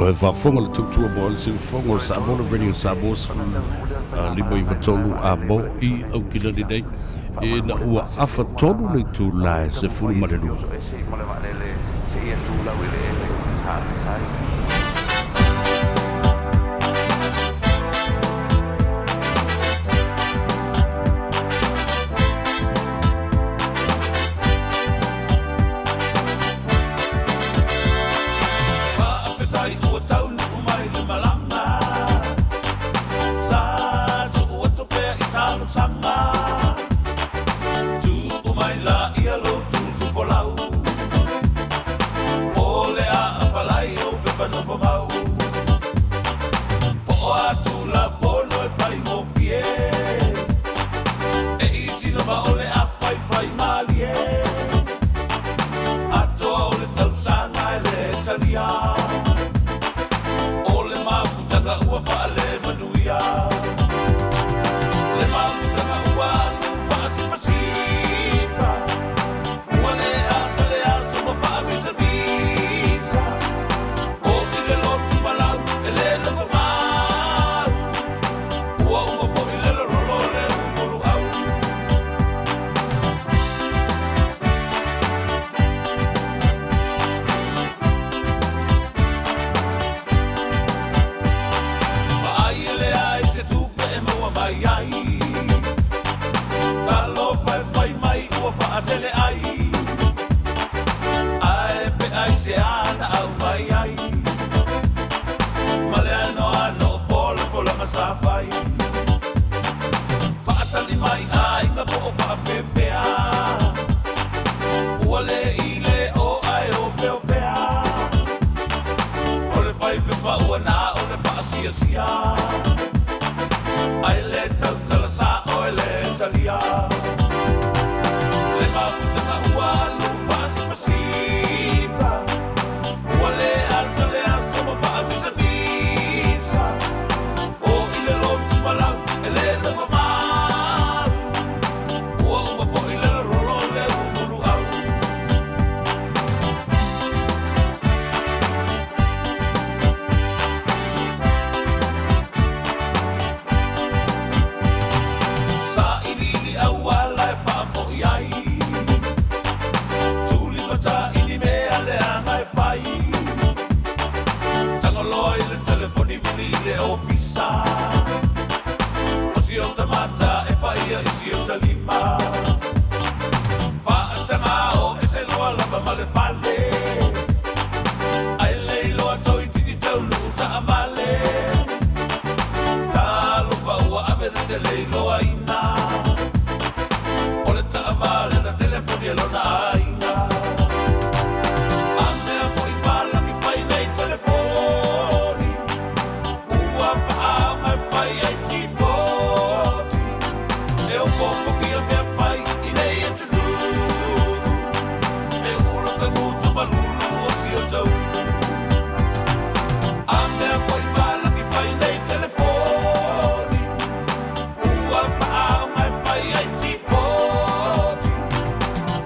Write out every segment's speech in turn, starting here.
O e faafofoga le tautua mo le siufofoga o Samoa le Radio Samoa 15 93 a mo i Aukilani nei ina ua afa tolu le itula e 12. Faafetai ua taunuu mai le malaga Sa tuu atu pea i talosaga Tuu mai laia lou tusu folau O le a apalai ou pepa nofomau Po o a Tulafono e faigofie E isi lava o le a faifai malie Atoa o le tausaga e le talia O le mafutaga ua faalemanuia Le mafutaga ua alu faasipasipa Ua le asa le aso ma faamisamisa O i le lotu malau e le nafa mau Ua uma foi le lololo le umuluau. Vaai e leai se tupe e maua mai ai Talofa e fai mai ua faatele ai Ae pe aisea na aumai ai Ma le anoano o folafolaga sa fai Faatali mai aiga po o faapefea Ua le i le o ae opeopea O le fai pepa ua na o le faasiasia Ae le tautala sao e le talia Le mafutaga ua alu faasipasipa Ua le asa le aso ma faamisamisa O i le lotu malau e le nafa mau Ua uma foi le lololo le umuluau. Sailiili auala e faafoi ai Tulimata i ni mea leaga e fai Tagoloa i le telefoni vili i le ofisa O si ota mata e paia i si ota lima Faataga o ese loa lava ma le fale Ae le iloa toeitiiti taunuu taavale Talofa ua ave na te le iloaina O le taavale na telefoni e lona aiga A mea foi palagi fai nei telefoni Ua faaaoga e fai ai tipoti E opopogia mea fai i nei atunuu E ula tagutu malulu o si o tau A mea foi palagi fai nei telefoni Ua faaaoga e fai ai tipoti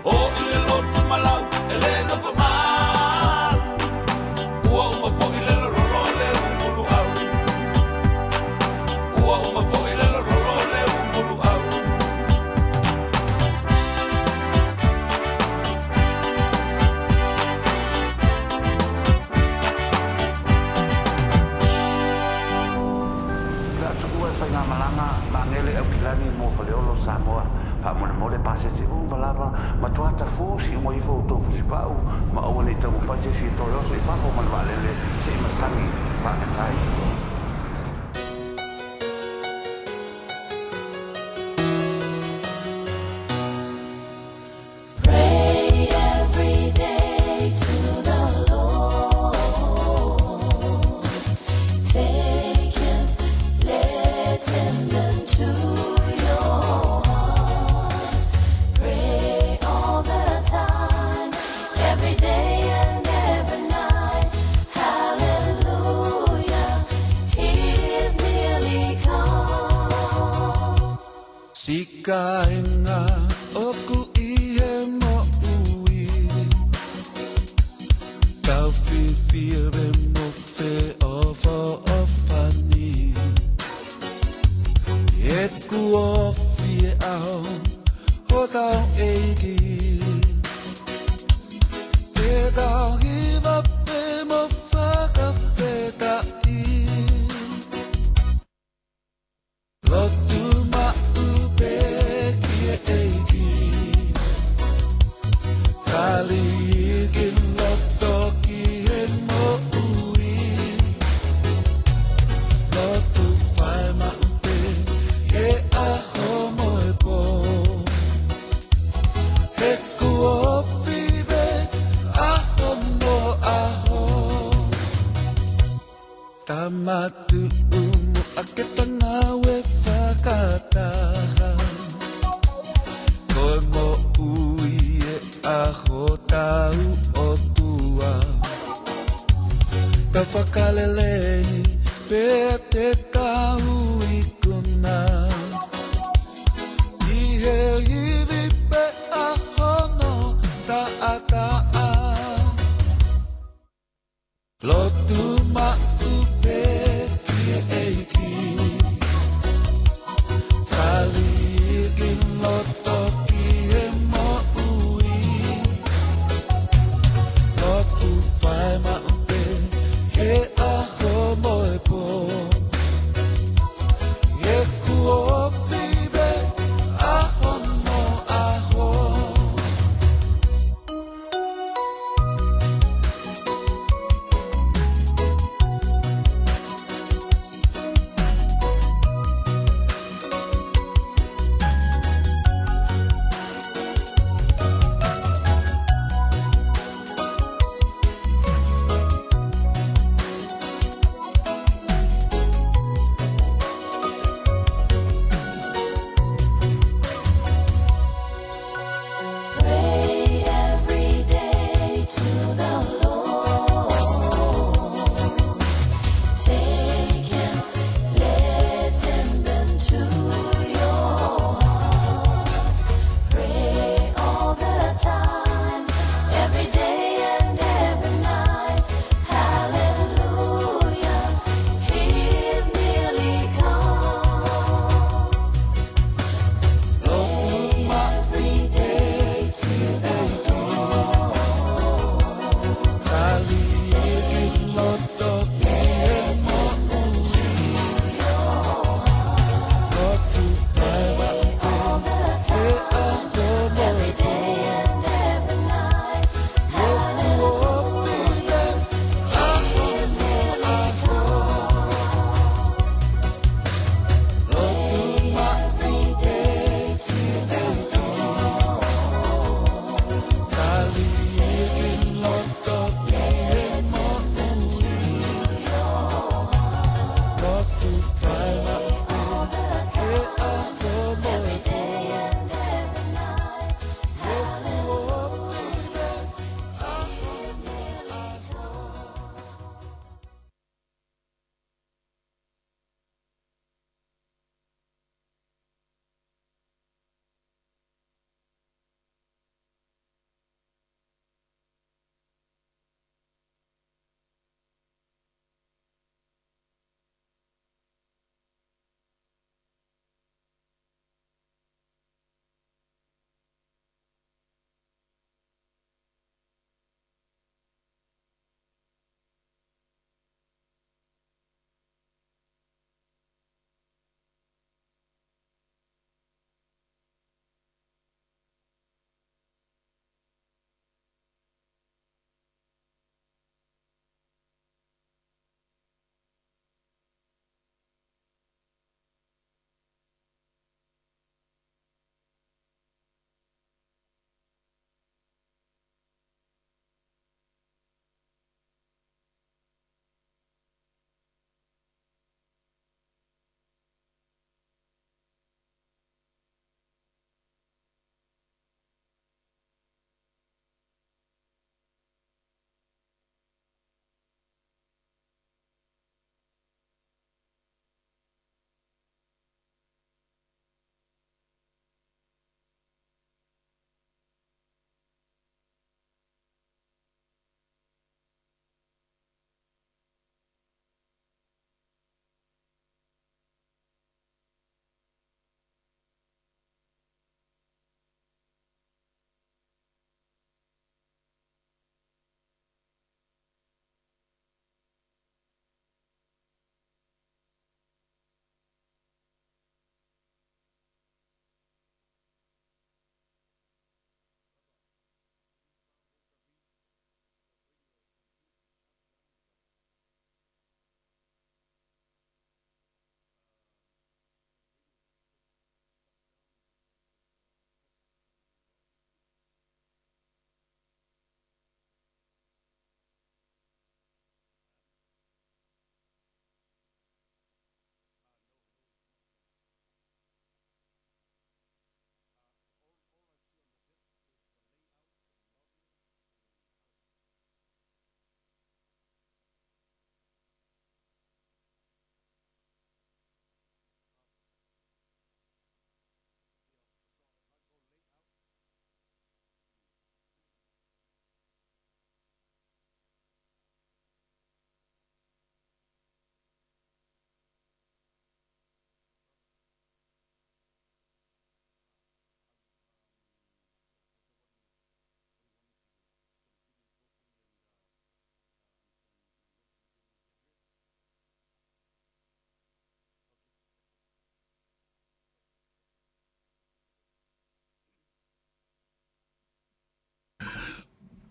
O i le lotu malau e le nofo mau Ua uma foi le lololo le umuluau Ua uma foi le lololo le umuluau. Le atunuu e faigamalaga magele Aukilani mo Faleolo Samoa faamolemole pasese uma lava matua tafusi uma ifo outou fusipau ma aua nei taumafai se isi e toe oso i fafo ma le vaalele se i masagi. Faafetai. Pray every day to the Lord. Take him, let him into your heart. Pray all the time, every day and every night. Hallelujah, he is nearly come. Sikainga oku ihe mo ui Tau whiwhia be mo whe E kuofi e aho ho tau eiki. E tau hiva pe mo whakawheta i. Lotu ma upe ki e eiki. Kali iki loto ki he mo ui. Lotu whai ma upe he aho mo e po. He kuofi be aho no aho. Tamatu umu aketanga we whakataha. Koe mo ui e aho tau o tua. Tau whakalelei pe te tau i kuna. I he iwi pe ahono ta ataa. Lotu ma upe ki e eiki. Kali iki loto ki he mo ui. Lotu whai ma upe he aho mo e po.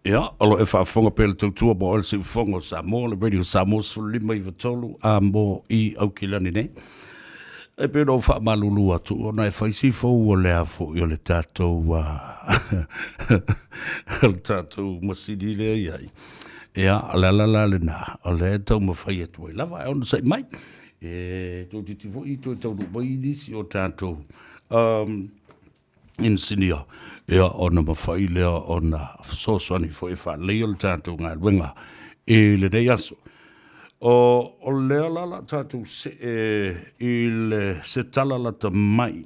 Ia, o lo o e faafofoga pea i le tautua mo oe le Siufofoga o Samoa, le Radio Samoa 15 93 a mo i Aukilani nei. E pei ona ou faamalulu atu, ona e fai si fou o le a foi o le tatou, o le tatou masini lea i ai. Ia, o le ala la lena, o lea e taumafai atu ai lava, ae onosai mai. E toeitiiti foi toe taunuu mai nisi o tatou um, inisinia, ia ona mafai lea ona fesoasoani foi e faaleleia le tatou galuega i lenei aso. O, o lea la la tatou see i le se tala lata mai.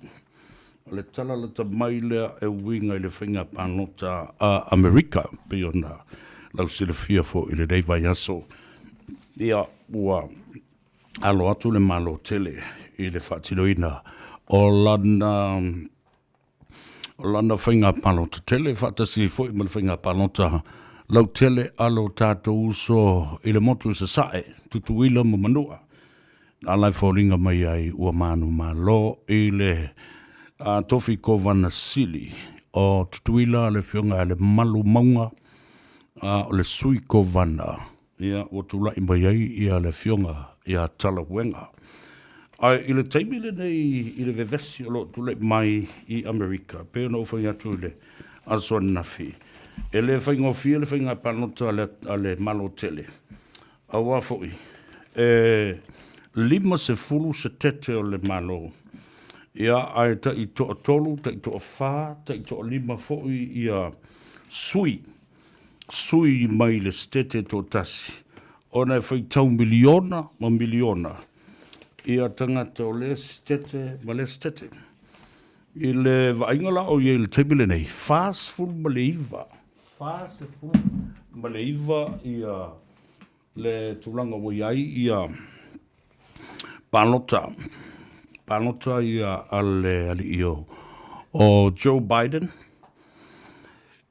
O le tala lata mai lea e uiga i le faiga palota a Amerika, pei ona lausilafia foi i lenei vaiaso. Ia, ua alo atu le Malo tele i le faatinoina o lana o lana faiga palota tele faatasi foi ma le faiga palota lautele a lo tatou uso i le motu i Sasae, Tutuila ma Manua. Na ala e foliga mai ai ua manumalo i le tofi Kovana Sili o Tutuila le Afioga ia Lemalu Mauga, o le Sui Kovana Ia, ua tulai mai ai ia le Afioga ia Talauega. Ae i le taimi lenei i le vevesi o lo o tulai mai i Amerika, pei ona ou fai atu i le aso ananafi, e le faigofie le faiga palota a le Malo tele, aua foi e 50 setete o le Malo, ia, ae tai toatolu, tai toafa, tai toalima foi ia sui sui mai le setete toatasi, ona e faitau miliona ma miliona ia tagata o lea setete ma lea setete. I le vaaiga la o i ai i le taimi lenei, 49, 49 ia le tulaga ua i ai ia palota, palota ia a le alii o Joe Biden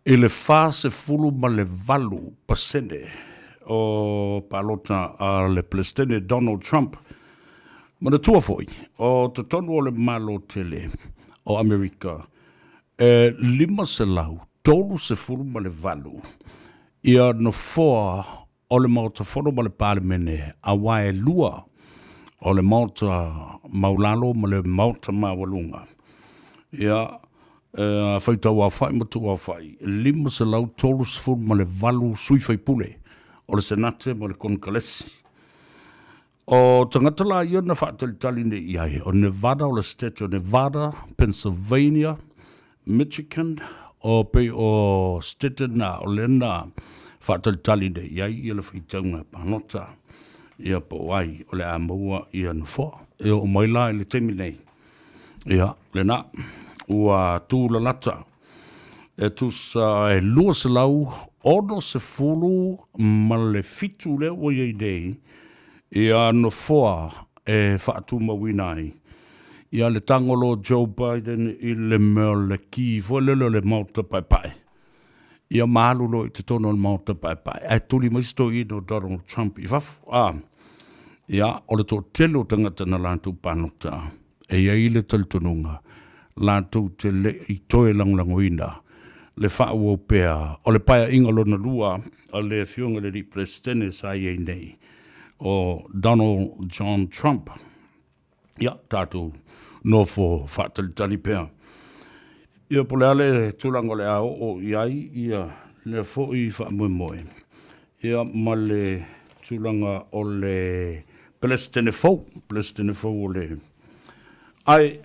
i le 48% o palota a le Peresetene Donald Trump. Manatua foi, o totonu o le Malo tele o Amerika, e 538 ia nofoa o le Maota Fono ma le Palemene, aua e lua o le Maota Maulalo ma le Maota Maualuga. Ia, e faitau aofai ma tuu aofai, e 538 sui faipule o le Senate ma le Konekalesi. O tagata la ia na faatalitali nei i ai, o Nevada, o le State o Nevada, Pennsylvania, Michigan, o pei o State na o lea na faatalitali nei i ai ia le faitauga palota, ia po o ai o le a maua ia nofoa. E oo mai la i le taimi nei, ia lena, ua tūlalata e tusa e 267 lea ua i ai nei ia nofoa e faatumauina ai ia le tagolo o Joe Biden i le mea o le ki foi lele o le Maota Paepae. Ia ma alu loa i totonu o le Maota Paepae ae tuli mai si toeaina o Donald Trump i fafo. A, ia, o le toatele o tagata na latou palota E i ai le talitonuga, latou te le i toe lagolagoina le faaauau pea o le Paeaiga Lona Lua a le Afioga i le Alii Peresetene sa i ai nei, o Donald John Trump. Ia, tatou nofo faatalitali pea. Ia, po o le a le tulaga o le a oo i ai ia lea foi faamoemoe, ia ma le tulaga o le Peresetene fou, Peresetene fou o le... Ae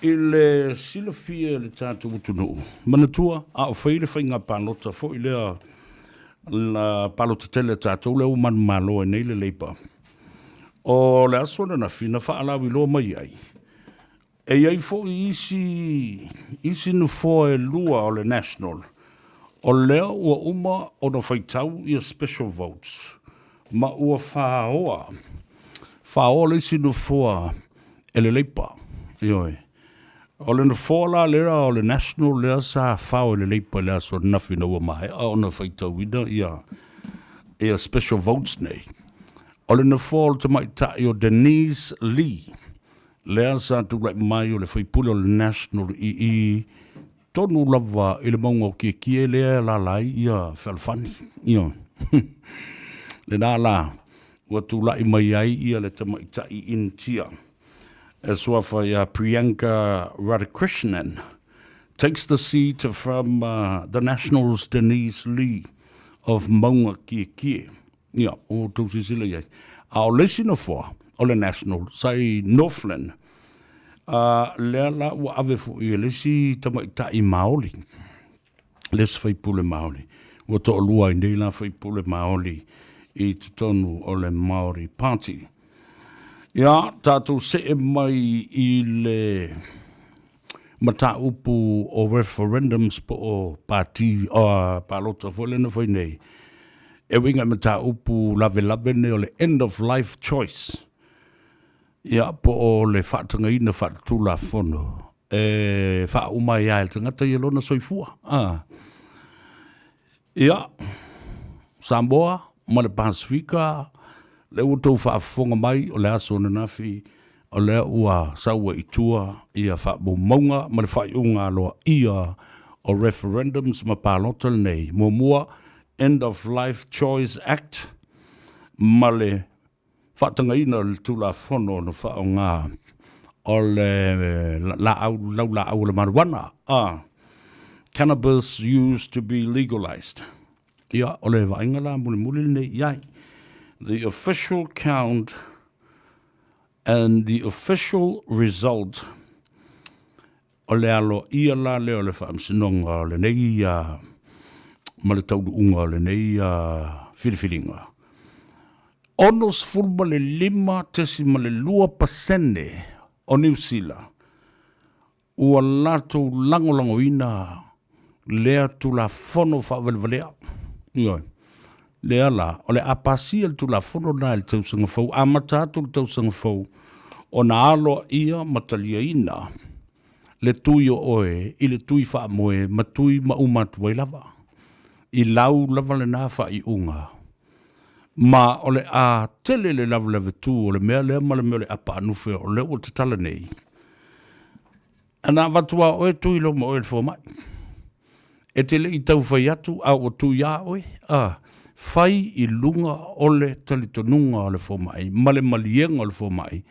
i le silafia e le tatou atunuu, manatua a o fai le faiga palota foi lea, la palota tele a tatou lea ua manumalo ai nei le Labour, o le aso ananafi na faalauiloa mai ai, E i ai foi isi, isi nofoa e lua o le National, o lea ua uma ona faitau ia special votes, ma ua faoa, faoa le isi nofoa e le Leipa. Ioe. O le nofoa la lea o le National lea sa fao e le Leipa i le aso ananafi ina ua maea ona faitauina ia, ia special votes nei. O le nofoa o le tamaitai o Denise Lee, lea sa tulai mai o le faipule o le National i i. tonu lava i le mauga o Kiekie lea e alaala ai ia Fealofani. Ioe. Lena la ua tulai mai ai ia le tamaitai Initia e suafa ia Priyanka Radhakrishnan takes the seat from the Nationals Denise Lee of Maunga Kiekie. Ia, ua outou silasila i ai. A o le isi nofoa o le National sa i Northland, a lea la ua ave foi e le isi tamaitai Maoli, le isi faipule Maoli. Ua toalua ai nei la faipule Maoli i totonu o le Maori Party. Ia, tatou see mai i le mataupu o referendums po o pati, o palota foi lea na fai nei, e uiga i mataupu lavelave nei o le end of life choice, ia, po o le faatagaina faaletulafono e faauma ai lava e le tagata ia lona soifua. A. Ia, Samoa ma le Pasefika, lea ua outou faafofoga mai o le aso ananafi, o lea ua sau ai i tua ia faamaumauga ma le faaiuga aloaia o referendums ma palota lenei. Muamua, End of Life Choice Act ma le faatagaina o le Tulafono na faaaoga o le laau laulaau o le marijuana, a cannabis used to be legalized. Ia, o le vaaiga la mulimuli lenei i ai. The official count and the official result o le aloaia la lea o le faamasinoga o lenei ma le taunuuga o lenei filifiliga, 65.2% o Niu Sila ua latou lagolagoina lea Tulafono faavalevalea. Ioe. Lea la, o le a pasia le Tulafono lena i le tausaga fou, amata atu le tausaga fou, ona aloaia ma taliaina le tui o oe i le tui faamoe ma tui ma uma atu ai lava. I lau lava lena faaiuga. Ma o le a tele le lavelave tu o le mea lea ma le mea o le apaanufe o lea ua tatala nei. Ana avatu lava oe tui loa ma oe i le fomai. E te le i tau fai atu a ua tui a oe, a fai i luga o le talitonuga o le fomai ma le maliega o le fomai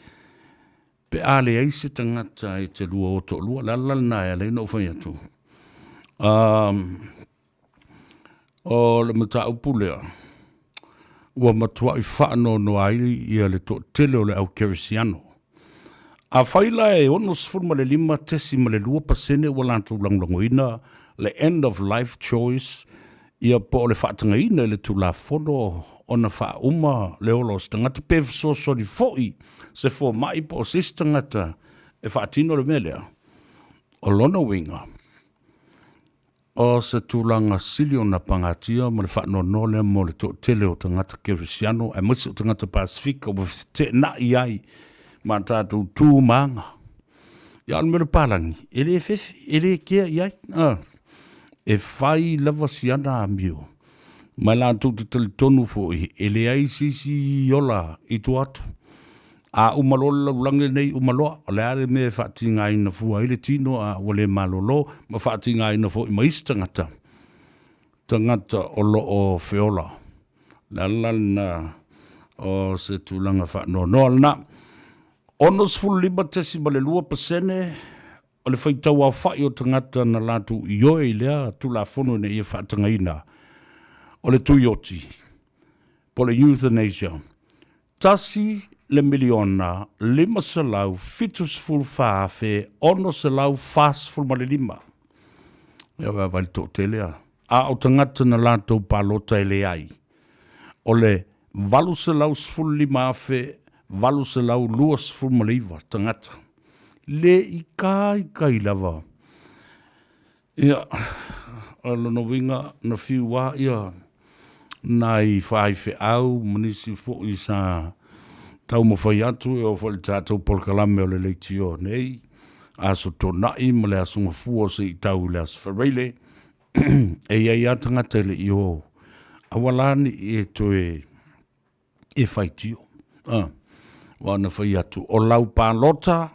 pe a leai se tagata e te lua o toalua. O le ala lena e ala ai ona ou fai atu, o le mataupu lea, ua matuai faanoanoa ai ia le toatele o le au kerisiano. Afai la e 65.2% ua latou lagolagoina le end of life choice ia po o le faatagaina i le Tulafono ona faauma le ola o se tagata pe fesoasoani foi se fomai po o se isi tagata e faatino le mea lea, o lona uiga, O se tulaga sili ona pagatia ma le faanoanoa lea mo le toatele o tagata kerisiano aemaise o tagata Pasefika ua feteenai ai ma tatou tu ma aga. Ia o le mea o le palagi, e le fefi, e le kea i ai. E fai lava si ana amio, ma e latou te talitonu foi e leai se isi ola i tua atu. A uma loa le lalolagi lenei, uma loa. O le a le mea e faatigaina fua ai le tino a ua le malolo ma faatigaina foi ma isi tagata, tagata o lo o feola. O le ala lena o se tulaga faanoanoa lena. 65.2% o le faitau aofai o tagata na latou ioe i lea Tulafono ina ia faatagaina o le tuioti, po o le euthanasia, 1,574,645. Ia vaavaai le toatele a. A o tagata na latou palota e leai, o le 815,829 tagata. Le i kaikai lava. Ia, o lona uiga na fiu lava ia nai faifeau ma nisi foi sa taumafai atu e oo foi i le tatou polokalame o le leitio nei, Aso Toonai ma le Aso Gafua se i tau i le Aso Faraile, e i ai lava tagata e le i o, aua la ne i e toe e faitio. Aua na fai atu, o lau palota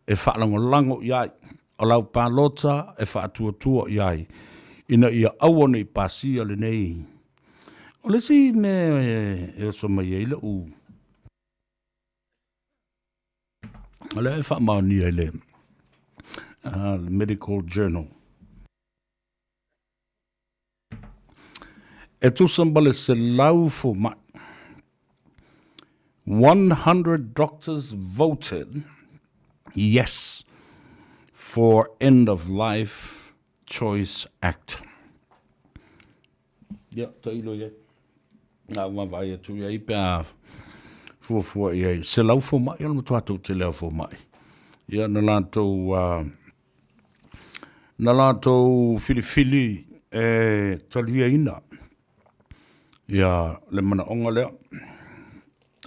e faalagolago i ai. O lau palota e faatuatua i ai ina ia aua ne i pasia lenei. O le isi mea e oso mai ai la'u, o lea e faamaonia i le Medical Journal, e tusa ma le 100 fomai, 100 doctors voted yes for End of Life Choice Act. Ia, tailo i ai. Na au vaavaai atu i ai pe a fuafua i ai. 100 fomai, o le matua toatele lava o fomai. Ia, na latou, na latou filifili e taliaina ia le manaoga lea.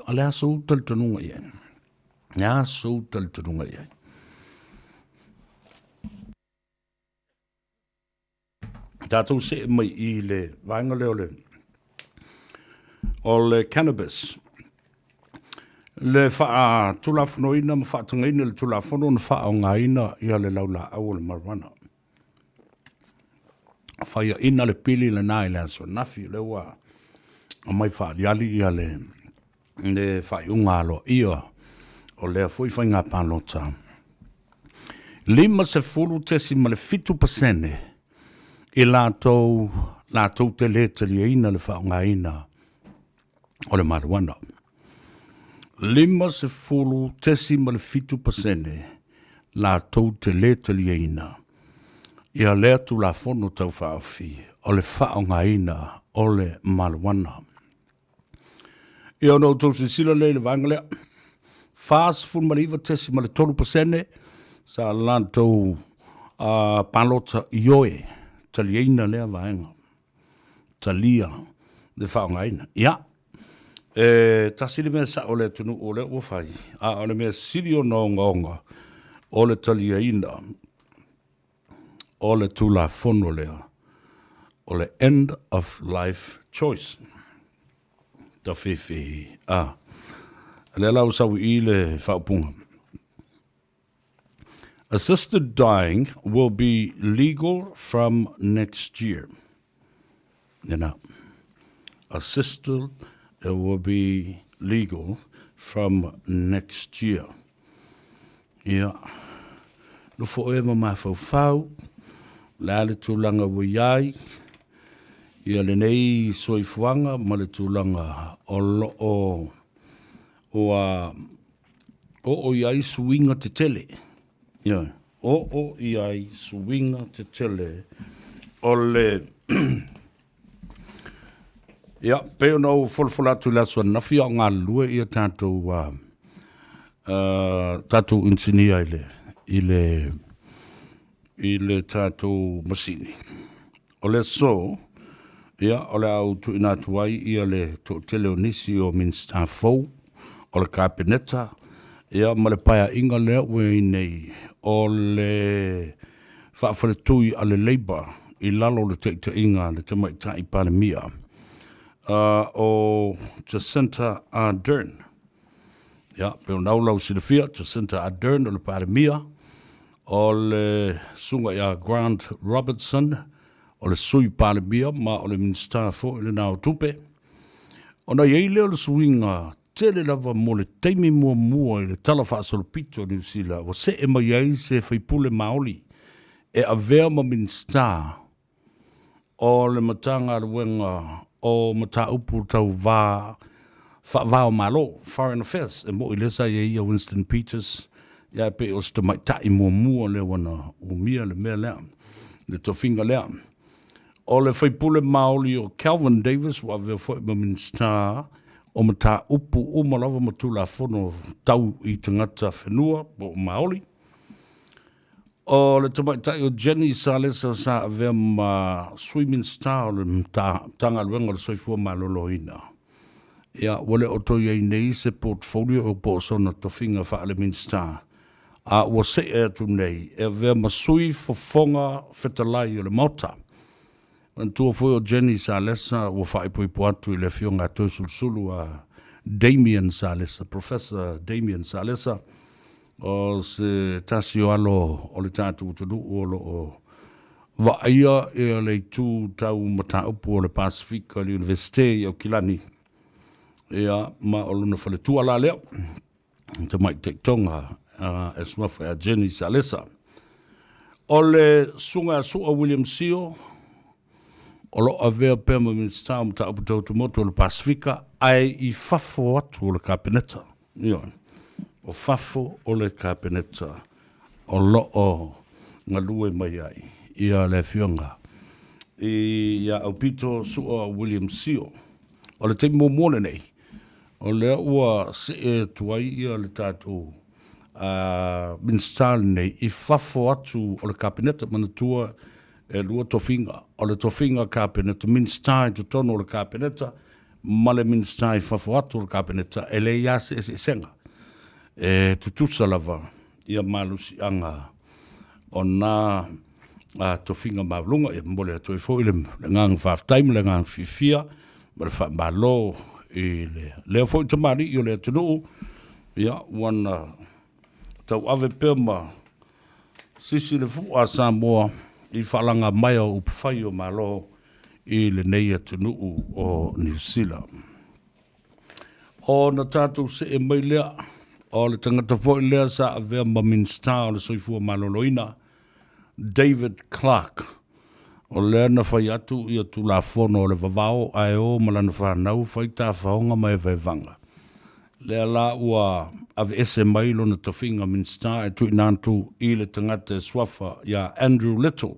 O le a sou talitonuga i ai? O le a sou talitonuga i ai? Tatou see mai i le vaega lea o le o le cannabis. Le faatulafonoina ma faatagaina le Tulafono na faaaogaina ia le laulaau o le marijuana. Faiaina le pili lena i le aso ananafi, o lea ua aumai faaaliali ia le le faaiuga aloaia o lea foi faiga palota. 50.7% i latou latou te le taliaina le faaaogaina o le marijuana. 50.7% latou te le taliaina ia lea Tulafono Tau Faaofi o le faaaogaina o le marijuana. Ia ona outou silasila lea i le vaega lea, 49.3% sa latou palota ioe taliaina lea vaega, talia le faaaogaina. Ia, e tasi le mea sao o le atunuu o lea ua fai, a o le mea sili ona ogaoga o le taliaina o le Tulafono lea o le End of Life Choice. Tafefe a. Lea la ua sau i i le faaupuga. Assisted dying will be legal from next year. Lena. Assisted it will be legal from next year. Ia, nofo oe ma mafaufau, o le a le tulaga ua i ai, ia lenei soifuaga ma le tulaga o lo o ua oo i ai suiga tetele. Ioe, oo i ai suiga tetele o le Ia, pei ona ou folafola atu i le aso ananafi a o galulue ia tatou tatou inisinia i le i le i le tatou masini. O le aso, ia, o le a ou tuuina atu ai ia le toatele o nisi o Minisita fou o le Kapeneta, ia ma le paeaiga lea ua i ai nei o le faafaletui a le Labour i lalo o le taitaiga a le Tamaitai Palemia o Jacinta Ardern. Ia, pei ona lau silafia, Jacinta Ardern o le Palemia, o le susuga ia Grant Robertson, o le Sui Palemia ma o le Minisita foi lena o Tupe. Ona i ai lea o le suiga tele lava mo le taimi muamua i le Tala Faasolopito o Niu Sila ua see mai ai se faipule Maoli e avea ma Minisita o le Matagaluega o Mataupu Tau Va Faava o Malo, Foreign Affairs. E mo'i lea sa i ai ia Winston Peters, ia e pei o se tamaitai muamua lea ua na umia le mea lea, le tofiga lea. O le faipule Maoli o Kelvin Davis ua avea foi ma Minisita o Mataupu uma lava ma Tulafono tau i tagata whenua po o Maoli. O le tamaitai o Jenny Salesa sa avea ma Sui Minisita o le Matagaluega o le Soifua Maloloina. Ia, ua le o toe i ai nei se portfolio po o sona tofiga faale-Minisita, a ua see atu nei e avea ma Sui Fofoga Fetalai o le Maota. Manatua foi o Jenny Salesa ua faaipoipo atu i le afioga a Toesulusulu a Damien Salesa, Professor Damien Salesa. O se tasi o alo o le tatou atunuu o lo o vaaia ia le itu tau mataupu o le Pasefika i le Iunivesite i Aukilani, ia ma o lona faletua la lea, Tamaitai Tonga e suafa ia Jenny Salesa. O le susuga ia Su'a William Sio, o lo o avea pea ma Minisita o Mataupu Tau Tumotu o le Pasefika, ae i fafo atu o le Kapeneta. Ioe, o fafo o le Kapeneta o lo o galue mai ai ia le Afioga ia Aupito Su'a William Sio. O le taimi muamua lenei, o lea ua see atu ai ia le tatou Minisita lenei i fafo atu o le Kapeneta. Manatua e lua tofiga, o le tofiga Kapeneta, Minisita i totonu o le Kapeneta ma le Minisita i fafo atu o le Kapeneta, e leai lava se eseesega. E tutusa lava ia malosiaga o na tofiga maualuga. E momoli atu ai foi le agaga faafetai ma le agaga fiafia ma le faamalo i lea foi tamalii o le atunuu, ia, ua na tauave pea ma sisi le fua a Samoa i faalaga mai o upufai o Malo i lenei atunuu o Niu Sila. Ona tatou see mai lea, o le tagata foi lea sa avea ma Minisita o le Soifua Maloloina, David Clark, o lea na fai atu ia Tulafono o le Vavao ae o ma lana fanau fai tafaoga ma evaevaga. Lea la ua aveese mai lona tofiga Minisita ae tuuina atu i le tagata e suafa ia Andrew Little,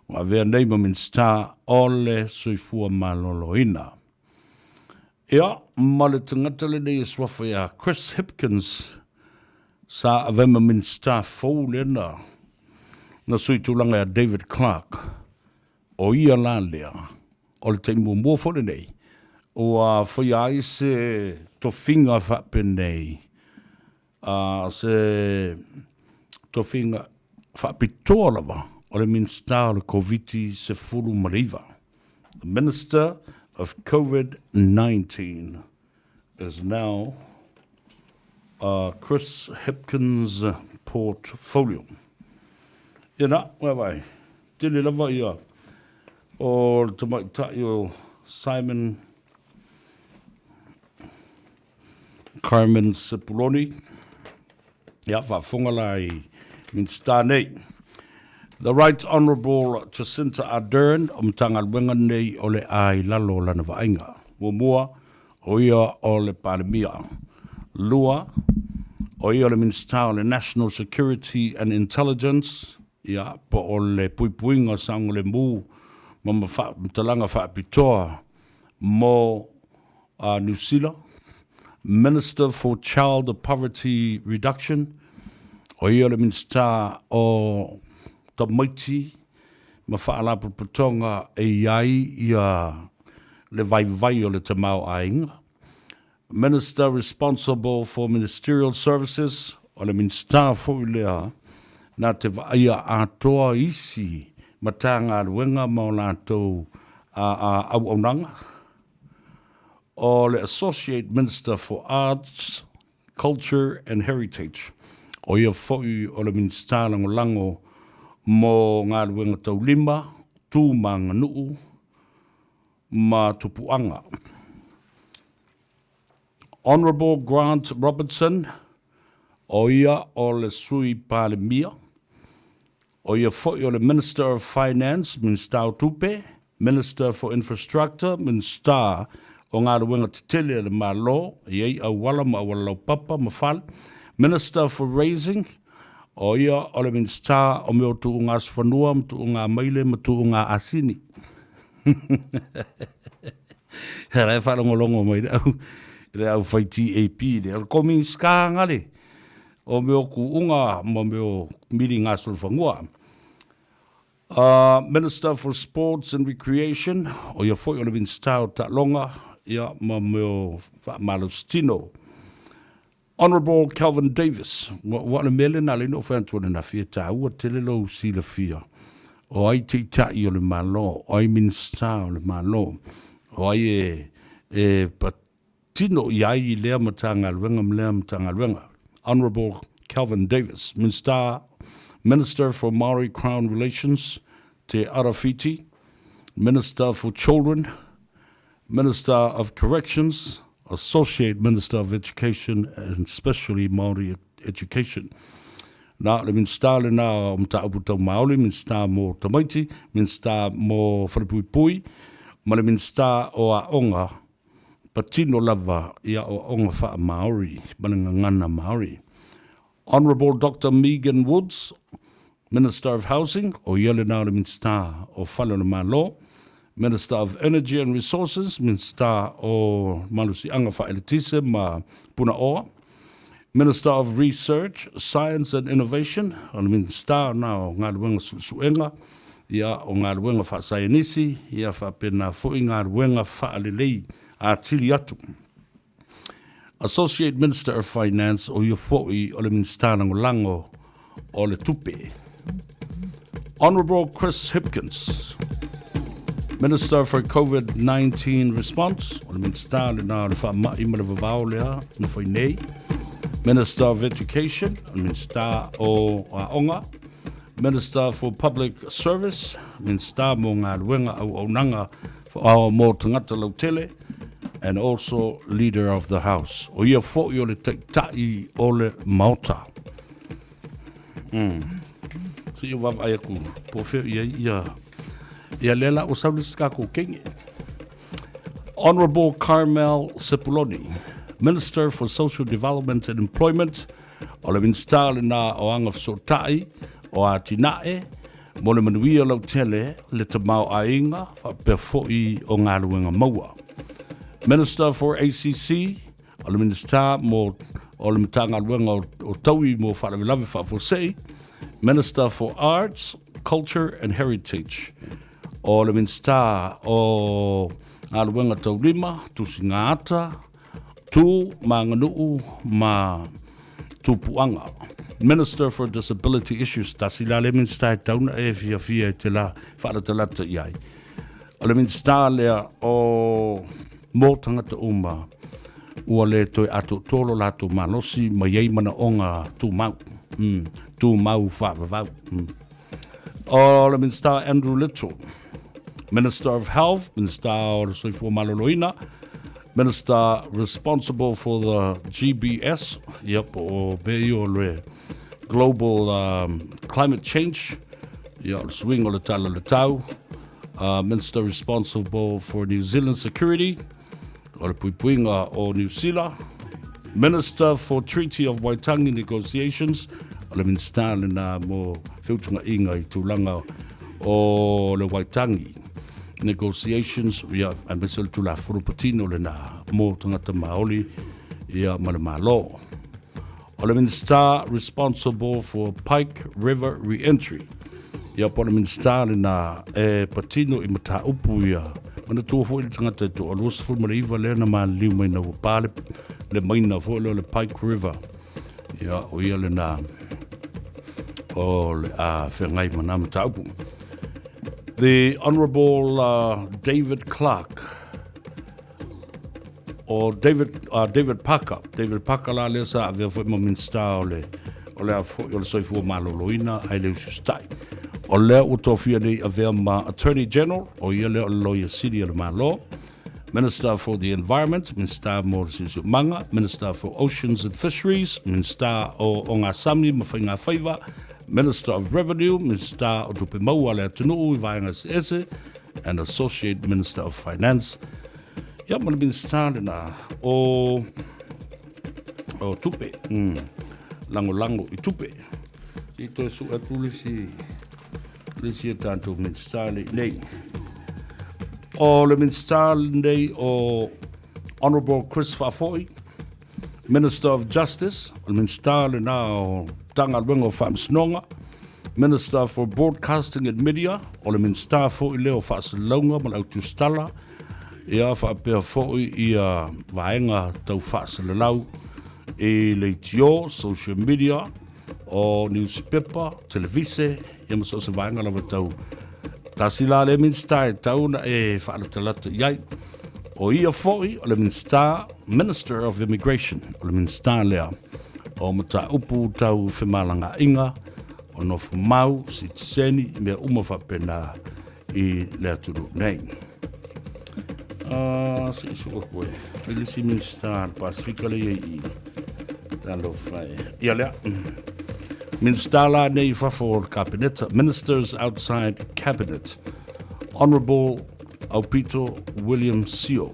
ua avea nei ma Minisita o le Soifua Maloloina. Ia, ma le tagata lenei e suafa ia Chris Hipkins, sa avea ma Minisita fou lea na na sui tulaga ia David Clark. O ia la lea, o le taimi muamua foi lenei, ua faia ai se tofiga faapenei, se tofiga faapitoa lava o le Minisita o le Koviti-19. The Minister of COVID-19 is now Chris Hipkins portfolio. Ia na, ua vai, tele lava ia o le tamaitai o Simon Carmen Sepuloni, ia faafofoga la i Minisita nei. The Right Honourable Jacinta Ardern, o Matagaluega nei o le a i lalo o lana vaaiga. Muamua, o ia o le Palemia. Lua, o ia o le Minisita o le National Security and Intelligence, ia, po o le puipuiga saogalemu ma matalaga faapitoa mo Niu Sila, Minister for Child Poverty Reduction, o ia le Minisita o Tamaiti ma Faalapotopotoga e i ai ia le vaivai o le tamaoaiga, Minister responsible for Ministerial Services, o le Minisita foi lea na te vaaia atoa isi Matagaluega ma o latou auaunaga. O le Associate Minister for Arts, Culture and Heritage, o ia foi o le Minisita Lagolago mo Galuega Taulima, Tu ma Aganuu ma Tupuaga. Honourable Grant Robertson, o ia o le Sui Palemia, O ia foi o le Minister of Finance, Minisita o Tupe, Minister for Infrastructure, Minisita o Galuega Tetele a le Malo, e i ai auala ma auala laupapa ma fale, Minister for Raising, o ia o le Minisita o mea o tuuga asofanua ma tuuga maile ma tuuga asini. Ia la e faalogologo mai le au, le au fai TAP lea, o le Kominisita gale. O mea o kuuga ma mea o mili gasolofanua. Minister for Sports and Recreation, o ia foi o le Minisita o Taaloga ia, ma mea o faamalositino. Honourable Kelvin Davis, ua o le mea lena lea na ou fai atu ananafi, e taua tele lou silafia o ai taitai o le Malo, o ai Minisita o le Malo, o ai e, e tino i ai i lea Matagaluega ma lea Matagaluega. Honourable Kelvin Davis, Minsta, Minister for Māori Crown Relations, Te Arawhiti, Minister for Children, Minister of Corrections, Associate Minister of Education and especially Māori Education. Nā, le Minista lenā o Mataupu Tau Māori, Minista mō Tamaiti, Minista mō Wharepuipui, ma le Minista o Aoga, patino lava i aoaoga faa-Māori ma le gagana Māori. Honourable Doctor Megan Woods, Minister of Housing, o ia lenā o le Minista o Fale o le Malo, Minister of Energy and Resources, Minista o Malosiaga Faaeletise ma Punaoa, Minister of Research, Science and Innovation, o le Minista na o Galuega Suesuega, ia, o Galuega Faasaienisi, ia faapena foi Galuega Faalelei atili atu. Associate Minister of Finance, o ia foi o le Minista Lagolago o le Tupe. Honourable Chris Hipkins, Minister for COVID-19 Response, o le Minista lenā o le Faamai ma le Vavao lea na fai nei. Minister of Education, o le Minista o Aoga. Minister for Public Service, Minista mo Galuega Auaunaga mo Tagata Lautele, and also Leader of the House. O ia foi o le Taitai o le Maota. Mm. Se i vaavaai aku po o fea i ai ia ia lea la ua sau le isi tatou kenge. Honourable Carmel Sepuloni, Minister for Social Development and Employment, O le Minisita lenā o Agafesootai, o Atinae, mo le Manuia Lautele, le Tamaoaiga, faapea foi o Galuega Maua. Minister for ACC, o le Minisita mo o le Matagaluega o, o Taui mo Faalavelave Faafuasei, Minister for Arts, Culture and Heritage, o le Minisita o Galuega Taulima, Tusiga Ata, Tu ma aganuu ma tupuaga. Minister for Disability Issues, tasi la le Minista e tau na e fiafia i te la faalatalata i ai. O le Minista lea o mō tangata uma ua le toe atoatoa lo latou malosi ma iai manaoga tumau, tumau faavavau. O le Minista Andrew Little, Minister of Health, Minista o le Soifua Maloloina, Minister responsible for the GBS, ia po o mea ia o le Global um, Climate Change, ia o le suiga o le tala o le tau, uh, Minister responsible for New Zealand Security, o le puipuiga o Niu Sila, Minister for Treaty of Waitangi Negotiations, o le Minista lenā mo feutugaiga i tulaga o le Waitangi Negotiations, ia, aemaise o le Tulafono patino lenā mo tagata Māori, ia, ma le Malo. O le Minista responsible for Pike River Re-entry. Ia po o le Minista lenā e patino i mataupu ia. Manatua foi le tagata e toa 29 lea na maliliu mai na ua pā le, le maina foi lea o le Pike River. Ia, o ia lenā o le a whengai ma nā mataupu. The Honourable uh, David Clark, o David, uh, David Parker, David Parker la lea sa avea foi ma Minista o le, o le a foi o le soifua maloloina ae le usiusitai. O lea ua tofia nei avea ma Attorney General, o ia lea o le Loia Sili a le Malo, Minister for the Environment, Minista mo le Siosiomaga, Minister for Oceans and Fisheries, Minista o Ogasami ma Faigafaiva, Minister of Revenue, Minista o Tupe Maua a le Atunuu i Vaega Eseese, and Associate Minister of Finance. Ia, ma le Minista lena o, o tupe, mm, lagolago i tupe. Se i toe sue atu le isi, le isi e tatou Minista le nei. O le Minista lenei o Honourable Chris Faafoi, Minister of Justice, o le Minista lenā o Matagaluega o Faamasinoga, Minister for Broadcasting and Media, o le Minista foi lea o Faasalalauga ma le Autusitala, ia faapea foi ia vaega tau faasalalau i leitio, social media, o newspaper, televise, ia ma so o se vaega lava tau. Tasi la le Minista e tau na e faalatalata i ai. O ia foi o le Minista, Minister of Immigration, o le Minista lea. O mataupu tau femalagaaiga, o nofo mau, sitiseni, mea uma faapena i le atunuu nei. Uh, se i sua koe. I le isi Minista le Pasifika le iai i. Talofa e. Ia lea. Minista la nei i fafo o le Kapeneta. Ministers outside Cabinet. Honourable Aupito William Sio.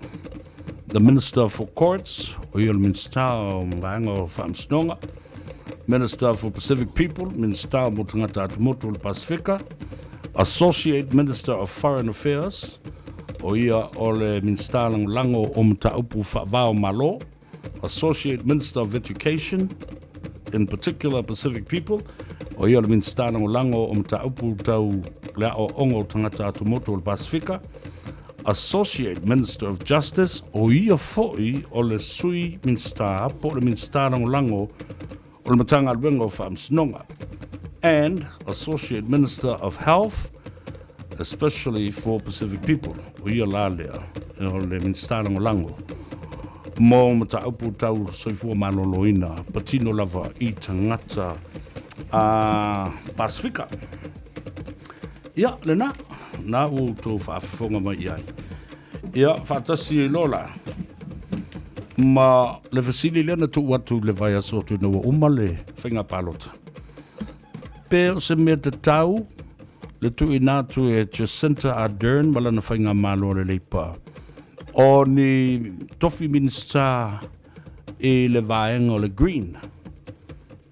The Minister for Courts, o ia le Minista o Vaega o Faamasinoga. Minister for Pacific People, Minista mo Tagata Atumotu o le Pasifika. Associate Minister of Foreign Affairs, o ia o le Minista Lagolago o Mataupu Faavao Malo. Associate Minister of Education, in particular Pacific People, o ia o le Minista Lagolago o Mataupu Tau le Aoaoga o Tagata Atumotu o le Pasifika. Associate Minister of Justice, o ia foi o le Sui Minista po o le Minista Lagolago o le Matagaluega o Faamasinoga. And Associate Minister of Health, especially for Pacific people. O ia la lea, o le Minista Lagolago mo mataupu tau soifua maloloina, patino lava i tagata a Pasifika. Ia, lena, na ua outou faafofoga mai i ai. Ia, faatasi ai loa la, ma le fesili lea na tuu atu i le vaiaso atu ina ua uma le faiga palota. Pe o se mea tatau le tuuina atu e Jacinta Ardern ma lana faigamalo a le Leipa o ni tofi Minista i le vaega o le Green.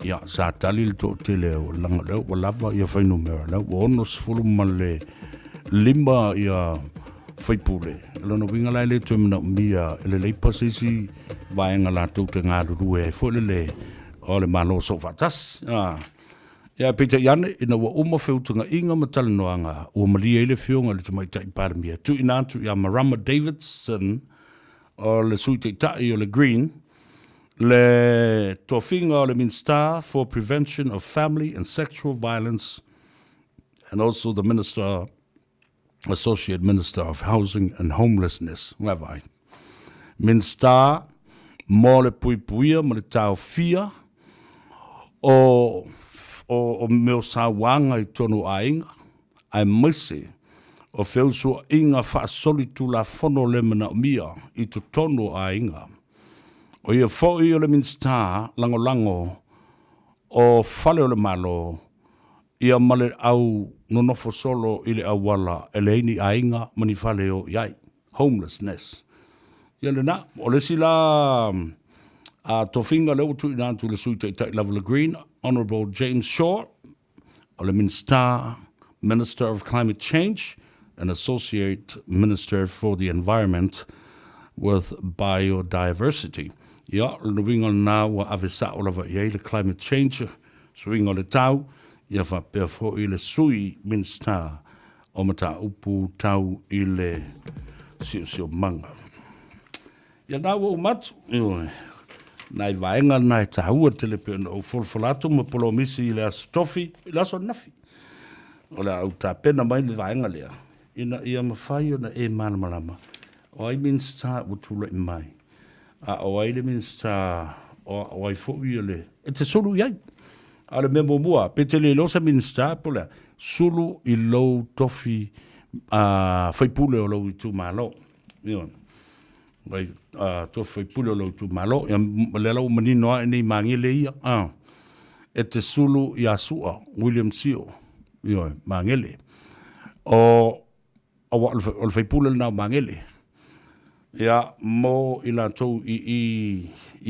Ia, sa tali le toatele o langa lea ua lava ia fuainumera, lea ua 65 ia faipule. O lona uiga la e le toe manaomia e le Leipa se isi vaega latou te galulue ai foi lele o le Malo Soofaatasi. Ah. Ia, peitai ane, ina ua uma feutagaiga ma talanoaga, ua malie ai le Afioga i le Tamaitai Palemia, tuuina atu ia Marama Davidson, o le Sui Taitai o le Green, le tofiga o le Minista for Prevention of Family and Sexual Violence and also the Minister Associate Minister of Housing and Homelessness. Nga vai. Minista mo le puipuia ma le taofia o, o, o mea o sauaga i tonu aiga, aemaise o feusuaiga faasolitulafono le manaomia i totonu o aiga. O ia foi o le Minisita Lagolago o Fale o le Malo ia ma le au nonofo solo i le auala e leai ni aiga ma ni fale e o i ai, homelessness. Ia lena, o le isi la a tofiga lea ua tuuina atu i le Sui Taitai lava o le Green, Honourable James Shaw, o le Minisita, Minister of Climate Change and Associate Minister for the Environment with Biodiversity. Ia, o le uiga lena ua ave sao lava i ai le climate change, suiga o le tau, ia faapea foi le Sui Minisita o Mataupu Tau i le Siosiomaga. Ia na ua uma atu, ioe, nai vaega na e taua tele pei ona ou folafola atu ma polomisi i le aso tofi, i le aso ananafi. O le a ou tapena mai le vaega lea, ina ia mafai ona e malamalama, o ai Minisita ua tulai mai, a o ai le Minisita, o ai foi le, e te sulu i ai. A o le mea muamua, pe te le iloa se Minisita po o le a, sulu i lou tofi uh, faipule o lou itumalo. Ioe. Vai uh, tofi faipule o lou itumalo. Ia, lea la ua manino ae nei Magele ia. Uh, e te sulu iā Su'a, William Sio. Ioe, Magele. O, aua o le faipule lena o Magele. Ia, mo i latou i, i,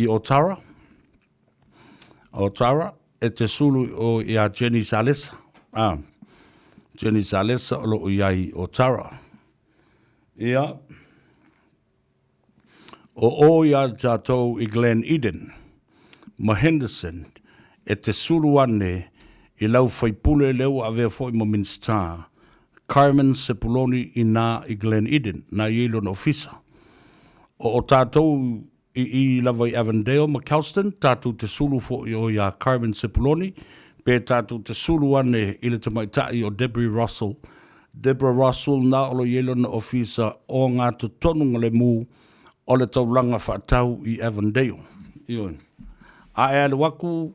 i Otara, Otara, e te sulu o iā Jenny Salesa. Ah, Jenny Salesa o loo i ai i Otara. Ia, o ō iā tātou i Glen Eden ma Henderson e te sulu ane i lau faipule lea ua avea foi ma Minisita, Carmen Sepuloni inā i Glen Eden, na i ai lona ofisa. O o tātou I i lava i Avondale ma Kelston, tātou te sulu foi o iā Carmen Sepuloni, pe tātou te sulu ane i le tamaitai o Debbie Russell, Deborah Russell, nā o lo i ai lona ofisa o ngā totonu nga le mū o le taulaga whaatau i Avondale. Ioe. A e alu atu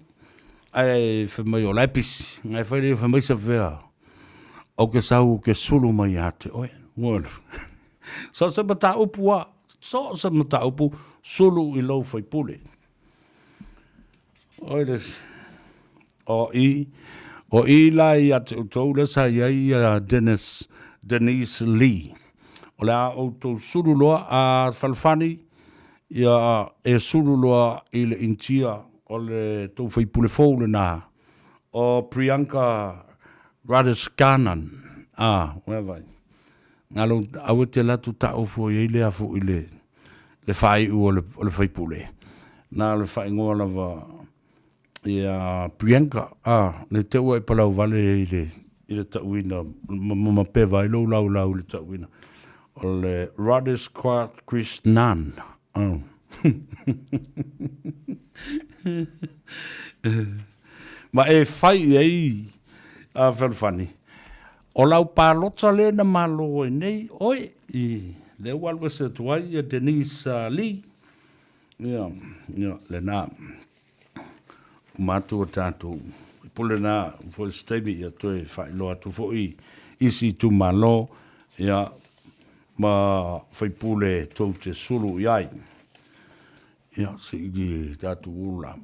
ae fai mai o la e pisi, ona e fai lea fai mai Savea, ou te sau ou te sulu mai ia te oe. So o se mataupu lava, so o se mataupu, sulu i lou faipule. Oi le, o i, o i la ia te outou lea sa i ai ia Dennis, Denise Lee. O le a outou sulu loa a Falefani, ia e sulu loa i le Initia o le tou faipule fou lena, o Priyanka Radhakrishnan. A, ua vaai. Galo, aua e te alu atu taofo i ai le afu i le, le faaiu o le, o le faipule. Na o le faaigoa lava ia Priyanka, a, ne i te i ua e palauvale i le, i le tauina, ma, ma mapeva ai lou laulau i le tauina. O le Radhakrishnan. Oh. Ma e fai i ai a Fealofani, o lau palota lea na malo ai nei oe, i lea ua alu ese atu ai ia Denise Lee, ia, ia, lena, uma atu o tatou pule na foi se taimi ia toe faailoa atu foi isi itumalo, ia, ma faipule tou te sulu i ai. Ia, se i tatou ola.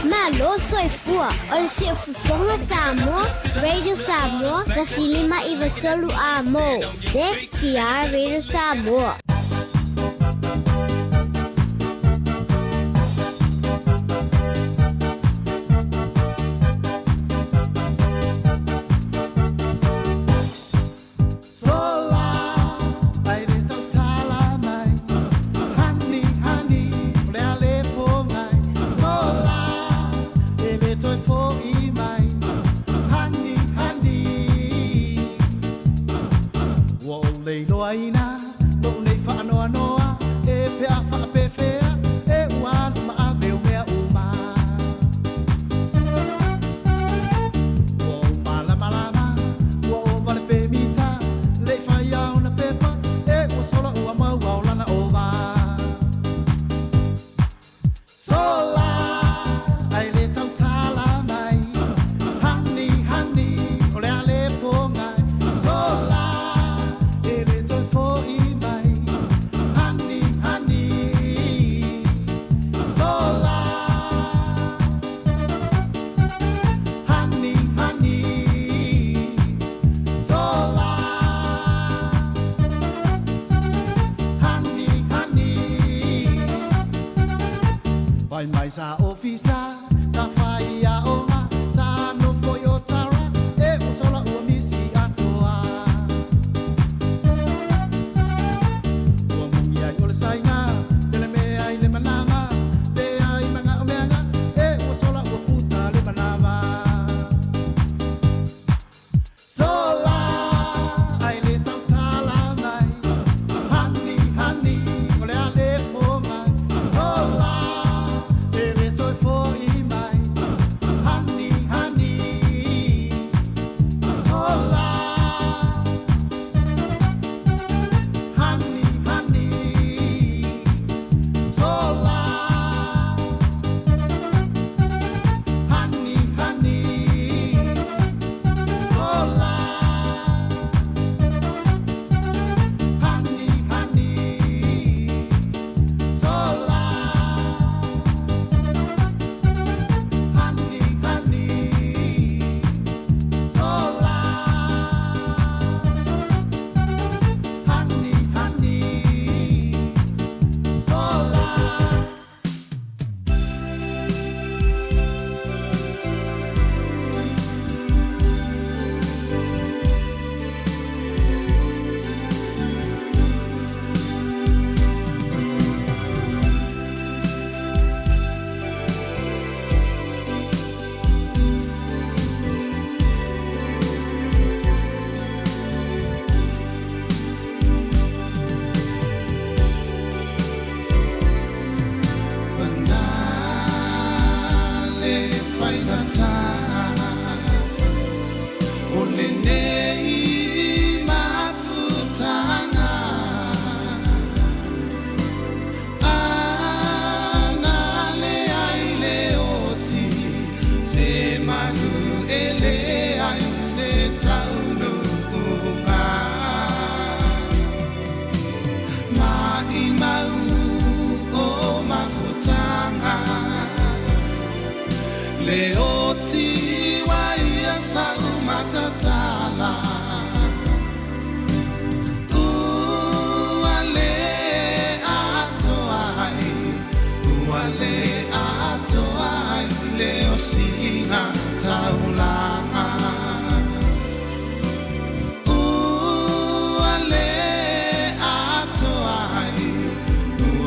Malo soifua o le Siufofoga Samoa, Radio Samoa, 1593 A mo, CKR Radio Samoa.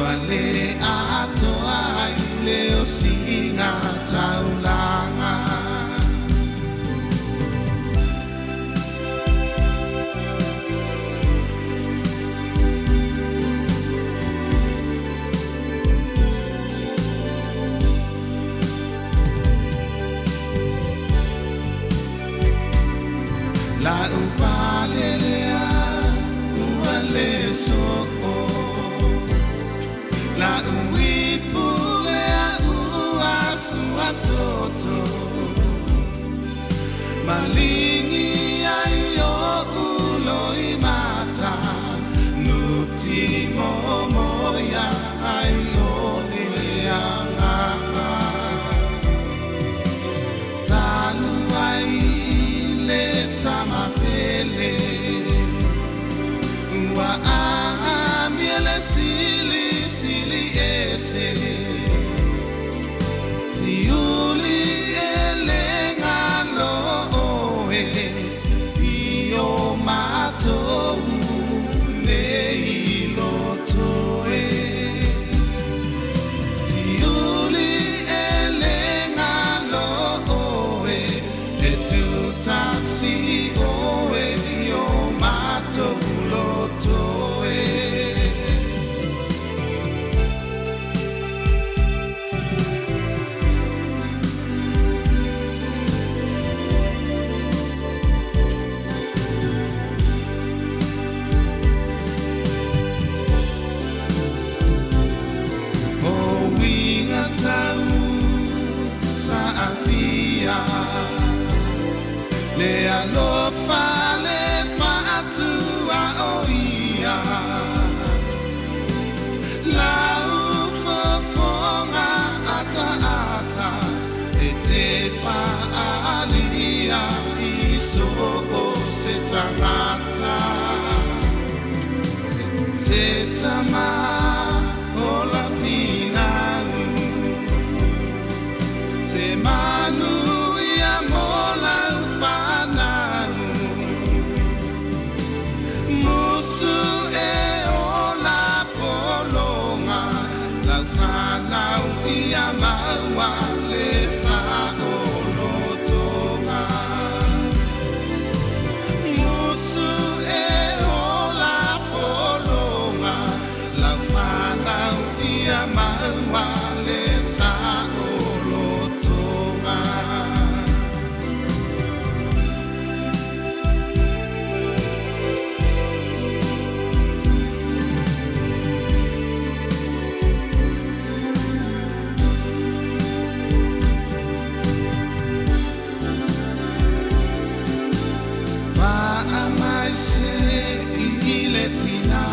Ua le atoa ai le osiga taulaga. Laupale lea ua le soo. La'u ipu lea ua suatoto. Maligi ai o'u loimata. Nuti momoia ai o le agaga. Talu ai le tama pele. Ua aamia le silisili ese. Tiuli e le galo oe i o matou nei loto e. Tiuli e le galo oe e tutasi oe i o matou loto e. O uiga tau saafia le alofa le faatua o ia lau fofoga ataata e te faaalia i so o se tagata se tama o la finau se manu ia mo lau fanau musu e ola pologa lau fanau ia maua le saolotoga musu e ola pologa lau fanau ia maua le saolotoga. Pa'a mai se i le tina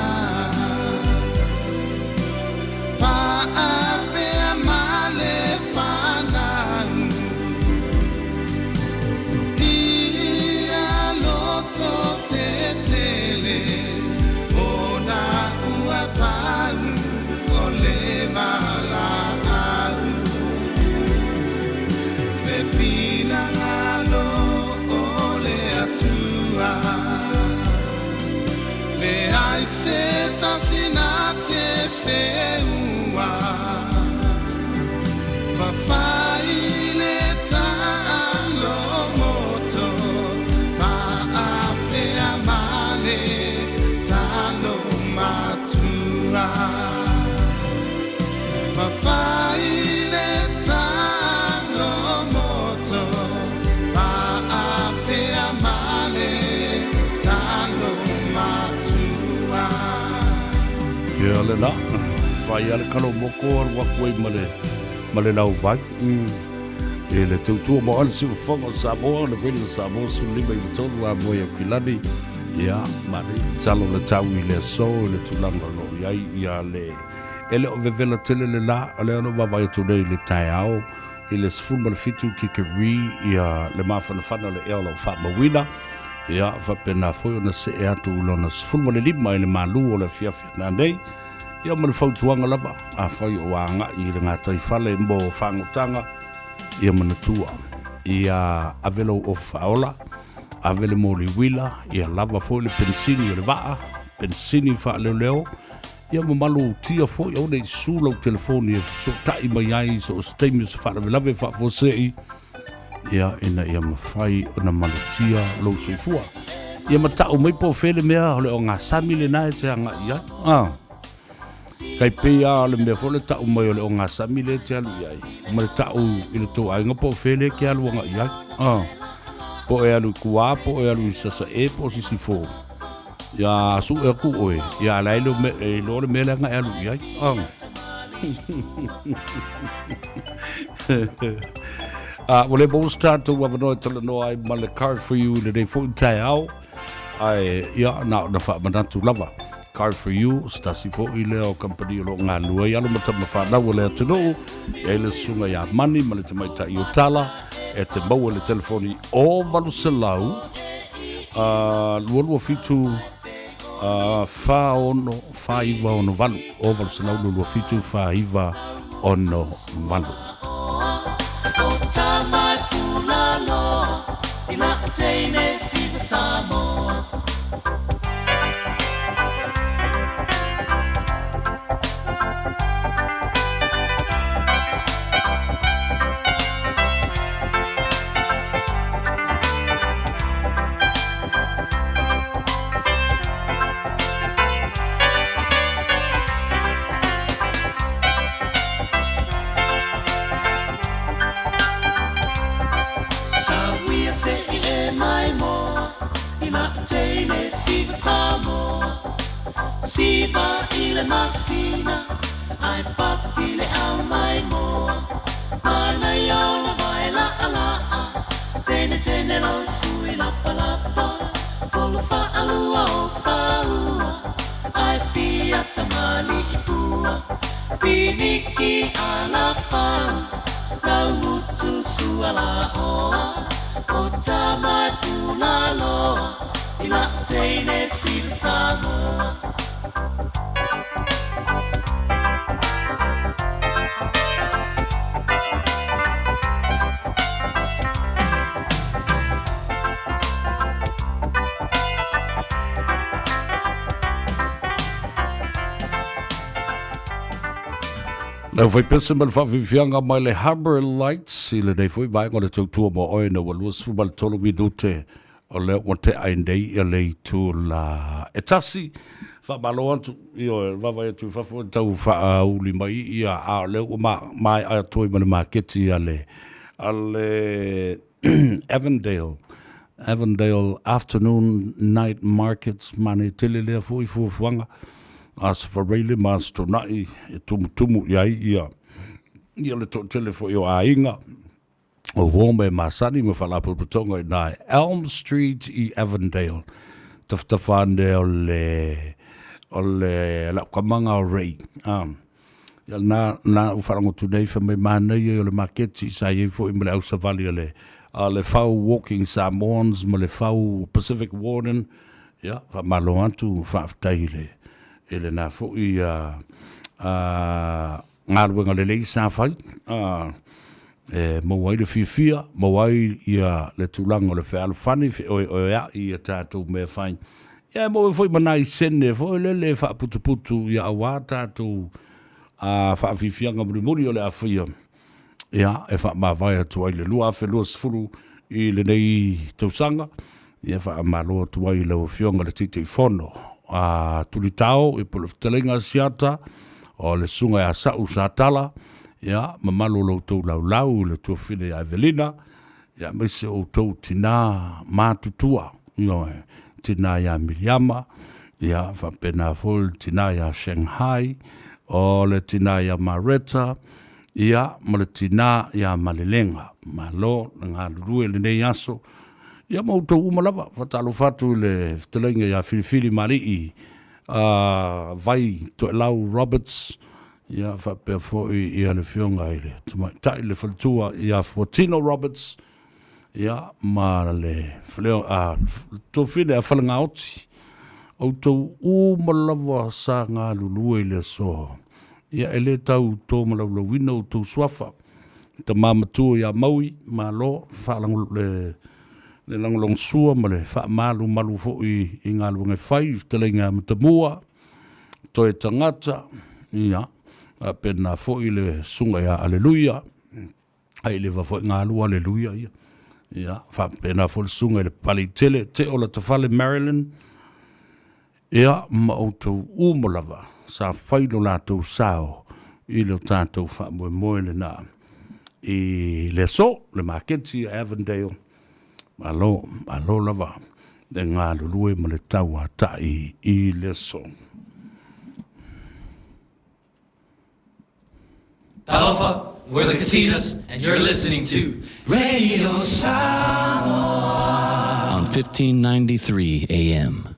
Faapea ma le fanau Ia loto tetele Ona ua pau o le valaau Le finagalo o le Atua Leai se tasi na te seua Fafai le taalomoto Faapea ma le talo matua Fafai le taalomoto Faapea ma le talo matua. Ia le la, fai a le kalo moko alu aku ai ma le, ma le lau vai. E le tautua mo ale siufofoga o Samoa, le veli o Samoa, 15 i 3 a moe au kilani. Ia, ma le salo le tau i le aso, i le tulaga o lo o i ai, ia le, e le o vevela tele le la, o lea o lo o vaavaai atu nei i le taeao, i le 17 tikeri, ia le mafanafana o le ea o lo o faamauina, ia, faapena foi ona see atu i lona 15 i le malu o le afiafi nanei, ia ma le fautuaga lava, afai o agai i le gataifale mo fagotaga, ia manatua, ia ave lou ofu faaola, ave le moli uila, ia lava foi le penisini o le vaa, penisini faaleoleo, Ia ma malutia foi aua ne i susu lau telefoni e fesootai mai ai i so o se taimi o se faalavelave faafuasei, ia, ina ia mafai ona malutia lou soifua. Ia ma tau mai po o fea le mea o le ogasami lena e te agai i ai. Ah. Tai pei lava o le mea foi le tau mai o le ogasami lea e te alu i ai, ma le tau i le tou aiga po o fea lea e te alu agai i ai. Ah. Po o e alu i Kuā, po o e alu i Sasae, po o Sisifo. Ia suʻe aku ʻoe, ia la e iloa le mea lea na e alu i ai. Ah. Ua le maua se tatou avanoa e talanoa ai ma le Car For You i lenei foi taeao, ae ia, na ona faamanatu lava. Car For You, se tasi foi lea o kamupani o lo o galulue ai alo ma tama fanau a le atunuu, e ai le susuga ia Mani ma le tamaitai o Tala, e te maua i le telefoni o 800 227 46 4968, o 800 27 4968. Le aufaipese ma le faafiafiaga mai le Harbour Lights i lenei foi vaega o le tautua mo oe ina ua 23 minute o lea ua tea ai nei ia le itula e tasi. Faamalo atu, ioe, vaavaai atu i fafo e tau faauli mai ia, a o lea ua maea atu ai ma le maketi a le, a le Avondale, Avondale Afternoon Night Markets, manaia tele lea foi fuafuaga, Aso Faraile ma Aso Toonai e tumutumu i ai ia, ia le toatele foi o aiga. O uo me masani ma faalapotopotoga i ina i Elm Street i Avondale. Tafatafa ane o le, o le laukamaga o Ray. Ia na, na u faalogo atu nei fai mai manaia ia o le maketi sa i ai foi ma le au savali a le, a le Fau Walking Samoans ma le Fau Pacific Warden. Ia, faamalo atu, faafetai i le, i lena foi galuega lelei sa fai e maua ai le fiafia, maua ai ia le tulaga o le fealofani, feoeoea'i i a tatou mea fai. Ia e maua ai foi ma nai sene foi lele e faaputuputu ia auā tatou faafiafiaga mulimuli o le a faia. Ia, e faamavae atu ai le 2020 i lenei tausaga, ia faamalo atu ai i lau Afioga i le Taitaifono a Tulitao i po o le Fetalaiga a Siata, o le Susuga ia Sa'u Satala, ia, mamalu o lo outou laulau i le tuafafine ia Evelina, ia aemaise o outou tinā matutua, ioe, tinā ia Miliama, ia faapena foi le tinā ia Shanghai, o le tinā ia Mareta, ia ma le tinā ia Malelega. Malo le galulue i lenei aso, ia ma outou uma lava. Faatalofa atu i le fetalaiga ia Filifili Malii, Vai Toelau Roberts, ia faapea foi ia le Afioga i le Tamaitai le Faletua ia Fuatino Roberts, ia ma le fale, a, tuafafine a Falegaoti, outou uma lava sa galulue i le aso. Ia e le tau tōmalaulauina outou suafa. Tama matua ia Maui, malo faalago, le, le lagolagosua ma le faamalumalu foi i galuega e fai i fetalaiga a Matamua. Toe Tagata, ia, faapena foi le Susuga ia Aleluia, ai leva foi galua Aleluia ia. Ia, faapena foi le Susuga i le Paleitele Teo Latafale Marilyn, ia, ma outou uma lava sa fai lo latou sao i lo tatou faamoemoe lena i le aso, le maketi i Avondale. Malo, malo lava le galulue ma le tauatai i le aso. Talofa, we're the Katinas, and you're listening to Radio Samoa on 1593 AM.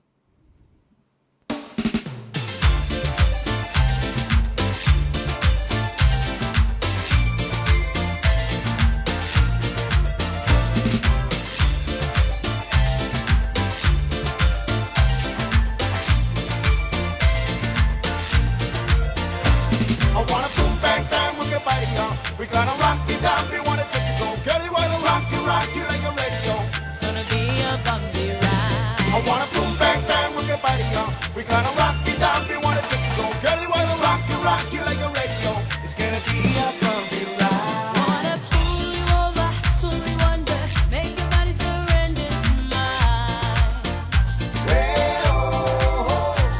I wanna boom bang bang with your body on. We gonna rock it down. We wanna take it home. Girl, you wanna rock it, rock it like a radio. It's gonna be a bumpy ride. I wanna boom bang bang with your body on. We gonna rock it down. We wanna take it home. Girl, you wanna rock it, rock it like a radio. It's gonna be a bumpy ride. Wanna pull you over, pull you under, make your body surrender to mine.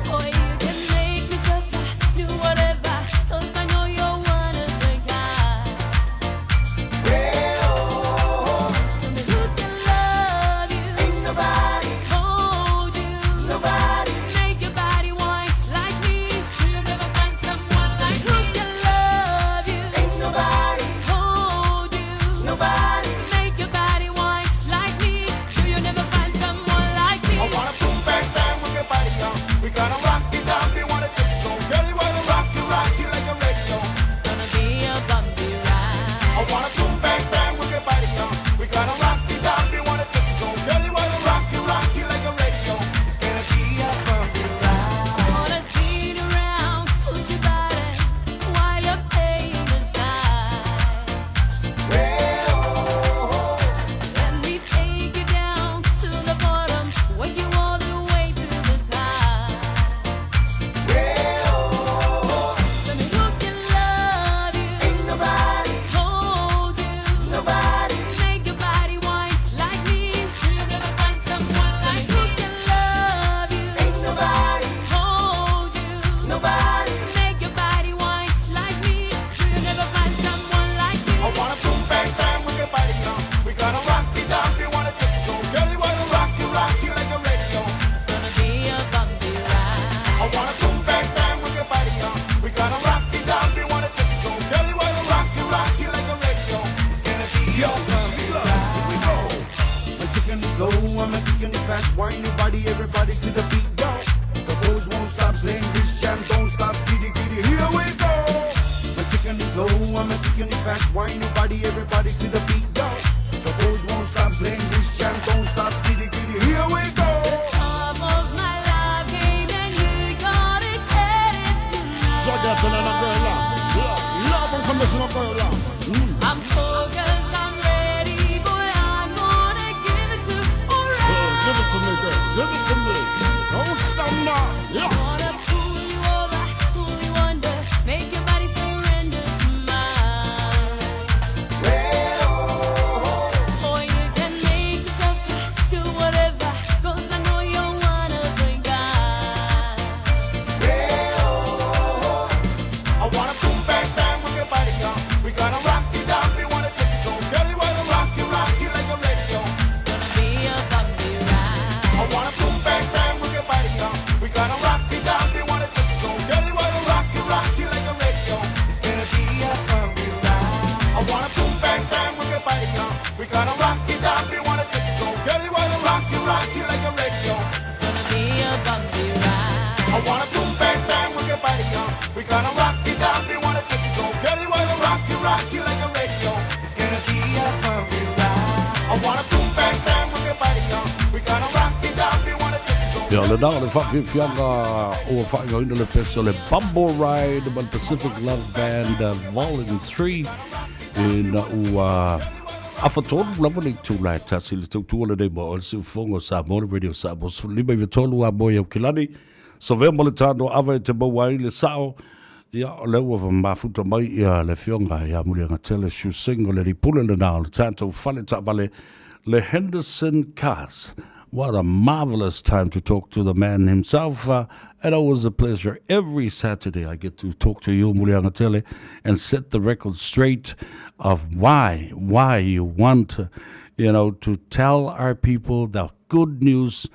Boy, you can make me suffer, do whatever, 'cause I know you're one of a kind. Tell me who can love you? Ain't nobody, Hold you. nobody. Make your body whine like me. You'll never find someone like me. Who can love you? Ain't nobody, Hold you. nobody. Make your body whine like me. You'll never find someone like me. I wanna boom bang bang with your body on. We gonna rock it down. We wanna take it home. Girl, you wanna rock it, rock it like a radio. It's gonna be a bumpy ride. I wanna boom bang bang with your body on. We gonna rock it down. We wanna take it home. Girl, you wanna rock it, rock it like a radio. It's gonna be a bumpy ride. Wanna spin around, put your body while you're playing the side. Let me take you down to the bottom, work you all the way to the top. Tell me who can love you? Ain't nobody, Hold you. nobody. Make your body whine like me. You'll never find someone like me. Who can love you? Ain't nobody, Hold you. nobody. Make your body whine like me. You'll never find someone like me. I wanna boom bang bang with your body on. We gonna rock it down. We wanna take it home. Girl, you wanna rock it, rock it like a radio. It's gonna be a bumpy ride. I wanna boom bang bang with your body on. We gonna rock it down. We wanna take it home. Girl, you wanna rock it, rock it like a radio. It's gonna be a bumpy ride. Here we go. I'm taking it slow, I'm taking it fast. Wine your body, everybody to the beat, yo. The boys won't stop playing this jam, don't stop, giddy giddy. Here we go. I'm taking it slow, I'm taking it fast. Wine your body, everybody to the beat, yo. The boys won't stop playing this jam, don't stop, giddy giddy. Here we go. Top of my life game and you gotta get it tonight. So get to the girl, love unconditional girl. I'm focused, I'm ready, boy. I'm gonna give it to alright. Give it to me, girl. Give it to me. Don't stop now. Yeah. Wanna pull you over, pull you under, make your body surrender to mine. Boy, you can make me suffer, do whatever, 'cause I know you're one of a kind. I wanna boom bang bang with your body on. We gonna rock it down. We wanna take it home. Girl, you wanna rock it, rock it like a radio. It's gonna be a bumpy ride. I wanna boom bang bang with your body on. We gonna rock it down. We wanna take it home. Girl, you wanna rock it, rock it like a radio. It's gonna be a bumpy ride. I wanna boom bang bang with your body on. We gonna rock it down. We wanna take it home. Girl, you wanna rock it, rock it like a radio. It's gonna be a bumpy ride. I wanna boom bang bang with your body on. We gonna rock it down. We wanna take it home. Girl, you wanna rock it, rock it like a radio. It's gonna be a bumpy ride. I wanna boom bang bang with your body on. We gonna rock it down. We wanna take it home. Ia, lena o le faafiafiaga ua faaigoaina le pese o le Bumble Ride ma le Pacific Love Band Volume 3 ina ua afa tonu lava le itula e tasi le tautua lenei mo le siufofoga o Samoa le Radio Samoa 15 a moe Aukilani. Savea ma le Tanoa e te maua ai le sao. Ia, o lea ua mafuta mai ia le Afioga ia Muliagatele Shu Singh, o le alii pule lena o le tatou fale taavale, le Henderson Cars. What a marvelous time to talk to the man himself. And always a pleasure. Every Saturday I get to talk to you, Muliagatele, and set the record straight of why you want, to tell our people the good news.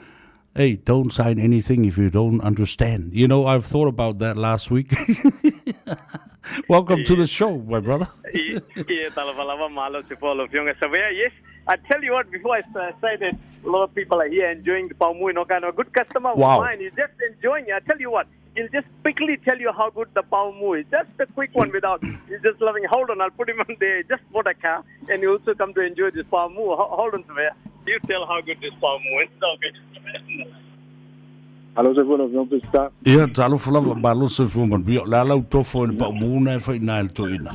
Hey, don't sign anything if you don't understand. You know, I've thought about that last week. Welcome to the show, my brother. Yeah, talofa lava, malo soifua lau Afioga Savea. Yes, I tell you what, before I say that, a lot of people are here enjoying the Paumu and Okano. A good customer of mine is just enjoying it. I tell you what, he'll just quickly tell you how good the Paumu is. Just a quick one without, he's just loving. Hold on, I'll put him on there. He just bought a car, and he also come to enjoy this Paumu. Hold on, Savea. You tell how good this Paumu is. So good. Alo soifua lau Afioga Peseta. Ia, talofa lava, malo soifua manuia. O le a lau tofo i le paumū na e fai i ina i le toeaina?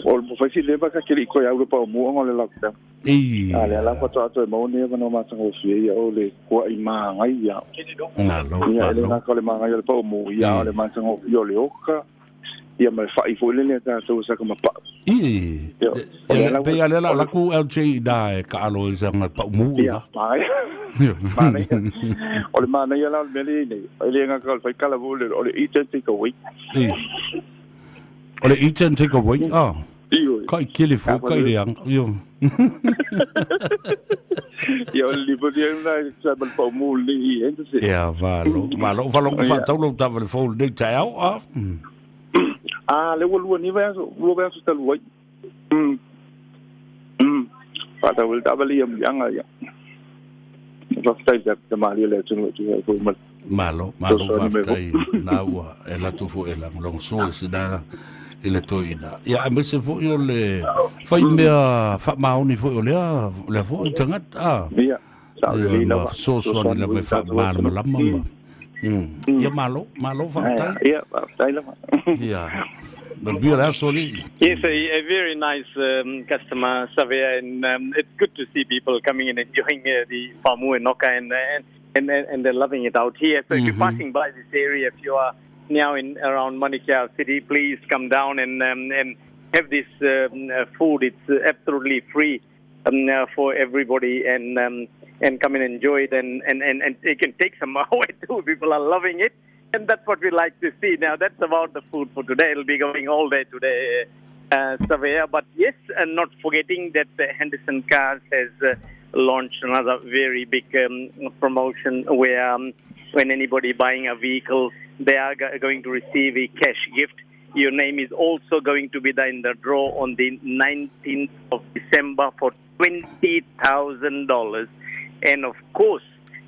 O le mofai si leva ka keli koe au le paumū ona o le lockdown. A lea la faatoa toe maua nei avanoa matagofie ia o le kuaʻi māgaia. Malo, Ia e le malo. gata o le māgaia o le paumū, ia a o le matagofie o le oka, ia ma le fa'i foi lele a tatou e saka ma pa'u. I, Ia, o lea la pei a lea la o le laku LJ i na e kaalo i sanga paumū Ia, ina. mānaia. Mānaia. O le mānaia la o le mea lea i nei, e le gata o le faikala foi o le o le eat and take away. I. O le eat and take away, ah. Ioe. Kai kele foi, kai leaga. Io. Ia, o le lipoti ai lena e tusa ai ma le paumū lenei i Henderson. Ia, malo, malo. Faalogo Ia. faatau lau taavale fou i lenei taeao, ah. A, lea ua lua nei vaiaso, lua vaiaso talu ai. Faatau ai le taavale ia Muliaga, ia. Faafetai i le tamalia le atunuu e tusa ai foi ma le Malo, malo fesoasoani mai foi. faafetai na ua e latou foi e lagolagosua i sina i le toeaina. Ia aemaise foi o le fai mea faamaoni foi o lea lea foi tagata a. Ia, sao Ia lelei ma lava. fesoasoani Fesoasoani lava foi e i le tatou atunuu. faamalamalama ma. Ia malo, malo faafetai. Ia, faafetai lava. Ia. Manuia le aso alii. Yes, a very nice customer, Savea, and it's good to see people coming and enjoying the Pamu and Noka, and, and, and, and they're loving it out here. So if you're passing by this area, if you are now in around Manukau City, please come down and and have this food. It's absolutely free for everybody, and and come and enjoy it, and, and, and, and you can take some away too. People are loving it, and that's what we like to see. Now, that's about the food for today. It'll be going all day today, Savea. But yes, and not forgetting that Henderson Cars has launched another very big promotion where when anybody buying a vehicle, they are going to receive a cash gift. Your name is also going to be there in the draw on the 19th of December for $20,000. And of course,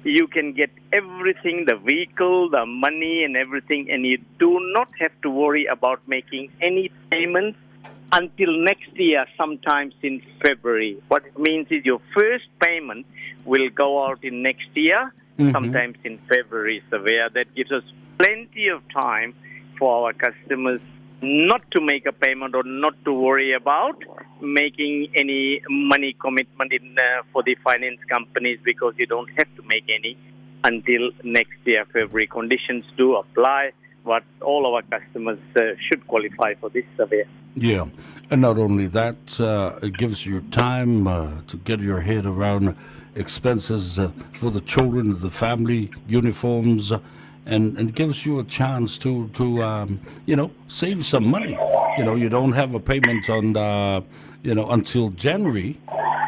you can get everything, the vehicle, the money and everything, and you do not have to worry about making any payments until next year, sometimes in February. What it means is your first payment will go out in next year, sometimes in February, Savea. That gives us plenty of time for our customers not to make a payment or not to worry about making any money commitment in for the finance companies, because you don't have to make any until next year, February. Conditions do apply, but all our customers should qualify for this survey. Yeah, and not only that, it gives you time to get your head around expenses for the children, the family, uniforms, and gives you a chance to save some money. You know, you don't have a payment on until January.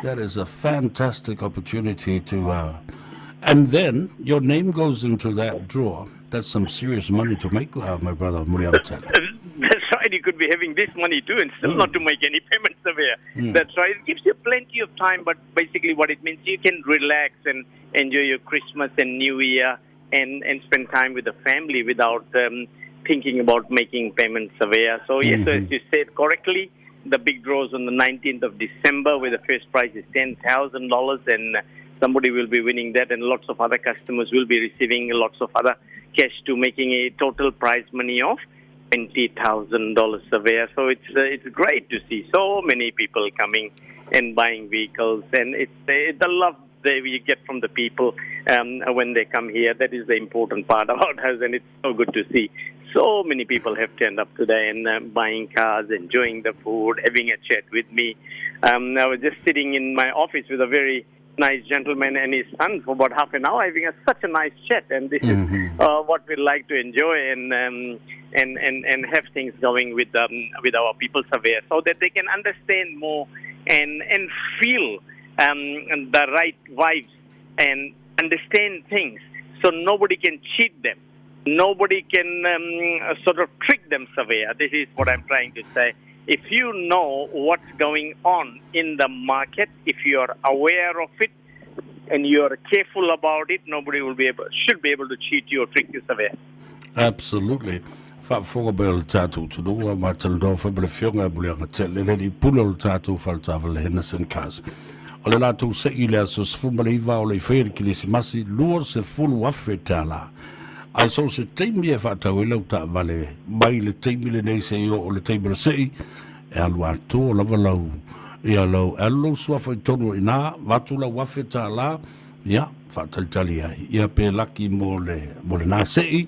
That is a fantastic opportunity to, and then your name goes into that drawer. That's some serious money to make, my brother Muliagatele. That's right. You could be having this money too and still not to make any payments away. That's right. It gives you plenty of time, but basically what it means, you can relax and enjoy your Christmas and New Year and spend time with the family without thinking about making payments away. So yes, as you said correctly, the big draw is on the 19th of December, where the first prize is $10,000, and somebody will be winning that, and lots of other customers will be receiving lots of other cash to making a total prize money of $20,000 Savea. So it's great to see so many people coming and buying vehicles, and it's the love. we get from the people when they come here. That is the important part about us, and it's so good to see. So many people have turned up today and buying cars, enjoying the food, having a chat with me. I was just sitting in my office with a very nice gentleman and his son for about half an hour, having such a nice chat. And this is what we like to enjoy and have things going with our people surveyor, so that they can understand more and feel the right vibes and understand things, so nobody can cheat them. Nobody can sort of trick them, surveyor. This is what I'm trying to say. If you know what's going on in the market, if you are aware of it and you are careful about it, nobody will be able, should be able to cheat you or trick you, surveyor. Absolutely. Faafofoga mai o le tatou atunuu a matalanoa foi ma le Afioga e Muliaga Tele le alii pule o le tatou faletaavale Henderson Cars. O le latou se'i i le aso 19 o le i faia le Kerisimasi $20,000. Ae so o se taimi e faatau ai lau taavale mai le taimi lenei seia oo i le taimi o le se'i, e alu atoa lava lau ia lau e alu lou suafa i totonu o i ina, avatu lau $1,000, ia, faatalitali ai. Ia pe laki mo le mo lena se'i.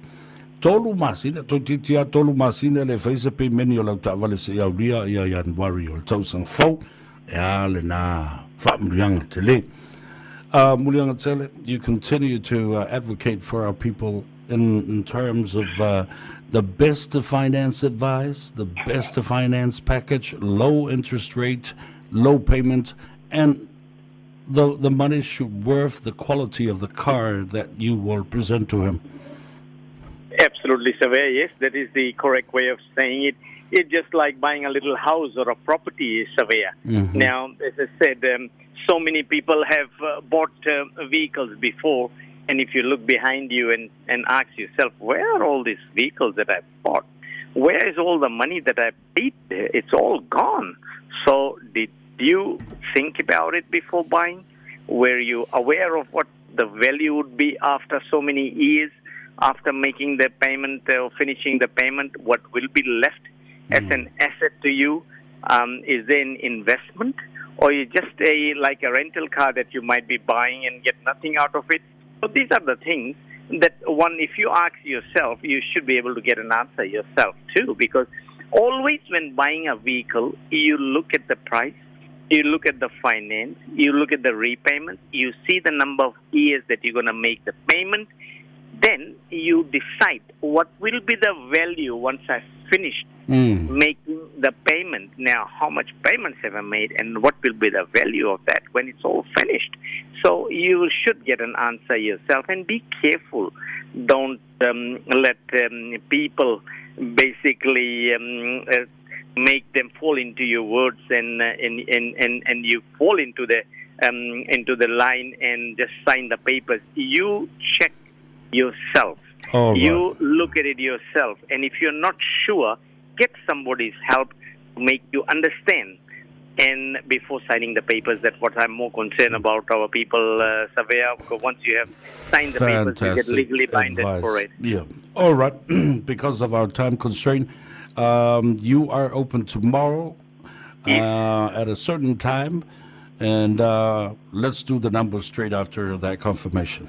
Tolu masina, toeitiiti lava tolu masina e le fai se peimeni o lau taavale seia aulia ia Ianuari o le tausaga fou, e a lena faamanuiaga tele. Muliaga Tele, you continue to advocate for our people in, in terms of the best to finance advice, the best to finance package, low interest rate, low payment, and the, the money should worth the quality of the car that you will present to him. Absolutely, Surveyor. Yes, that is the correct way of saying it. It's just like buying a little house or a property, Surveyor. Now, as I said, so many people have bought vehicles before, and if you look behind you and, and ask yourself, where are all these vehicles that I bought? Where is all the money that I paid? It's all gone. So, did you think about it before buying? Were you aware of what the value would be after so many years? After making the payment or finishing the payment, what will be left as an asset to you? Is there an investment, or is just a like a rental car that you might be buying and get nothing out of it? So these are the things that one, if you ask yourself, you should be able to get an answer yourself too, because always when buying a vehicle, you look at the price, you look at the finance, you look at the repayment, you see the number of years that you're going to make the payment. Then you decide what will be the value once I've finished making the payment. Now, how much payments have I made and what will be the value of that when it's all finished? So you should get an answer yourself and be careful. Don't let people basically make them fall into your words and, and, and, and, you fall into the, into the line and just sign the papers. You check yourself. All right. You look at it yourself. And if you're not sure, get somebody's help to make you understand. And before signing the papers, that's what I'm more concerned about, our people, Surveyor, because once you have signed the papers, you get Fantastic legally binded for advice. it. Yeah. All right. Because of our time constraint, you are open tomorrow at a certain time, and let's do the numbers straight after that confirmation.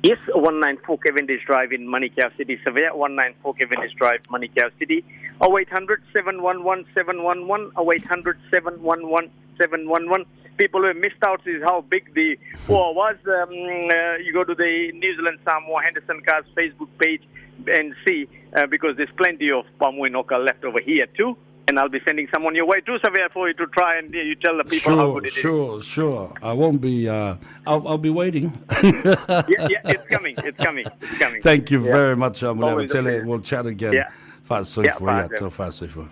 Yes, 194 Cavendish Drive in Manukau City, Surveyor. 194 Cavendish Drive, Manukau City. 0800 711 711, 0800 711 711. People who have missed out is how big the war was. You go to the New Zealand Samoa Henderson Cars Facebook page and see, because there's plenty of Pamu Inoka left over here too. And I'll be sending someone your way too, Surveyor, for you to try and you tell the people how Sure, good it is. sure. I won't be. I'll be waiting. Yeah, yeah, it's coming, it's coming, it's coming. Thank you Yeah. very much, Muliaga Always a Tele. pleasure. We'll chat again. Yeah. Yeah, Fa'asoifua ia bye, to fa'asoifua.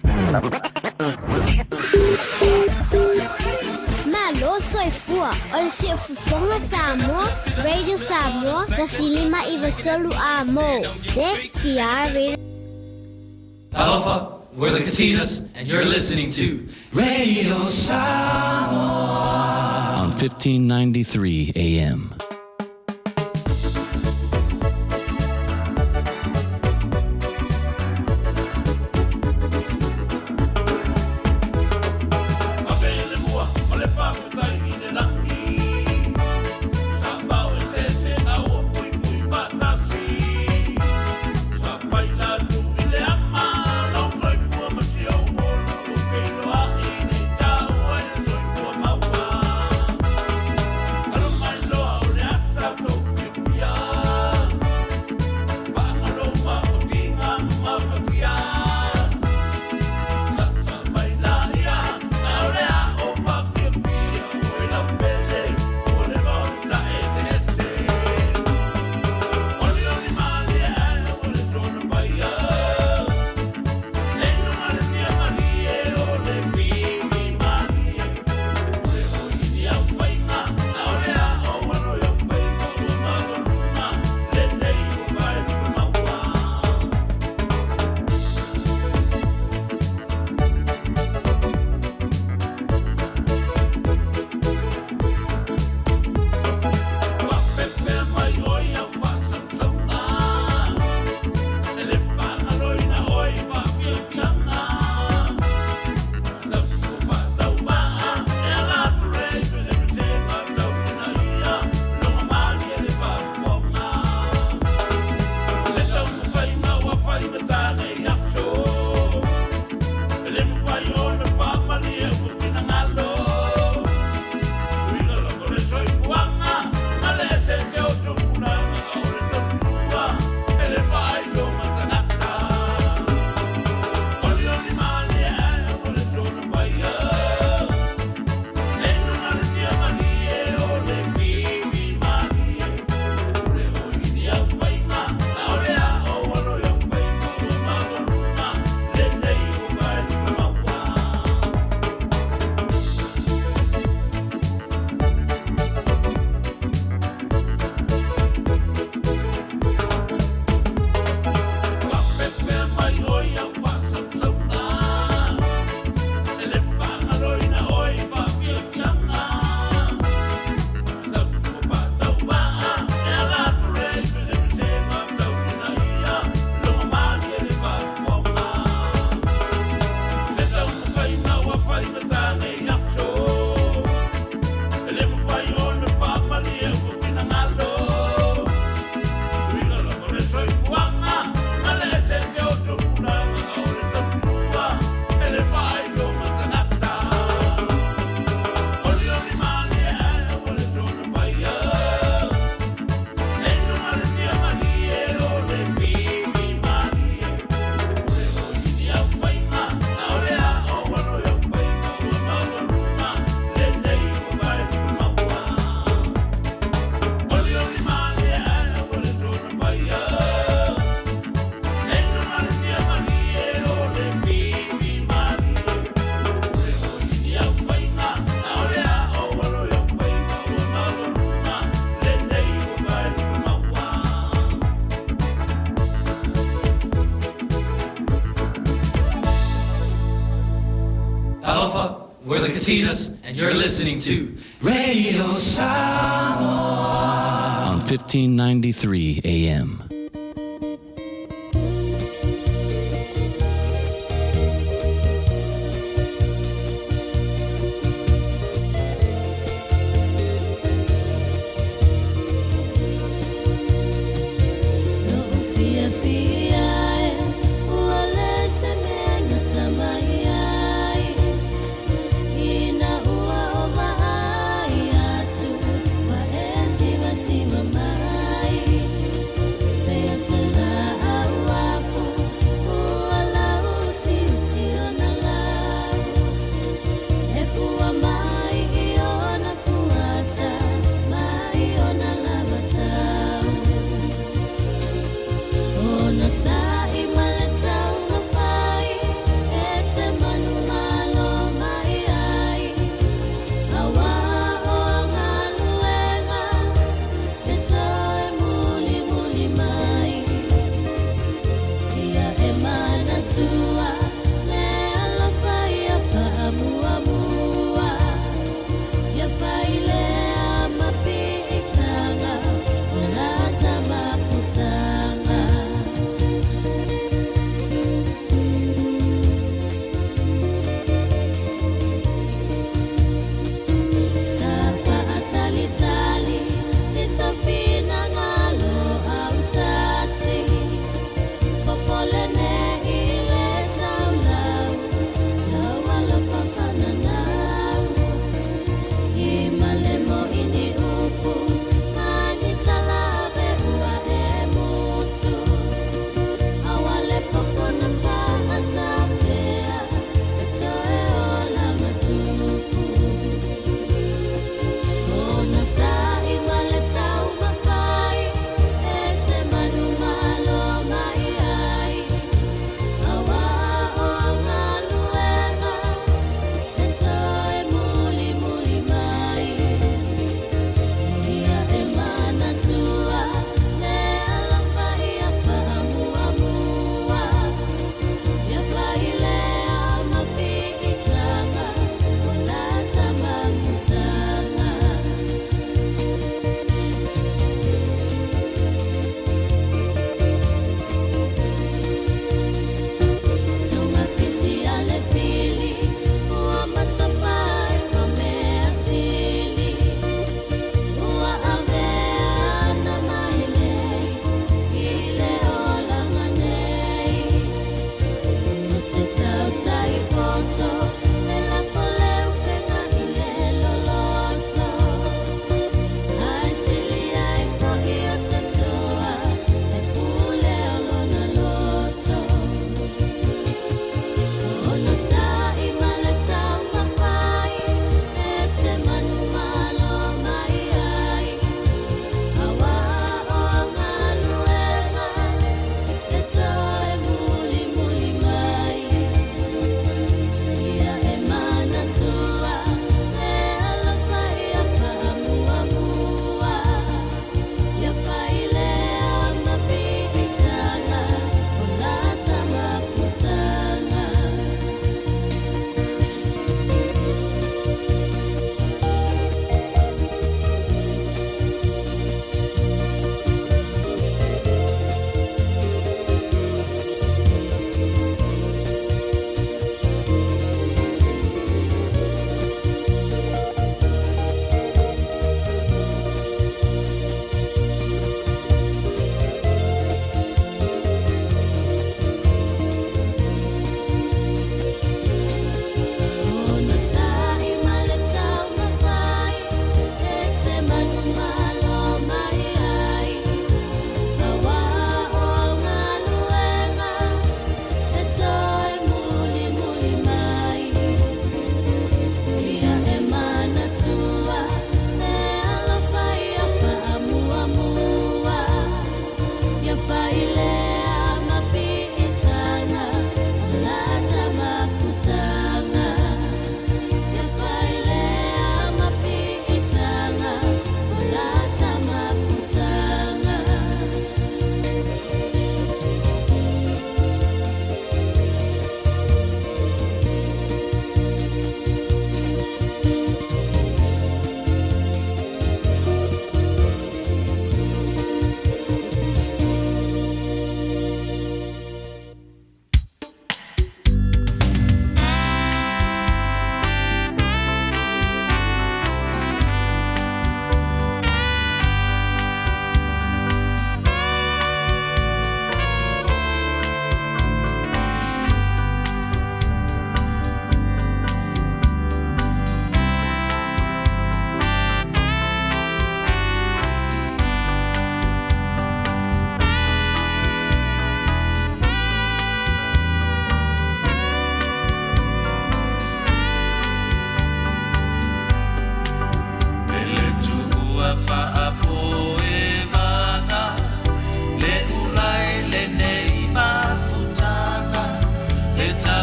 Malo soifua o le siufofoga Samoa, Radio Samoa, 153 a mo. CKR Radio. Talofa, we're the Katinas, and you're listening to Radio Samoa on 1593 AM. Ave le mua o le faafetai i le lagi. Talofa, we're the Katinas, and you're listening to Radio Samoa on 1593 AM.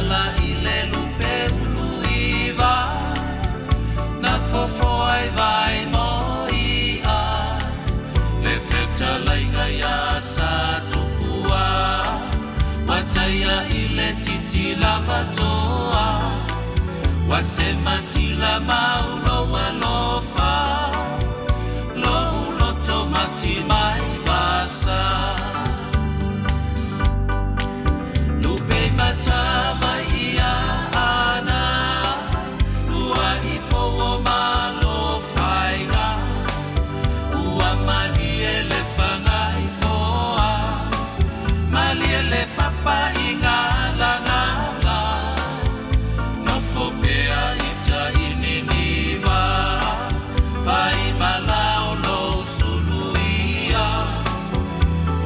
tala i le lupe ulu iva Na fofo ai vai mo i'a Le fetalaiga ia sa tupua Ua taia i le titi lava toa Ua se matila mau lou alofa Lou loto mati mai vasa Lupe matava ia ana Ua ipo o malo faiga Ua malie le fagaifoa Malie le papa i galagala Nofo pea i tai Niniva Fai malao lou suluia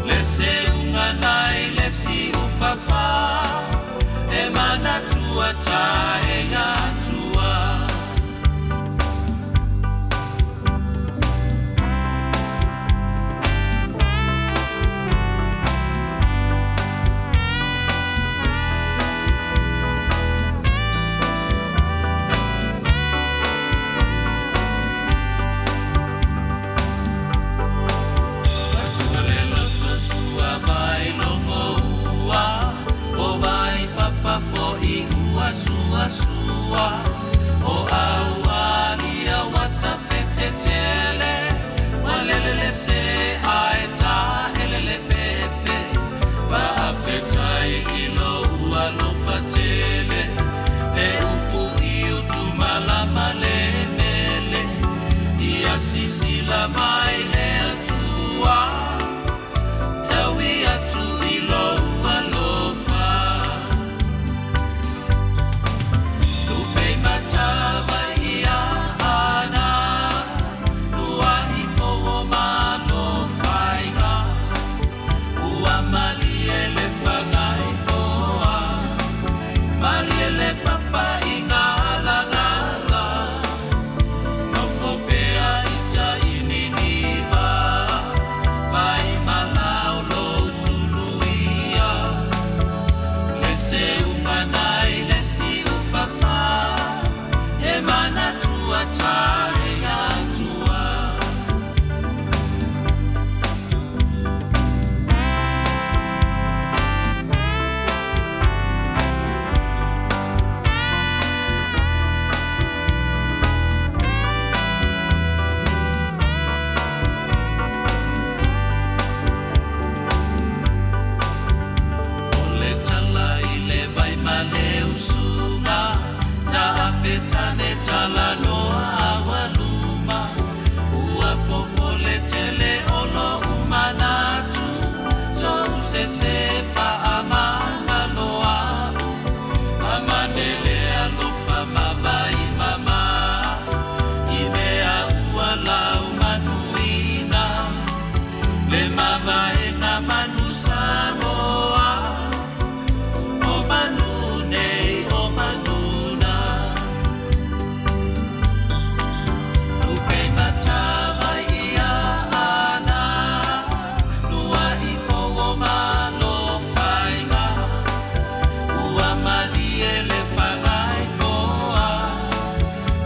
Le seuga nai le siufafa E manatua taega atua. Sua le loto sua vai logo ua O vai papa fo'i ua sua sua O aualia ua tafetetele Ua lelele se ae ta elele pepe Faafetai i lou alofa tele Le upu i utu malama le mele Ia sisila mai le Atua Taui atu i lou alofa Lupe matava ia ana Lua i pou o malo faiga Ua malie le fagaifoa Malie le papa i galagala Nofo pea i tai Niniva Fai malao lou suluia Le seuga nai le siufafa E manatua tae atua. O le tala i le vai ma le usuga, Taape tane tala noa aualuma, Ua popole tele o lo'u manatu, Sou sese faamagalo a'u, Amane le alofa ma vai mama, I mea ua lau manuina, Le mavaega manu Samoa. O manu nei o manu na. Lupe matava ia ana Lua i pou o malo faiga Ua malie le fagaifoa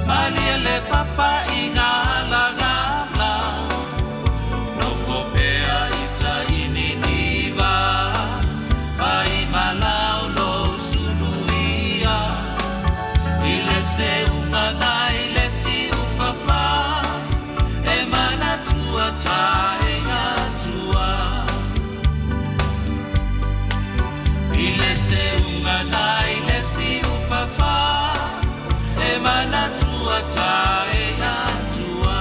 Malie le papa i galagala Nofo pea i tai Niniva Fai malao lou suluia I le seuga nai le siufafa E manatua tae atua I le seuga nai le siufafa E manatua tae atua.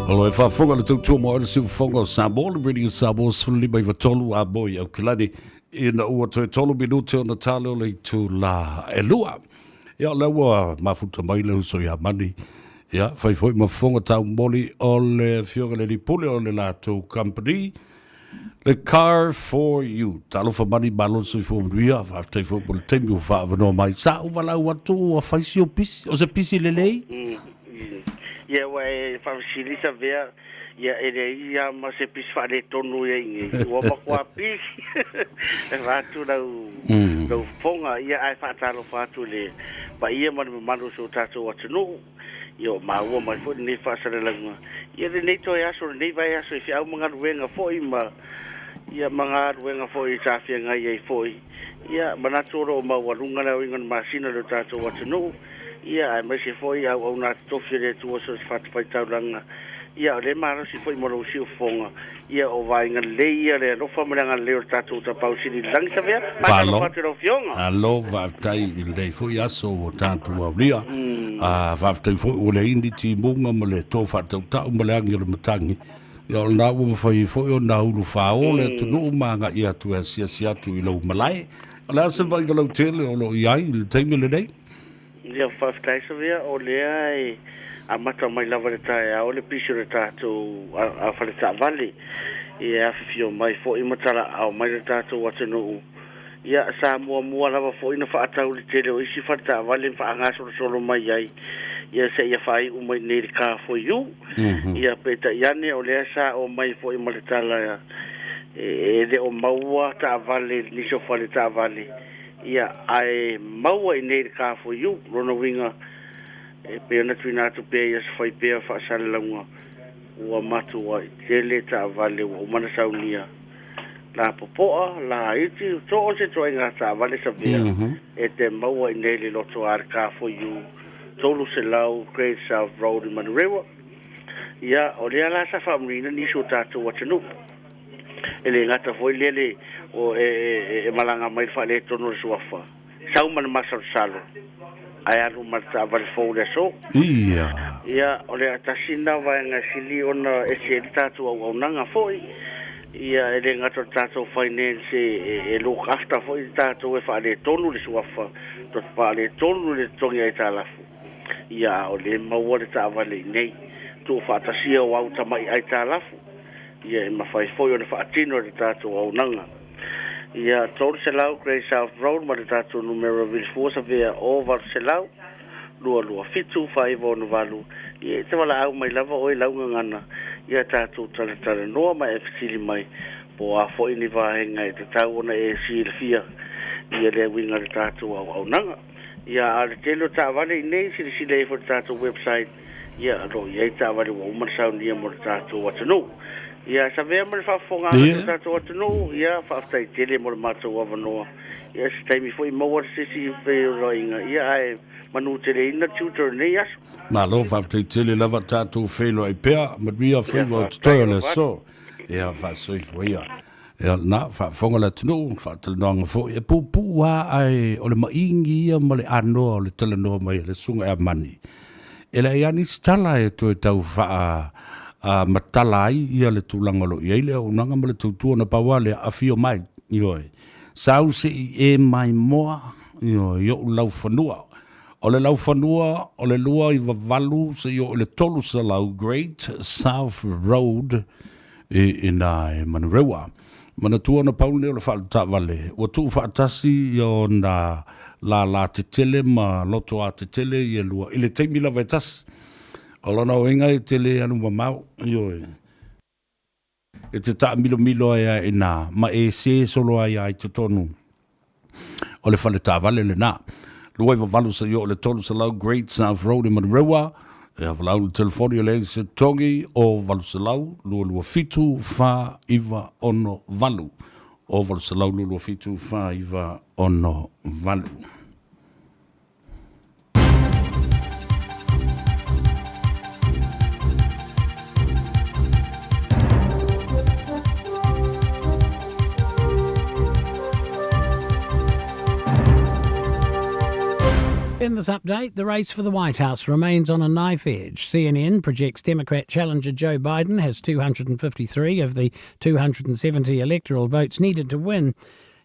Alo e faafofoga le tautua mo le siufofoga o Samoa, le Radio Samoa 15 a mo i Aukilani ina ua toe tolu minute ona tale o le itulā e lua. Ia, o lea ua mafuta mai le uso ia Mani. Ia, fai foi ma fofoga taumoli o le Afioga i le Alii Pule o le latou company, le Car for You. Talofa mani, malo le soifua manuia, faafetai foi mo le taimi ua faaavanoa mai. Sa ou valaau atu ua fai si ou pisi, o se pisi lelei? Ia, ua e faafesili Savea, ia e leai lava ma se pisi faaletonu ia i inei, ua matua pisi vaeatu lau, lau fofoga, ia ae faatalofa atu i le paia ma le mamalu o si o tatou atunuu. Ia ua maua mai foi lenei faasalalauga, ia lenei toe aso, lenei vaiaso i feau ma galuega foi ma, ia ma galuega foi sa feagai ai foi. Ia manatu o lo o maualuga le aoina o le masina i lo tatou atunuu, ia aemaise foi auauna totofi a le Atua so o se fatafaitaulaga. Ia o lea e malosi foi mo lou siufofoga, ia o vaaiga lelei ia le alofa ma le agalelei o le tatou Tapaau Sili i le Lagi Savea. Faatalofa atu i lau Afioga. Malo faafetai i lenei foi aso ua tatou aulia. Ah, faafetai foi ua leai ni timuga ma le to faatautau ma le agi o le matagi. Ia o lena ua mafai ai foi ona ulu fao le atunuu ma agai atu e asiasi atu i lou malae. O le a se vaaiga lautele o lo o i ai i le taimi lenei? Ia, faafetai Savea, o lea e amata mai lava i le taeao le pisi o le tatou fale taavale, e afifio mai foi ma talaao mai le tatou atunuu. Ia, sa muamua lava foi ona faatau le tele o isi fale taavale ma faagasolosolo mai ai, ia seia faaiu mai nei i le Car For You. Ia, peitai ane o lea sa oo mai foi ma le tala e le o maua taavale i nisi o fale taavale, Ia, ae maua i inei i le Car For You, lona uiga, e pei ona tuuina atu pea i aso fai pea faasalalauga, ua matuai tele taavale ua uma ona saunia, la popoa, la iti, so o se ituaiga taavale savea e te maua i inei i le loto a le Car For You, 300 Great South Road i Manurewa. Ia, o lea la sa faamanuiaina nisi o tatou atunuu. E le gata foi lea le o e, e, e malaga mai le faaletonu o le suafa, sau ma le masalosalo, ae alu ma le taavale fou i le aso. Ia. Ia, o le tasi lena vaega e sili ona ese ai le tatou auaunaga foi. Ia, e le gata o le tatou finance e, e, e look after foi tatou e faaletonu le suafa, faaletonu le totogi aitalafu. Ia, a o lea e maua le taavale i inei, tuufaatasia o au tamai aitalafu. Ia e mafai foi ona faatino e le tatou auaunaga. Ia 300 Great South Road ma le tatou numera vilifua savea o 800 227 4968. Ia e te valaau mai lava oe lau gagana ia tatou talatalanoa ma e fesili mai po o a foi ni vaega e tatau ona e silafia ia le uiga o le tatou auaunaga. Ia a o le tele o taavale i inei, silasila ifo i le tatou website Ia, o lo o i ai taavale ua uma ona saunia mo le tatou atunuu. Ia, savea ma le faafofogaaga a si o tatou atunuu, ia, faafetai tele mo le matou avanoa. Ia, se taimi foi maua se isi feiloaiga, ia, ae manuteleina tiute o lenei aso. Malo, faafetai tele lava tatou feiloai pea, manuia faiva o totoe o le aso. Ia, faasoifua ia. Ia, lena, faafofoga le atunuu, faatalanoaga foi, e puupuu lava ae o le maigi ia ma le anoa o le talanoa mai a le Susuga ia Mani. E leai lava nisi tala e toe tau faa matala ai ia le tulaga o lo o i ai le auaunaga ma le tautua na pau lava lea, afio mai, ioe, sau se i e maimoa, ioe, i ou laufanua. O le laufanua o le 298 seia oo i le 300 Great South Road, i ina e Manurewa. Manatua ona pau lenei o le fale taavale ua tuufaatasi ona lālā tetele ma lotoā tetele ia lua i le taimi lava e tasi. O lona uiga e te le alu mamao, ioe, e te taamilomilo ai lava i ina ma e sē solo ai lava i totonu o le fale taavale lena. 28 seia oo i le 300 Great South Road i Manurewa. E valaau i le telefoni o leai se togi o 800 227 4968. O 800 227 4968. In this update, the race for the White House remains on a knife edge. CNN projects Democrat challenger Joe Biden has 253 of the 270 electoral votes needed to win.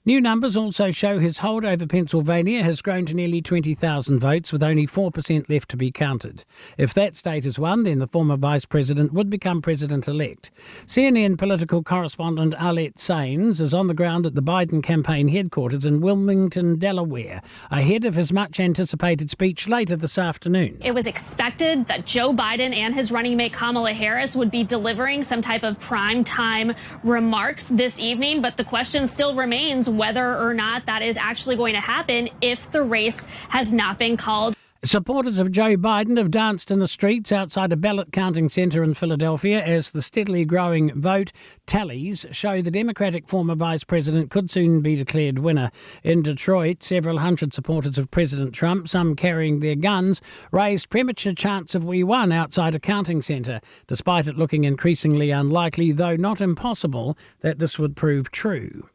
New numbers also show his hold over Pennsylvania has grown to nearly 20,000 votes, with only 4% left to be counted. If that state is won, then the former vice president would become president elect. CNN political correspondent Arlette Saenz is on the ground at the Biden campaign headquarters in Wilmington, Delaware, ahead of his much anticipated speech later this afternoon. It was expected that Joe Biden and his running mate Kamala Harris would be delivering some type of prime time remarks this evening, but the question still remains whether or not that is actually going to happen if the race has not been called. Supporters of Joe Biden have danced in the streets outside a ballot counting centre in Philadelphia as the steadily growing vote tallies show the Democratic former vice president could soon be declared winner. In Detroit, several hundred supporters of President Trump, some carrying their guns, raised premature chants of We Won outside a counting centre, despite it looking increasingly unlikely, though not impossible, that this would prove true.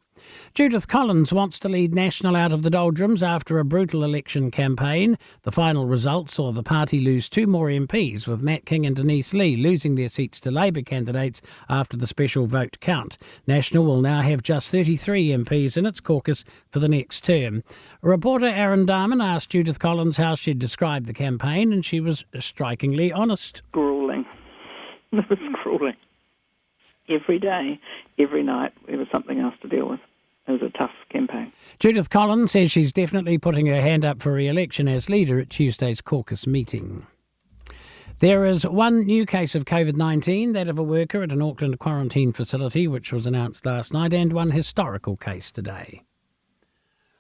Judith Collins wants to lead National out of the doldrums after a brutal election campaign. The final result saw the party lose two more MPs, with Matt King and Denise Lee losing their seats to Labour candidates after the special vote count. National will now have just 33 MPs in its caucus for the next term. Reporter Aaron Darman asked Judith Collins how she'd describe the campaign, and she was strikingly honest. Grueling. It was grueling. Every day, every night, there was something else to deal with. It was a tough campaign. Judith Collins says she's definitely putting her hand up for re election as leader at Tuesday's caucus meeting. There is one new case of COVID 19, that of a worker at an Auckland quarantine facility, which was announced last night, and one historical case today.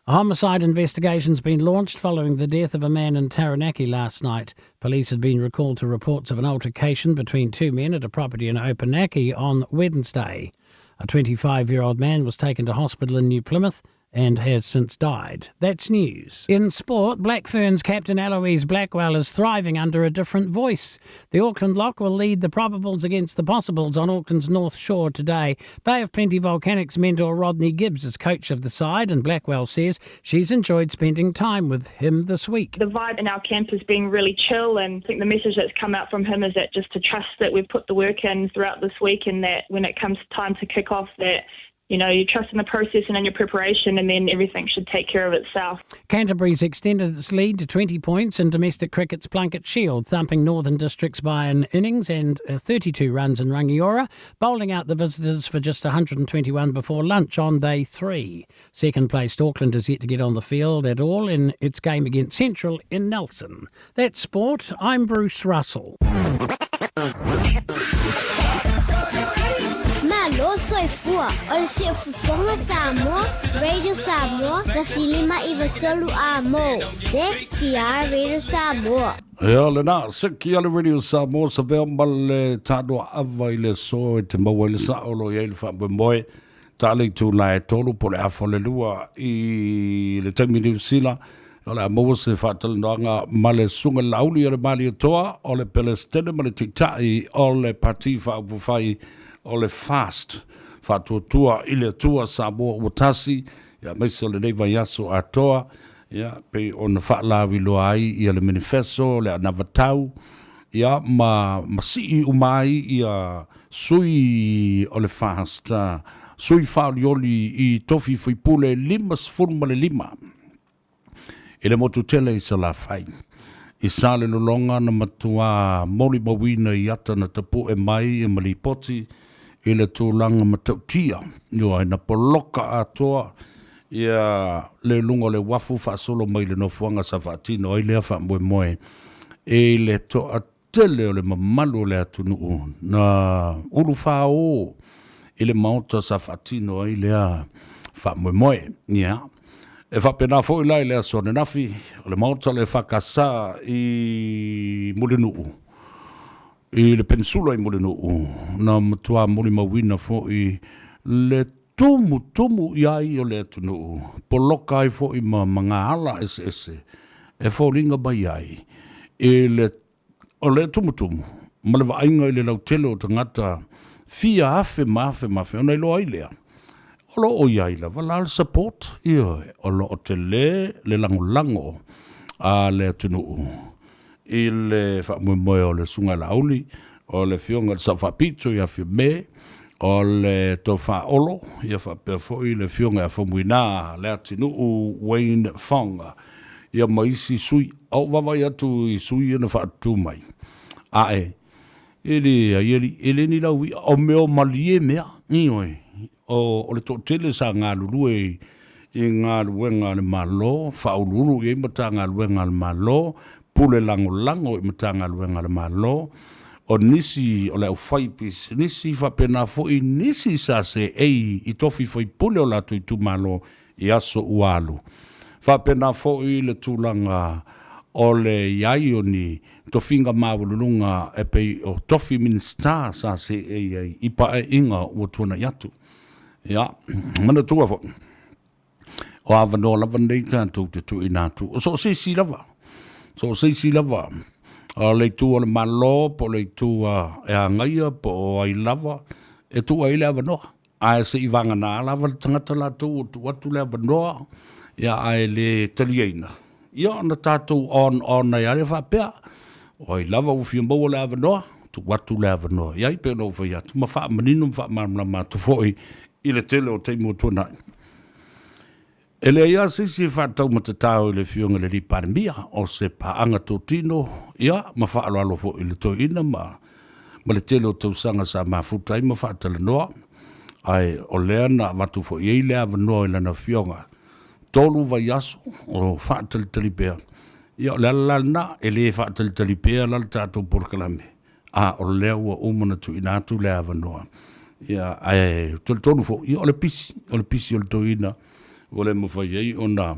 A homicide investigation's been launched following the death of a man in Taranaki last night. Police had been recalled to reports of an altercation between two men at a property in Opunake on Wednesday. A 25 year old man was taken to hospital in New Plymouth and has since died. That's news. In sport, Black Ferns captain Eloise Blackwell is thriving under a different voice. The Auckland Lock will lead the probables against the possibles on Auckland's North Shore today. Bay of Plenty Volcanics mentor Rodney Gibbs is coach of the side, and Blackwell says she's enjoyed spending time with him this week. The vibe in our camp has been really chill, and I think the message that's come out from him is that just to trust that we've put the work in throughout this week and that when it comes time to kick off, that you know, you trust in the process and in your preparation, and then everything should take care of itself. Canterbury's extended its lead to 20 points in domestic cricket's Plunket Shield, thumping Northern Districts by an innings and uh, 32 runs in Rangiora, bowling out the visitors for just 121 before lunch on day three. Second placed Auckland is yet to get on the field at all in its game against Central in Nelson. That's sport. I'm Bruce Russell. Malo soifua o le siufofoga Samoa, Radio Samoa, 1993 a mo. Se ki a Radio Samoa. Ea lena, se ki a le Radio Samoa sa vea ma le tānoa ava i le so e te maua i le sa olo i ai le whaamoemoe. Tā le itu la e tolu po le afa o le lua i le taimi Niu Sila, o le a maua se whaatalanoaga ma le susuga Laauli o le Malietoa o le Pelestene ma le Taitai o le Pati Faaupufai o le FAST, Faatuatua i le Atua Samoa Ua Tasi, ia aemaise o lenei vaiaso atoa, ia, pei ona faalauiloa ai ia le Menifeso, le Anavatau, ia, ma, ma sii uma ai ia sui o le FAST, sui faaolioli i tofi faipule 55. I le motu tele i Salafai. I Salelologa na matuā molimauina i ata na tapuʻe mai e ma lipoti i le tulaga matautia, ioe, na poloka atoa ia le luga o le uafu faasolo mai le nofoaga sa faatino ai lea faamoemoe i le toatele o le mamalu o le atunuu na ulufāō i le maota sa faatino ai lea faamoemoe. Ia, e faapena foi la i le aso ananafi, o le maota o le EFKS i Mulinuu, i le Penisula i Mulinuu, na matua molimauina foi le tumutumu i ai o le atunuu, poloka ai foi ma magaala eseese e foliga mai ai i le O le tumutumu ma le vaaiga i le lautele o tagata fia afe ma afe ma afe ona iloa ai lea, o lo o i ai lava la le support, ioe, o lo o tele le lagolago a le atunuu i le faamoemoe o le Susuga Laauli, o le Afioga i le Sao Faapito ia Fiame, O le Tofa Olo, ia faapea foi le Afioga ia Faumuina Leatinuu Wayne Fong, ia ma isi sui. A ou vaavaai atu i sui ia na faatutu mai, ae, e leai alii, e le ni laui'a, o mea o malie mea, ioe, o, o le toatele sa galulue i galuega a le Malo, faauluulu i ai Matagaluega a le Malo, pule lagolago i Matagaluega a le Malo, o nisi o le aufaipisinisi, faapena foi nisi sa seei i tofi faipule o latou itumalo i aso ua alu. Faapena foi le tulaga o le i ai o ni tofiga maualuluga e pei o tofi Minisita sa seei ai i paeaiga ua tuanai atu. Ia, manatua foi, o avanoa lava nei tatou te tuuina atu, o so o se isi lava, so o se isi lava, o le itu o le Malo po o le itu e agaia po o ai lava, e tuu ai le avanoa. Ae se i vagana lava le tagata latou ua tuu atu le avanoa, ia ae le taliaina, ia ona tatou on on ai lava lea faapea, o ai lava ua fia maua le avanoa, tuu atu le avanoa i ai, pei ona ou fai atu, ma faamanino ma faamalamalama atu foi i le tele o taimi ua tuanai. E leai lava se isi e faataumatatao i le Afioga i le alii Palemia, o se paaga totino, ia, ma faaaloalo foi i le toeaina ma, ma le tele o tausaga sa mafuta ai ma faatalanoa, ae o lea na avatu foi i ai le avanoa i lana afioga, 3 vaiaso o faatalitali pea. Ia, o le ala la lena, e le faatalitali pea la le tatou polokalame, a o lea ua uma ona tuuina atu le avanoa. Ia, ae talitonu foi, ia o le pisi, o le pisi o le toeaina ua le mafai ai ona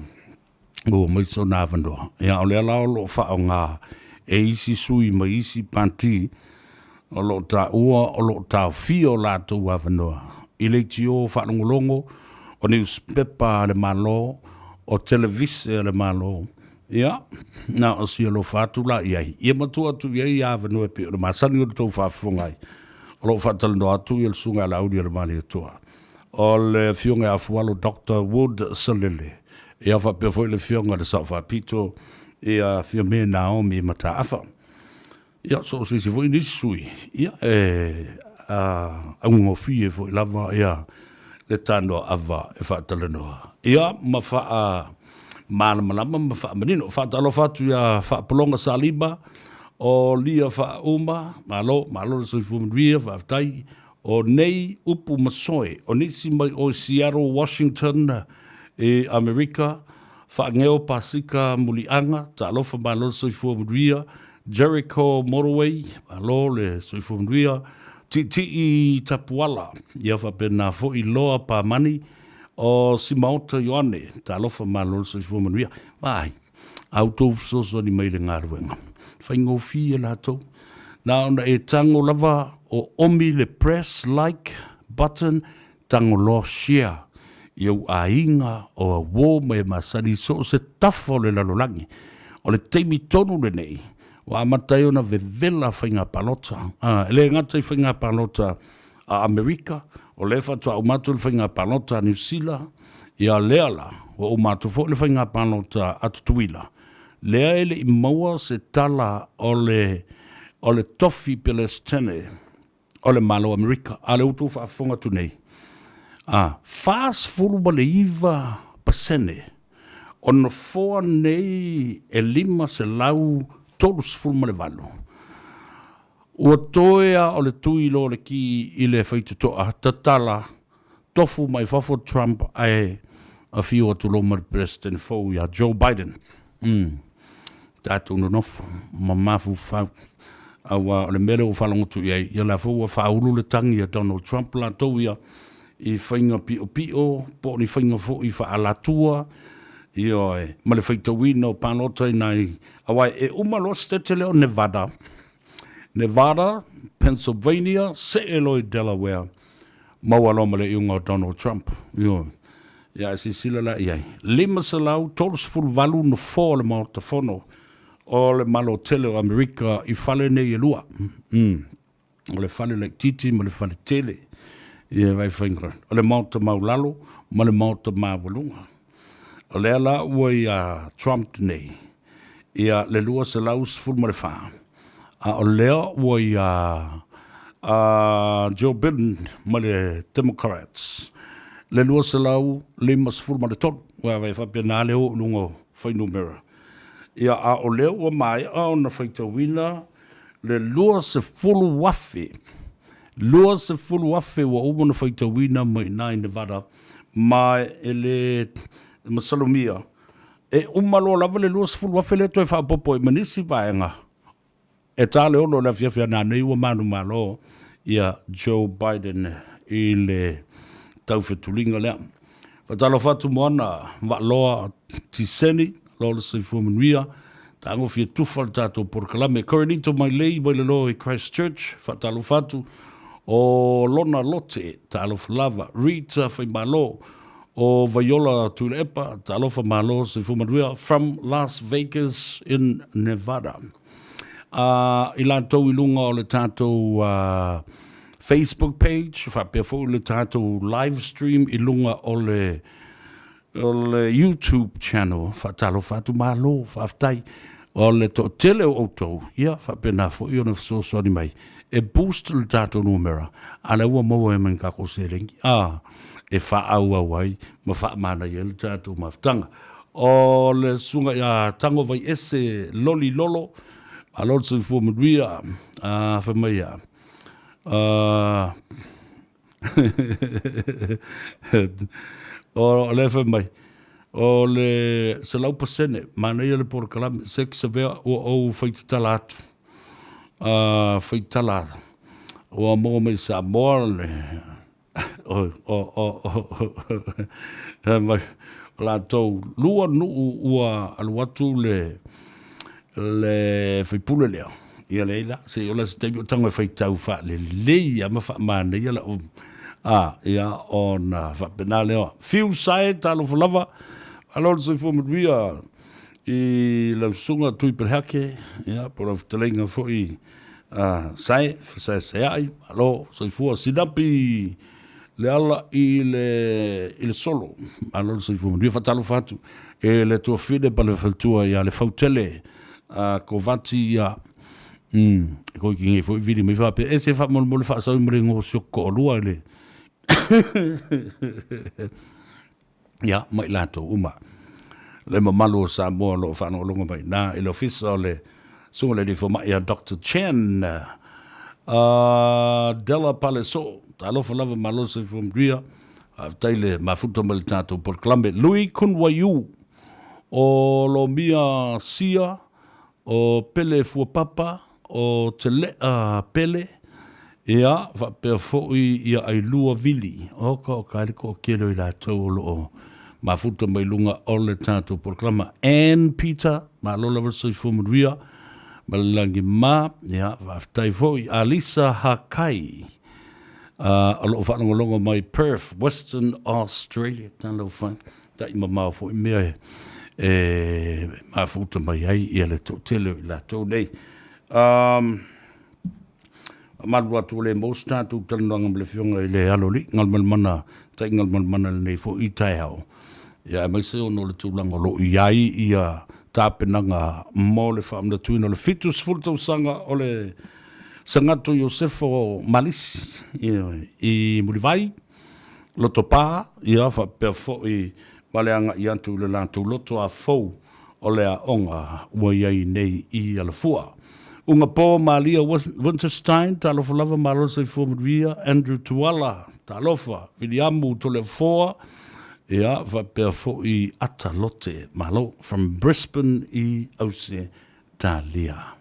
maua mai sona avanoa. Ia, o lea la o lo o faaaoga e isi sui mai isi pati o lo o taua o lo o taofia o latou avanoa i leitio faalogologo, o niusipepa a le Malo, o televise a le Malo, Ia, na o si alofa atu la i ai, ia ma tuu atu i ai avanoa e pei ona masani ona outou faafofoga ai. O lo o faatalanoa atu le Susuga ia Laaulialemalietoa, o le Afioga ia Afualo Doctor Wood Salele, ia faapea foi le Afioga i le Sao Faapito ia Fiame Naomi Mataafa. Ia, so o se isi foi nisi sui, ia, e augofie foi lava ia le tanoa ava e faatalanoa, ia, ma faamalamalama ma faamanino. Faatalofa atu ia Faapologa Saliba o Lia Faauma, malo, malo le soifua manuia, faafetai. O nei upu ma soe, o nisi mai o Seattle, Washington, i Amerika, Faageo Pasika Muliaga, talofa malo le soifua manuia, Jericho Motorway, malo le soifua manuia, Tiitii Tapuala, ia faapena foi Loa Pamani, o Simaota Ioane, talofa malo le soifua manuia. Vaai, a outou fesoasoani mai i le galuega, faigofie latou. Na ona e tago lava o omi le press like button, tago loa share i ou aiga o auo ma e masani i so o se tafa o le lalolagi. O le taimi tonu lenei ua amata ai ona vevela faiga palota. A, e le gata i faiga palota a Amerika, o lea faatoa uma atu le faiga palota a Niu Sila, ia lea la, ua uma atu foi le faiga palota a Tutuila, lea e le i maua se tala o le, o le tofi Pelestene o le Malo o Amerika. A o lea ua outou faafofoga atu nei, a, 49% o nofoa nei e 538, ua toe lava o le tui loa o le ki i le faitotoa tatala tofu mai fafo Trump ae afio atu loa ma le Peresetene fou ia Joe Biden. Mm. Tatou nonofo ma mafaufau aua o le mea lea ua faalogo atu i ai, ia la foi ua faaulu le tagi a Donald Trump latou ia i faiga piopio po o ni faiga foi faaalatua, ioe, ma le faitauina o palota i nai, aua e uma loa setete lea o Nevada, Nevada, Pennsylvania, see loa i Delaware, maua loa ma le iuga o Donald Trump. Ioe. Ia ae silasila la i ai. 538 nofoa o le Maota Fono o le Malo Tele o Amerika i fale nei e lua. Mm. O le fale laitiiti ma le fale tele. Ia vai faiga. O le Maota Maulalo ma le Maota Maualuga. O lea la ua ia Trump nei, ia le 214, a o lea ua ia a Joe Biden ma le Democrats le 253, aua e faapena le o i luga o fuainumera. Ia, a o lea ua maea ona faitauina le 20,000, 20,000 ua uma ona faitauina mai i ina i Nevada, ma e le masalomia e uma loa lava le 20,000 lea toe faaopoopo ai ma nisi vaega. E ta le 6 i le afiafi a nanei ua manumalo ia Joe Biden i le taufetuliga lea. Faatalofa atu Moana Vaaloa Tiseni, aloha le soifua manuia, tagofie tufa le tatou polokalame. Corinito Mailei mai lalo i Christchurch, faatalofa atu. O Lona Lote, talofa lava. Rita Faimalo, o Vaiola Tuilaepa, talofa malo, soifua manuia, from Las Vegas in Nevada. I latou i luga o le tatou Facebook page, faapea foi le tatou live stream i luga o le o le YouTube channel, faatalofa atu, malo, faafetai. O le toatele o outou, ia faapena foi ona fesoasoani mai e boost le tatou numera, a lea ua maua ai ma ni tatou seleni, a, e faaauau ai ma faamanaia ai le tatou mafutaga. O le susuga ia Tago Vaiese Loli Lolo, malo le soifua manuia, a, fai mai ia, a, o lea fai mai, o le 100% manaia le polokalame, sex avea ua ou faitatala atu, faitala ua maua mai Samoa le o o o o latou lua nuu ua alu atu le le faipule lea. Ia leai la, se i ola se taimi o tago e faitau faalelei lava ma faamanaia lau a, ia ona faapena lea. Fiu sae talofa lava, malo le soifua manuia i lau susuga Tui Pelehake, ia po o lau fetalaiga foi a Sae, fesaesaeai, malo soifua. Sinapi Leala i le, i le solo, malo le soifua manuia. Faatalofa atu e le tuafine ma le faletua ia Lefautele a Kovati ia mm, ko iki ngi foi vili mai faapea e se faamolemole faasau ma le igoa o si ou toalua i le ia, ma i latou uma. Le mamalu o Samoa o lo o faalogologo mai i ina i le ofisa o le Susuga i le Alii Fomai ia Doctor Chen Della Palesoo. Talofa lava, malo le soifua manuia. Faafetai le mafuta mai le tatou polokalame. Lui Kunwaiu o Lomia Sia o Pele Fuapapa, o Tele'a Pele, ia, faapea foi ia Ailua Vili. Oka, oka, ai le toatele o i latou o lo o mafuta mai luga o le tatou polokalama. Ann Peter, malo lava le soifua manuia ma le lagi ma, ia, faafetai foi. Alisa Hakai, o lo o faalogologo mai Perth, Western Australia. Talofa. Taimamao foi mea e mafuta mai ai ia le toatele o i latou nei. Um, malu atu le maua se tatou talanoaga ma le Afioga i le Aloalii Galumalemana, Tai Galumalemana i lenei foi taeao. Ia, aemaise ona o le tulaga o lo o i ai ia tapenaga mo le faamanatuina o le 70 tausaga o le Sagato Iosefo Malisi i Mulivai, Lotopa, ia faapea foi ma le agai atu i le latou loto a fou o le aoga ua i ai nei i Alafua. Uga po Malia Winterstein, talofa lava malo le soifua manuia, Andrew Tuala, talofa, Viliamu Toleafoa, ia faapea foi Ata Lote, malo, from Brisbane i Ausetalia.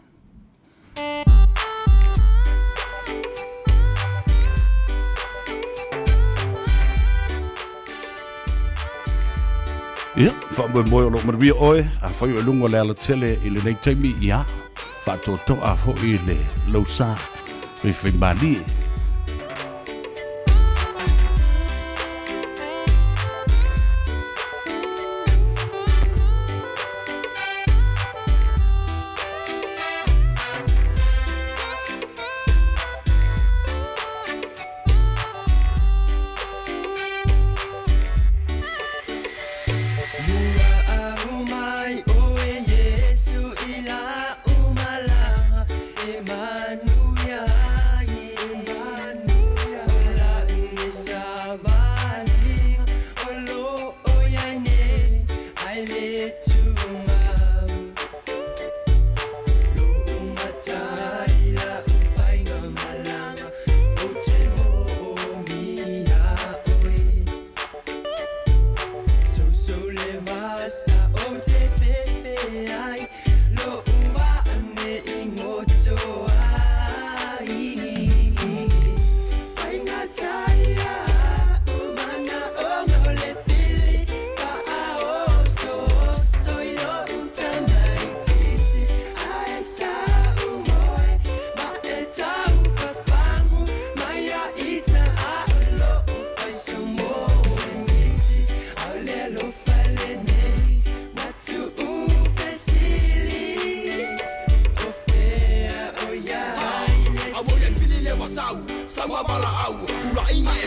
Ia, faamoemoe o lo o manuia oe, afai o i luga o le alatele i lenei taimi, ia, faatoatoa foi le lausa faifaimalie.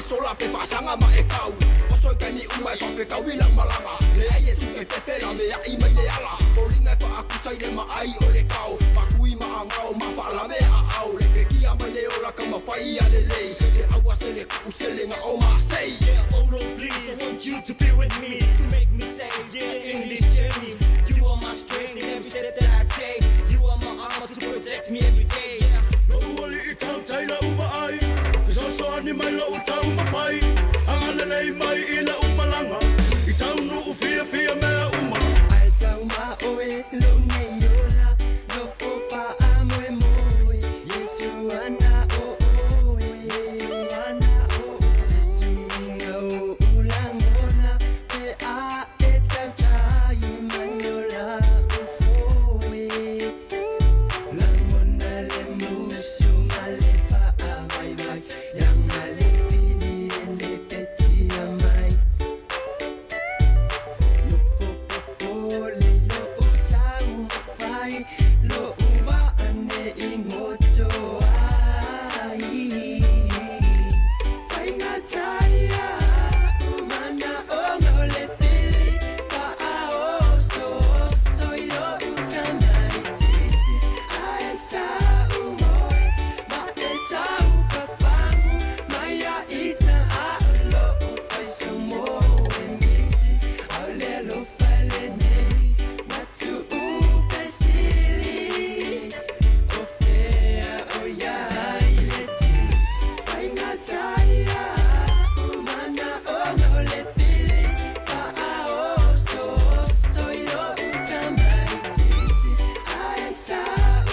sola pe faasaga ma e kau Oso i taimi uma e faafetaui lau malaga Leai e suke fefe laveaʻi mai le ala Foliga e faakusa i le maai o le kao Pakui ma agao ma faalave aao Le pekia mai le ola taumafai ia lelei Se aua se le kuu se le gao masei Yeah, oh no, please, I want you to be with me to make me safe, yeah, in this journey. You are my strength in every step that I take. You are my armor to protect me every day. Yeah. Lou alii tautai lau vaai, Fesoasoani mai lou taumafai, Agalelei mai i lau malaga, I taunuu fiafia mea uma. Ae tau ma oe lou nei ola, Nofo faamoemoe, Iesu ana o oe, Iesu ana o oe. Se suiga o ou lagona, Pe a e tautai mai o lau foe. Lagona le musu ma le faavaivai, Ianga le fili e le petia mai. Nofo popole i lou taumafai, Lou vaa ne i goto ai. Faigata ia o manaoga o le pili, Faaosooso i lou tamaitiiti. Ae sa ou moe ma e taufafagu mai ia ita a o loo fai sau moe miti. A o le alofa lenei na tuufesili, O fea o iai le tili. Faigata ia o manaoga o le pili, Faaosooso i lou tamaitiiti. Ae sa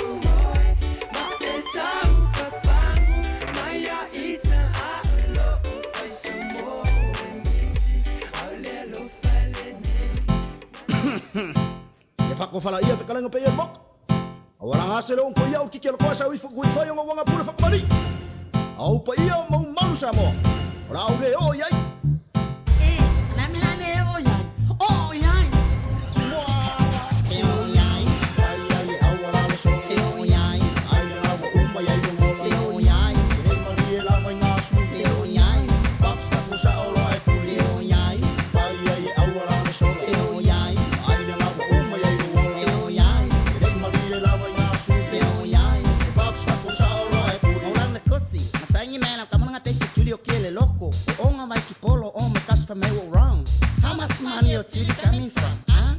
ou moe ma e taufafagu mai ia ita a o loo fai sau moe miti. A o le alofa lenei. E faakofalaia fekalaiga paia o le Maota. Aua laga se leo ko ia o kiki o le koa sau ifo kui fai o ngauanga pule whakamari. Au paia o mau malu Samoa. O la au le o iai. How much money o tuli coming from? Huh?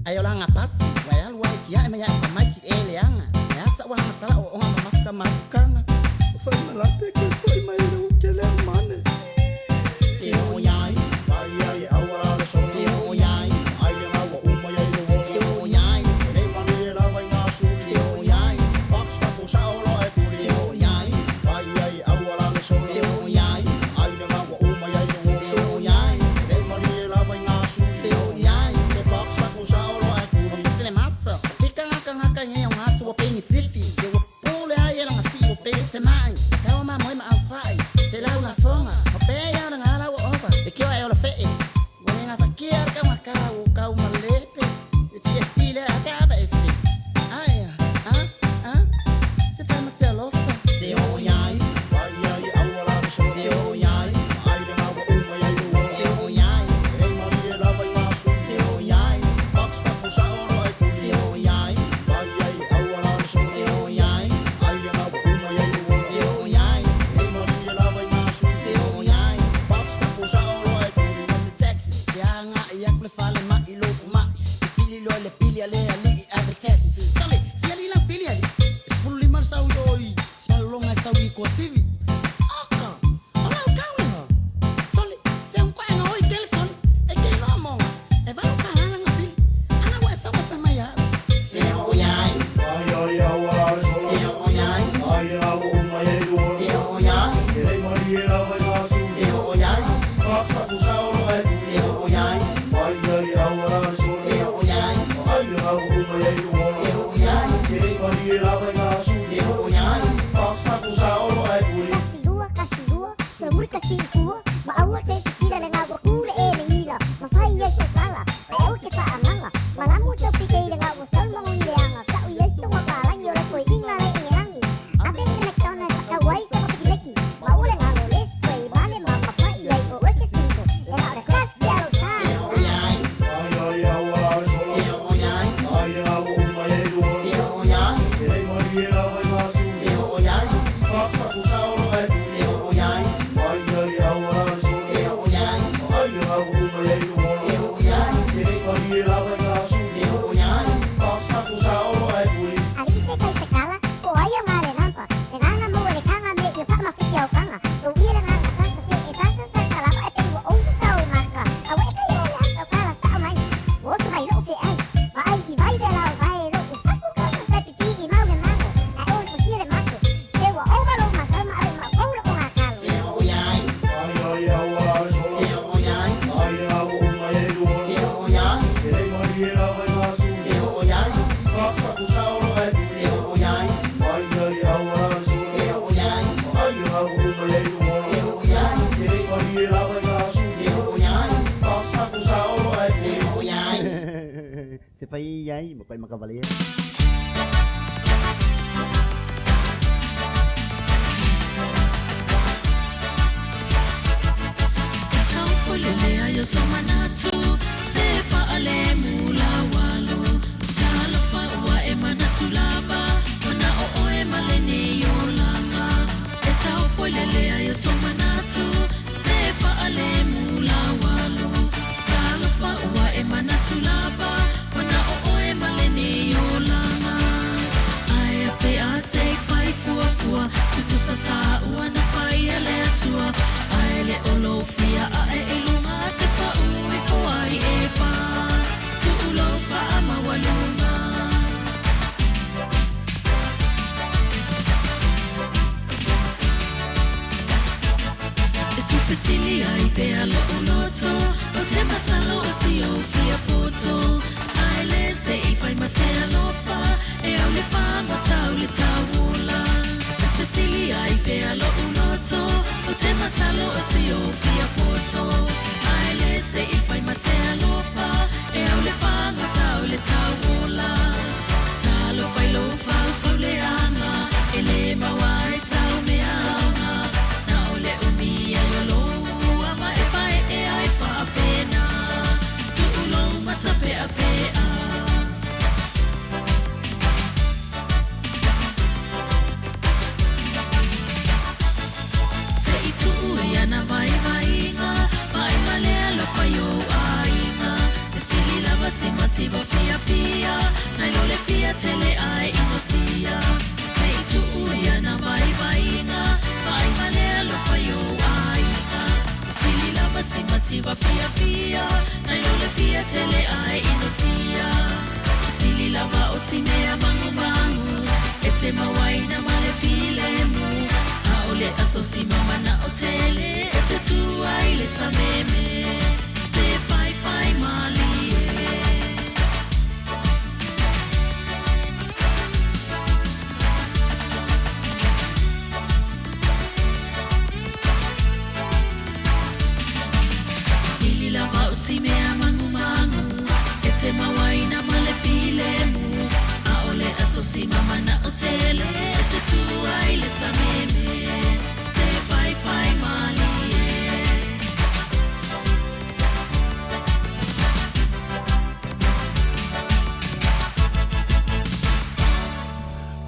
Ai o langa pasi, wa ya lua ki ai mai ka mai ki e leanga. Ya sa wa masala o onga mamafuka mafukanga. Fai malate ke fai mai le o ke le mane. Se o iai. Fai ai aua le solo. Se o iai. Ai le ngaua uma iai le ola. Se o iai. Le mani e lava i ngā suli. Se o iai. Box ka sa o lo e puri. Se o iai. Fai ai aua le solo. Se o iai. Ai le ngaua uma iai le ola. Se o iai. Le mani e lava i ngā suli. Se o iai. Le box ka sa o lo e puri. O tele masa. Tika ngaka ngaka nge o ngā tua pe ni sifi. Se o pule ai e langa si o pe se mai. Ka o ma moi ma au fai. Se lau na fonga. O pe ia na ngā lau o ova. E kio ai o la fee. Ua ngā fakia ka ngaka o kau malepe. E tia sile a ka ava e se. Ai a, a, se fai ma se alofa. Se o iai. Fai ai aua le solo. Se o iai. Ai le ngaua uma iai le ola. Se o iai. Le mani e lava i ngā suli. Se o iai. Box ka sa o lo e puri. Se o iai. Fai ai aua le solo. Se o iai. Ai le ngaua uma iai le ola. Se o iai. Le mani e lava i ngā suli. Se o iai. Box ka sa o lo e puri. Le taxi, te anga i aku le fale mai loku mai. I sili loa le pili a le alii ave taxi. Sale, fia li lang pili ali. E 15 le sau i o i smalolonga e sau i Koasivi. Aka, o lau kau le ho. Sole, se un kwaenga oi tele sole. E ke loa monga. E valu ka rara nga pili. Ana ua e sau e whai mai au. Se o iai. Fai ai aua le solo. Se o iai. Ai le ngaua uma iai le ola. Se o iai. Le mani e lava i ngā suli. Se o iai. Box ka sa o lo e puri. Se o iai. Fai ai aua le solo. Se o iai. Ai le ngaua uma iai le ola. Se o iai. Le mani e lava i ngā suli. Se o iai. Box ka sa o lo e puri. Kasi lua, kasi lua, solomuli kasi ifua, ma aua te kila le ngaua kule e le ila, ma fai ai so sala, ma au ke fa amanga, ma lamu so pike i le ngaua solomon i le anga, kau i ai tonga palangi o le koe inga le ingelangi. Abe na kaona sa kawai sa mapikileki, ma ule ngalo le fai ai ma koe makavalea.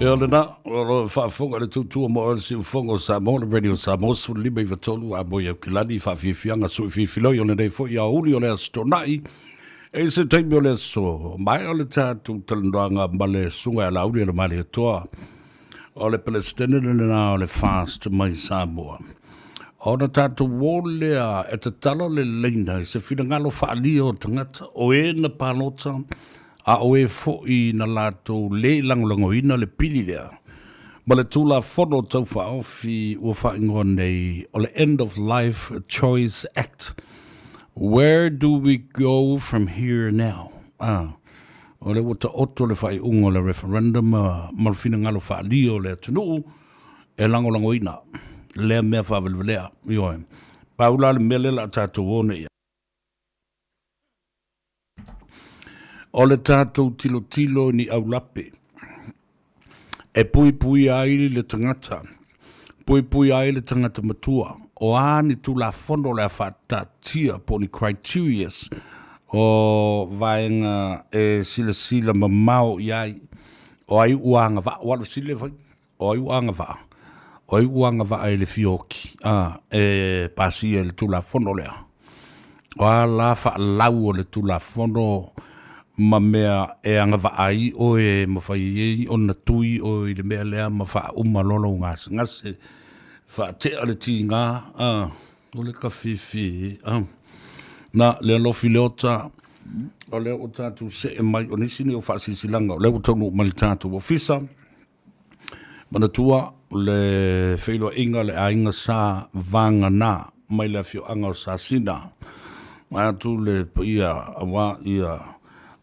Ia lena, o lo faafofoga le tutua mo oe le siufofoga o Samoa, le Radio Samoa, 1593 a moi Aukilani, faafiafiaga sui fifiloi o lenei foi aoauli o le Aso Toonai. E se taimi o le aso, maea o le tatou talanoaga ma le susuga ia Laauli o le Malietoa, o le Peresetene lena o le FAST mai Samoa. Ona tatou o lea e tatala le laina i se finagalo faaalia o tagata, o e na palota, a o e foi na latou le lagolagoina le pili lea ma le Tulafono Tau Faaofi ua faaigoa nei o le End of Life Choice Act. Where do we go from here now? Ah, o lea ua taoto le faaiuga o le referendum ma le finagalo faaalia o le atunuu e lagolagoina lea mea faavelevelea. Ioe. Pau la le mea lea o le a tatou o nei. O le tatou tilotilo i ni aulape e puipuia ai le tagata, puipuia ai le tagata matua, o a ni Tulafono o le a faataatia po o ni criterias o vaega e silasila mamao i ai, o ai ua agavaa, aua o le fesili lea e fai, O ai ua agavaa? O ai ua agavaa i le fioki, a, e pasia i le Tulafono lea? O a la faalau o le Tulafono ma mea e agavaa ai oe e mafai ai ona tui oe i le mea lea ma faauma loa lou gasegase, faatea le tiga, a, o le kafifi, a. Na, le alofi Leota, o lea ua tatou see mai, o nisi nei o faasilasilaga o lea ua taunuu mai i le tatou ofisa, Manatua le feiloaiga le aiga sa Vagana mai le afioaga o Sasina. Vae atu le paia aua ia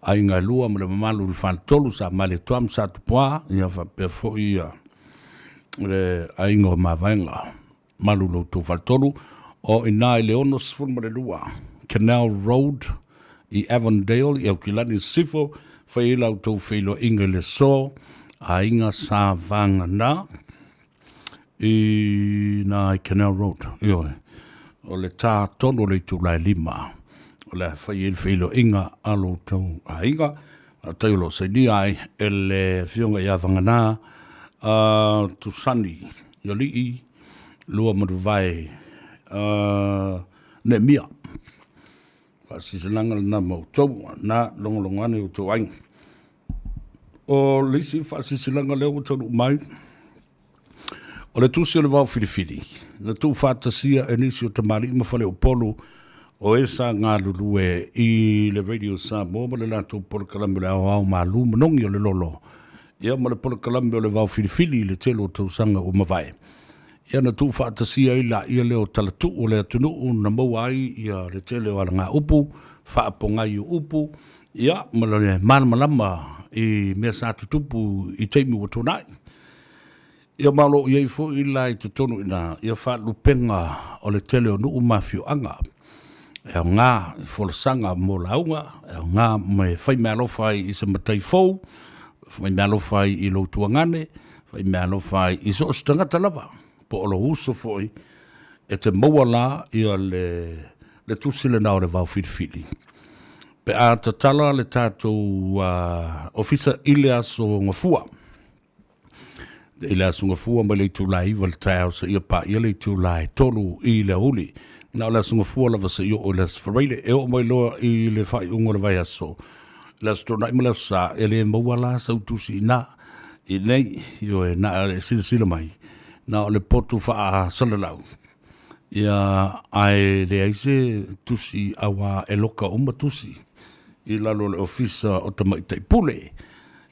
aiga e lua ma le mamalu i le faletolu sa Malietoa ma sa Tupua, ia faapea foi ia le aiga o Mavaega. Malu lo outou faletolu o ina i le 62 Canal Road i Avondale i Aukilani Sisifo. Fai ai la outou feiloaiga i le aso, aiga sa vagana i ina i Canal Road. Ioe, o le ta tonu o le itula e 5, o le a fai ai le feiloaiga a lo outou aiga. Faafetai o lo o sainia ai e le Afioga ia Vagana Tusani Ialii Luamanuvae Neemia. Faasilasilaga lena ma outou, na logologo ane outou aiga. O le isi faasilasilaga lea ua taunuu mai, o le tusi o le vao filifili, na tuufaatasia e nisi o tamalii ma faleupolu o e sa galulue i le Radio Samoa ma le latou polokalame o le aoao malu manogi o le lolo, ia ma le polokalame o le vao filifili i le tele o tausaga ua mavae. Ia na tuufaatasia ai laia lea o talatuu o le atunuu na maua ai ia le tele o alagaupu, faapogai o upu, ia ma le malamalama i mea sa tutupu i taimi ua tuanai. Ia ma o lo o i ai foi la i totonu i ina ia faalupega o le tele o nuu ma afioaga e aoga i folasaga mo lauga, e aoga ma e faimeaalofa ai i se matai fou, faimeaalofa ai i lou tuagane, faimeaalofa ai i so o se tagata lava, po o lou uso foi, e te maua la ia le, le tusi lena o le vao filifili. Pe a tatala le tatou ofisa i le aso Gafua, i le Aso Gafua mai le itula e 9 i le taeao seia paia le itula e 3 i le aoauli. Na o le Aso Gafua lava seia oo i le Aso Faraile. E oo mai loa i le faaiuga o le vaiaso, le Aso Toonai ma le Aso Sa, e le maua la sau tusi i ina. I nei, ioe, na o le silasila mai, na o le potu faasalalau. Ia, ae leai se tusi auā e loka uma tusi i lalo o le Ofisa o Tamaitai Pule.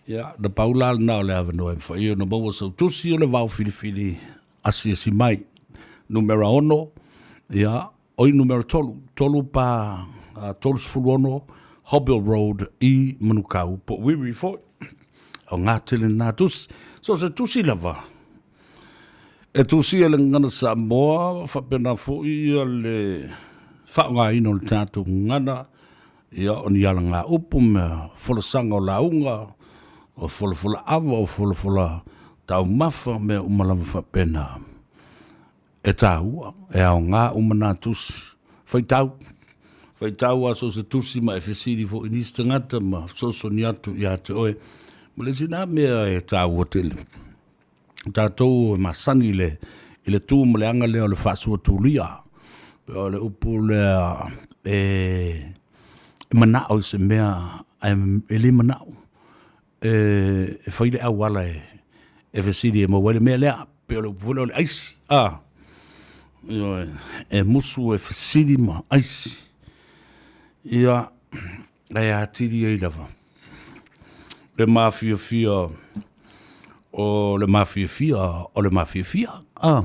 Ia, na pau la lena o le avanoa e mafai ai ona maua sau tusi o le vao filifili asiasi mai. Numera 6, ia, oi numera 3, 3 pa 36 Hobbill Road i Manukau po o Wiri foi. Aoga tele lena tusi. So se tusi lava e tusia i le gagana Samoa faapena foi ia le faaaogaina o le tatou gagana Ia, o ni alagaupu ma folasaga o lauga, o folafola ava, o folafola taumafa, mea uma lava faapena. E taua, e aoga uma nā tusi. Faitau, faitau lava so o se tusi ma e fesili foi i nisi tagata ma fesoasoani atu ia te oe. Ma le isi na mea e taua tele, o tatou e masani i le, i le tu ma le aga lea o le faasuatulia. O le upu lea e, e manao i se mea ae e le manao e, e fai le auala e, e fesili e maua ai le mea lea. Pei o le upu foi lea o le aisi. A, ioe, e musu e fesili ma aisi. Ia, ae atili ai lava le mafiafia o le mafiafia o le mafiafia. Ah.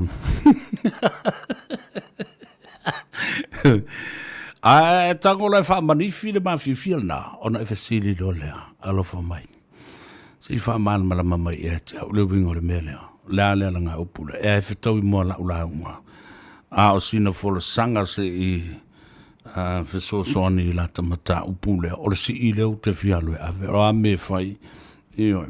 Ae tago loa e faamanifi le mafiafia lena, ona e fesili loa lea, alofa mai. Se i faamalamalama mai ia te au le uiga o le mea lea. O le a le alagaupu lea? Ea e fetaui moa lau lauga. A o sina folasaga se i fesoasoani i lata mataupu lea, o le sii lea ou te fia alu e ave. O a mea e fai, ioe,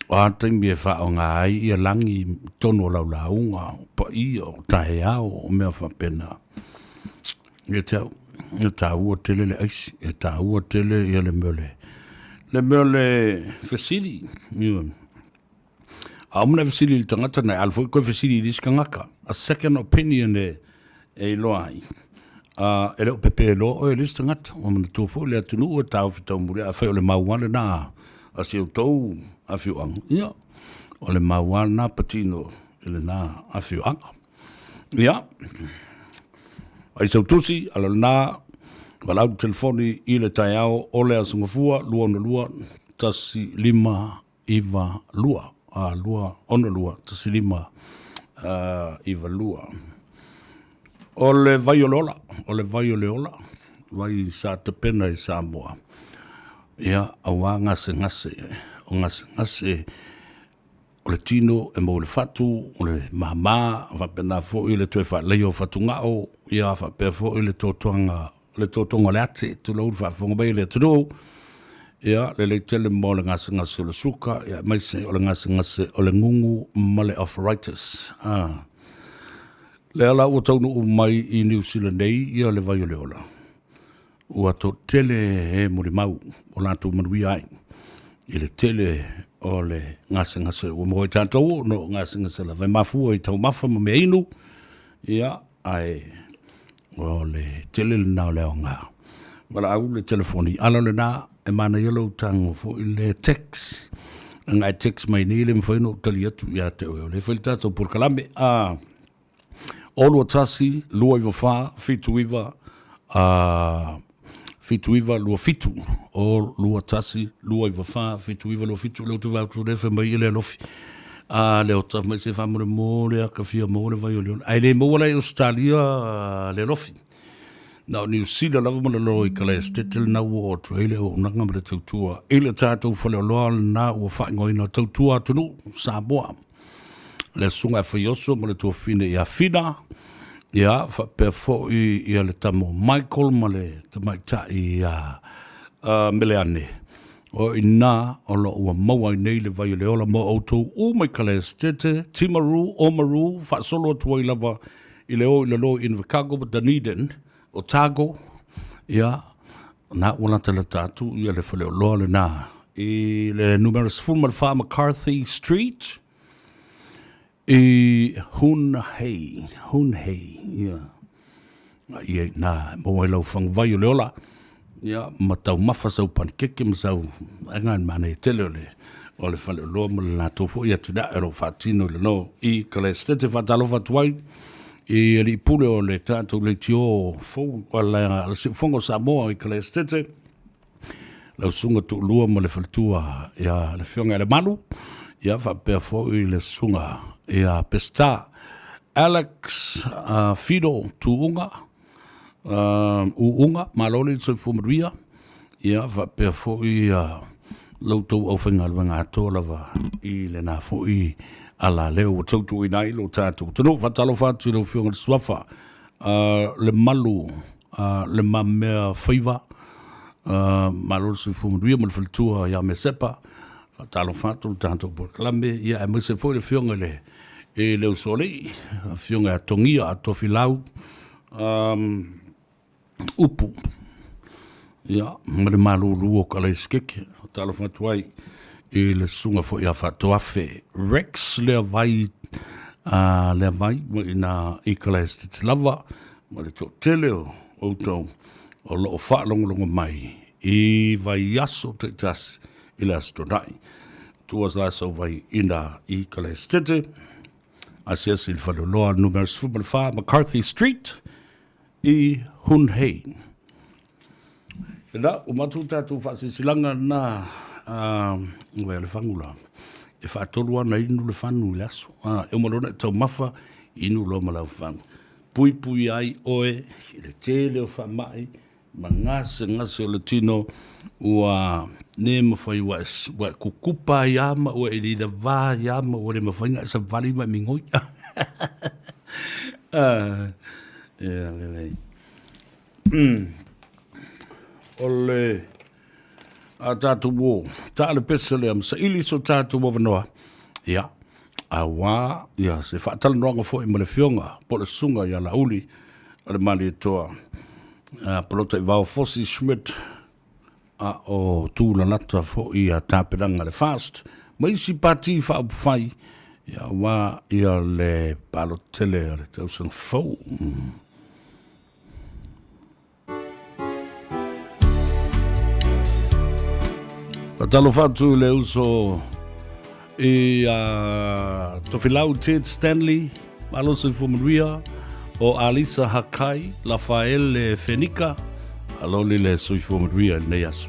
o a taimi e faaaoga ai ia lagi i totonu o lau lauga, o paia, o taeao, o mea faapena. Ia te au, e taua tele le aisi, e taua tele ia le mea o le, le mea o le fesili, ioe. A uma ona e fesili i le tagata, na e alu foi koe fesili i le isi tagata. A second opinion e, e iloa ai. E le o pepe loa oe e le isi tagata. Ua manatua foi le atunuu e taofi taumuli. Afai o le mau lava lena a si outou afioaga, ia, o le mau lava lena patino i lena afioaga. Ia, ai sau tusi, ala lena, valaau le telefoni i le taeao o le Aso Gafua, 262 15 9 2 a 2 6 2 1 5 9 2. O le vai o le ola, o le vai o le ola, vai sa tapena i Samoa. Ia, auā gasegase, o gasegase o le tino e maua i le fatu, o le māmā, faapena foi le toe faaleia o fatugao, ia faapea foi le totoga, le totoga o le ate, tulou le faafofoga mai a le atunuu. Ia, lelei tele mo le gasegase o le suka, ia, aemaise o le gasegase o le gugu ma le arthritis. A. Lea la ua taunuu mai i Niu Sila nei ia le vai o le ola. Ua toatele e molimau ua latou manuia ai i le tele o le gasegase ua maua ai tatou ona o gasegase lava e mafua i taumafa ma meainu, ia, ae o le tele lena o le aoga. Valaau le telefoni, ala lena e manaia lou tago foi le text. Leaga e text mai nei e le mafai ona ou tali atu ia te oe, o lea e fai le tatou polokalame. A, 0 2 1 2 9 4 7 9 7 9 2 7 0 2 1 2 9 4 7 9 2 7 lea ou te vaai atu lea fai mai i le alofi a le ota mai se faamolemole a ka fia maua le vai o le ola ae le maua la i Australia le alofi na o Niu Sila lava ma le lolo i Kalaestete lena ua oo atu ai le auaunaga ma le tautua i le tatou faleoloa lena ua faaigoaina tautua atunuu Samoa le Susuga ia Faioso ma le tuafafine ia Fina, ia faapea foi ia le tama o Michael ma le tamaitai ia Meleane. O i ina o lo o ua maua ai nei le vai o le ola mo outou uma i Kalaestete, Timaru, Oamaru, faasolo atu ai lava i le o i lalo i Invercargill ma Dunedin, Otago, ia, na ua latalata atu ia le faleoloa lena i le numera 14 McCarthy Street i Hunhei, Hunhei, ia. Ia i nā, maua ai lau faguvai o le ola, ia, ma taumafa sau panikeke ma sau, ai ngā manaia tele o le, o le faleoloa ma le latou foi atinae o lo o faatino i lalo i Kalaestete. Faatalofa atu ai i alii pule o le tatou leitio fou o le Siufogo o Samoa i Kalaestete, lau susuga Tuulua ma le faletua ia le Afioga ia Lemalu, ia faapea foi le susuga ia Peseta Alex Fido Tuuga, Uuga, malo le soifua manuia, ia faapea foi la outou aufaigaluega atoa lava i lena foi ala lea ua tautuuina ai lo tatou atunuu. Faatalofa atu i lau Afioga i le Suafa, Lemalu Lemamea Faiva, malo le soifua manuia ma le faletua ia Mesepa. Faatalofa atu le tatou polokalame, ia aemaise foi le Afioga i le i le Usoalii, Afioga ia Togia Tofilau Upu, ia, ma le malulu o Kalaesikeke. Faatalofa atu ai i le susuga foi ia Faatoafe Rex Leavai, Leavai mai i ina i Kalaesikete lava, ma le toatele o outou o lo o faalogologo mai i vaiaso taitasi i le Aso Toonai. Tua sa sau vai ina i Kalaesetete, asiasi i le faleoloa numera 14 McCarthy Street i Hunhei. Ena, ua matou tatou faasilasilaga na vai o le fagu la. E faatolu ana inu le fanu i le aso. E uma loa ona e taumafa, inu loa ma lau fagu. Puipui ai oe i le tele o faamai ma gasegase o le tino ua le mafai ua e kukupa ai lava ma ua e lilavā ai lava ma ua le mafai ona e savali ma e migoi. Ia lelei. O le a tatou o taa le pese lea ma saili so tatou avanoa, ia, auā ia se faatalanoaga foi ma le Afioga po o le Susuga ia Laauli o le Malietoa, Palota i Vao Fosi Schmidt, a o tūlalata foi ia tapenaga a le FAST ma isi pati faaupufai, ia, auā ia le palota tele o le tausaga fou. Faatalofa atu i le uso i a Tofilau Ted Stanley, malo soifua manuia, o Alisa Hakai, Lafaele Fenika, alo le soifua manuia i lenei aso.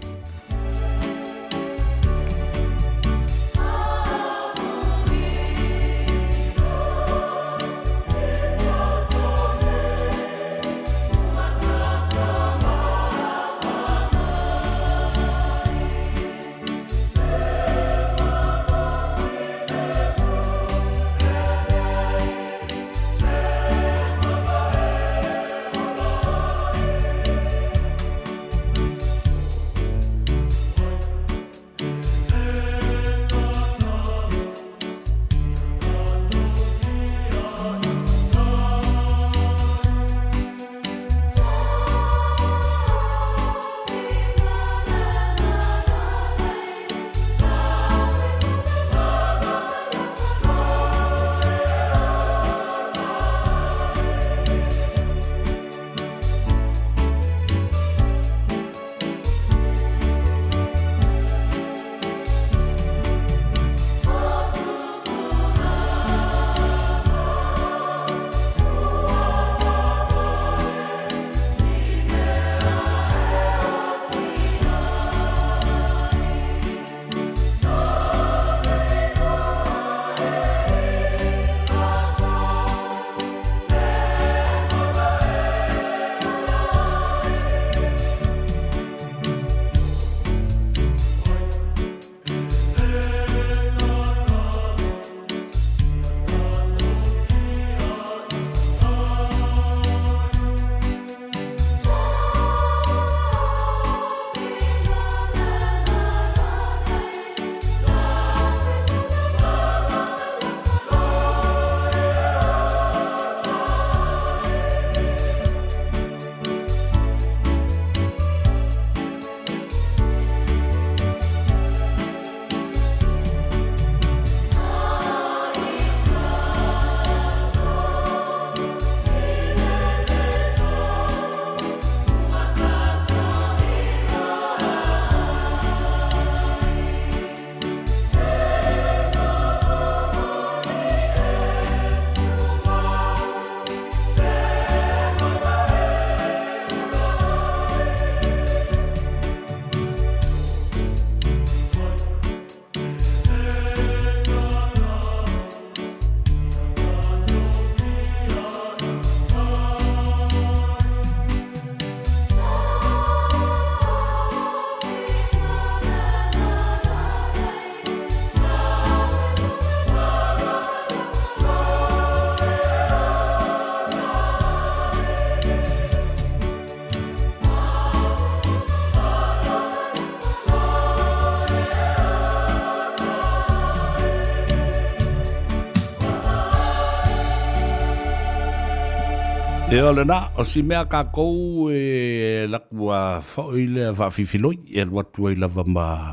Ia o lena, o si mea kākou e laku a foi lea faafifiloi, e alu atu ai lava ma,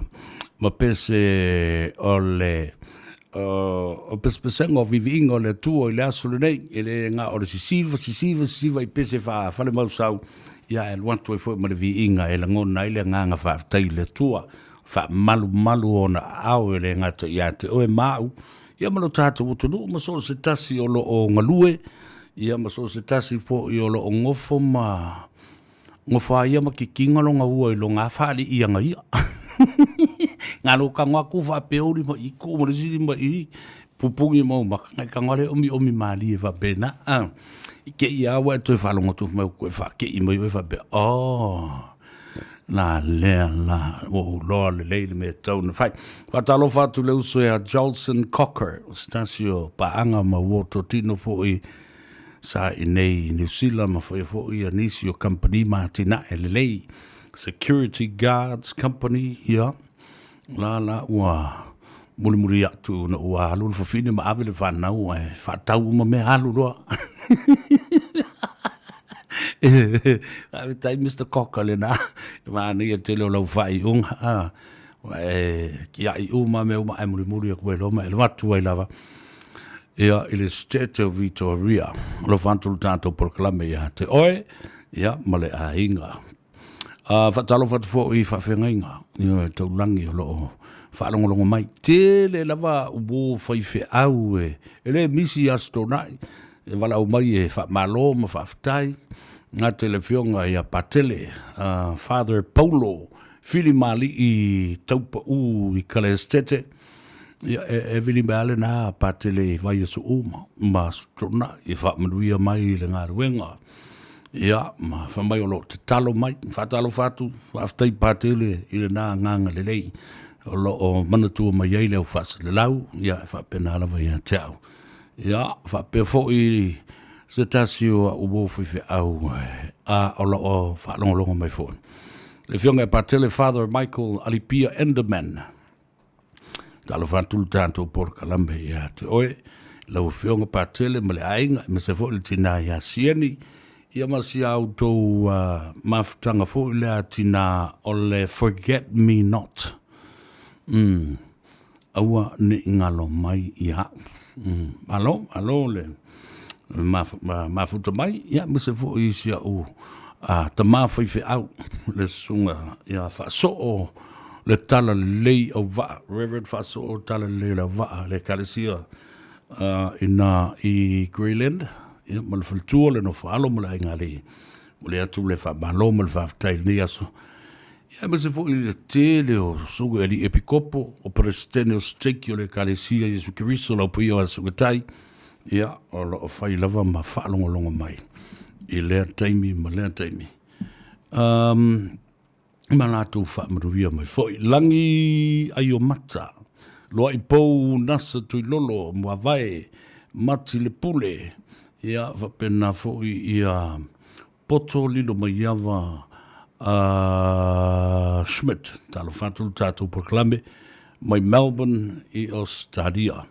ma pese o le o pesepesega o viviiga o le Atua i le aso lenei, e le na o le sisiva, sisiva, sisiva i pese faa-falemausau, ia e alu atu ai foi ma le viiga e lagona ai le agaga faafetai i le Atua, faamalumalu ona aao e le gata ia te oe ma au, ia ma lo tatou atunuu ma so o se tasi o lo o galue, ia ma so o se tasi foi o lo o gofo ma gofo a ia ma kikiga lona ua i lona faaliiaga ia. Galo kago aku faapeuli ma iku ma le isi ma i pupugi mau maka ngai kago ale omi omi malie faapena. Ah. I ke ia ua e toe faalogo atu mai koe faakei mai oe faapea, oh, la lea la, ua ou loa lelei le mea tau na fai. Faatalofa atu le uso ia Jolson Cocker, o se tasi o paaga ma uo totino foi sa i nei i Niu Sila ma faia foi ia nisi o kamupani ma atinae lelei, Security Guards Company, ia, la la ua mulimuli atu na ua alu le fafine ma ave le fanau ae faatau uma mea alu loa. Faafetai Mr. Cocker lena, manaia tele o lau faaiuga, a, ua e kiai uma mea uma ae mulimuli atu ai loa ma e alu atu ai lava. Ia, i le State of Victoria, alofa atu le tatou polokalame ia te oe, ia, ma le aiga. Faatalofa atu foi i faafeagaiga, ia, taulagi o lo o faalogologo mai. Tele lava uo faifeau e, e le misi i Aso Toonai, e valaau mai e faamalo ma faafetai. Gata i le afioga ia Patele, Father Paulo Filimalii Taupau i Kalesetete, Ia, e, e vili mai lava lena Patele i vaiaso uma ma Aso Toonai e faamanuia mai i le galuega. Ia, ma fai mai o lo o tatalo mai. Faatalofa atu, faafetai Patele i lena agaga lelei o lo o manatua mai ai le au faasalalau, ia, e faapena lava ia te au. Ia, faapea foi se tasi o au uo faifeau a o lo o faalogologo mai foi. Le afioga ia Patele Father Michael Alipia Enderman. Talofa atu le tatou polokalame ia te oe, lau Afioga Patele ma le aiga, aemaise foi le tina ia Sieni, ia ma si a outou mafutaga foi lea tina o le Forget Me Not. Aua ne i galo mai ia au. Malo, malo le mafuta mai, ia aemaise foi i si au tama faifeau, le susuga ia Faasoo le Talalelei Auvaa, Reverend Faasoo Talalelei Auvaa, le Ekalesia i na i Greyland, ia, ma le faletua, le nofoalo ma le aigalii. Momoli atu le faamalo ma le faafetai i lenei aso. Ia, aemaise foi i le tele o susuga i alii epikopo, o Peresetene o Siteki o le Ekalesia Iesu Keriso Lau Paia o Aso Gatai, ia, o lo o fai lava ma faalogologo mai i lea taimi ma lea taimi. Um, ma latou faamanuia mai foi. Lagi Aiomata, Luaipou Nasa Tuilolo, Muavae, Mati Le Pule, ia faapena foi ia Poto Lilo Maiava Schmidt. Talofa atu le tatou polokalame mai Melbourne i Australia.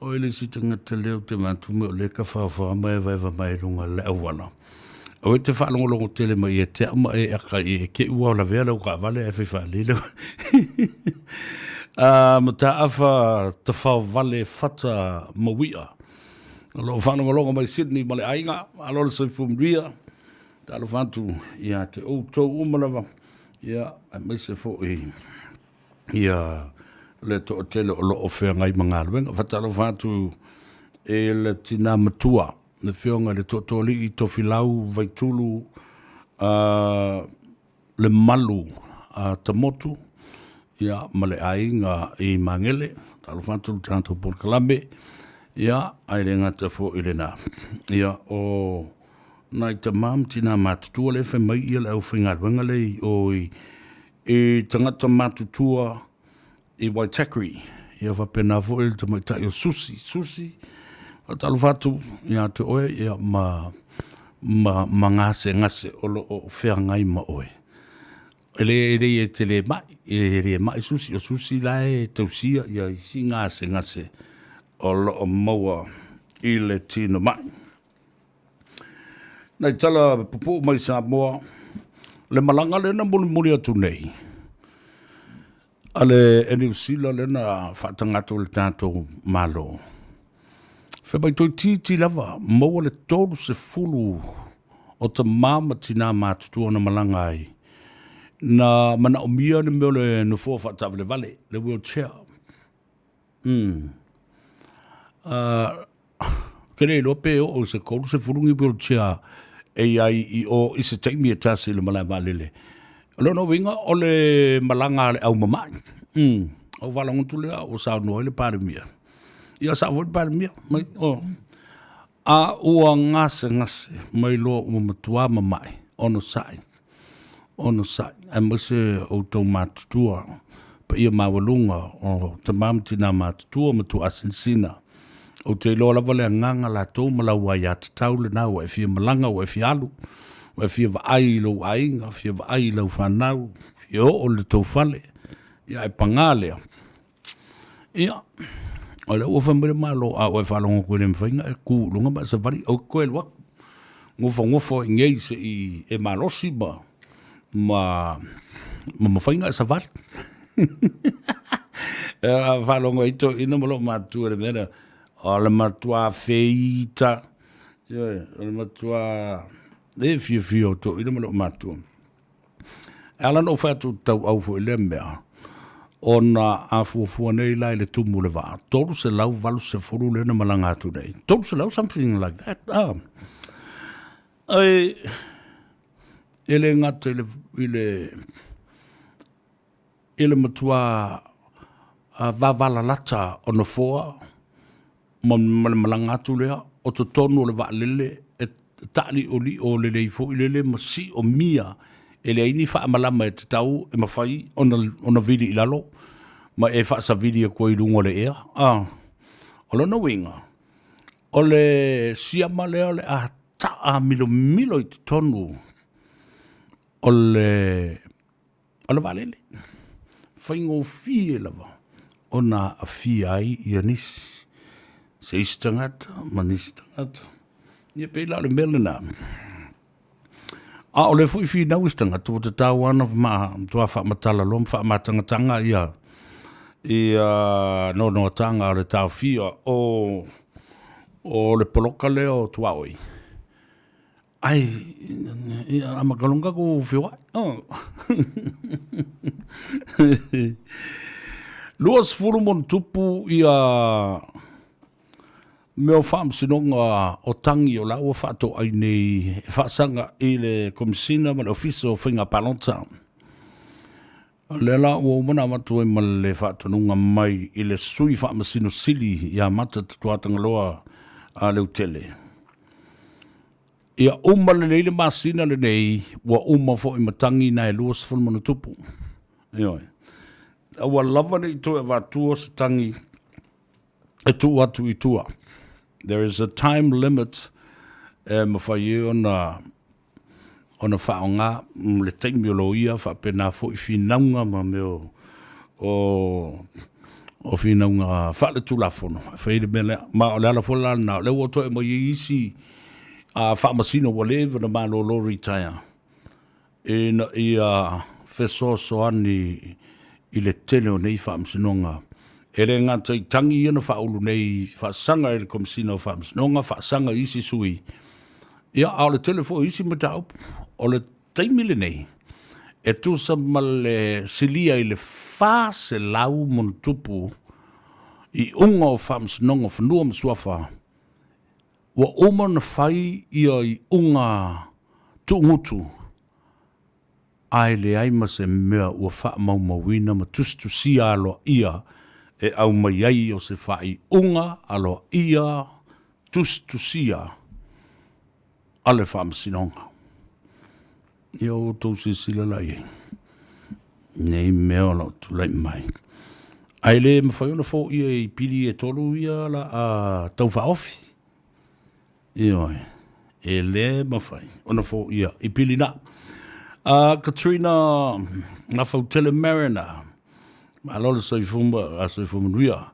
O le isi tagata lea ou te manatu mai o lea e tafaofaoa ma evaeva mai i luga o le auala. Aua e te faalogologo tele mai ia te au ma e aka i e ke ua lavea lau taavale ae fai faalelei lau. Mataafa Tafaovale Fata Mauia. O lo o faalogologo mai Sydney ma le aiga, malo le soifua manuia. Talofa atu ia te outou uma lava, ia, aemaise foi ia le toatele o lo o feagai ma galuega. Faatalofa atu i le tina matua, le afioga i le Tootooalii Tofilau Vaitulu le Malu Tamotu ia, ma le aiga i Magele. Faatalofa atu le tatou polokalame, ia, ae le gata foi i lena. Ia, o nai tama ma tina matutua lea e fai mai ia le aufaigaluega lea i o i i tagata matutua i Waitakere. Ia faapena foi le tamaitai o Susi. Susi, faatalofa atu ia te oe ia ma, ma, ma gasegase o lo o feagai ma oe. E le, e le e te le mai, e le mai Susi, o Susi la e tausia ia isi gasegase o lo o maua i le tino mai. Nai tala pupuu mai Samoa, le malaga lea na mulimuli atu nei, a le Niu Sila lea na faataga atu e le tatou Malo, fai mai toeitiiti lava maua le 30 o tama ma tina matutua na malaga ai, na manaomia le mea o le nofoa faataavalevale, le wheelchair. Ou te le iloa pe oo i se 30 ni wheelchair e i ai i o i se taimi e tasi i le malae vaalele. O lona uiga o le malaga a le au mama'i. Ou faalogo atu lea ua saunoa ai le Palemia. Ia sao foi le Palemia mai o. A ua gasegase mai loa ua matua mama'i, onosai, onosai, aemaise outou matutua, paia maualuga o tama ma tina matutua ma tuaasinasina. Ou te iloa lava le agaga latou ma lau aiatatau lena ua e fia malaga, ua e fia alu, ua e fia vaai i lou aiga, fia vaai i lau fanau, fia oo i le tou fale. Ia ae paga lea, Ia, o lea ua fai mai le Malo, a ua e faalogo atu e le mafai ona e tu i luga ma e savali, aua e te toe alu atu. Nofonofo ai i inei se i e malosi ma ma ma mafai ona e savali. A faalogo ai toeaiina ma loomatutua i le mea lea, o le matua feita, ioe, o le matua le fiafia o toeaiina ma loomatutua. E ala ona ou fai atu ou te tauau foi i lea mea, ona a fuafua nei la i le tumu o le vaa, 380 lea na malaga atu nei, 300 something like that. Ah. E, e le gata i le, i le, i le matua vavalalata o nofoa ma le malaga atu lea o totonu o le vaalele e taalioliio lelei foi lele ma siomia e leai ni faamalama e tatau e mafai ona vili i lalo ma e faasavili atu ai i luga o le ea. A, o lona uiga, o le siama lea o le a taamilomilo i totonu o le O le vaalele, faigofie lava ona aafia ai ia nisi, se isi tagata ma nisi tagata. Ia pei la o le mea lena. A o lea foi finau isi tagata ua tatau lava ona matua faamatala loa ma faamatagataga ia ia noanoataga o le taofia o o le poloka lea o tuaoi. Ai, ia amata loa ona tatou feoai. 20 ma ona tupu ia mea o faamasinoga o tagi o la ua faatoai nei e faasaga i le Komesina ma le Ofisa o Faiga Palota. O lea la ua uma ona avatu ai ma le faatonuga mai i le Sui Faamasino Sili ia Mata Tuatagaloa a Leutele. Ia uma lelei le masina lenei, ua uma foi ma tagi na e 20 ma ona tupu. Ioe. Aua lava ne i toe avatua se tagi e tuu atu i tua. There is a time limit e mafai ai ona ona faaaoga le taimi o loia faapena foi finauga ma mea o o finauga faaletulafono e fai ai le mea lea. Ma o le ala foi la lena, o lea ua toe aumai ai isi faamasino ua leva ona malolo retire ina ia fesoasoani i le tele o nei faamasinoga. E le gata i tagi ia na faaulu nei faasaga i le Komesina o Faamasinoga, faasaga i isi sui, ia, a o le tele foi o isi mataupu. O le taimi lenei, e tusa ma le silia i le 400 ma ona tupu iuga o Faamasinoga o Fanua ma Suafa ua uma ona fai ia iuga tuugutu ae leai ma se mea ua faamaumauina ma tusitusia aloaia e aumai ai o se faaiuga aloaia tusitusia a le Faamasinoga. Ia ua outou silasila la i ai nei mea o lo o tulai mai. Ae le mafai ona foia i pili e tolu ia la a tau faaofi. Ioe, e le mafai ona foia i pili na. Katrina Gafautele Mariner, malo le soifua, soifua manuia.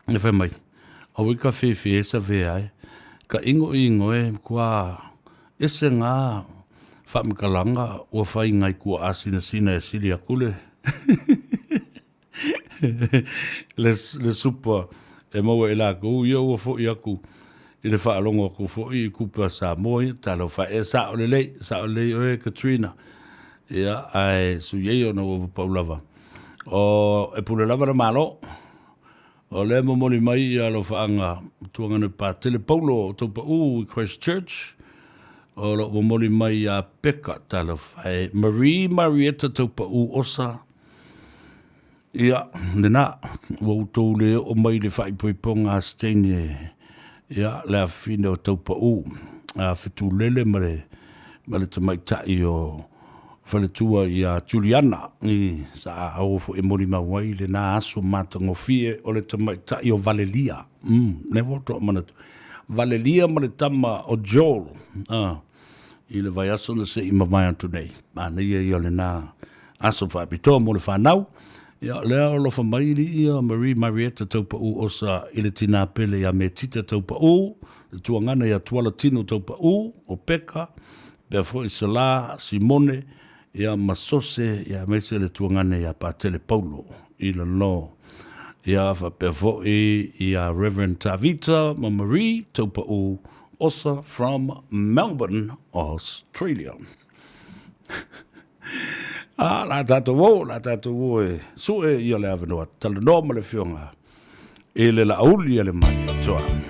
E fai mai, aua i ka fefe e save ai. Ka igoigo e matua ese ga faamatalaga ua faiga i tuaa sinasina e sili atu le le le supa e maua i lakou ia ua fo'i atu i le faalogo atu fo'i i tupe a Samoa ia talofa e sa'o lelei sa'o lelei oe Katrina ia ae sui ai ona ua paupau lava o e pule lava le Malo. O lea e momoli mai ia alofaaga Tuagana Patele Paulo o Taupau i Christchurch. O lo o momoli mai ia Peka Talofa e Marie Marietta Taupau Osa. Ia, lena, ua outou le oo mai i le faaipoipoga a Steine, ia, le afafine o Taupau, a Fetulele ma le, ma le tamaitai o faletua ia Juliana i sa o foi e molimau ai lena aso matagofie o le tamaitai o Valelia. Lea ua toa manatu. Valelia ma le tama o Joel i le vaiaso na se i mavae atu nei. Manaia ia o lena aso faapitoa mo le fanau. Ia, lea o alofa mai alii ia Marie Marietta Taupau Osa i le tinā pele ia Metita Taupau, le tuagana ia Tuala Tino Taupau o Peka, pea foi Sala, Simone, ia ma Sose, ia aemaise le tuagana ia Patele Paulo i lalo. Ia faapea foi ia Reverend Tavita ma Marie Taupau Osa from Melbourne, Australia. A, la tatou o, la tatou o e sue ia le avanoa talanoa ma le afioga i le Laauli a le Malietoa.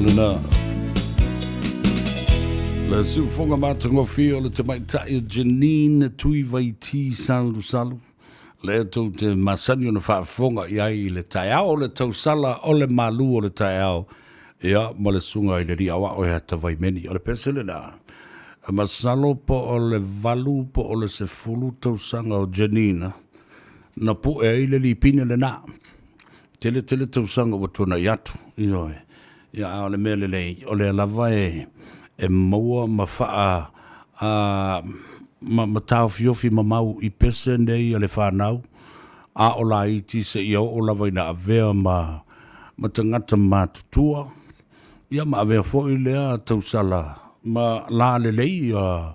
lena. Le siufoga matagofie o le tamaitai o Janine Tuivaiti Salusalu. Lea tou te masani ona faafofoga i ai i le taeao o le tausala o le malu o le taeao, ia, ma le susuga i le alii aoao ia Tavaimeni. O le pese lena, masalo po o le 8 po o le 10 tausaga o Janine na pue ai le lipine lena. Tele tele tausaga ua tuanai atu, ioe. Ia, a o le mea lelei, o lea lava e, e maua ma faa, a, ma, ma taofiofi mamau i pese nei a le fanau, a o laiti seia oo lava ina avea ma, ma tagata matutua, ia ma avea foi lea tausala ma la lelei a,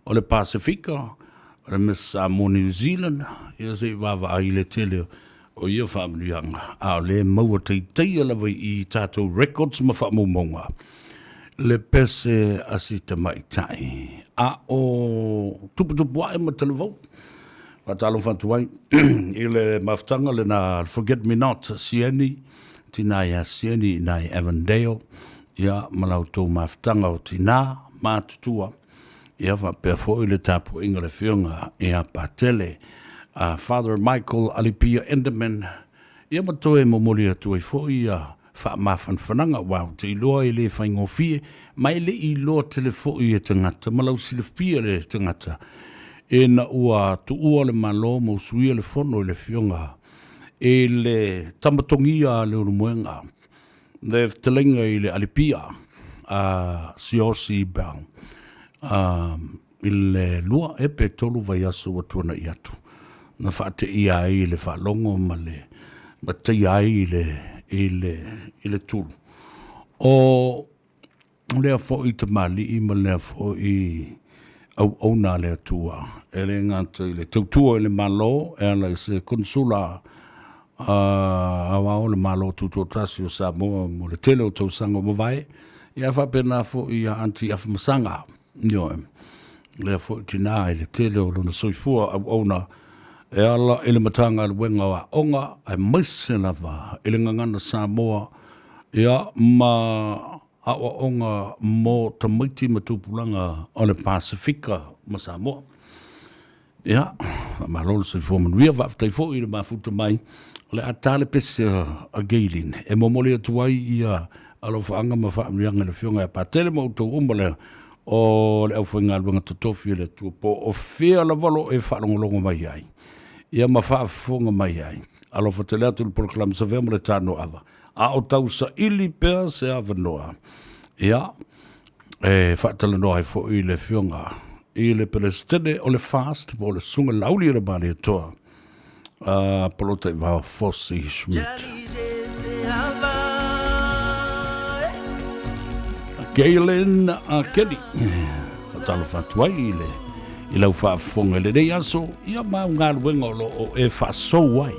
o le Pasefika, o le Miss Samoa New Zealand, ia se i vaavaai i le tele o ia faamanuiaga, a o lea e maua taitaia lava i tatou records ma faamaumauga le pese a si tamaitai a o tuputupu ae ma talavou. Faatalofa atu ai i le mafutaga lena Forget Me Not Sieni, tina ia Sieni ina i Avondale, ia ma la outou mafutaga o tina matutua, ia faapea foi le tapuaiga a le Afioga ia Patele, a Father Michael Alipia Enderman, ia ma toe momoli atu ai foi ia faamafanafanaga, aua ou te iloa e le faigofie, ma e le i iloa tele foi e tagata, ma lau silafia le tagata, ina ua tuua le Malo ma usuia le fono i le Afioga i le Tamatogia a Leulumoega, le fetalaiga i le Alipia a Siaosi Bell i le 2 ea pe 3 vaiaso ua tuanai atu, na faateia ai i le faalogo ma le ma taia ai i le i le i le tulu. O lea foi tamalii ma lea foi auauna a le Atua, e le gata i le tautua i le Malo e ala i se Konesula Aoao o le Malo Tutoatasi o Samoa mo le tele o tausaga ua mavae, ia faapena foi ia Aunty Afamasaga, ioe, lea foi tina i le tele o lona soifua auauna e ala i le Matagaluega o Aoga aemaise lava i le Gagana Samoa, ia ma aoaoga mo tamaiti ma tupulaga o le Pasefika ma Samoa. Ia, faamalo le soifua manuia, faafetai foi i le mafuta mai. O le a ta le pese a Gaylene e momoli atu ai ia alofaaga ma faamanuiaga i le Afioga ia Patele ma outou uma lea o le aufaigaluega totofi a le Atua po o fea lava lo e faalogologo mai ai ia ma faafofoga mai ai. Alofa tele atu i le polokalame Savea ma le Tanoava. A o tausaili pea se avanoa, ia, e faatalanoa ai foi le Afioga i le Peresetene o le FAST po o le Susuga Laauli o le Malietoa, a Polataivao Fosi Schmidt. Galen Kelly, faatalofa atu ai i le i lau faafofoga i lenei aso, ia ma au galuega o lo o e faasou ai.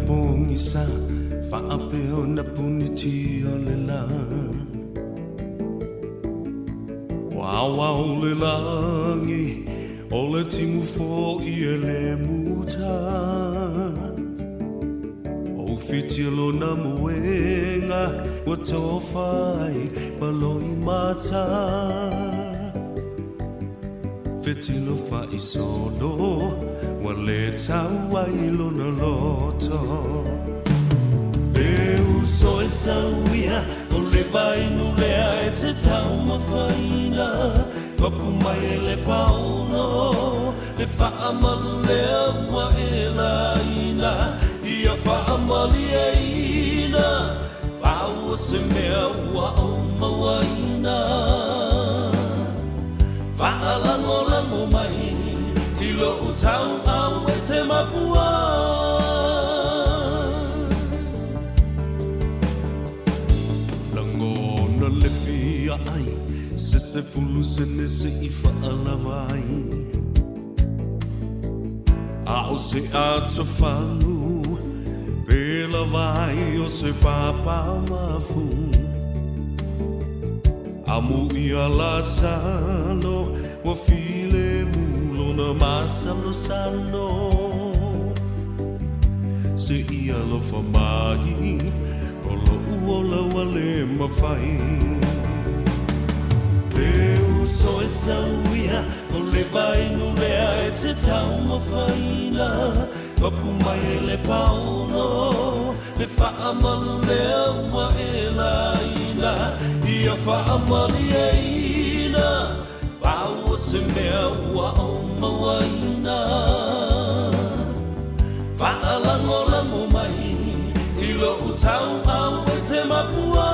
pogisa faapea ona punitia le lā. Ua aoao le lagi, o le timu foi e le muta. Ua ufitia lona moega, ua tofa ai ma loimata. Fetilo faisolo, ua le tau ai lona loto. Le uso e sauia, o le vainu lea e te taumafaina. Papu mai e le paolo, le faamalu lea ua e laina. Ia faamalieina, pau o se mea ua ou mauaina. Faalagolago mai i lou tauau e te mapua. Lagona le fia ai, se 10 sene se i faalava ai. A o se atofagu pe lava ai o se papa mafu. Amu ia Lasalo ua filemu lona masalosalo. Se i alofa mai o loʻu ola ua le mafai. Le uso e sauia o le vainu lea e te taumafaina. Papu mai e le paolo, le faamalu lea ua e laina. Ia faamalieina, pau o se mea ua ou mauaina. Faalagolago mai i lou tauau e te mapua.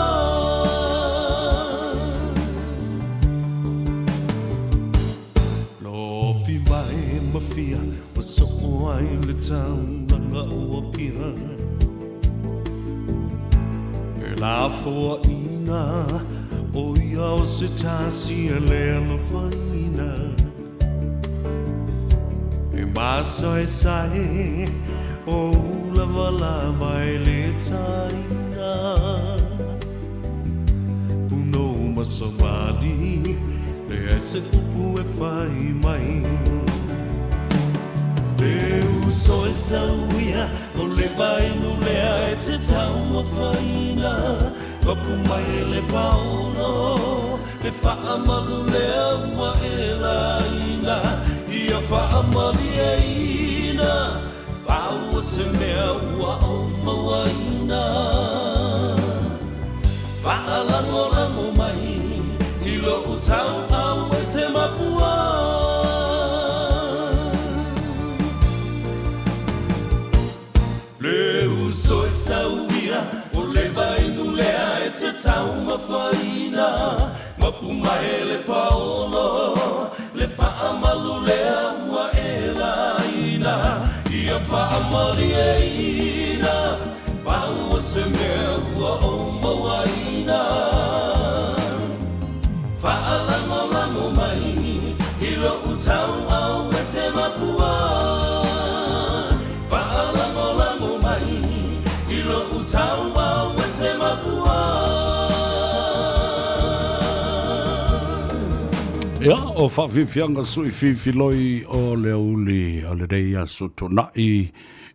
Lofi mai ma fia ua soo ai le taulaga o Apia. E lafoaina o ia o se tasi e le alofaina. E masaesae o ulavalava e le taina. Punou ma savali, leai se upu e fai mai. Le uso e sauia, o le vainu lea e te taumafaina. Papu mai e le paolo, le faamalu lea ua e laina. Ia faamalieina, pau o se mea ua ou mauaina. Faalagolago mai i lou tauau e te mapua. Le uso e sauia, o le vainu lea e te taumafaina. Mapu mai e le paolo, le faamalu lea ua e laina. Ia faamalieina, pau o se mea ua ou mauaina. Faalagolago mai i lou tauau e te mapua. Faalagolago mai i lou tauau e te mapua. Ia, o faafiafiaga sui fifiloi o le aoauli o lenei aso Toonai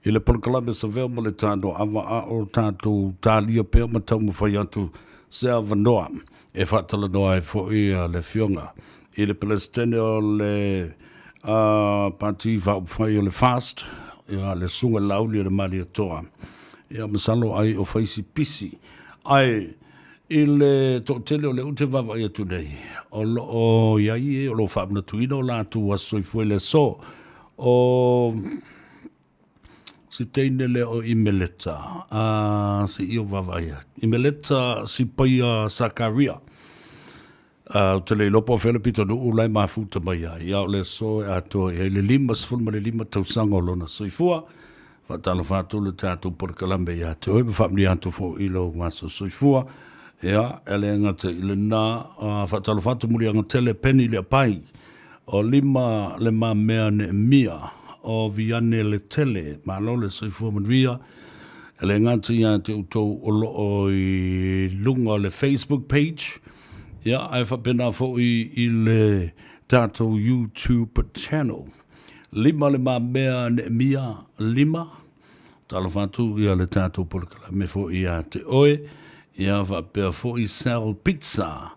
i le polokalame Savea ma le Tanoava a o tatou talia pea ma taumafai atu se avanoa e faatalanoa ai foi le Afioga i le Peresetene o le Pati Faaupufai o le FAST, ia, le Susuga i le Laauli o le Malietoa. Ia, masalo ai o fai si pisi. Ae i le toatele o lea ou te vaavaai atu nei, o lo o i ai e o lo o faamanatuina o latou aso soifua i le aso. O si teine lea o Imeleta, a se i o vaavaai atu. Imeleta Sipaia Sakaria. Ou te le iloa po o fea le pitonuu la e mafuta mai ai, a o le aso e atoa i ai le 55 tausaga o lona soifua. Faatalofa atu le tatou polokalame ia te oe ma faamanuia atu foi i lou aso soifua. Ia, e le gata i lena, faatalofa atu Muliaga Tele Penny Leapai, o Lima Le Mamea Neemia, o Viane Letele, malo le soifua manuia. E le gata ia te outou o loo i luga o le Facebook page, ia, ae faapena foi i le tatou YouTube channel. 5 Le Mamea Neemia 5, talofa atu ia le tatou polokalame foi ia te oe, ia faapea foi Sal Pizza,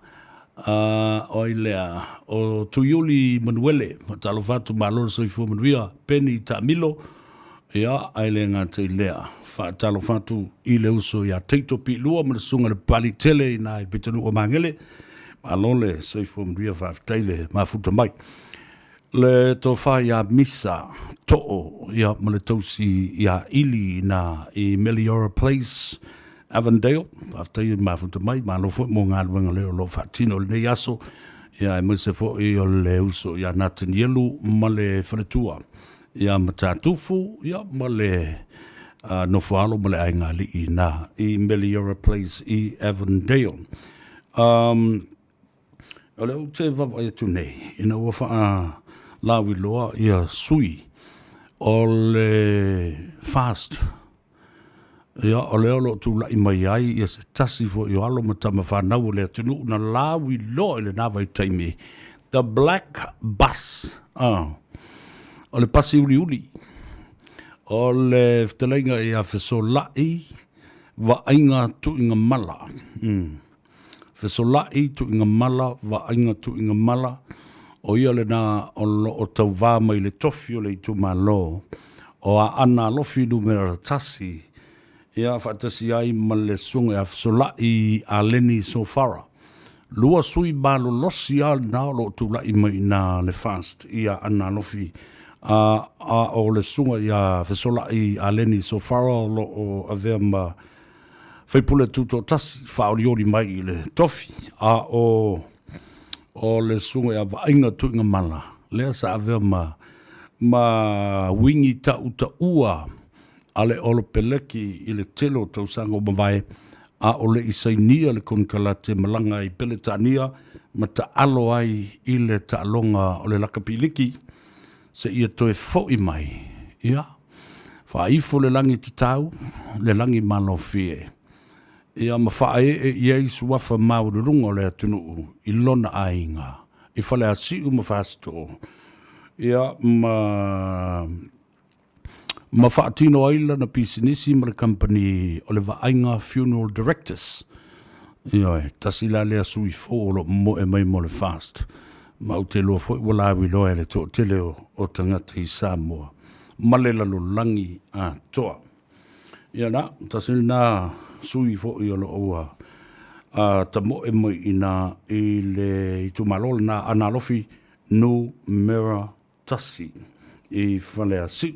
o ai lea, o Tuiuli Manuele, talofa atu malo le soifua manuia, Penny Taamilo, ia, ae le gata i lea, faatalofa atu i le uso ia Taito Piilua ma le susuga i le Papalii tele i ina i Pitonuu o Magele, malo le soifua manuia, faafetai le mafuta mai. Le tofa ia Misa Too ia ma le tausi ia Ili ina i Meliora Place, Avondale. Faafetai le mafuta mai, malo foi mo galuega lea o lo o faatino i lenei aso, ia aemaise foi o le uso ia Natanielu ma le faletua ia Matatufu ia ma le nofoalo ma le aiga alii ina i Meliora Place i Avondale. Um, O lea ou te vaavaai atu nei, ina ua faalauiloa ia sui o le FAST, ia, o lea o lo o tulai mai ai ia se tasi foi o alo ma tama fanau o le atunuu na lauiloa i lena vaitaimi, The Black Bus, o le pasi uliuli, o le fetalaiga ia Fesolai Vaaiga Tuigamala. Fesolaʻi Tuigamala Vaaiga Tuigamala, ʻo ia lena o lo o tauvā mai le tofi o le itumalo o Aana Alofi Numera 1, ia faatasi ai ma le Susuga ia Fesolaʻi Aleni Sofara. Lua sui malolosi lava lena o lo o tulai mai i ina le FAST i Aana Alofi, a o le Susuga ia Fesolaʻi Aleni Sofara o lo o avea ma Faipule Tutoatasi faaolioli mai i le tofi, a o o le susuga ia Vaaiga Tuigamala, lea sa avea ma ma wingi tautaua a le Olopeleki i le tele o tausaga ua mavae, a o le i sainia le konekarate malaga i Peletania ma taalo ai i le taaloga o le lakapi liki seia toe foi mai, ia, faaifo le lagi tatau, le lagi malofie, ia ma faaee i ai suafa maualuluga o le atunuu i lona aiga, i Faleasiu ma Fasitoo, ia, ma ma faatino ai lana pisinisi ma le kamupani o le Vaaiga Funeral Directors. Ioe, tasi la lea sui fou o lo o momoe mai mo le FAST. Ma ou te iloa foi ua lauiloa e le toatele o, o tagata i Samoa ma le lalolagi atoa. Ia la, tasi lena sui foi o lo o ua a, tamoe mai i ina i le itumalo lena Aana Alofi Numera 1 i Faleasiu.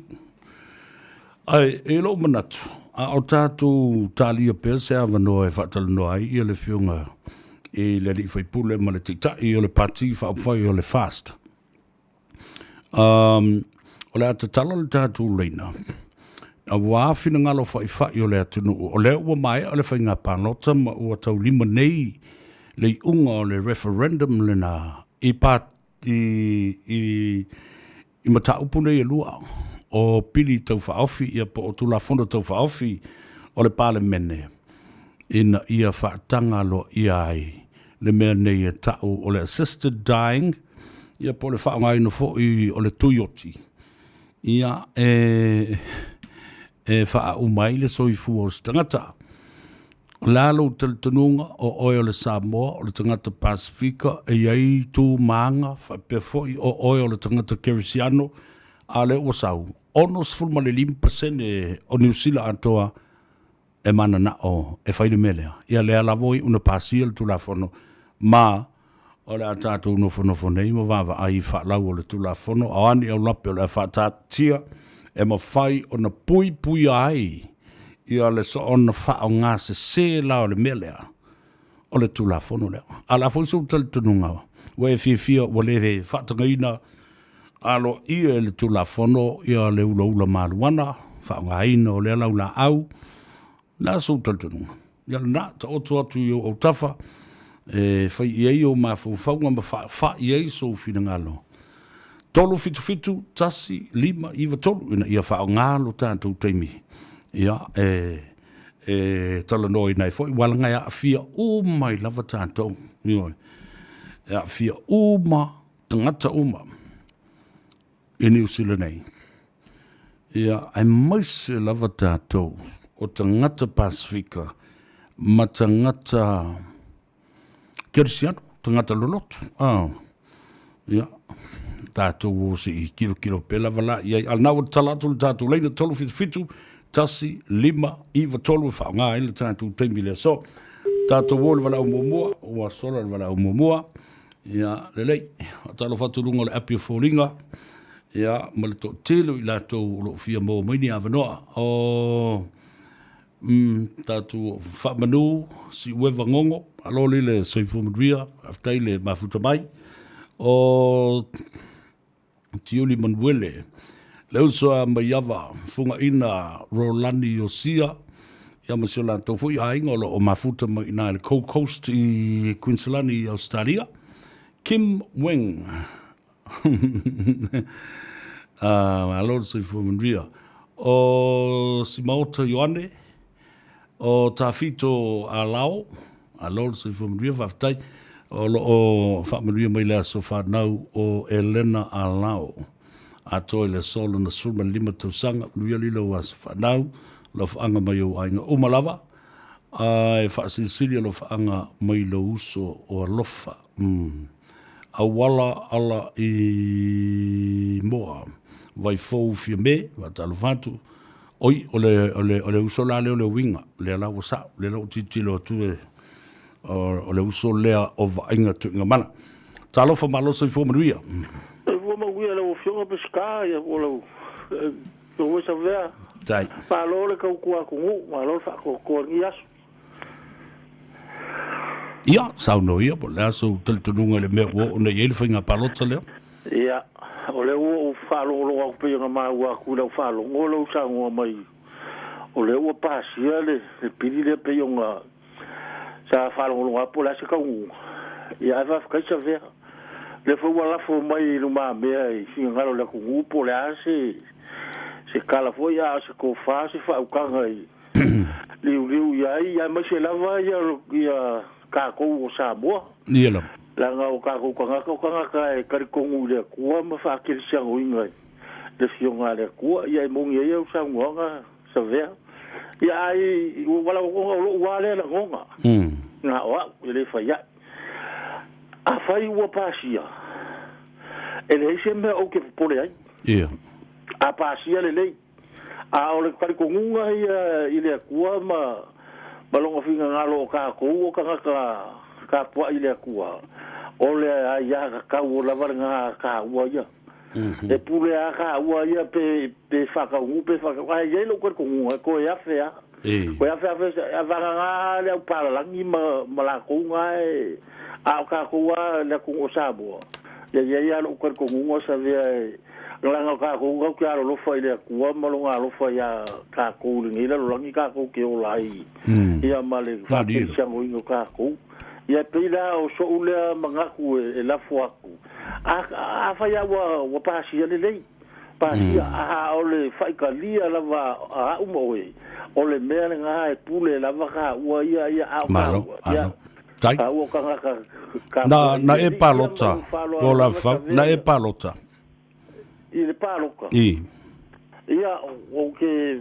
Ae, i lou manatu, a o tatou talia pea se avanoa e faatalanoa ai ia le Afioga i le Alii Faipule ma le Taitai o le Pati Faaupufai o le FAST, um, o le a tatala le tatou laina, auā finagalo faifai o le atunuu, o lea ua maea le faiga palota ma ua taulima nei le iuga o le referendum lena i pati i, i, i mataupu nei e lua, o pili taufaaofi ia po o Tulafono taufaaofi o le Palemene ina ia faataga aloaia ai le mea nei e ta'u o le assisted dying ia po o le faaaogaina foi o le tuioti ia e, e faaauma ai le soifua o se tagata. O le a lou talitonuga, o oe o le Samoa, o le tagata Pasefika, e i ai tu ma aga, faapea foi o oe o le tagata Kerisiano, a o lea ua sau, 65% o Niu Sila atoa e mananao e fai le mea lea. Ia lea lava ua iu ona pasia le Tulafono, ma o le a tatou nofonofo nei ma vaavaai i faalau o le Tulafono, a o a ni aulape o le a faataatitia e mafai ona puipuia ai ia le soona faaaoga sese la o le mea lea, o le Tulafono lea. A o le a foi sou talitonuga ua e fiafia ua le faatagaina aloaia e le Tulafono ia le ulaula maluana, faaaogaina o lea laulaau, Le a sou talitonuga? Ia lena, taoto atu i ou autafa e fai i ai ou mafaufauga ma faafa'i ai sou finagalo. 377 1593 ina ia faaaoga lo tatou taimi ia e. e talanoaina ai foi, ua laga e aafia uma ai lava tatou, ioe, e aafia uma tagata uma i Niu Sila nei. Ia, aemaise lava tatou o tagata Pasifika ma tagata Kerisiano, tagata lolotu. Ah, ia, tatou o se i kirokiro pea lava la i ai. A lena ua tatala atu le tatou laina 377 1 5 9 3 e faaaoga ai le tatou taimi i le aso. Tatou o i le valaau muamua, ua sola le valaau muamua. Ia, lelei, faatalofa atu i luga o le api o foliga, ia, ma le toatele o i latou o lo o fia maua mai ni avanoa. O tatou faamanu Siueva Gogo, malo le le soifua manuia, faafetai le mafuta mai. O Tiuli Manuele, le uso a Maiava, Fugaina Rolani Iosia, ia ma si o latou foi aiga o lo o mafuta mai i ina i le Gold Coast i Queensland i Ausetalia. Kim Weng, malo le soifua manuia. O Simaota Ioane, o Tafito Alao, malo le soifua manuia, faafetai. O lo o faamanuia mai le aso fanau o Elena Alao. Atoa i le aso lona 15 tausaga, manuia alii lau aso fanau, alofaaga mai ou aiga uma lava, ae faasilisili alofaaga mai lou uso o alofa. Auala ala i Moa, Vaifou Fiame, faatalofa atu. Oi, o le, o le, o le uso la lea o le uiga, lea la ua sao, lea la ua tilotilo atu e, o, o le uso lea o Vaaiga Tuigamala. Talofa malo soifua manuia. Soifua manuia lau Afioga Peseta, ia po o lau Afioga Savea. Tai. Malo le tautua atunuu, malo le faatoatoa i lenei aso. Ia, saunoa ia, po o le a sou talitonuga i le mea ua oo nei i ai le faiga palota lea? Ia, o lea ua ou faalogologo atu pei ona maua atu i lau faalogo lou saunoa mai o lea ua pasia le pili lea pei ona sa faalogologo atu po o le a se taunuuga. Ia ae faafetai Savea. O lea foi ua lafo mai i lumamea i finagalo o le atunuu po o le a se se tala foi a o se tofa se faautaga i liuliu i ai, aemaise lava ia, ia tatou o Samoa. Ia lava. Leaga o tatou tagata o tagata e talitonu i le Atua ma faakerisianoina i le Afioga a le Atua. Ia e moni ai au saunoaga Savea. Ia ai ua valaoga o lou lava lea lagona. Na o au e le fai ai. Afai ua pasia, e leai se mea ou te popole ai. Ia. A pasia lelei. A o le talitonuga ia i le Atua ma ma Lona finagalo o tatou o tagata tapuai i le Atua, o le aiatatau ua lava lena a taua ia. E pule lava taua ia pe pe faataunuu pe faataunuu, ae i ai lou talitonuga e toe afe lava. Toe afe afe, vagana le au palalagi ma ma latou na e, a o tatou lava le atunuu o Samoa, ia i ai lava lou talitonuga Savea e Leaga o tatou tatou te alolofa i le Atua ma Lona alofa iā tatou i lenei lalolagi tatou te ola ai ia ma le faakerisianoina o tatou. Ia e pei la o so'u lea manatu e lafo atu, a, afai lava ua, ua pasia lelei, pasia, a o le faitalia lava a a'u ma oe, o le mea lena e pule lava taua ia, ia, a o taua, ia, taua o tagata Na, na e palota, po la fa, na e palota. I le palota? I. Ia, ou te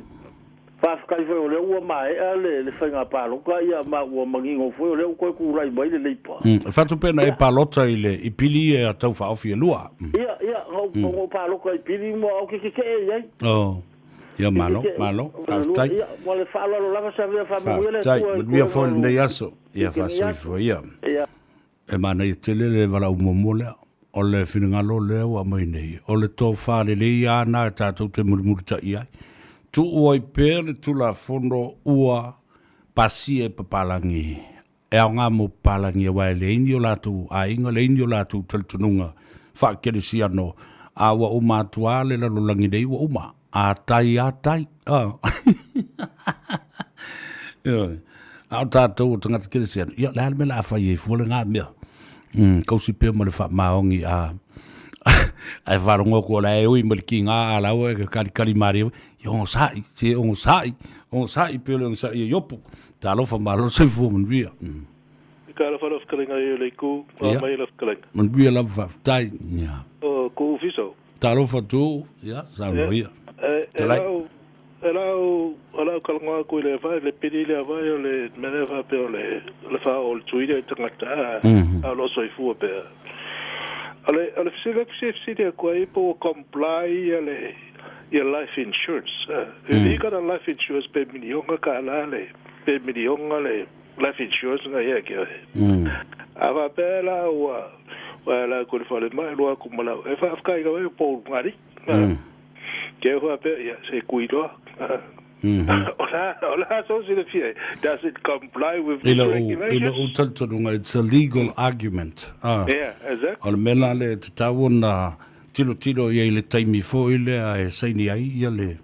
faafetai foi o lea ua maea le, le faiga palota, ia, ma ua manino foi o lea ua toe tulai mai le Leipa. E fatu pea na e palota i le, i pili ia tau faaofi e lua. Ia, ia, na ou, na ou palota i pili ma ou te tetee i ai. Oh. Ia, malo, malo, faafetai. Ia, ma le faaaloalo lava Savea, faamanuia le Atua i Faafetai, manuia foi lenei aso. Ia, faasoifua ia. Ia. E manaia tele le valaau muamua lea. O le finagalo lea ua aumai nei, o le tofa lelei lava lena e tatou te mulimulitai ai. Tuu ai pea le Tulafono ua pasia e papalagi, e aoga mo papalagi aua e leai ni o latou aiga, leai ni o latou talitonuga faakerisiano, a ua uma atu lava le lalolagi nei ua uma. A tai a tai. Ioe. A o tatou o tagata kerisiano, ia, o le a le mea o le a fai ai fua lena mea? Kausi pea ma le faamaoni a Ae faalogo atu o la e ui ma le kiga a laua e kalikali malie mai, ia onosai, se onosai, onosai pei o le onosai a Iopu. Talofa malo le soifua manuia. Talofa lau fetalaiga i le itu, a mai lau fetalaiga. Manuia lava faafetai. Ia. O ku fiso. Talofa tu, ia, saunoa ia. E lau e lau o lau talanoa atu i le vai le pili lea vai o le mea lea faapea o le le faaoo o le tui lea i tagata a o lo o soifua pea. O le o le fesili atu se fesili atu ai po ua comply ia le ia life insurance. If you got a life insurance pe miliona tala le pe miliona le life insurance na ia ke oe. A faapea la ua ua ala atu i le falemai lua atu ma lau e faafetai lava i po ulu Ke faapea ia se kui loa. O la o la so silafia does it comply with this regulation? I lou talitonuga it's a legal argument. Yeah, exactly. O le mea la lea e tatau ona tilotilo i ai i le taimi foi lea e saini ai ia le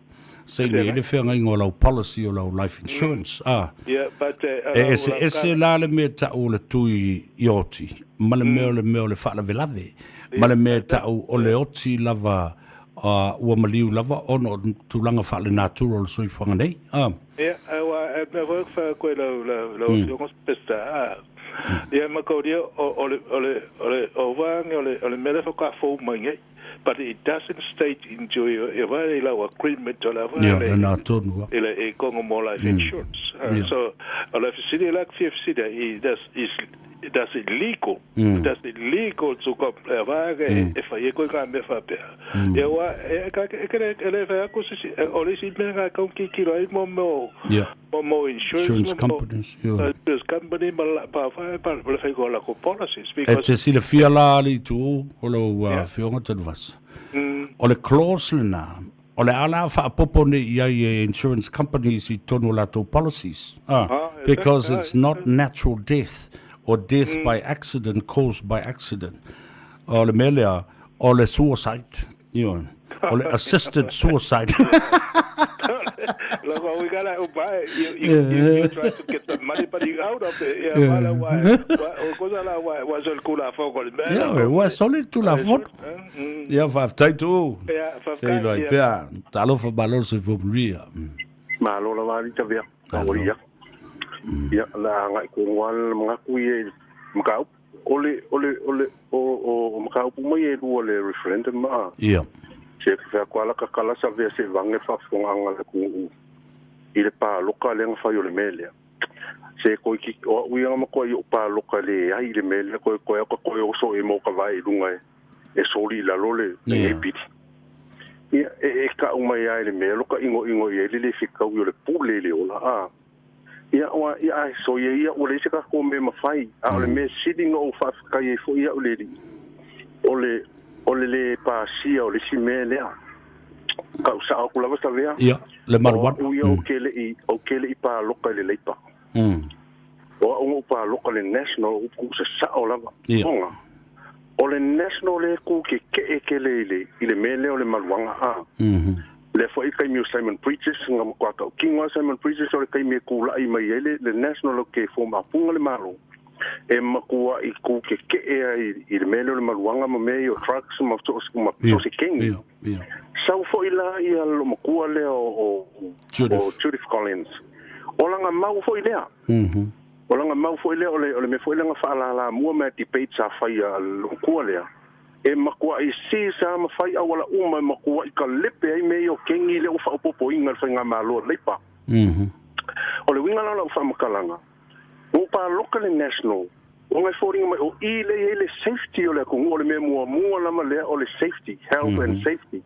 saini ai le feagaiga o lau policy o lau life insurance. Yeah, but E eseese la le mea e tau o le tui i oti ma le mea o le mea o le faalavelave ma le mea e tau o le oti lava ua maliu lava ona o tulaga faalenatura o le soifuaga nei. Ia, aua e mea foi ke whai koe lau, lau, lau afioga Pesta, a. Ia, ma kauria, o, o le, o le, o le, o wānge o le, o le mea lea whakafou mai nei, but it doesn't state into i, i wā i lau agreement o la wā le, nā tonu a. I le, i kongo mo life insurance. So, o le fesili la ke fia fesili, i, does, is, does it legal? Does it legal to comply wā e, e whai e koe ngā mea whapea. Ia wā, e, e, e, e, e, le whai ako sisi, o le isi mea ngā kau ki kiro ai mo mo, mo mo insurance, Insurance companies, yeah. Insurance company ma la, pa whai, pa, pa le whai ko la ko policies, E because te silafia la ali tu o lou afioga Televasa. O le clause lena, o le a la faapopo nei i ai e insurance companies i totonu o latou policies. Because it's not natural death or death by accident caused by accident. O le mea lea, o le suicide, you know, o le assisted suicide. Look, well, we gotta buy it. You try to get the money, but you out of it. Yeah, wala, wa, wa, o kosa la, wa, wa sol kula foko. Ia, ua sole tulafono. Ia, faafetai tu. Ia, faafetai. Feiloai pea. Talofa malo le soifua manuia. Malo lava alii tavea. Ia. Ia, la agai ko ngoa le mangaku ia i mataupu. O le, o le, o le, o, o, o mataupu mai e lua le referendum a. Ia. Se ke fea ko ala ka kala sa vea se vange faafofogaaga a le atunuu i le paloka lea na fai o le mea lea. Se koe ki, o a'u ia na matua i o'u paloka le ai i le mea lea, koe koe aka koe oso e mo ka vae i luga e, e soli i lalo le, lenei pili. Ia, e, e ka'u mai a i le mea loka ʻigoʻigo i ai le lē fekaui o le pule i le ola, a. Ia, ua, ia, ae soia ia, ua leai se tatou mea mafai, a o le mea sili na ou faafetai ai foi au i le Alii, o le, o le lē pasia o le isi mea lea. Kau sao atu lava Savea, Ia, le o marijuana. a'u ia ou te leʻi, ou te leʻi pāloka i le Leipa. O a'u na ou pāloka i le National, o upu sasao lava. Ona, o le National lea e kū kekeʻe tele i le, i le mea lea o le maluaga, a. Lea foi taimi o Simon Bridges, na matua tautino lava Simon Bridges o le taimi e tulaʻi mai ai le, le National o ke fomaapuga le Malo, e matuaʻi kū kekeʻe ai i le mea lea o le maluaga ma mea ia o drugs ma so o se, ma so o se kengi. Sau foi la ia loomatua lea o, o, o Judith Collins. O lana mau foi lea. O lana mau foi lea o le, o le mea foi lea na faalālāmua mai a debate sa faia a le loomatua lea, e matuaʻi sī sa ma fai auala uma e matuaʻi kalepe ai mea ia o kengi lea ua faaopoopoina e le faigamalo a le Leipa. O le uiga la o lau faamatalaga, ua ou paloka le National, ona e foliga mai o i lea e i ai le safety o le atunuu, o le mea muamua lava lea o le safety, health and safety.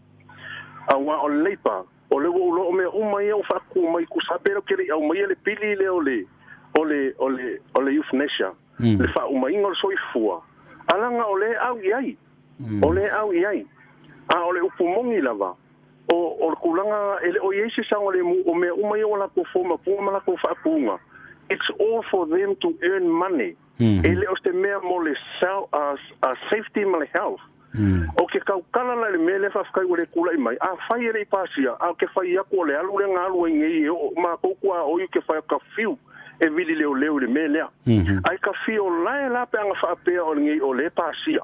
Auā o le Leipa, o lea ua ou iloa o mea uma ia ua faatutu mai tusa pe ou te le i aumaia le pili lea o le, o le, o le, o le euthanasia, le faaumaina o le soifua, alaga o lea e au i ai, o lea e au i ai. A o le upu moni lava, o, o le tulaga e le o i ai se saogalemu, o mea uma ia ua latou fomapua ma latou faatuga, it's all for them to earn money. E le o se mea mo le safety ma le health. O ke tautala la i le mea lea faafetai ua le tulai mai, afai e le i pasia, a o ke fai atu o le alu lea na alu ai nei e oo matou tuaoi ke fai atu ka fiu e vili leoleo i le mea lea. Ae ka fio lae la pe ana faapea o lenei o le pasia,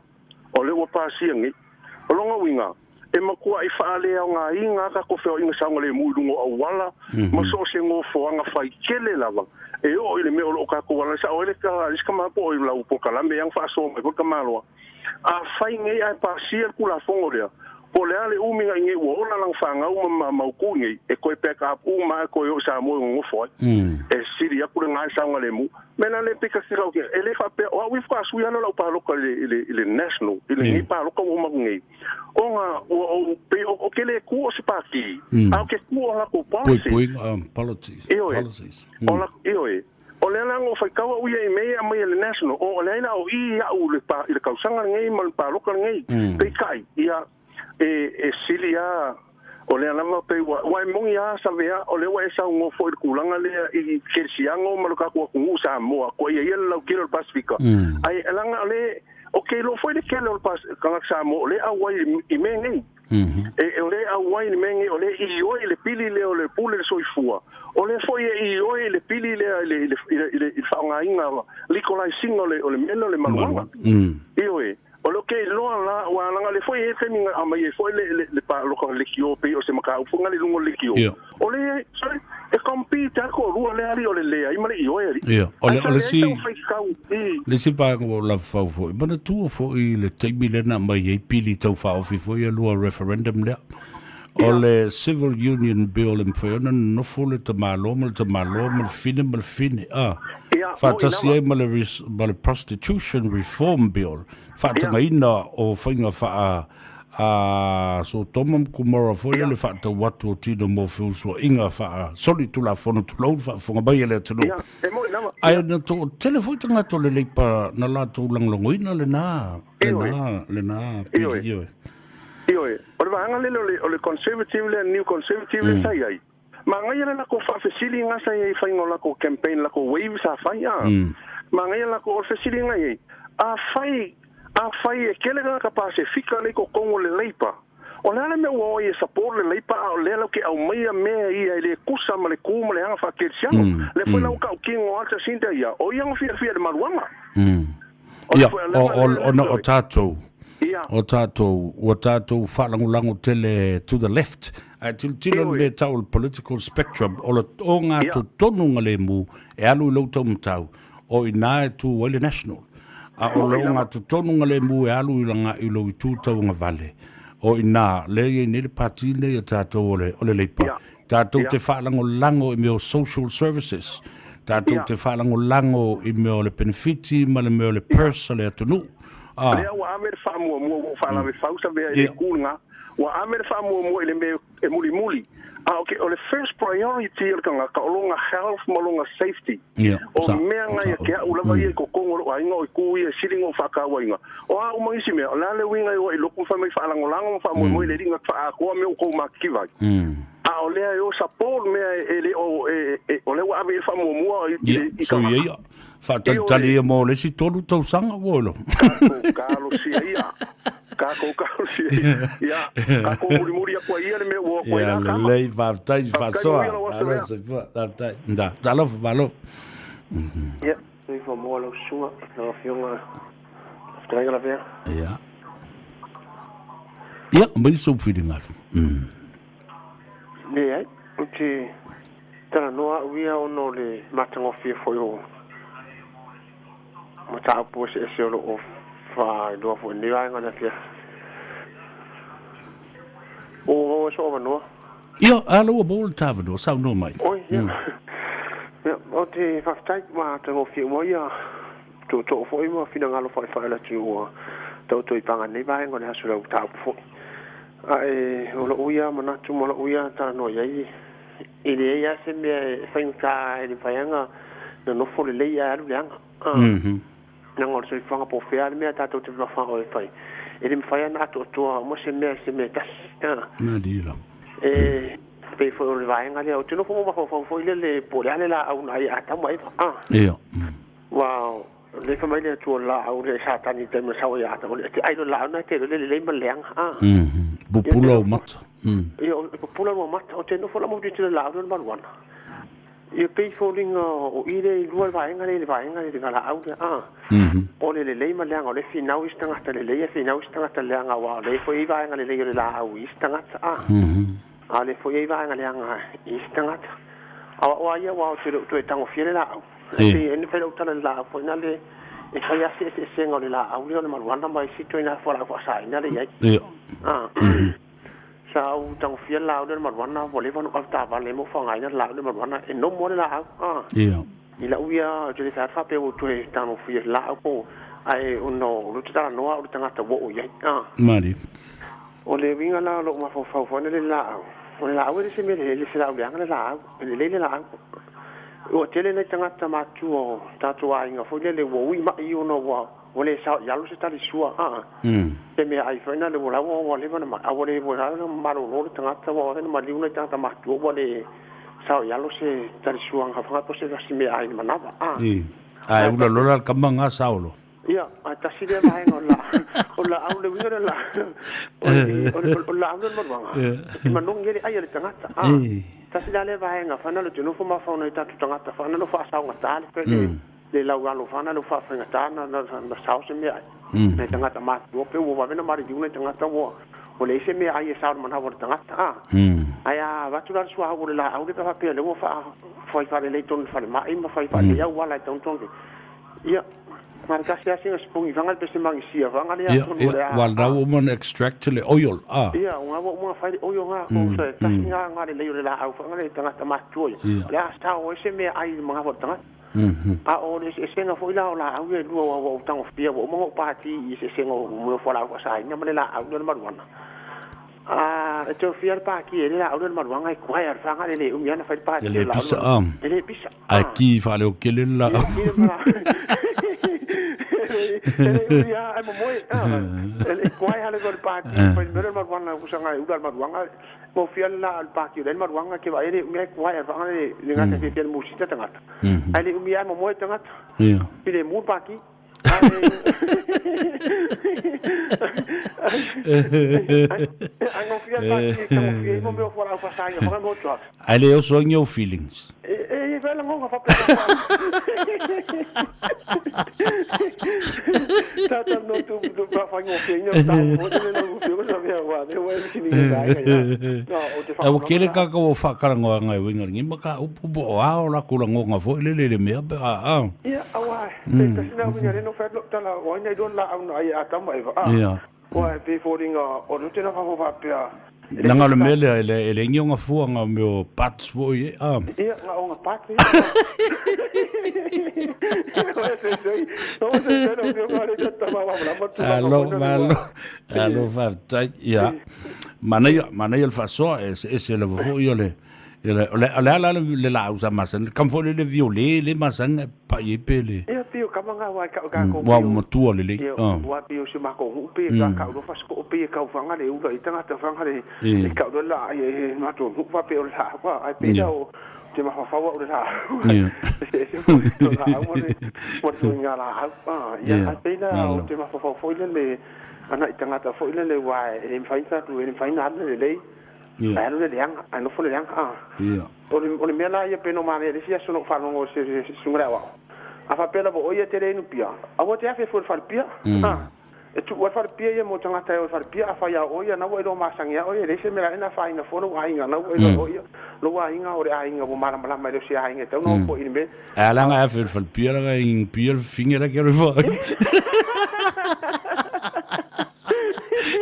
o lea ua pasia nei. O lona uiga, e matuaʻi faaleaogaina a tatou feoaiga saogalemu i luga o auala ma so o se nofoaga faitele lava e oo i le mea o loo tatou ala. Sao ai le tala a le isi tama po o lau polokalame ea na faasoa mai foi le tamaloa. Afai nei ae pasia le Tulafono lea, po o le a le umi na i nei ua ola lana fanau ma mautu i nei, e toe pack up uma ae toe o i Samoa e nonofo ai. E sili atu lena i saogalemu. Mea la lea pei ta te tau e le faapea o au ia faatoa sui lava lau palota i le, i le, i le National, i lenei palota ua uma atu nei, ona ua ou, pei o ke le kū o se pātī, a o ke kū o lakou policies. Puipuiga, policies. Ioe. Policies. O la, ioe. O lea la na ou faitau au ia i mea ia e aumai e le National, o leai la o i iaʻu i le, i le tausaga lenei ma le palota lenei. Peitai, ia, e, e sili lava, o lea lava pei ua, ua e moni lava Savea, o lea ua e saunoa foi i le tulaga lea i kerisiano ma le tatou atunuu Samoa, kua ia ia le lautele o le Pasefika. Ae leaga o le, ou te iloa foi le tele o le pas, tagata Samoa o lea e auai i mea nei. E, o lea e auai i le mea nei, o lea e ioe i le pili lea o le pule le soifua, o lea foi e ioe i le pili lea i le, i le, i le, i le, i le faaaogaina, legalize ina o le, o le mea lea o le maluaga. Ioe. O lea ou te iloa la, aua leaga o lea foi e i ai le taimi na aumai ai foi le, le, le palota leitio pei o se mataupu foi na le i luga o le leitio. Ia. O le, sorry, e compete lava le toalua lea alii, o le leai ma le ioe alii. Ia, o le, Ae sa o le leai isi, sau faitau i. le isi vaega ua ou lavafau foi, manatua foi i le taimi lea na aumai ai pili taufaofi foi ia lua referendum lea. O le Civil Union Bill e mafai ona nonofo le tamaloa ma le tamaloa ma le fine ma le fine, a, faatasi ai ma le, ma le Prostitution Reform Bill, faatagaina o faiga faa a Sotoma ma Komora foi lea le faatau atu o tino mo feusuaiga faa solitulafono tulou le faafofoga mai a le atunuu. Ae na toatele foi tagata o le Leipa na latou lagolagoina lena, lena, lena pili, ioe. Ioe, o le vaega lele o le, o le Conservative lea, New Conservative lea sa i ai, manaia le latou faafesili na sa i ai i faiga o latou campaign, latou wave sa fai, a. Manaia latou, o le fesili na i ai, afai, afai e tele tagata Pasefika lea i totonu o le Labour, o le a le mea ua o ai e support le Labour a o lea latou te aumaia mea ia e le tusa ma le tu ma le aga faakerisiano? Lea foi la ua tautino lava Jacinda ia, o ia na fiafia i le maluaga. Ia, ona o tatou, o tatou, ua tatou faalagolago tele to the left, ae tilotilo le mea e tau o le political spectrum, o le ogatotonu lemu e alu i lou taumatau, o i ina e tu ai le National. A o le ogatotonu lemu e alu i laga i lou itu tauagavale, o i ina lea e i ai nei le pati lenei a tatou o le, o le Labour, Tatou te faalagolago i mea o social services, tatou te faalagolago i mea o le penefiti ma le mea o le purse a le atunuu. A. Lea ua ave le faamuamua, ua ou faalave fausa mea i le itu lena, ua ave le faamuamua i le mea e mulimuli, a o ke, o le first priority o le tagata o lona health ma lona safety. O mea na ia te au lava ia i totonu o lou aiga, o itu ia e sili ona ou faatauaina. O a uma nisi mea, o le a le uiga e o ai i lotu ma fai mai faalagolago ma faamoemoe i le Alii na te faaatoa mea ua outou matitiva ai. A o lea e o support mea e le o, e, o lea ua ave i ai le faamuamua i, i, i So tagata. ia ia, faatalitali ia mo le isi tolu tausaga ua ilo. Tatou talosia ia. Tatou talosia ia. Ia, tatou mulimuli atu ai ia le mea ua o atu ai Ia, la tama. lelei, faafetai Faafetai faasoa. manuia lau aso Malo lea. soifua, faafetai. Da, talofa, malo. Ia, soifua moa lau susuga, lau Afioga Fetalaiga Lavea. Ia. Ia, mai sou finagalo. Leai, ou te talanoa au ia ona o le matagofie foi o mataupu eseese o lo o faailoa foi i lenei vaega o le afiafi. Ua ou maua sou avanoa. Ia, a lea ua maua le ta avanoa, saunoa mai. Oi, ia. Ia, ou te faafetai, matagofie uma ia tootoo foi ma finagalo faefae o le atunuu ua taoto i paga i lenei vaega o le aso i lau mataupu foi. Ae o lou ia manatu ma lou ia talanoa i ai, e leai lava se mea e faigata e le mafai lava ona nofo lelei ae alu leaga. Leaga o le soifuaga po o fea lava le mea tatou te mafao e fai, e le mafai lava ona atoatoa uma se mea i se mea e tasi. Malie lava. E pei foi o le vaega lea, ou te nofo ma mafaufau foi lele po o le a le laau na ai e Atamu ma Eva. Aua o lea fai mai le Atua o le laau lea e Satani i le taimi na sau ai ia Atamu, e te ai loa i le laau lena e te iloa le lelei ma le leaga. Pupula ou mata. Ia, e pupula lua mata. Ou te nofo la ma tilotilo i le laau lea o le maluana. Ia pei foliga o i le lua vaega le vaega le galaau le a. O le lelei ma leaga o le finau i se tagata lelei e finau i se tagata leaga aua o lea foi i ai vaega lelei o le laau i isi tagata a. A o lea foi i ai vaega leaga i isi tagata. A o au lava ia aua ou te le o toe tagofia le laau. E pei e fai lau tala i le laau foi lea e fai lava si eseesega o le laau lea o le maluana ma isi ituaiga fualaau faasaina lea e i ai. A. Sa ou tagofia le laau lea o le maluana ua leva ona ou avetaavale ai ma ou faaaogaina le laau lea o le maluana e nomo lava le laau. A. I lau ia ou te le fai atu faapea ua ou toe tagofia i le laau po ae ona o lea ou te talanoa au i le tagata ua oo i ai. A. O le uiga la o lou mafaufau foi lea i le laau, o le laau e le se mea e le se laau leaga le laau, e lelei le laau. Ua tele nai tagata matutua o tatou aiga foi lele ua ui mai ona ua ua le sao i alo se talisua, a. Se meaai foi lea ua laua ua leva ona mai, a ua le ua ala ona malolo le tagata ua vave ona maliu nai tagata matutua ua le sao i alo se talisua gafaga po o se tasi meaai i le manava, a. Ae ula loa la le tama lena sao loa. Ia, ae tasi lea vaega o le o le laau, le uiga lea o le laau, o le o le laau lea o le maluaga, e manogi ai le ai a le tagata. A, tasi la lea vaega fana le te nofo mafaufau nai tatou tagata fana lo faasaogata le le le laualo fana le faafaigata na na sao se meaai. Nai tagata matutua pe ua vave ona maliliu nai tagata ua ua leai se meaai e sao i le manava o le tagata. A, ae a avatu la le suauu o le laau lea pe a faapea o lea ua faa fai faalelei tonu i le falemai ma fai faalelei auala e tau tonu. Ia, na le tasi lava sina sipogi faga le pese magisia faga le atonu o le a. Ua lau uma ona extract le oil a. Ia, ua uma ona fai le oil na ko se tasi na na lelei o le laau faga le tagata matutua ia. O le a sao ai se meaai i le manava o le tagata. A o le eseesega foi la o laau ia e lua ua ou tagofia ua uma ona ou pati i eseesega o mea o fualaau faasaina ma le laau lea o le maluana. A e te ofia le paki e le laau lea o le maluaga e kuai a le faga le le umi ana fai le paki E le pisa a. E le pisa. Ae ki faaleokele le laau. E le umi a ae momoe. E kuai a le le paki fai le mea lea o le maluaga usaga e ula le maluaga. Mo ofia le laau le paki o le maluaga ke vaai e le umi ae kuai a le faga le le gata fiafia le musita tagata. Ae le umi ae momoe tagata. I le mu le paki. Ae le oso ai ni ou feelings. Ae ua tele kākou o faatalanoaga e uiga i lenei mataupu po o a o latou lagoga foi lele i le mea pe a a. Ia, aua pe tasi na uiga lea na fai atu lau tala, o ai na iloa le laau na ai e Atama ma Eva, a? Aua e pei foliga o lea ou te nofo faapea, e le Leaga o le mea lea, e leai ni ona fua na o mea o parts foi e, a. Ia, na o ona parts ia. Alo, malo, alo, faafetai. Ia, manaia, manaia le faasoa, e eseese lava foi o le, o le, o le a la le laau sa masani, le tama foi lea le violet le masani e pai ai pe le. Ia, pei o kama nga aua e kau tatou Ua matua lelei. Ia, ua pei o si matou nuu pei e kau loa fasiko'o pei e kau faga le ula i tagata faga le e kau loa le laa i matou nuu faapea o le laau a ae pei la o te mafaufau au i le laau eseese foi o laau ma le ma le ituaiga laau a ia ae pei la o te mafaufau foi lele ana i tagata foi lele ua e le mafai ona tatou e le mafai ona alu le lelei Ae alu le leaga, ae nofo le leaga, a. O le, o le mea la ia pe no manaia i le isi aso na ou faalogo i se, se susuga le aoao. A faapea lava o oe ia e te le inu pia, aua te afe fua i le falepia, a. E tuu lava le falepia ia mo tagata e o i le falepia, afai lava o oe ia na ua iloa masani lava oe, e leai se mea la e na afaina fua lou aiga, na ua iloa e oe ia, lou aiga o le aiga ua malamalama e le o se aiga e tatau ona o foi i le mea. Ae a la na afe i le falepia la inu pia le fafine la ke alu e fai.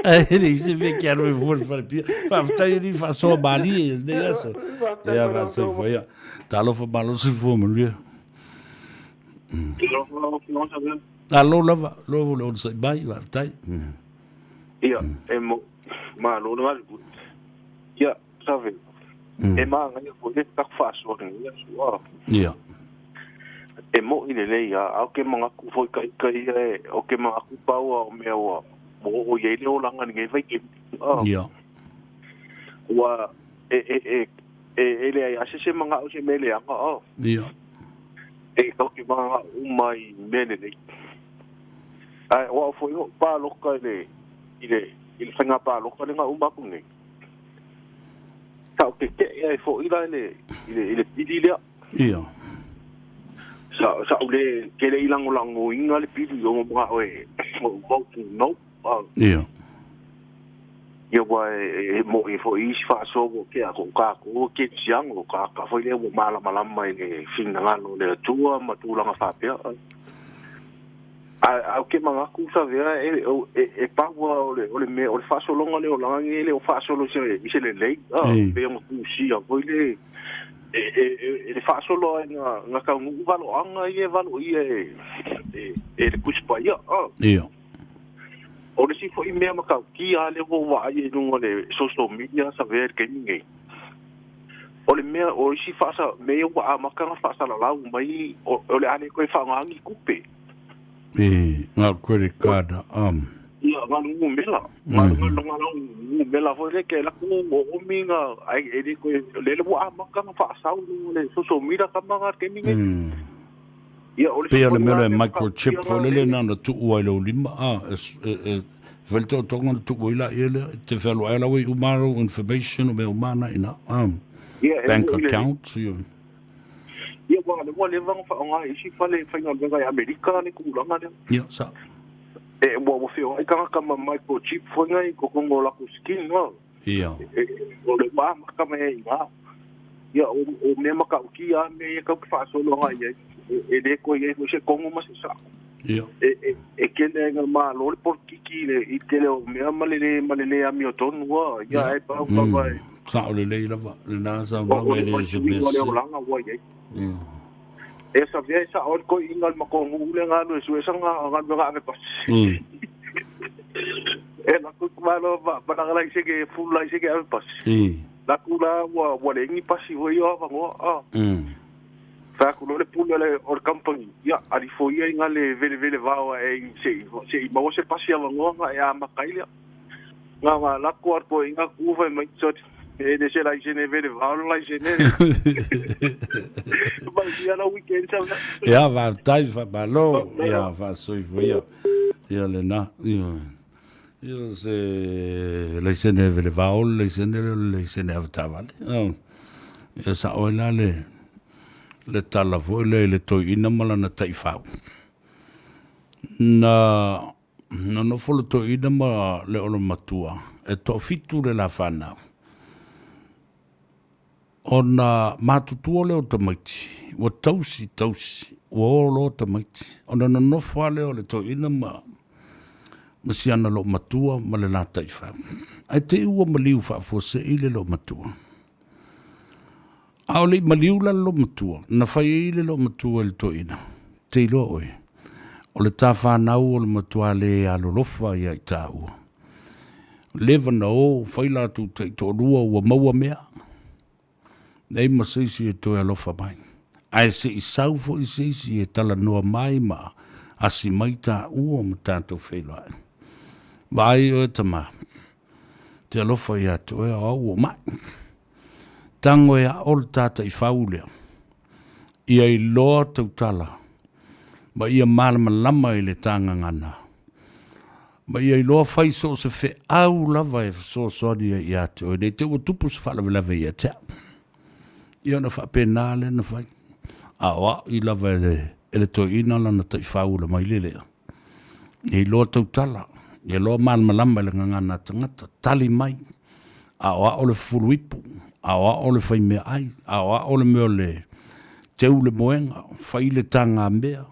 Ae leai se mea ke alu e fua i le falepia. Faafetai alii faasoa malie i lenei aso. Ia faasoifua ia. Talofa malosi fua manuia. Alo lava, lo le onosai mai, faafetai. Ia, e mo, malo le galulue. Ia, save, e māngaia foi le taku faasoa lenei aso, a. Ia. E mo'i lelei a, a o ke manatu foi ka ika ia e, o ke manatu pau a o mea ua, ua oo i ai le olaga i lenei vaitaimi, a. Ia. Ua, e, e, e, e, e leai a se se mana'o se mea leaga, a. Ia. E kau ke mana'o uma i mea lelei. Ae o au foi o pāloka i le, i le, i le faiga pāloka lea na uma atu nei. Sa ou keke'e ai foi la i le, i le, i le pili lea. Ia. Sa sa'u le ke le i lagolagoina le pili ona mana'o e o vote no. Ia. Ia ua e mo'i foi isi faasoa ua tea ko kākou e kerisiano, o kāka foi lea ua malamalama i le finagalo o le Atua ma tulaga faapea. Ae ou te manatu Savea e e pau lava o le o le mea o le faasologa lea o laga nei e le o faasolo i se i se lelei pei ona tusia foi le e e e le faasolo ai na na taunuu valoaga ia e valoia e e le Tusi Paia. Ia. O le isi foi mea matautia lea ua ou vaai i luga o le social media Savea i le taimi nei, o le mea o isi faasa mea ia ua amata ona faasalalau mai o le a le toe faaaoga ni tupe. I ngā credit card. Ia, ngā numera. Ngā numera foi lea ke lako o omi ngā, ai e le koe, le le ua amata ona faasau i luga o le social media tama ngā taimi nei. Ia, o le Pei o le mea lea microchip foi lele na ona tuu ai i lou lima, a, e, e, fai le taotoga ona tuu ai laia lea, e te fealoai la ua i uma lou information o mea uma na i ina, bank account, ia. Ia, ua, ua leva ona faaaoga e isi fale faigaluega i Amerika le tulaga lea. Ia, sa. E, ua, ua feoai tagata ma microchip foi nei i totonu o latou skin, no. Ia. E, o le ua amata mai ai i ina. Ia, o, o mea matautia lava mea ia tatou te faasolo agai i ai. E, e le toe i ai foi se tonu ma se sao. Ia. E, e, e tele ai na malo le polokiki i le, i le tele o mea ma le le, ma le le amiotonu lava. Ia, ae pau lava e. Sao lelei lava lena saunoaga e le o se mea sese. O le olaga ua i ai. E savea e sao ai le toeaina o le matou nuu lea na alu e sue sana galuega ave pasi. E alu atu malo ma lana laisene, full laisene ave pasi. Alu atu la ua leai ni pasi foi ia o avanoa. Fai atu loa le pule o le company, ia alifo ia i na le velevele vao ae se i maua se pasi avanoa ona e amata ai lea. Na na lako atu ai na ku fai mai sot e le se laisene vele vao le laisene. Manuia lau weekend sa. Ia faafetai faamalo ia faasoifua ia ia lena ia ia se laisene vele vao le laisene lea o le laisene avetaavale. Ia sao ai la le le tala foi lea i le toeaina ma lana taifau. Na Nonofo le toeaina ma le olomatua e toafitu le la fanau. Ona matutua lea o tamaiti, ua tausi tausi, ua o loa tamaiti. Ona nonofo lava lea o le toeaina ma ma siana loomatua ma le la taifau. Ae te i ua maliu faafuasei le loomatua. A o le i maliu la le loomatua, na fai ai le loomatua i le toeaina, Te iloa oe, o le ta fanau o le matua le alolofa ia i tāua. Leva na o, fai latou taitoalua ua maua mea, leai ma se isi e toe alofa mai. Ae se i sau foi se isi e talanoa mai ma asi mai tāua ma tātou feiloai. Vaai oe tama, te alofa ia te oe o au ua mai. Tango e ao le tātaifau lea, ia iloa tautala, ma ia malamalama i le tāgagana, ma ia iloa fai so o se feau lava e fesoasoani ai ia te oe, nei te ua tupu se faalavelave ia te au. Ia ona faapena lea na fai. A o au lava e le, e le toeaina lana taifau o le maile lea. Ia iloa tautala, ia iloa malamalama i le gagana a tagata, tali mai, a o ao le fufulu ipu, a o ao le fai meaai, a o ao le mea o le teu le moega, fai le tagamea,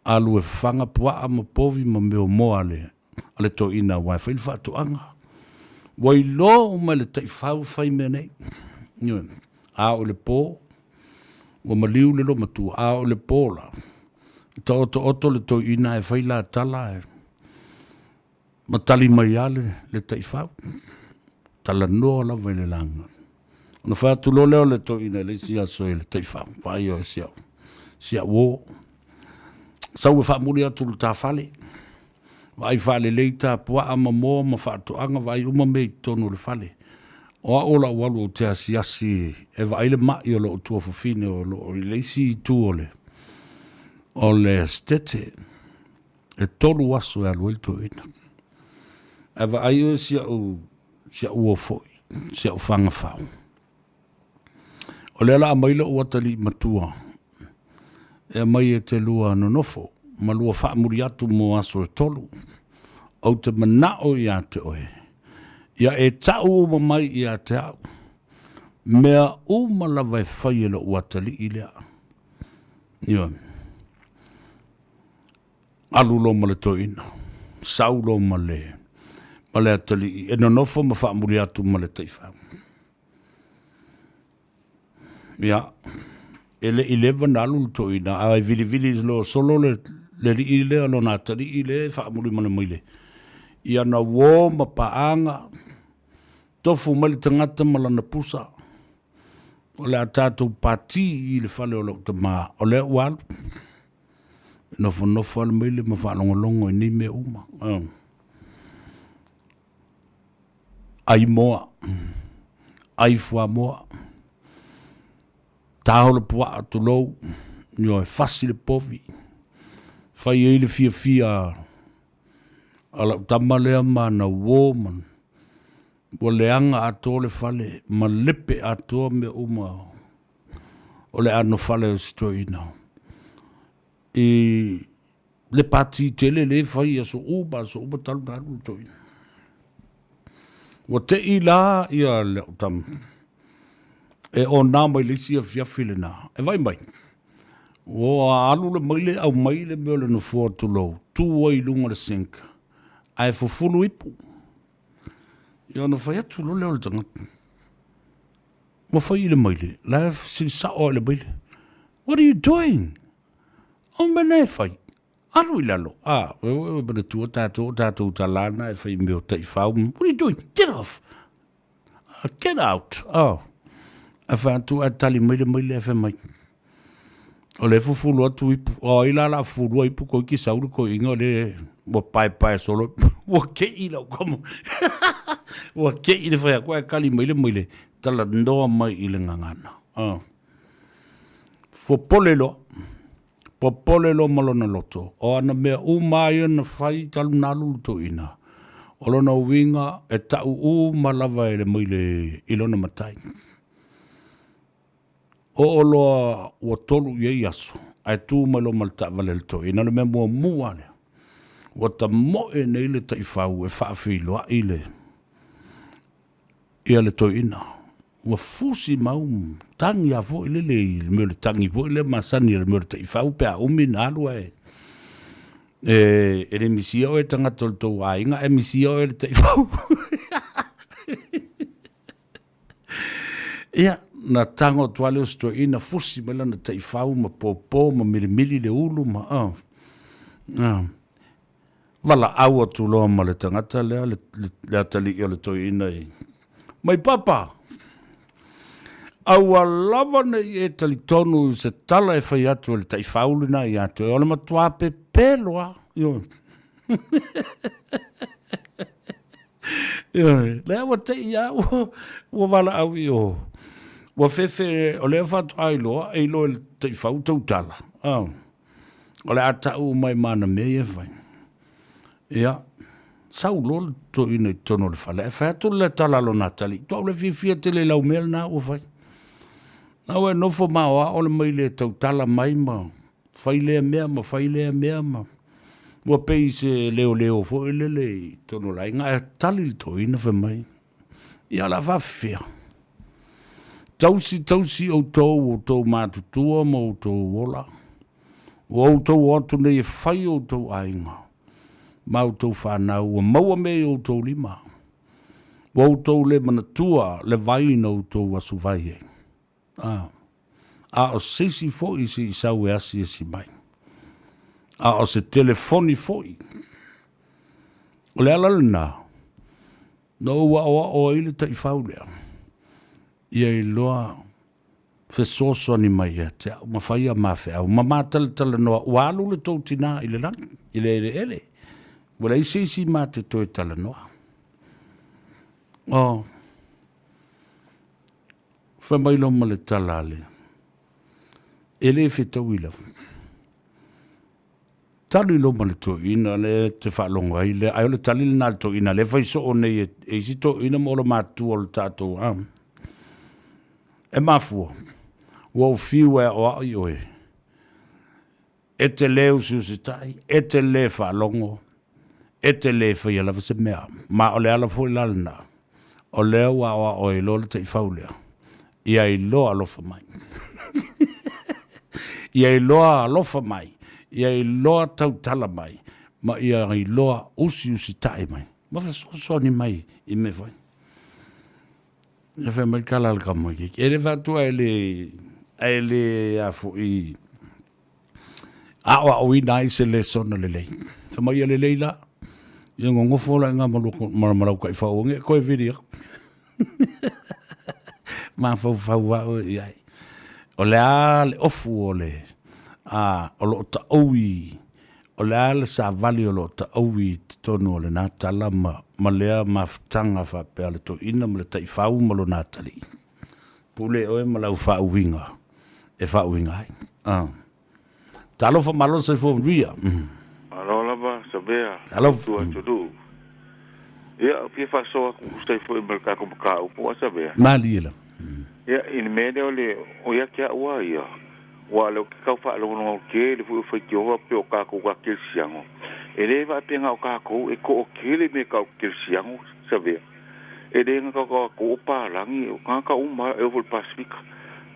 alu e fafaga puaa ma povi ma mea o moa a le, a le toeaina aua e fai le faatoaga. Ua iloa uma e le taifau fai mea nei. Ioe. A oo i le po, ua maliu le loomatua, a oo i le po la, taotooto le toeaina ae fai la tala ae ma tali mai lava le, le taifau. Talanoa lava i le laga. Ona fai atu loa lea o le toeaina i le isi aso i le taifau, vaai oe si au, si au uo. Sau e faamuli atu i le ta fale, vaai faalelei ta puaa ma moa ma faatoaga, vaai uma mea i totonu o le fale. O au o lau alu ou te asiasi e vaai le mai o lou tuafafine o lo o i le isi itu o le, o le setete. E tolu aso e alu ai le toeaina. Ae vaai oe si au, si au uo foi, si au fagafau. O lea la aumai lou atalii matua e aumai e te lua nonofo ma lua faamuli atu mo aso e tolu. Ou te manao ia te oe, ia e tau uma mai ia te au, mea uma lava e fai e lou atalii lea. Ioe. Alu loa ma le toeaina, sau loa ma le, ma le atalii e nonofo ma faamuli atu ma le taifau. Ia, e le i leva na alu le toeaina, ae vilivili loa solo le, le alii lea, lona atalii lea e faamuli ma le maile. Ia na uo ma paaga, tofu mai le tagata ma lana pusa, o le a tatou pati i le fale o lou tama, o lea ua alu. Nofonofo lava le maile ma faalogologo i nei mea uma. Ai moa, ai fuamoa, taho le puaa tulou, ioe, fasi le povi, fai ai le fiafia a lau tama lea ma ana uo ma ua leaga atoa le fale ma lepe atoa mea uma o le anofale o si toeaina. I le pati tele lea e fai i aso uma aso uma talu ona alu le toeaina. Ua tei la ia lau tama e ona mai le isi afiafi lena, e vaai mai, ua alu le maile aumai le mea o le nofoa tulou, tu ai i luga o le sink, ae fufulu ipu. Ia ona fai atu loa lea o le tagata, ua fai i le maile, la e fesili sao lava i le maile, what are you doing? O mea na e fai, alu i lalo. Ah, ua manatua tatou, o tatou tala na e fai i mea o taifau. What are you doing? Get off! Get out! Oh. Ae fai atu, ae tali mai le maile ae fai mai. O lea e fufulu atu ipu. O ai la la fufulua ipu toeiti sau le toeaina o lea ua paepae solo. Ua kei lau tama. Ua kei le fai atu ae tali mai le maile, talanoa mai i le gagana. Oh. Popole loa. Popole loa ma lona loto. O ana mea uma lava ia na fai talu na alu le toeaina, o lona uiga e tau uma lava e le maile i lona matai. Oo loa ua tolu i ai aso, ae tu mai loa ma le taavale a le toeaina, o le mea muamua lea, ua tamoe nei le taifau e faafeiloai le ia le toeaina. Ua fusi mau tagi lava foi lele i le mea o le tagi foi lea masani i le mea o le taifau pe a umi ona alu ae e le misia oe e tagata o le tou aiga ae misia oe e le taifau. Ia, na tago atu lava lea o si toeaina, fusi mai lana taifau ma pōpō ma milimili le ulu ma, oh. Oh. Valaau atu loa ma le tagata lea, le, le, le atalii o le toeaina i, mai papa, aua lava ne i e talitonu i se tala e fai atu e le taifau lena ia te oe, o le matua pepelo lava. Ioe. Ioe, lea ua te i a ua, ua valaau i o. Ua fefe, o lea faatoa iloa, e iloa e le taifau tautala. Oh. O le a tau uma i ma ana mea ia e fai. Ia, sau loa le toeaina i totonu o le fale, ae fai atu le tala a lona atalii, Tuau le fiafia tele i lau mea lena ua fai. Na ua e nofo ma aoao le maile e tautala mai ma fai lea mea ma fai lea mea ma ua pei se leoleo foi lele i totonu o le aiga, ae tali le toeaina fai mai, Ia o le a faafefea. Tausi, tausi outou, outou matutua ma outou ola. Ua outou o atu nei e fai outou aiga ma outou fanau, ua maua mea i outou lima. Ua outou le manatua le vai na outou asuvai ai. A, a o se isi foi se i sau e asiasi mai. A o se telefoni foi. O le ala lena, Na ou aoao ai le taifau lea, ia iloa fesoasoani mai ia te au ma fai a ma feau ma ma talatalanoa ua alu le tou tinā i le lagi, i le eleele, ua leai se isi ma te toe talanoa. Oh, fai mai loa ma le tala a le, e le fetaui lava. Tali loa ma le toeaina lea e te faalogo ai lea, ai o le tali lena a le toeaina lea e fai soo nei e isi toeaina ma olo matua o le tatou a. E mafua. Ua ou fiu e aʻoaʻo i ʻoe, e te lē usiusitai, e te lē faalogo, e te lē faia lava se mea. Ma o le ala foi la lena, o lea ua aʻoaʻo ai loa le taifau lea, ia iloa alofa mai. Ia iloa alofa mai, ia iloa tautala mai, ma ia iloa usiusitai mai, ma fesoasoani mai i mea fai. Ia fai mai kala le kama keiki. E le faatua e le, e le a foi aʻoaʻoina ai se lesona lelei. Fai mai ia lelei la, ia gogofo la i ngā ma, ma lau taifau e koe vili aku. Mafaufau au i ai. O le a le ofu o le, a, o loo taʻou i, o le a le savali o loo taʻou i totonu o lena tala ma, ma lea mafutaga faapea le toeaina ma le taifau ma lona atalii. Pule oe ma lau faauiga e faauiga ai. A. Talofa malo le soifua manuia. Malo lava Savea Talofa. Tua atunuu. Ia, ou fia faasoa atu tusa ai foi ma le tatou mataupu a Savea. Malie lava. Ia, i le mea lea o le, o ia te au lava ia, aua o lea ou te tau faalogologo tele foi o faitioga pei o tatou ka kerisiano, e le faapea na o tatou e toatele mea tau kerisiano Savea. E le gata o tatou o palagi, o tagata uma lava, e oo foi i le Pasefika.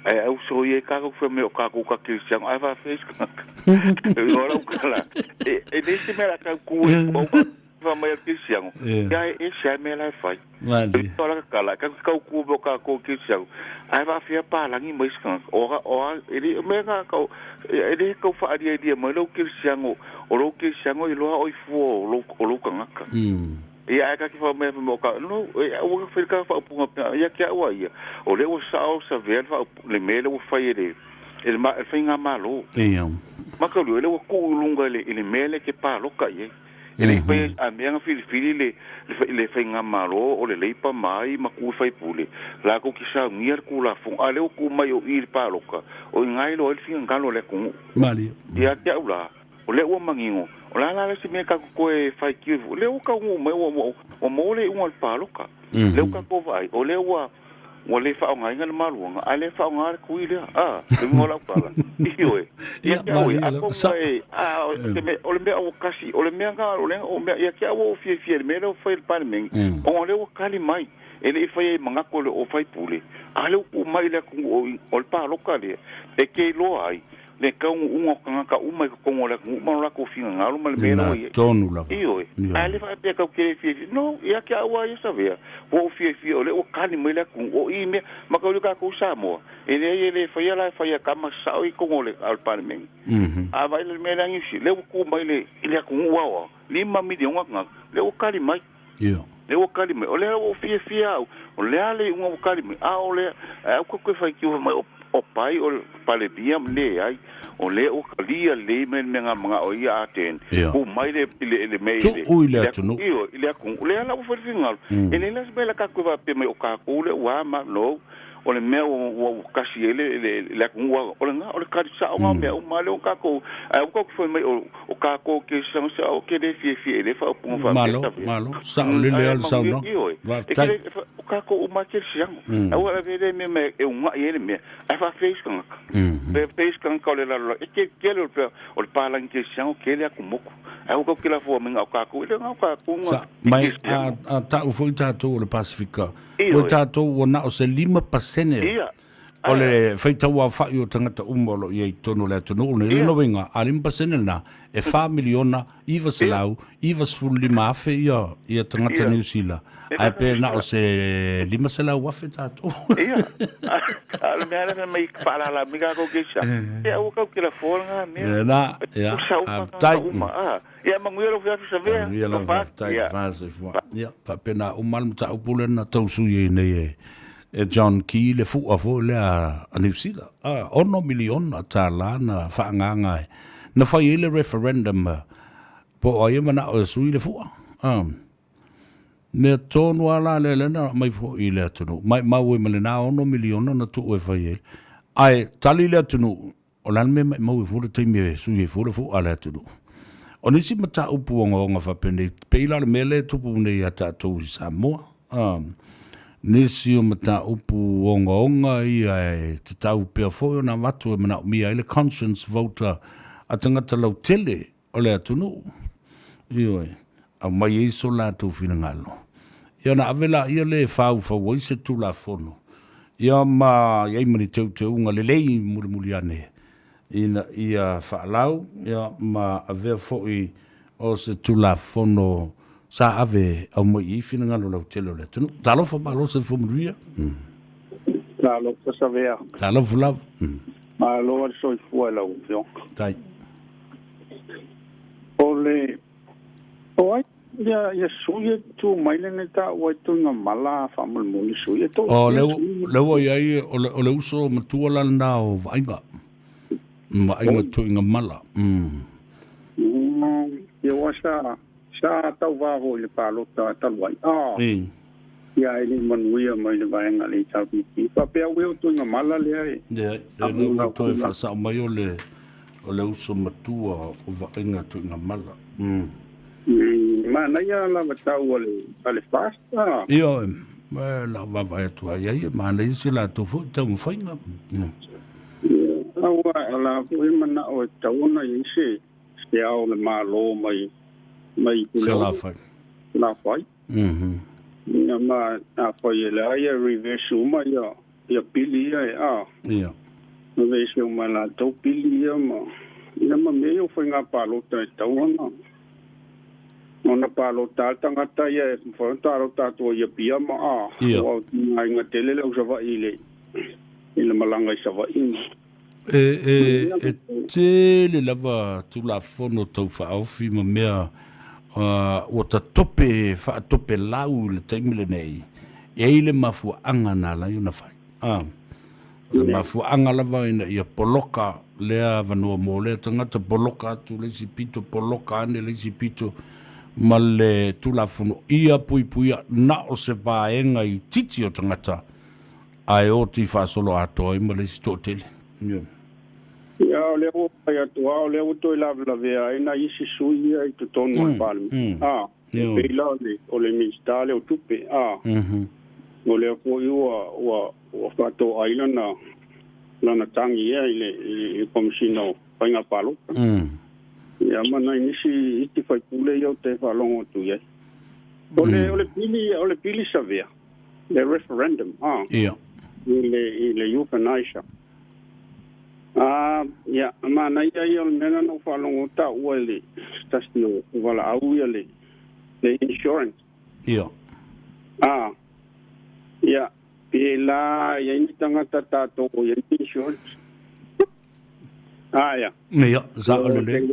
Ae au soia ai tatou fai mai o tatou ka kerisiano, ae faafefea isi tagata. E igoa lau tala, e leai se mea o le a tau tu ai fua uma fai mai o le kerisiano, ia e ese lava mea la e fai. E igoa lau tala, tatou te tau tu mai o tatou kerisiano, ae faafefea palagi ma isi tagata. O a, e le o mea na tau, e le tau faalialia mai lou kerisiano, o lou kerisiano e iloa oe fua o lou tagata. Ia ae ta te fai mai o ka no e aua ka fai ka faaupuga pea ia te au a ia o lea ua sao savea le faaupu le mea lea ua fai e le e le ma e le faigamalo. Ia. Makalu o lea ua tuu i luga i le i le mea lea e te paloka i ai. E le i fai a mea na filifili le le le faigamalo o le Leipa ma ai ma tu i faipule latou te saunia le Tulafono a lea ua tuu mai o i i le paloka o i ina e iloa ai le finagalo o le atunuu. Malie. Ia te au la O lea ua manino, o le a la le isi mea tatou toe faitio ai foi? O lea ua taunuu mai, ua, ua, ua maua le iuga o le palota. Mm. Lea ua tatou vaai, o lea ua, ua le faaaogaina le maluaga, ae lea faaaoga le tui lea. A, le uiga o lau tala. Ioe. Ia te au e, atonu e, a, o te mea, o le mea ua kasi, o le mea na, o le o mea, ia te au ua ou fiafia i le mea lea ua fai e le Palemene, ona o lea ua tali mai. E le i faia i manatu o le o faipule, a lea ua tuu mai i le atunuu o, o le palota lea, e te iloa ai, le taunuuga o tagata uma i totonu o le atunuu ma lo latou finagalo ma le mea la ua i ai. Tonu lava. Ioe. Ae le faapea tatou te le fiafia. No, ia te au lava ia Savea, ua ou fiafia o lea ua kali mai le atunuu. O i mea, ma tau tatou i Samoa, e leai e le faia la e fai a tama sao i totonu o le, o le Palemene. A vaai la i le mea lea a Niu Sila, lea ua tu mai le, i le atunuu aoao, 5 miliona tagata, lea ua kali mai. Ia. Lea ua kali mai. O lea ua ou fiafia au, o le a le iuga ua kali mai, a o lea, ae aua tatou te faitio fai mai o, o pai o le Palemia ma leai. O lea ua kalia lelei mai le mea na manao ai ia Ardern, Ia. tuu mai le, le, le mea i le, Tuu i le atunuu. Ioe, i le atunuu. O lea la ua fai le finagalo. E leai la se mea la tatou te faapea mai o tatou lea ua a ma, no. O le mea ua, ua, ua kasi ai le, le, le atunuu a, o lena, o le kali sao na o mea uma lea ua tatou, ae aua tatou te fai mai o, o tatou ke sa sa o ke le fiafia i le faaupuga faapea Malo, ta mea. malo, sao lelei Ae lava le manuia, saunoaga. ioe. E ke Faafetai. le, o tatou uma ke siago. Aua la vele mea me e ungai ai le mea, ae faafefea isi tagata. Faafefea isi tagata o le lalolagi. E ke kele o le o le palangi ke siago kele atu moku. Ae aua tatou te lafua mai na o tatou, e le na o tatou na Sa, i mai ke a, siago. a ta'u foi tatou o le Pasefika, ua Ioe. tatou ua na o se 5% Ia. O le faitauaofa'i o tagata uma o lo o i ai i totonu o le atunuu lenei, o lona uiga, a 5% lena, e 4,995,000 ia, ia tagata Niu Sila, ae pe na o se 500,000 tatou. Ia, a o le mea lea fai mai faalala mai tatou keisa, ia aua tatou te lafoa lena mea. Lena, ia, Usa uma tagata faafetai. uma, a. Ia manuia lau fiafi Savea. Manuia lava, faafetai, fa soifua. Ia, faapena uma le mataupu lea na tausui ai nei e e John Key le fu'a foi lea a Niu Sila. A, $6 miliona tālā na faaagaaga ai. Na fai ai le referendum po o ai e mana'o e sui le fu'a. A, mea tonu lava la lea lea na aumai foi i le atunuu. Maimau ai ma lena $6 miliona na tuu e fai ai. Ae tali le atunuu, o le a le mea e maimau ai fua le taimi e sui ai fua le fu'a a le atunuu. O nisi mataupu ogaoga faapenei, pei la o le mea lea e tupu nei ia tatou i Samoa. A, Nisi o mataupu ogaoga ia e tatau pea foi ona avatu e manaomia ai le conscience voter a tagata lautele o le atunuu. Ioe, aumai ai so latou finagalo. Ia ona ave laia lea e faufau ai se Tulafono, ia ma i ai ma ni teuteuga lelei mulimuli ane ina ia faalau, ia ma avea foi o se Tulafono sa ave aumai i ai finagalo lautele o le atunuu. Talofa malo soifua manuia. Talofa Savea. Talofa lava. Malo le soifua i lau afioga. Tai. O le o ai ia ia sui e tu mai lenei taua i Tuigamala faamolemole sui e O le le ua i ai o le uso matua la lena o Vaaiga. Vaaiga Tuigamala. Ia ua sa sa tauvā foi i le palota talu ai. Ah. Ia e le i manuia mai le vaega a le HRPP. Faapea ue o Tuigamala lea e. Leai, lea ua toe faasao mai o le o le uso matua o Vaaiga Tuigamala. Manaia lava tau a le a le FAST. Ioe, ma lau vaavaai atu ai ai e manaia si latou foi taumafaiga. Aua o la foi manao e tatau ona i ai se se ao o le Malo mai mai Puleono. Salafai. Salafai. Ia ma afai e leai e reverse uma ia ia pili ia e a. Ia. Reverse uma e latou pili ia ma ia ma mea ia o faiga palota e tatau ona ona palota lava le tagata ia e mafai ona palota atu ai i Apia ma a. Ia. Aua o aiga tele le au Savaii i le i le malaga i Savaii. E, e, e tele lava Tulafono Tau Faaofi ma mea ua tatope faatopelau i le taimi lenei, e i ai le mafuaaga na ala ai ona fai. A, o le mafuaaga lava ina ia poloka lea avanoa mo lea tagata, poloka atu le isi pito, poloka ane le isi pito, ma le Tulafono ia puipuia na o se vaega itiiti o tagata ae oti faasoloatoa ai ma le isi toatele. Ia. Ia, o lea ua fai atu lava, o lea ua toe lavelavea ai nai isi sui ia i totonu o le Palemene. A, e pei la o le, o le Minisita lea o Tupe, a, o lea foi ua, ua, ua faatoai lana, lana tagi ia i le, i le Komesina o Faiga Palota. Ia, ma nai nisi isi faipule ia ou te faalogo atu i ai. O le, o le pili, o le pili savea. le referendum a Ia. i le i le euthanasia. A ia manaia ia o le mea lena na ou faalogo taua i le se tasi o valaau ia le le insurance. Ia. A ia pe la i ai ni tagata tatou o i ai ni insurance. A ia. Ia, sao lelei.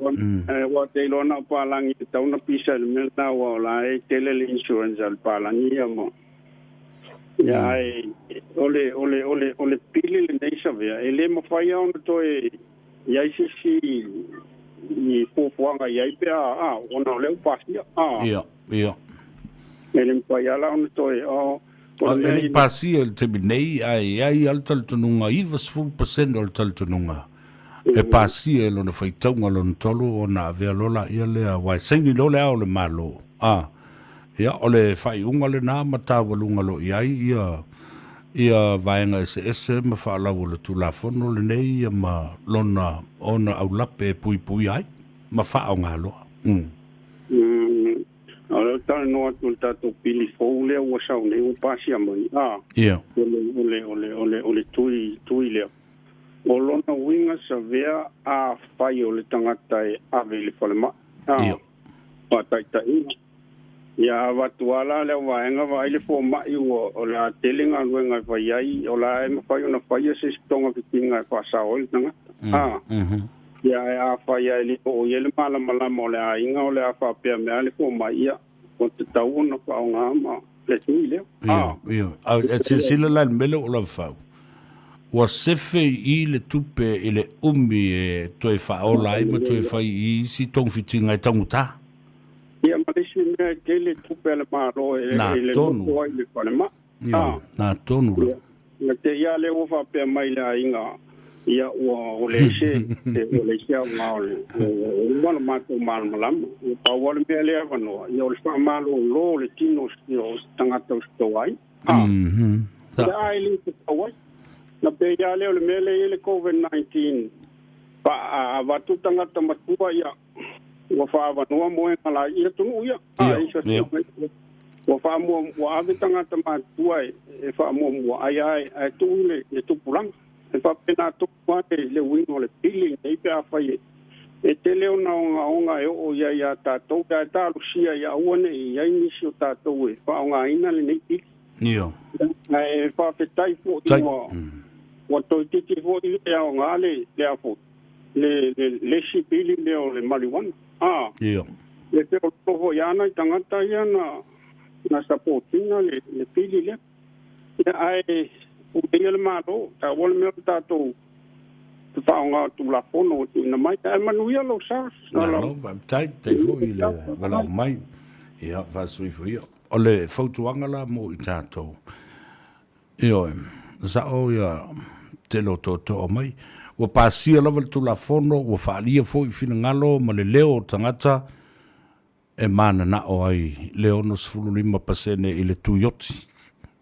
Ua te iloa na o palagi e tatau ona pisa i le mea lena aua o la e tele le insurance a le palagi ia ma ia ae o le o le o le o le pili lenei Savea e le mafai lava ona toe i ai se isi i fuafuaga i ai pe a a ona o lea ua pasia a Ia, ia. E le mafai lava la ona toe o O le E le i pasia i le taimi nei, ae i ai lava le talitonuga, 90% o le talitonuga e pasia i lona faitauga lona tolu ona avea loa laia lea, aua e saini loa le Ao o le Malo. A, ia, o le faaiuga lena ma taualuga loa i ai ia, ia vaega eseese ma faalau o le Tulafono lenei ia ma lona, ona aulape e puipuia ai ma faaaoga loa. A o lea ou te talanoa atu i le tatou pili fou lea ua sau nei ua pasia mai, a, o le, o le, o le, o le, o le tui, tui lea. O lona uiga Savea, afai o le tagata e ave i le falemai, a, faataitaiga, ia avatu lava la lea vaega vaai le fomai ua, o le a tele galuega e fai ai, o la e mafai ona faia se isi togafitiga e faasao ai le tagata, a. Ia, ae afai lava e le oo i ai le malamalama o le aiga, o le a faapea mea le fomai, ia, ua tatau ona faaaoga ma le tui lea. Ia, ia. A e silasila la i le mea lea ua lava fau, ua sefe i i le tupe i le umi e toe faaola ai ma toe fai i isi togafitiga e taugata. Ia, ma le isi mea e tele tupe a le Malo e le nofo ai i le falemai. Ia, nā tonu la. Ia, te ia lea ua faapea mai le aiga, ia ua o le ese, o le ese aoga o le, ua uma le matou malamalama. Ua pau lava le mea lea avanoa, ia o le faamalolo o le tino o se tagata o se toai. Le a e le tatau ai. Na pei lava lea o le mea lea e i ai le Covid-19, avatu tagata matua ia, ua faaavanoa moega laiti i atunuu ia. Ua faamuamua ave tagata matutua e faamuamua ai ae tuu le tupulaga. E faapena tonu lava le uiga o le pili lenei pe afai e tele ona ogaoga e oo i ai ia tatou, ae talosia ia aua ne i i ai nisi o tatou e faaaogaina lenei pili. Io. Ae faafetai foi ua toeitiiti foi le aoga le le a foi le le isi pili lea o le marijuana. A. Io. Le feoloolo foi lava nai tagata ia na support ina le pili lea. Ia ae pule ia le Malo, taua le mea o le tatou faaaoga o Tulafono ua tuuina mai. Ae manuia lou sa. Malo faafetai, faafetai foi i le valaau mai. Ia faasuifua ia. O le fautuaga la mo i tatou, ioe, sao ia tele o tootoo mai, ua pasia lava le Tulafono, ua faaalia foi finagalo ma le leo o tagata e mananao ai le 65% i le tuioti,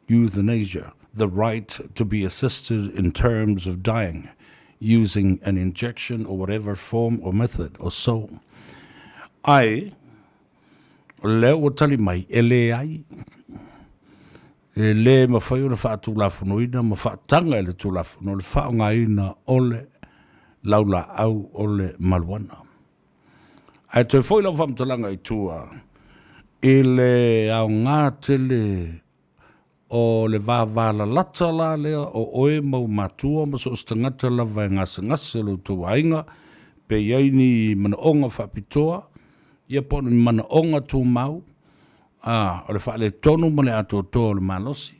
euthanasia, the right to be assisted in terms of dying using an injection or whatever form or method or so. Ae, o lea ua tali mai, e leai, e le mafai ona faatulafonoina ma faataga e le Tulafono le faaaogaina o le laulaau o le maluana. Ae toe foi lau faamatalaga i tua i le aoga tele o le vavalalata la lea o oe ma ou matua ma so o se tagata lava e gasegase o lo outou aiga, pe i ai ni manaoga faapitoa, ia po o ni manaoga tumau, a, o le faaletonu ma le atoatoa o le malosi,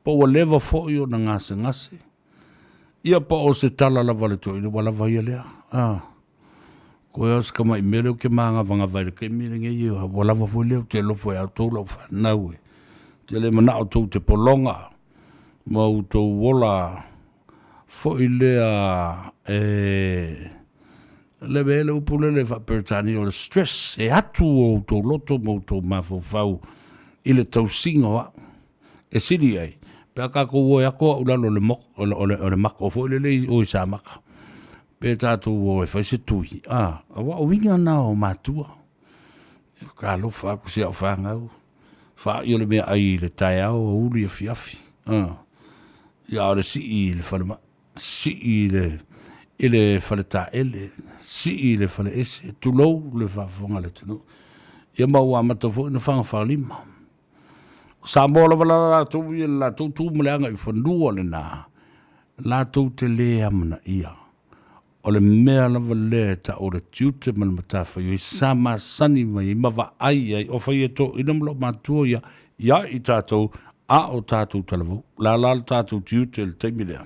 po ua leva foi ona gasegase, Ia po o se tala lava a le toeaina ua lava ia lea. A, koe lava o si tamai mea lea ou te magavagava ai i le taimi lenei, ua lava foi lea, ou te alofa ia outou lau fanau e. Ou te le manao tou te pologa ma outou ola foi lea e le mea le upu lele faa-Peretania o le stress, e atu o outou loto ma outou mafaufau i le tausiga o au. E sili ai, pe a tatou o e ato au i lalo o le mako foi lele i o i Samaka, pe tatou o e fai se tui, a, aua o uiga na o matua. Talofa atu si au fanau, faai o le meaai i le taeao, aoauli, afiafi, a, ia a o le sii i le falemai, sii i le faletaele, sii i le faleese, tulou le faafofoga a le atunuu. Ia ma ua amata foi ona fagafalima. O Samoa lava la latou ia le latou tu ma le agaifanua lena, latou te le amanaia. O le mea lava lea e tau o le tiute ma le matafaioi sa masani mai ai ma vaai ai o fai e toeaina ma loomatua ia ia i tatou a o tatou talavou. O le a la le tatou tiute i le taimi lea?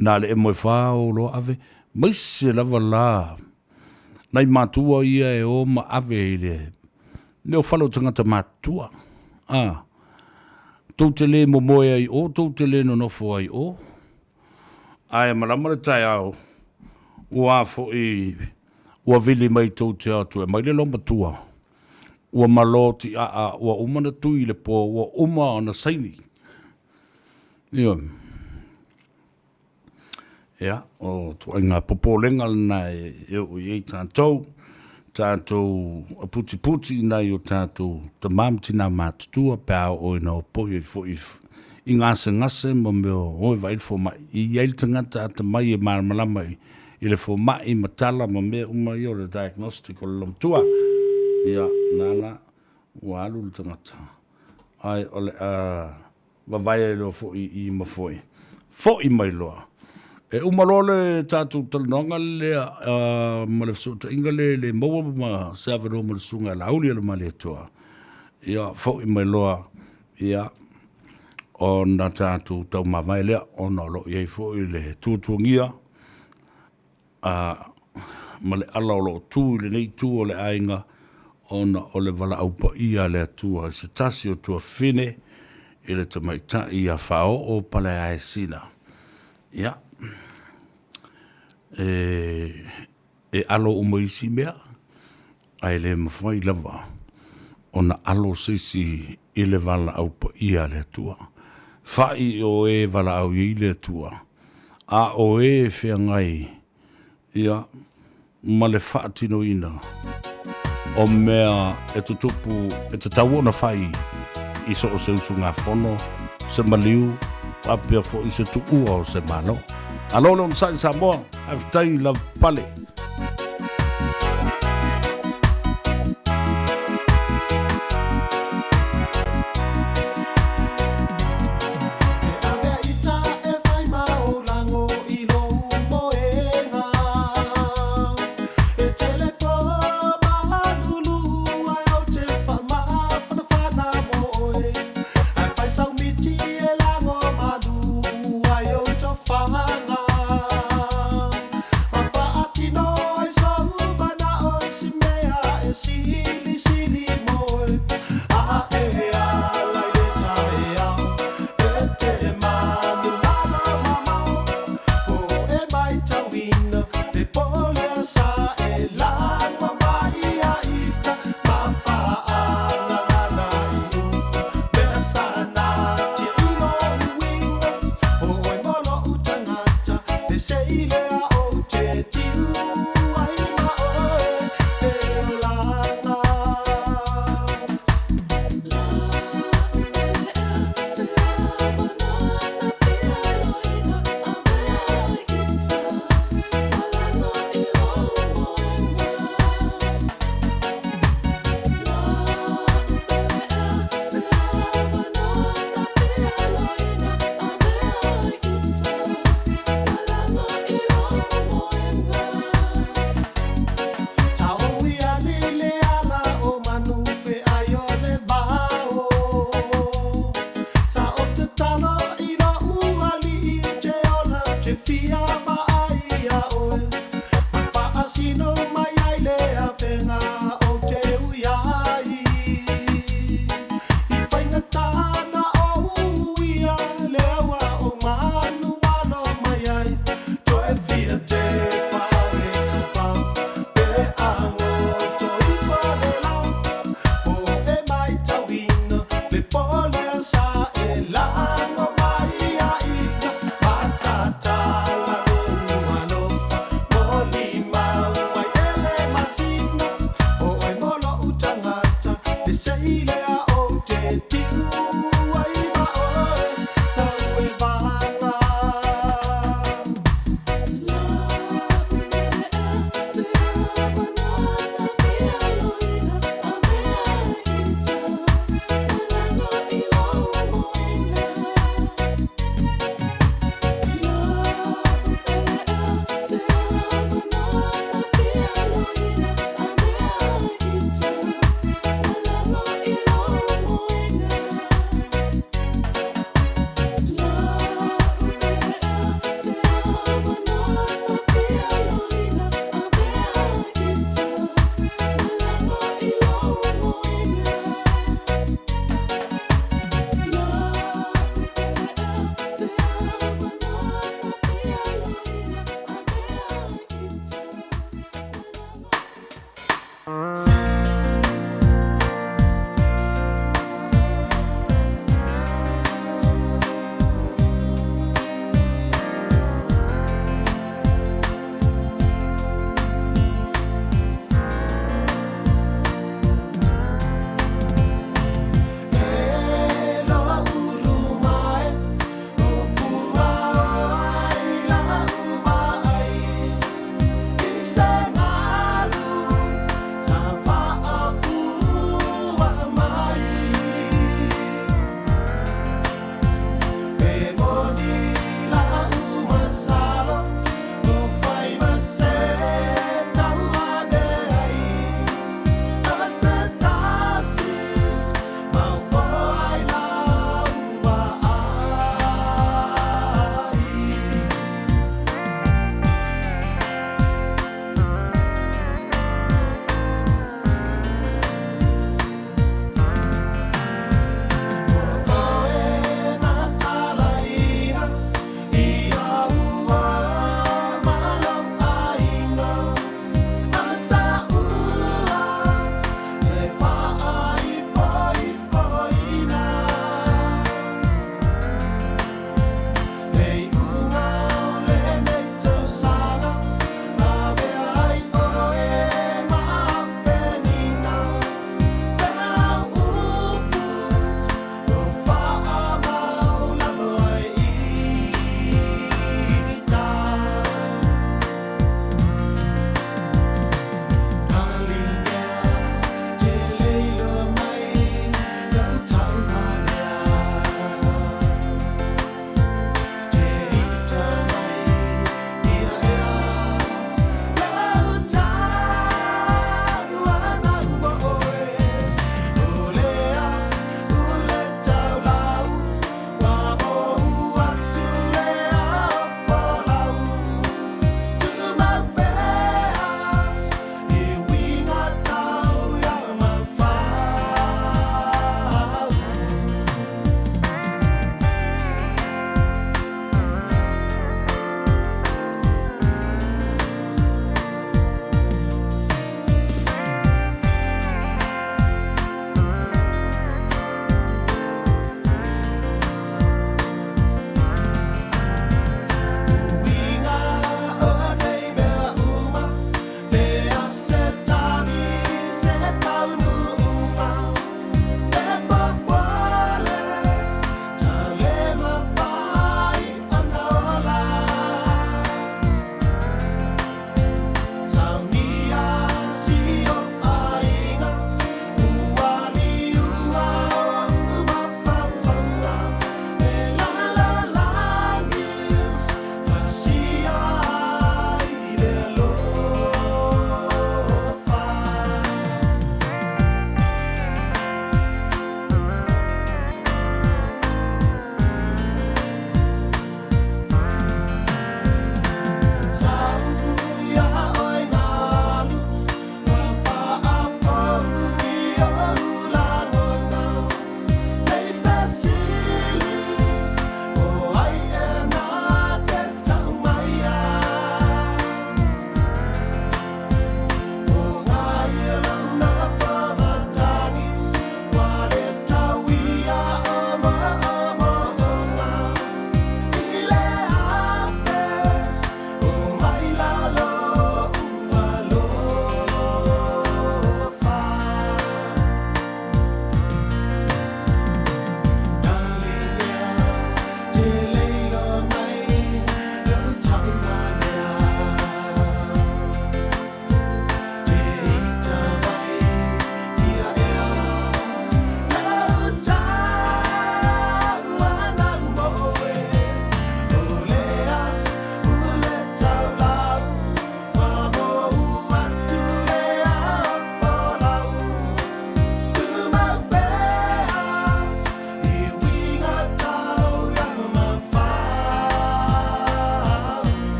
Na le emo e fao loa ave, maise lava la nai matua ia e o ma ave i le mea o fale o tagata matutua. A, tou te le momoe ai o, tou te le nonofo ai o. Ae malama le taeao, ua foi, ua vili mai tou te atu e mai le lomatua. Ua malo tiaa, ua uma na tui i le po, ua uma ona saini. Ioe. Ia, o ituaiga popolega lena e oo i ai tatou, tatou aputiputi i nai o tatou tama ma tina matutua pe a oo ina opoi ai foi i gasegase ma mea o e vaai le fomai. E i ai le tagata atamai e malamalama i le fomai ma tala ma mea uma ia o le diagnostic o le lamatua. Ia, nana, ua alu le tagata, ae o le a vavae ai loa foi i ma foi, foi mai loa. E uma loa le tatou talanoaga lea ma le fesootaiga lea e le maua ma se avanoa ma le Susuga ia Laauli Alemalietoa, ia foi mai loa ia ona tatou taumavae lea ona o lo o i ai foi le tuatuagia a ma le ala o lo o tu i lenei itu o le aiga ona o le valaau paia a le Atua i se tasi o tuafafine i le tamaitai ia Faaoo Paleaesina. Ia, e alo uma isi mea, ae le mafai lava ona alo se isi. i le valaau paia a le Atua. Fa'i o e valaau i ai le Atua, a o e feagai ia ma le faatinoina o mea e tutupu e tatau ona fai i so o se usugafono, se maliu, faapea foi se tuua o se Malo. Malo le onosai Samoa, faafetai lava pale.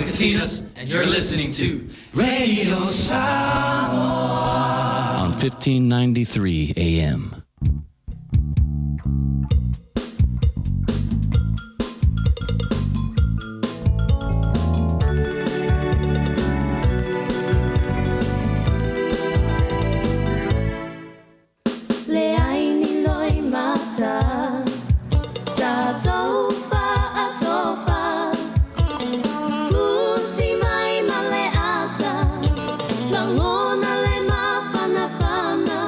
Katinas, and you're listening to Radio Samoa on 1593 AM. Leai ni loimata, tatou faatofa, Fusi mai ma le ata, lagona le mafanafana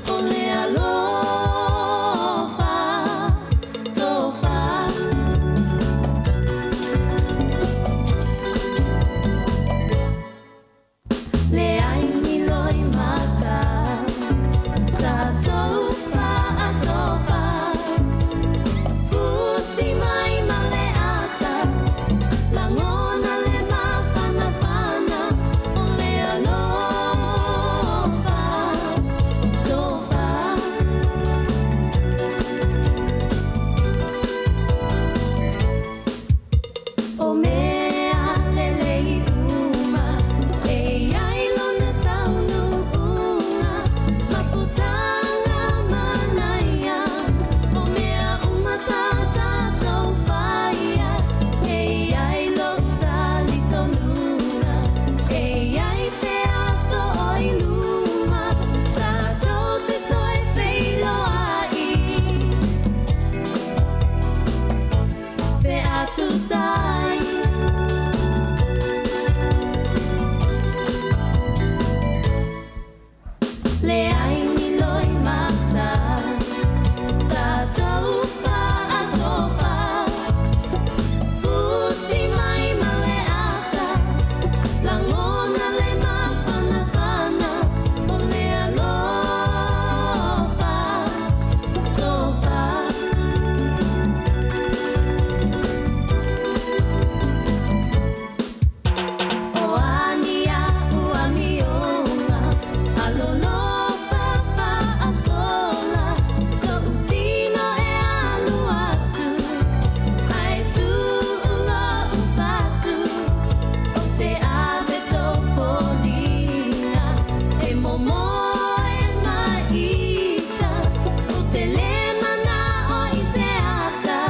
o le alofa, tofa. Leai ni loimata, tatou faatofa, Fusi mai ma le ata, lagona le mafanafana o le alofa, tofa. O mea lelei uma e i ai lona taunuuga, mafutaga manaia. O mea uma sa tatou faia e i ai lou talitonuga, e i ai se aso o i luma tatou te toe feiloai. Pe a tusa ai. Leai ni loimata, tatou faatofa, Fusi mai ma le ata, lagona le mafanafana o le alofa, tofa. O a ni a'u amioga, a lolofa faasola, Lo'u tino e alu atu, ae tuu lo'u fatu, Ou te ave tou foliga, e momoe ma ita, Ou te le mana'o i se ata.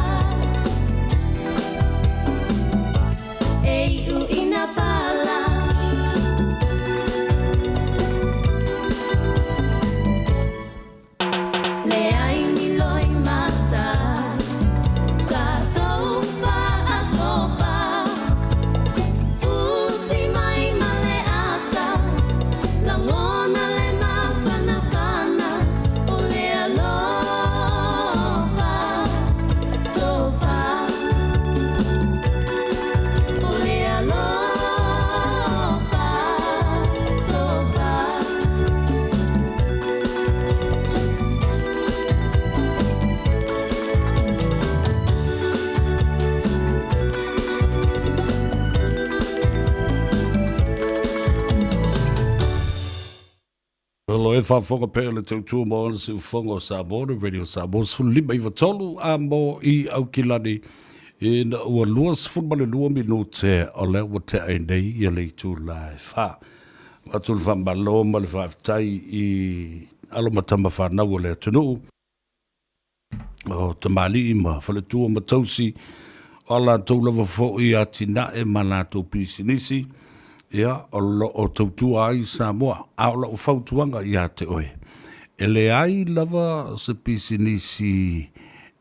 E iu ina pala. Leai ni loimata, tatou faatofa, Fusi mai ma le ata, lagona le mafanafana o le alofa, tofa. O le alofa, tofa. O lo e faafofoga pea le tautua mo ona siufofoga o Samoa, le Radio Samoa 15 93 a mo i Aukilani ina ua 22 minute o lea ua tea ai nei ia le itula e fa. Avatu le faamalo ma le faafetai i alo ma tama fanau o le atunuu. o tamalii ma faletua ma tausi, o a latou lava foi atinae ma latou pisinisi, ia, o lo o tautua ai Samoa. A o lau fautuaga ia te oe, e leai lava se pisinisi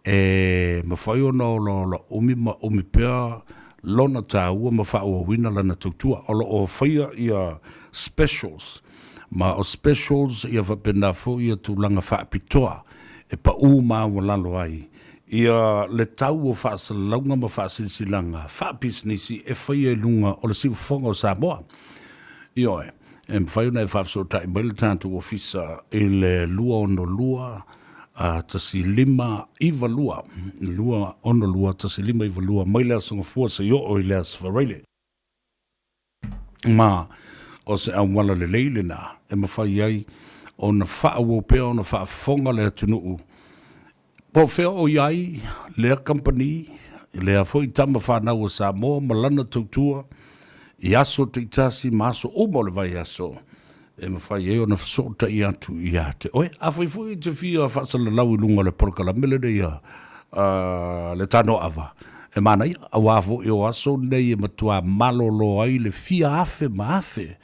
e mafai ona olaola umi ma umi pea lona taua ma faaauauina lana tautua. O lo o faia ia specials, ma o specials ia faapena foi ia tulaga faapitoa e paū maualalo ai ia le tau o faasalalauga ma faasilasilaga faapisinisi e faia i luga o le siufofoga o Samoa. Ioe, e mafai ona e faafesootai mai le tatou ofisa i le 262 1592, 262 1592 mai le Aso Gafua seia oo i le Aso Faraile. Ma o se auala lelei lena e mafai ai ona faaauau pea ona faafofoga le atunuu po o fea o i ai lea kamupani, lea foi tama fanau a Samoa ma lana tautua. i aso taitasi ma aso uma o le vaiaso e mafai ai ona fesootai atu ia te oe. Afai foi e te fia faasalalau i luga o le polokalame lenei a le Tanoa-ava, e manaia, aua foi o aso nei e matua malolo ai le fia afe ma afe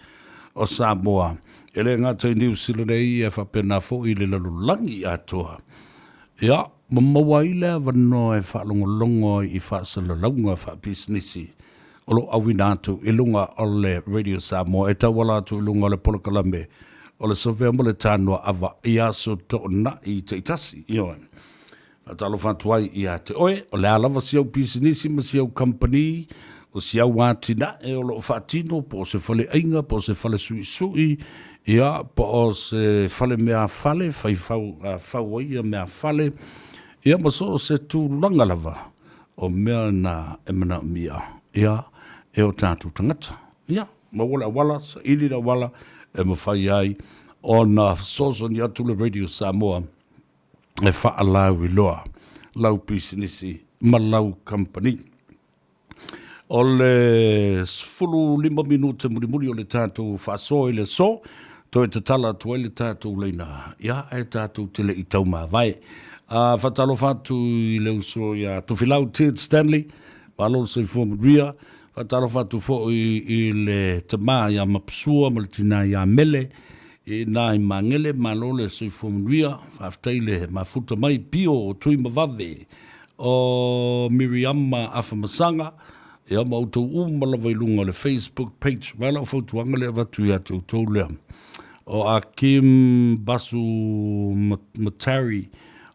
o Samoa, e le gata i Niu Sila nei, ae faapena foi i le lalolagi atoa. Ia, ma maua ai le avanoa e faalogologo ai i faasalalauga faapisinisi o lo o auina atu i luga o le Radio Samoa e tauala atu i luga o le polokalame o le Savea ma le Tanoa Ava i aso toonai taitasi. Ioe. Faatalofa atu ai ia te oe, o le a lava si au pisinisi ma si au kamupani, o si au atinae o lo o faatino, po o se faleaiga, po o se fale suisui, ia, po o se fale meafale, fai fau, fau ai ia meafale, ia ma so o se tulaga lava o mea na e manaomia, ia, e o tatou tagata. Ia, maua le auala, saili le auala e mafai ai ona fesoasoani atu le Radio Samoa e faalauiloa lau pisinisi ma lau kamupani. O le 15 minute mulimuli o le tatou faasoa i le aso, toe tatala atu ai le tatou laina, ia, ae tatou te le i taumavae. Faatalofa atu i le uso ia Tofilau Ted Stanley, malo le soifua manuia. Faatalofa atu foi i le tama ia Mapusua ma le tina ia Mele, i ina i Magele, malo le soifua manuia. Faafetai le mafuta mai, pio o Tuimavave, o Miriama Afamasaga, ia ma outou uma lava i luga o le Facebook page. Ma lau fautuaga lea avatu ia te outou lea. O Akim Basu Matari,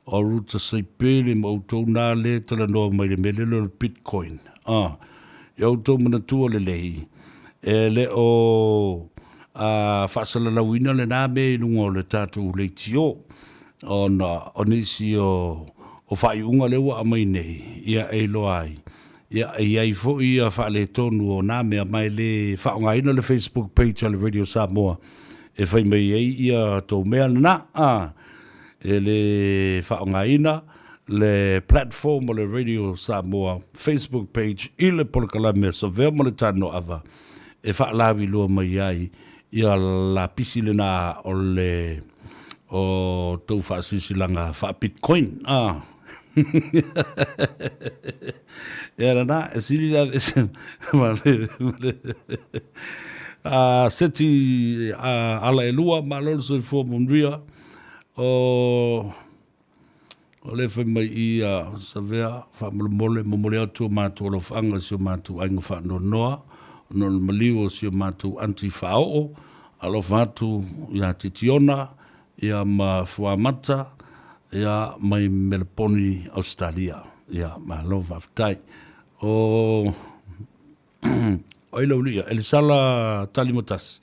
o Ruta Saipele ma outou nā le talanoa mai le mea lele o le Bitcoin. Ah, ia outou manatua lelei, e le o a faasalalauina lenā mea i luga o le tatou leitio, ona o nisi o o faaiuga lea ua aumai nei, ia e iloa ai, ia e i ai foi ia faaletonu o nā mea, ma e le faaaogaina le Facebook page a le Radio Samoa e fai mai ai ia tou mea lena, a, e le faaaogaina le platform o le Radio Samoa Facebook page i le polokalame a Savea ma le Tanoava e faalauiloa mai ai ia lapisi lena o le o tou faasilasilaga faa-bitcoin. Ah. Ia lena, e sili le aveese ma le, ma le a, seti a, ala e lua, malo le soifua manuia o O le fai mai i a Savea, faamolemole, momoli atu o matou alofaaga i si o matou aiga faanoanoa, ona o le maliu o si o matou aunty faaoo, alofa atu ia Titiona, ia ma Fuamata, ia mai Meleponi, Ausetalia. Ia, malo faafetai. O O ai lau lia, Elisala Talimatasi,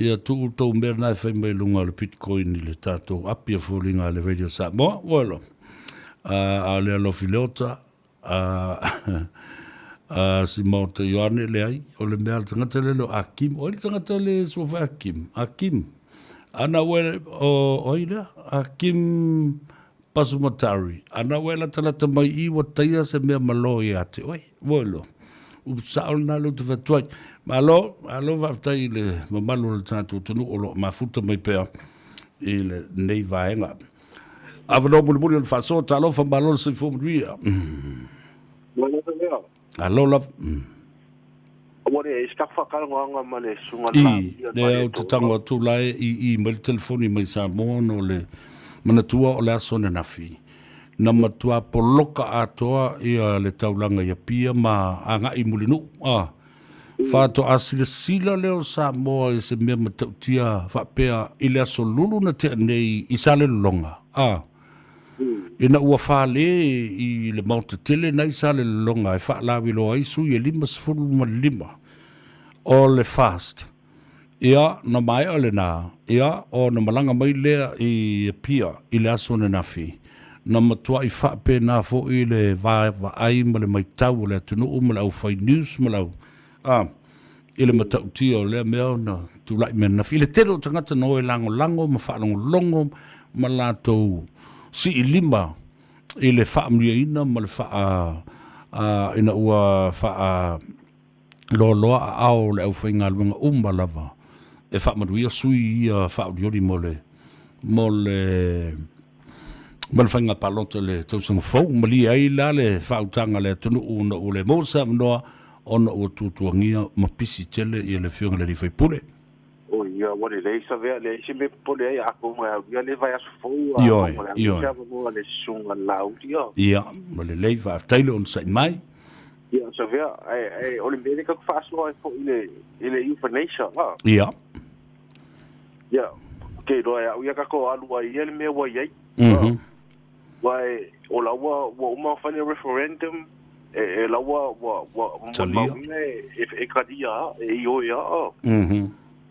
ia tuu tou mea na e fai mai luga o le Bitcoin i le tatou api a foliga a le Radio Samoa. Ua a o le alofi leota, a, a si Maota Ioane leai, o le mea a le tagata le leo Akim, o ai le tagata le sua fai Akim, Akim, ana ue, o, o ai lea, Akim Pasumatari, ana ua e latalata mai i ua taia se mea malo ia te oe. Ua iloa. Upu sao lena lea ou te fai atu ai. Malo, malo faafetai i le mamalu o le tatou atunuu o lo o mafuta mai pea i lenei vaega. Avanoa mulimuli o le faasoa, talofa, malo le soifua manuia. Malo lea. Alo lava. Ua le e se whakalagoaga ma le susuga le I, lea ou te tango atu la e i i mai le telefoni mai Samoa ona o le manatua o le aso ananafi. Na matua poloka atoa ia le taulaga i Apia ma agai i Mulinuu. A, faatoa silasila lea o Samoa i se mea matautia faapea i le aso lulu na tea nei i Salelologa. A, Ina ua fale i le maota tele nai Salelologa e faalawiloa ai sui e 55 o le FAST. Ia, na maea lena, ia, ona malaga mai lea i Apia i le aso ananafi. Na matuai faapena foi le vaavaai ma le maitau o le atunuu ma le aufai news ma le au, a, i le matautia o lea mea na tulai mai ananafi. I le tele o tagata na o e lagolago ma faalogologo ma latou siilima i le faamanuiaina ma le faa, ina ua faa, Loaloa aao o le aufaigaluega uma lava e faamanuia sui ia faaolioli mo le mo le ma le faiga palota i le tausaga fou. Malie ai la le faautaga a le atunuu ona ua le maua se avanoa ona ua tuatuagia ma pisi tele ia le Afioga i le alii faipule. O ia, ua lelei Savea, leai se mea e popole ai, atonu e aulia le vaiaso fou, a Ioe, o le a se ioe. avanoa le susuga i le Laauli, a. Ia, ua lelei, faafetai le onosai mai. Ia, Savea, ae, ae o le mea lea tatou te faasoa ai foi i le, i le euthanasia, a. Ia. Ia, ou te iloa e au ia tatou alu ai ia le mea ua i ai. Aua o la ua, ua uma ona fai le referendum, e, e la ua, ua, ua Talia. molimauina e, e, e talia lava, e ioe lava.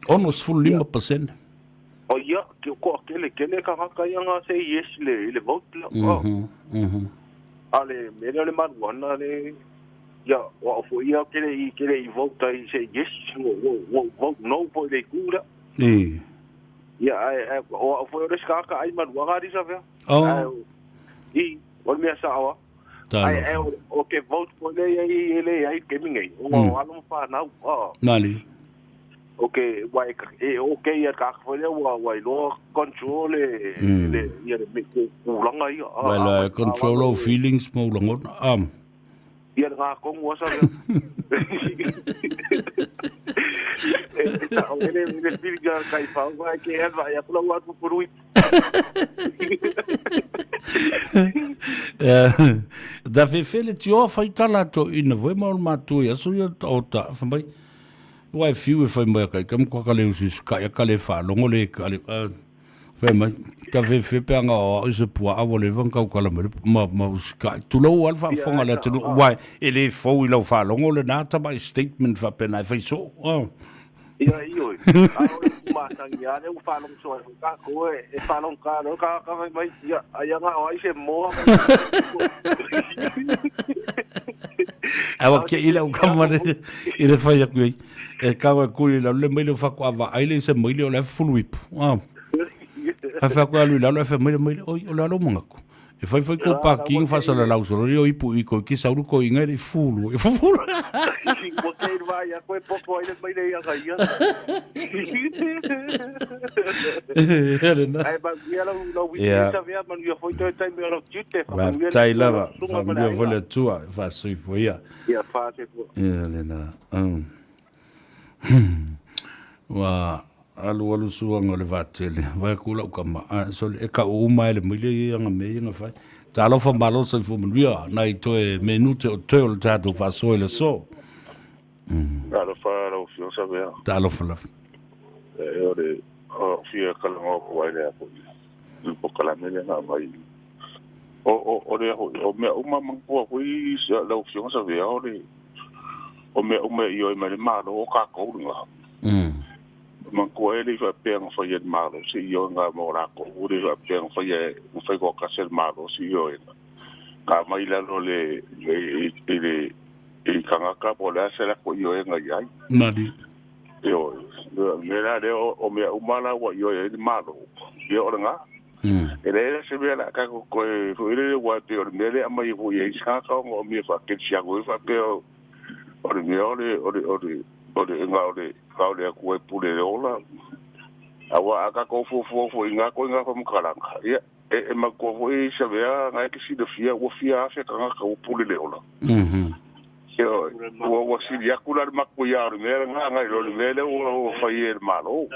65%. O ia, ke toatele tele tagata ia na say yes i le, i le vote lea. Oh. A le mea lea o le maluana le, ia, o au foi ia ke le i, ke le i vote ai say yes, ua, ua, ua vote no foi i le itu lea. I. Ia, ae, ae, o au foi o le isi tagata ai maluaga alii Savea. Oh. Ae, i, o le mea sao lava. Ae, ae, Talofa. o ke vote foi lea i ai, e leai i le taimi nei, ona o alo ma fanau, ah. Mali. O ke, ua e, e okay ia le tagata foi lea ua, ua iloa control le, le, ia le me, tulaga ia. Ah, Well, ah, control ah, our feelings ma ou lagona. Ia le gā tonu a Savea. E, e sao, e le, e le feeling ia kaifau, ai ke ea vaai atu lau atu purui. Da fefe le tioa fai tala to ina voi ma o le matua i aso ia o ta fai mai. Ua e fiu e fai mai a kai ka mkua ka le usu ka ia ka le whaalongo le ka le fai mai ka fefe pe anga o au se pua awa le vang kau kala mai ma ma usu ka tulou al whaafonga le atunu wai e le fou i lau whaalongo le nā tama i statement whapena e whai so. Oh. Ia ioe. A o le kumatangi a le ua faalogo soo ai foi tatou e e faalogo ka loa ka ka fai mai ia aia na o ai se moa. Awa ke ila u kama le i le fai aku ai. E kawa ku i la le mai le fa ko ava ai le se mai le o le fulu ipu. Ah. A fa ko alu la le fa mai le mai le oi o la lo manga ku. E fai fai ko parking fa sala lau solo io ipu i ko ki sauru ko inga i fulu. E fulu. Ua ke i vai a koe poto ai le mai le ia ka ia. Ai ma ia lau lau wiki Ia. sa vea manuia foi toe taimi o lau tiute. Faamanuia le Faafetai Atua lava, lau susuga ma le faamanuia foi aiga. le Atua e faasoifua ia. Ia faasoifua. Ia lena. Ua alualu suaga o le vaatele, vae aku lau kama, a sole, e kau uma e le maile ia nga mea ia nga fai. Talofa malo soifua manuia, nai toe menute o toe o le tatou faasoa i le aso. Talofa lau Afioga Savea. Talofa lava. E o le o fia kalanoa ku ai le a foi. I polokalame le na mai. O o o le ho o mea uma manatua foi lau Afioga Savea o le o mea uma i oi mai le malo o kākou le ngā. Manatua e le i faapea na fai e le malo se i oi ngā mo lākou, o le faapea na fai e na fai koa kase le malo se i oi ngā. Ka mai lalo le le i le i kangaka po le ase la ko i oi ngā iai. Mali. E oi, me la le o o mea uma la ua i oi e le malo. Ia o le ngā. E le la se mea la ka ko koe fo ile le wa te o le mea le ama i fo i e sa ka o mea fa ke sia ko fa pe o o le mea o le o le o le o le nga o le ka o le ku e pule le ola. Awa a ka ko fo fo fo i ngā ko i ngā fa mkalanga. Ia e e ma ko fo i sa mea nga ke si le fia o fia a fe ka nga ka o pule le ola. Ia ua ua sili aku la le maku ia o le mea nga nga i lo le mea le ua ua fai e le malo.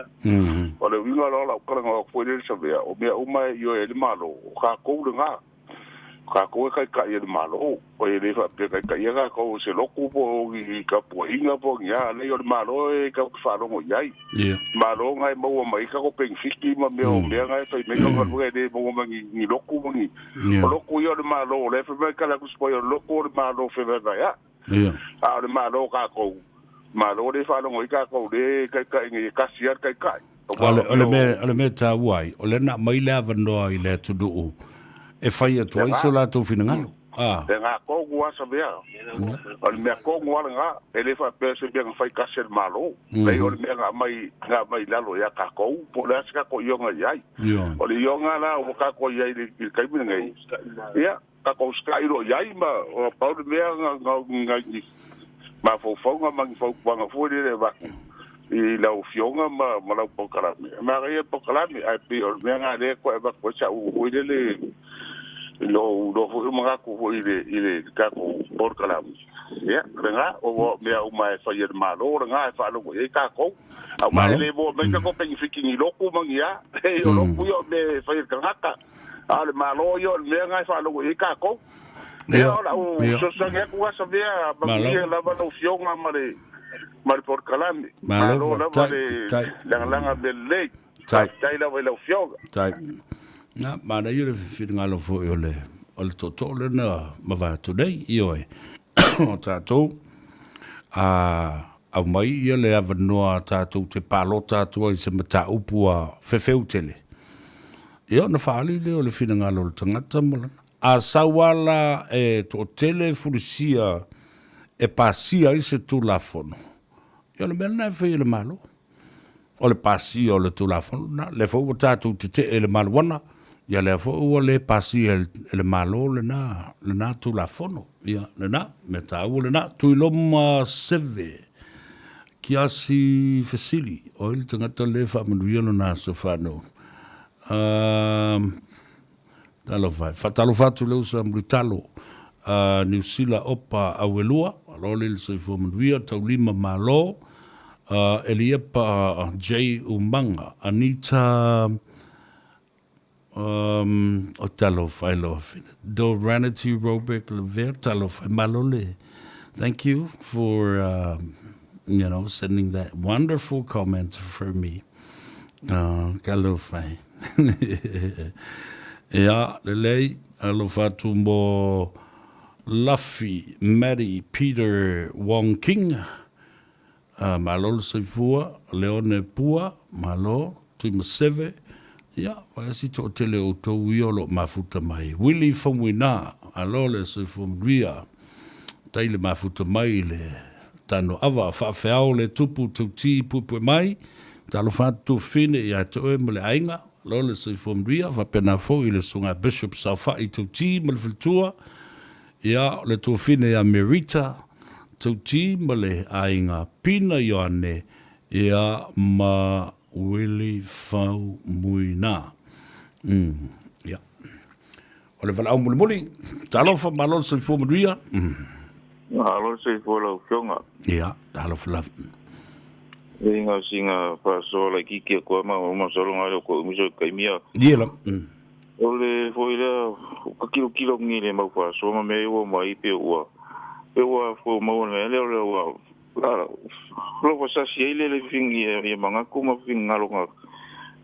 O le uiga la o lau kalanga o koe le sa mea, o mea uma e i e le malo, o kākou le ngā. Kākou e kaikai e le malo, o e le faapea kaikai e kākou se loku po o i ka puainga po ngi a, lei o le malo e ka whaalongo i ai. Ia. Malo ngai maua mai ka ko pengfiki ma mea o mea ngai fai mai ka ngalua e le maua mai ngi loku ma ngi. Ia. O loku ia o le malo, o le fai mai ka la kuspoia o loku o le malo fai mai mai a. Ia. A o le malo kākou. Malo le whaalongo i kākou le kaikai ngi kasi a le kaikai. O le, o le mea, o le mea tāua ai, o le na mai le avanoa i le atunuu e fai atu ai so latou finagalo. Ah. Le ngā kongu a sa mea. O le mea kongu a le ngā, e le faapea se mea nga fai kasi e le malo. Lei o le mea ngā mai, ngā mai lalo ia kākou, po le ase kākou ionga i ai. Ia. O le ionga la, o kākou i ai le, i le kaimina ngai. Ia, kākou skai ro i ai ma, o pau le mea ngā, ngā, ngā, ngā, mafaufauga ma ni fautuaga foi lele e avatu i lau Afioga ma ma lau polokalame. E manaia le polokalame, ae pei o le mea lena lea e toe avatu ai sa'u foi lele i lou iloa foi o manatu foi i le i le tatou polokalame. Ia, lena, o mea uma e fai e le Malo lena e faalogo i ai tatou. Aua e le maua mai tatou penefiti ni lotu ma ni a. O lotu ia o mea e fai e le tagata. A o le Malo ia o le mea lena e faalogo i ai tatou. Ia, o lau fesoasoani atu lena Savea, manuia lava lau Afioga ma le ma le polokalame. Malo lava le lagalaga mea lelei. Faafetai lava i lau Afioga. Tai. Na, manaia le finagalo foi o le o le tootoo lena mavae atu nei, ioe. O tatou, a aumai ia le avanoa tatou te palota atu ai i se mataupu a fefeu tele. Ia ona faaali lea o le finagalo o le tagata ma lana. A sau a la e toatele fulisia e pasia ai se Tulafono, ia o le mea lena e fai e le Malo. O le pasia o le Tulafono lena. Lea foi ua tatou tetee i le maluana, ia lea foi ua le pasia e le Malo lena, lena Tulafono. Ia, lena, mea taua lena. Tuiloma Seve, Kiasi Fesili, o ai le tagata lea e faamanuia lona aso fanau? Talofa e. Faatalofa atu le uso a Mulitalo, a Niu Sila Opa Auelua, alo le le soifua manuia, Taulima Malo, a Eliepa J Umaga, Anita um, o talofa e loa fina. Doranity Robeck Lavea, talofa e malo le. Thank you for, you know, sending that wonderful comment for me. Uh, talofa e. Ea, lelei, alofa atu mo Luffy, Maddie, Peter, Wong King, uh, malo le soifua, Leone Pua, malo, Tuimaseve, ia, vaesi toatele o outou ia o lo o mafuta mai. Willie Faumuina, alo le soifua manuia, tai le mafuta mai le Tano ava faafeao le tupu tauti puepue mai, talofa atu Tuafine ia te oe ma le aiga, lo le soifua manuia, faapena foi i le susuga Bishop Saofai Tauti ma le faletua, ia le Tuafine ia Merita Tauti ma le aiga Pina Ioane, ia ma Willie Fau Muina. Mm, ia. O le valaau mulimuli, talofa, malo le soifua manuia. Mm. Malo le soifua lau Afioga. Ia, talofa lava. E ngā singa whaasoa lai kiki a koe ma uma solo ngā leo koe umiso i kaimia. Ie la. Mm. O le foi lea, ka kilo kilo ngi le mau whaasoa ma mea ua mai pe ua. Pe ua fo maua mea leo leo ua. La, lo fasasi ai le le fingi e mangaku ma fingi ngalo ngā.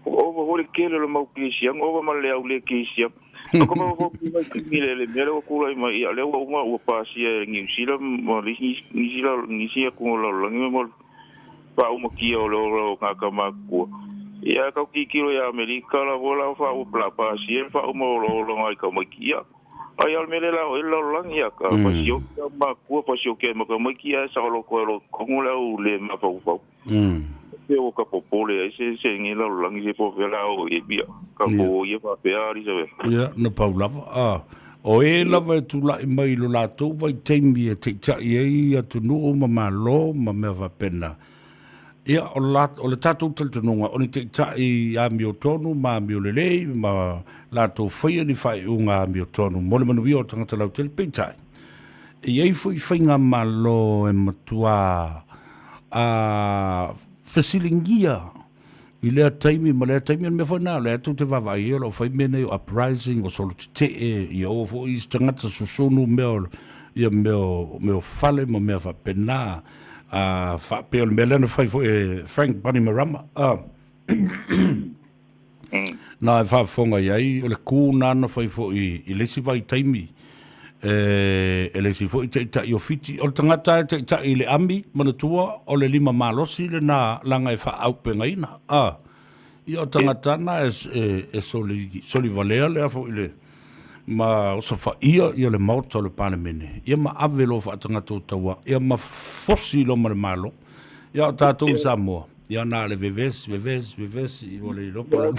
Ova hore kele le mau kisiang, ova ma le au le kisiang. Ko ma ko mai ki le le mea ua kula mai ia le ua uma ua pasia e Niu Sila ma le Niu Sila Niu Sila ko la la ngi mo pa uma kia o le o ngā ka makua. Ia kau kikilo ia Amerika la vola fa ua pla pasia fa uma o lo lo ngai ka mai kia. Ai al mele la o la langi ia ka pasio kia makua pasio kia maka mai kia sa lo ko lo kongo la u le ma pa u. Pe o ka popole ai se se ngi la langi se po fela o e bia. Ka ko ia pa pe ari se. Ia, na pau lava. A, o e lava e tula'i mai i lo latou vaitaimi e teita'i ai atunuu ma Malo ma mea faapena. Ia, o la, o le tatou talitonuga, o ni teita'i amiotonu ma amiolelei ma latou faia ni faaiuga amiotonu mo le manuia o tagata lautele, peitai, E i ai foi faigamalo e matuā a fesiligia i lea taimi ma lea taimi, o le mea foi lena o lea tou te vaavaai ai o lo o fai mea nei o uprising, o solo tetee, ia oo foi isi tagata susunu mea o ia mea o mea o fale ma mea faapena, a faapea o le mea lea na fai foi e Frank Bainimarama, a Na e faafofoga i ai, o le kū na na fai foi i le isi vaitaimi e, e le isi foi taitai o Fiti. O le tagata e taitai i le ami, manatua, o le lima malosi lena laga e faaaupegaina. A, ia o tagata na e, e, e soli, soli valea lea foi le, ma osofaia ia le maota o le Palemene, ia ma ave loa faatagata o tauā, ia ma fosi loa ma le Malo. Ia o tatou i Samoa. Ia na le vevesi, vevesi, vevesi, ua le iloa po o le.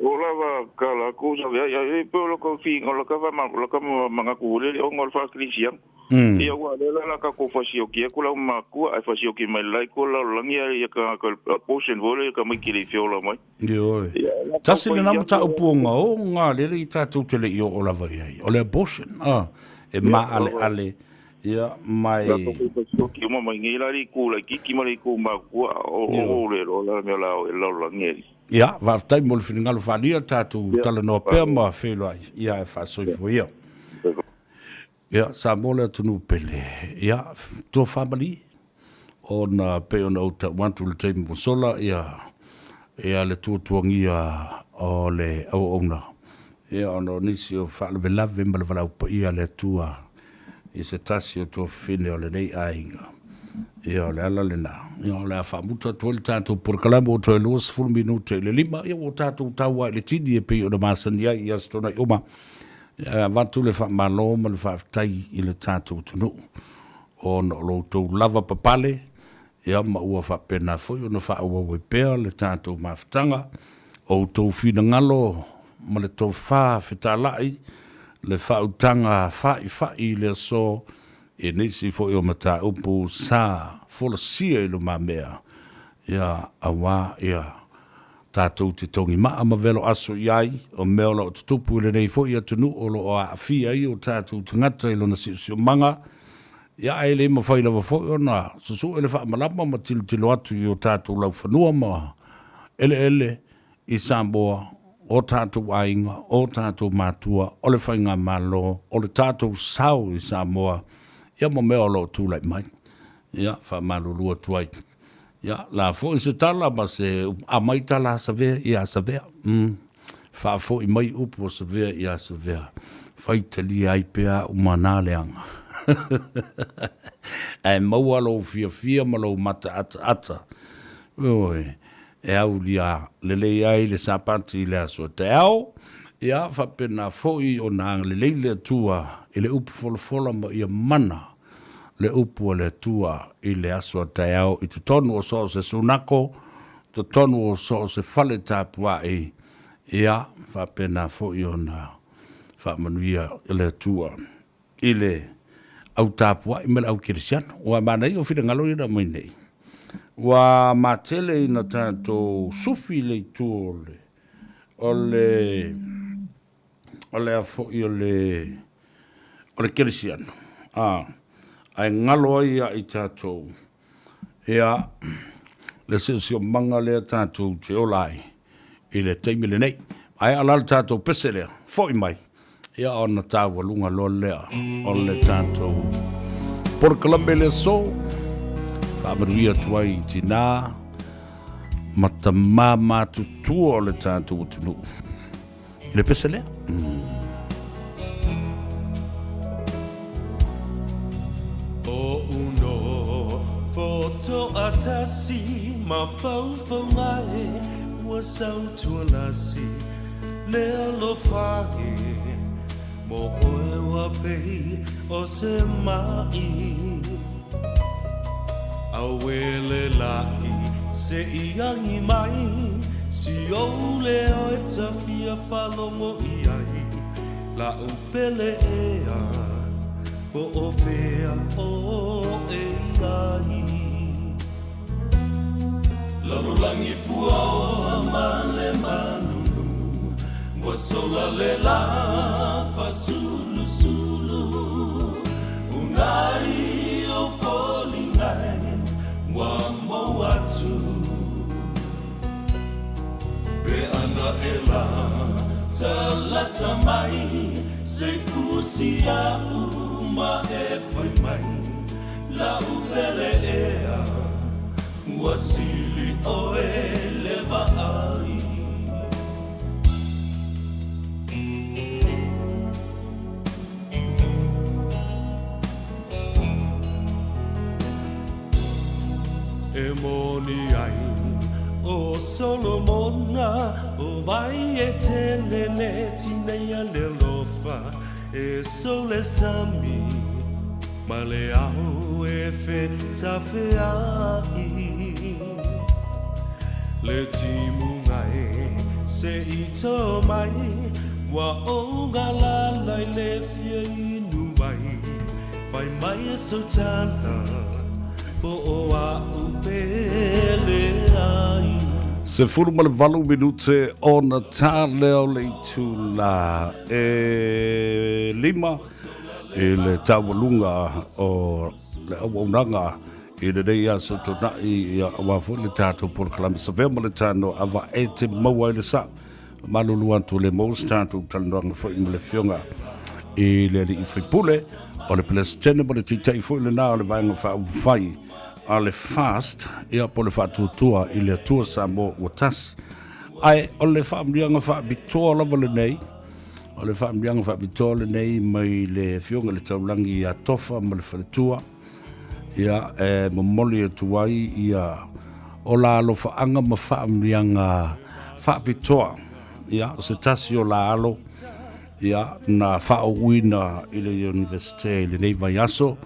O lava ka lakou sa vea ia e pe o laka fiiga o laka faama o laka manatu foi lele ona o le faakelisiano. Ia ua lea la la tatou fasioki atu lau makua ae fasioki mai le la itu o le lalolagi ia ia tagata o le portion foi lea tamaiti e le i feola mai. Ioe. Tasi lena mataupu ogaoga lele i tatou te le i oo lava i ai, o le abortion, a, e maaleale, ia, ma e. Tatou te fasioki uma mai nei la le itu laitiiti ma le itu matutua, o o le iloa la le mea o le a oo i le lalolagi e. Ia, faafetai mo le finagalo faaalia, tatou talanoa pea ma feiloai, ia, e faasoifua ia. Ia, Samoa le atunuu pele, ia, tofa malie, ona pei ona ou tau atu i le taimi ua sola, ia, ia le tuatuagia o le auauna, ia, ona o nisi o faalavelave ma le valaau paia a le Atua i se tasi o tuafafine o lenei aiga. Ia, o le ala lena. Ia, o le a faamuta atu ai le tatou polokalame ua toe 20 minute i le 5, ia ua tatou tau lava i le tini e pei ona masani ai i Aso Toonai uma. E avatu le faamalo ma le faafetai i le tatou atunuu ona o lo outou lava papale, ia ma ua faapena foi ona faaauau ai pea le tatou mafutaga, o outou finagalo ma le tofa fetalai, le faautaga faifai i le aso i nisi foi o mataupu sa folasia i lumamea, ia aua ia Tatou te togimaa ma velo aso i ai, o mea o lo o tutupu i lenei foi atunuu o lo o aafia ai o tatou tagata i lona siosiomaga, ia ae le mafai lava foi ona susue le faamalama ma tilotilo atu i o tatou laufanua ma eleele i Samoa, o tatou aiga, o tatou matua, o le faigamalo, o le tatou sao i Samoa, ia ma mea o lo o tulai mai. Ia, faamalulu atu ai. Ia, la foi se tala ma se upu, aumai tala a Savea ia Savea. Faafoi mai upu a Savea ia Savea. Faitalia ai pea au ma na leaga. Ae maua lou fiafia ma lou mataataata. Ioe, e aulia lelei ai le Sapati i le aso taeao, ia faapena foi ona agalelei le Atua i le upu folafola ma ia mana le upu a le Atua i le aso a taeao i totonu o so o se sunako, totonu o so o se fale tapuai, ia faapena foi ona faamanuia le Atua i le au tapuai ma le au kerisiano. Ua manaia o finagalo ia na aumai nei. Ua matele ina tatou sufi le itu o le o le o le a foi o le o le kerisiano, a, ae galo ai ia i tatou ia le siosiomaga lea tatou te ola ai i le taimi lenei. Ae a la le tatou pese lea, foi mai, ia ona taualuga loa lea o le tatou polokalame le aso. Faamanuia atu ai i tinā ma tamā matutua o le tatou atunuu. I le pese lea. O uno fotoatasi mafaufauga e ua sautualasi le alofa e mo oe ua pei o se ma'i Auele la'i se i agi mai Si ou leo e tafia faalogo i ai La'u pele ea po o fea oe i ai Lalolagi puaoa ma le manunu Ua sola le la fasulusulu Unai o foliga e ua mou atu Pe ana e la talata mai Se fusi a'u ma e fai mai La'u pele ea Ua sili ʻoe le vaai. E moni ai ʻo Solomona, ʻO wai e tele le tineia le alofa e sou le sami ma le ao e fetafeaʻi le timuga e. Se i tō mai Ua ou galala i le fia inu mai Fai mai e sautala Po o a'u pele ai. 18 minute ona tā lea o le itulā e lima i le taualuga o le auaunaga i lenei aso tuanai, ia, aua foi le tatou polokalame Savea ma le Tanoa Ava e te maua ai le sao. Malulu atu le maua se tatou talanoaga foi ma le Afioga i le Alii Faipule o le Peresetene ma le Taitai foi lena o le Vaega Faaupufai a le FAST, ia, po o le Faatuatua i le Atua Samoa ua Tasi. Ae o le faamanuiaga faapitoa lava lenei, o le faamanuiaga faapitoa lenei mai le Afioga i le Taulagi ia Tofa ma le Faletua, Ia, e momoli atu ai ia o la alofaaga ma faamanuiaga faapitoa. Ia, o se tasi o la alo, ia, na faaouina i le Iunivesite i lenei vaiaso,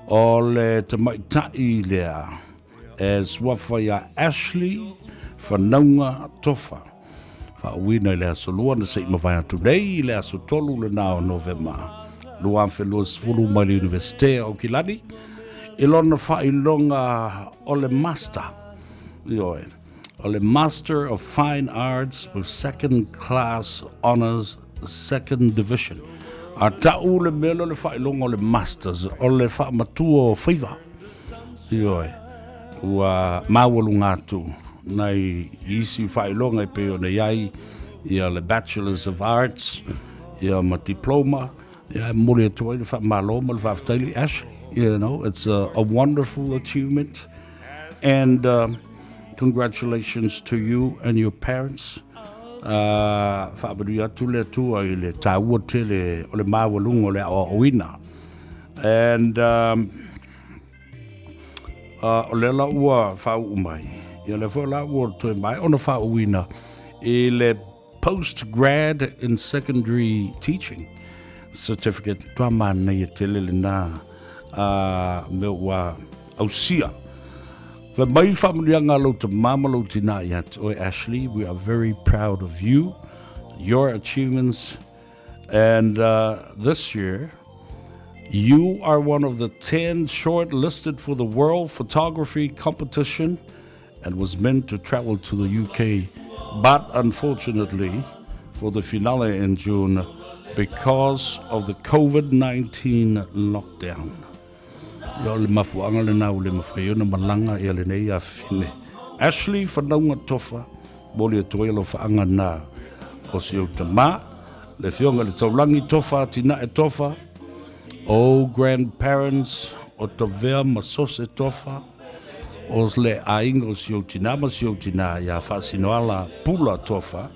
o le tamaitai lea e suafa ia Ashley Fanauga Tofa. Faauuina i le aso Lua na se i mavae atu nei i le aso 3 lena o Novema 2020 mai le Iunivesite o Aukilani i lona faailoga o le Master, ioe, o le Master of Fine Arts with Second Class Honours Second Division. A ta'u le mea lea o le faailoga o le Masters, o le faamatua o faiva. Ioe, ua maualuga atu nai isi faailoga e pei ona i ai ia le Bachelors of Arts ia ma Diploma. Ia, e momoli atu ai le faamalo ma le faafetai i Ashley. You know, it's a wonderful achievement and congratulations to you and your parents. Faamanuia atu le Atua i le tāua tele o le maualuga o le aoaoina. And o lea la ua faauu mai, ia lea foi la ua toe mai ona faauuina i le Postgrad in Secondary Teaching Certificate. Toa manaia tele lena mea ua ausia. Fai mai faamanuiaga a lou tamā ma lou tinā ia te oe, Ashley, we are very proud of you, your achievements, and this year you are one of the 10 shortlisted for the World Photography Competition and was meant to travel to the UK, but unfortunately for the finale in June because of the COVID-19 lockdown. Ia, o le mafuaaga lena ua le mafai ai ona malaga ia lenei afafine. Ashley Whanaunga Tofa, moli atu ai alofaaga na o si ou tamā, le Afioga i le Taulagi Tofa Atinae Tofa, o grandparents o Tavea ma Sose Tofa, o le aiga o si ou tinā ma si ou tinā ia Faasinoala Pula Tofa,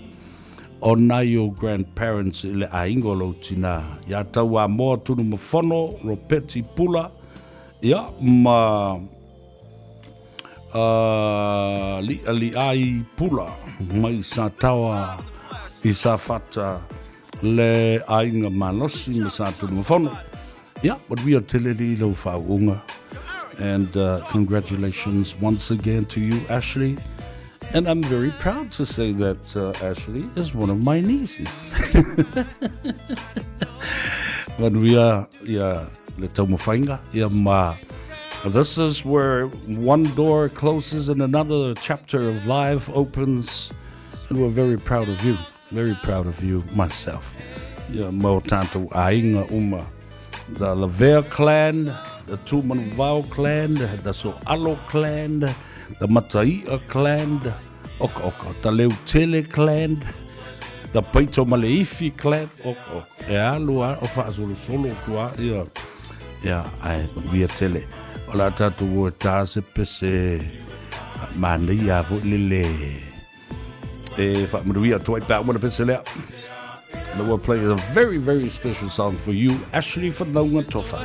o nai ou grandparents i le aiga o lou tinā ia Tauamoa Tunumafono Ropeti Pula, ia, ma Li'ali'ai Pula mai Sataoa i Safata le aiga malosi ma Sa Tunumafono. Ia, manuia tele li lau faauuga. And congratulations once again to you, Ashley. And I'm very proud to say that Ashley is one of my nieces. Manuia ia le taumawhainga, ia ma. This is where one door closes and another chapter of life opens. And we're very proud of you. Very proud of you myself. Ia ma o tātou aiga uma. The Lavea clan, the Tūmanuvao clan, the So'alo clan, the Matai'a clan, oka oka, the Leutele clan, the Paito Maleifi clan, oka oka. E alu a o whaasolosolo tua, ia, ia, ai, manuia tele. O la tātou o e tā se pese mānei a foi lele e whaamanuia atu ai pea uma pese lea. And we'll play a very, very special song for you, Ashley Whanaunga Tofa.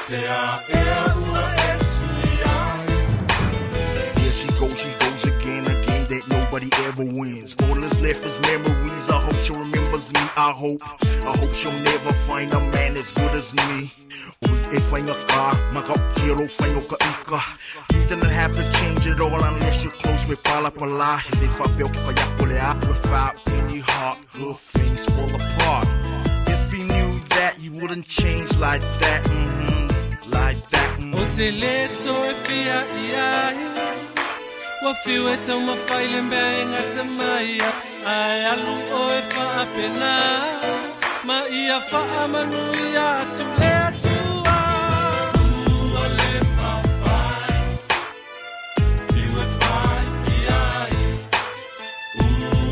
Aisea ea ua e sui ai. Here she goes, she goes again, a game that nobody ever wins. All that's left is memories. I hope she remembers me. I hope, I hope she'll never find a man as good as me. Ui e whainga ka, maka o ke alo whainga o ka ika. You didn't have to change it all unless you're close with palapala. He le whapea o ke whaiako le a. Without any heart, good things fall apart. If he knew that, he wouldn't change like that, mm-hmm, like that. O te le toe fia i ai Ua fiu e taumafai le mea e gata mai Ae alu oe faapena Ma ia faamanuia atu le Atua. Ua le mafai, fiu e fai i ai.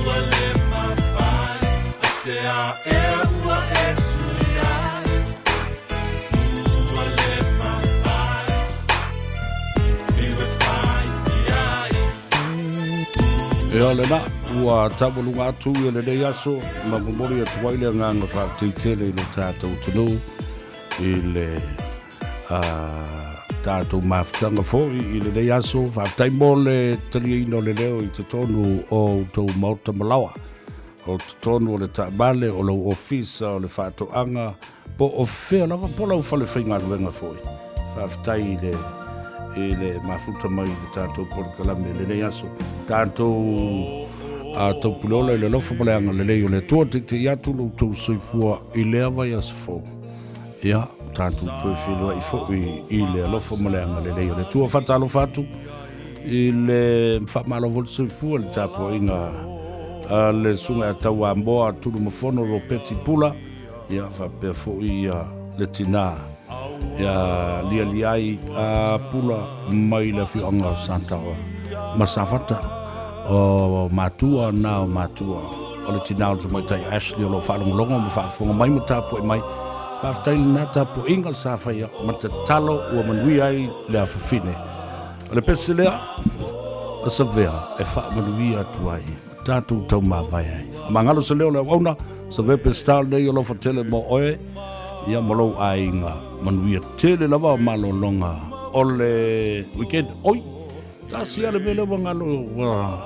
Ua le mafai, aisea ea ua e sui ai. Ua le mafai, fiu e fai i ai. Ea lena, ua taualuga atu ia lenei aso ma momoli atu ai le agaga faafetai tele i lo tatou atunuu i le tatou mafutaga foi i lenei aso. Faafetai mo le taliaina o le leo i totonu o outou maota malaoa, o totonu o le taavale, o lou ofisa, o le faatoaga, po o fea lava, po o lau fale faigaluega foi. Faafetai i le i le mafuta mai i le tatou polokalame i lenei aso. Tatou a taupuleola i le alofa ma le agalelei o le Atua, teitei atu lo outou soifua i lea vaiaso fou. Ia, tatou toe feiloai foi i le alofa ma le agalelei o le Atua. Faatalofa atu i le faamalo foi le soifua i le tapuaiga a le susuga ia Tauamoa Tulumafono Ropeti Pula, ia faapea foi ia le tinā ia Lialiai a Pula mai le afioaga o Sataoa ma Safata o matua na o matua o le tinā o le tamaitai Ashley o lo o faalogologo ma faafofoga mai ma tapuai mai. Faafetai lena tapuaiga sa faia ma tatalo ua manuia ai le afafine. O le pese lea a Savea e faamanuia atu ai ma tatou taumavae ai. Faamagalo se leo o le auauna, Savea Peseta lenei alofa tele mo oe ia ma lou aiga. Manuia tele lava o malologa o le weekend. Oi, tasi lava le mea lea ua galo ua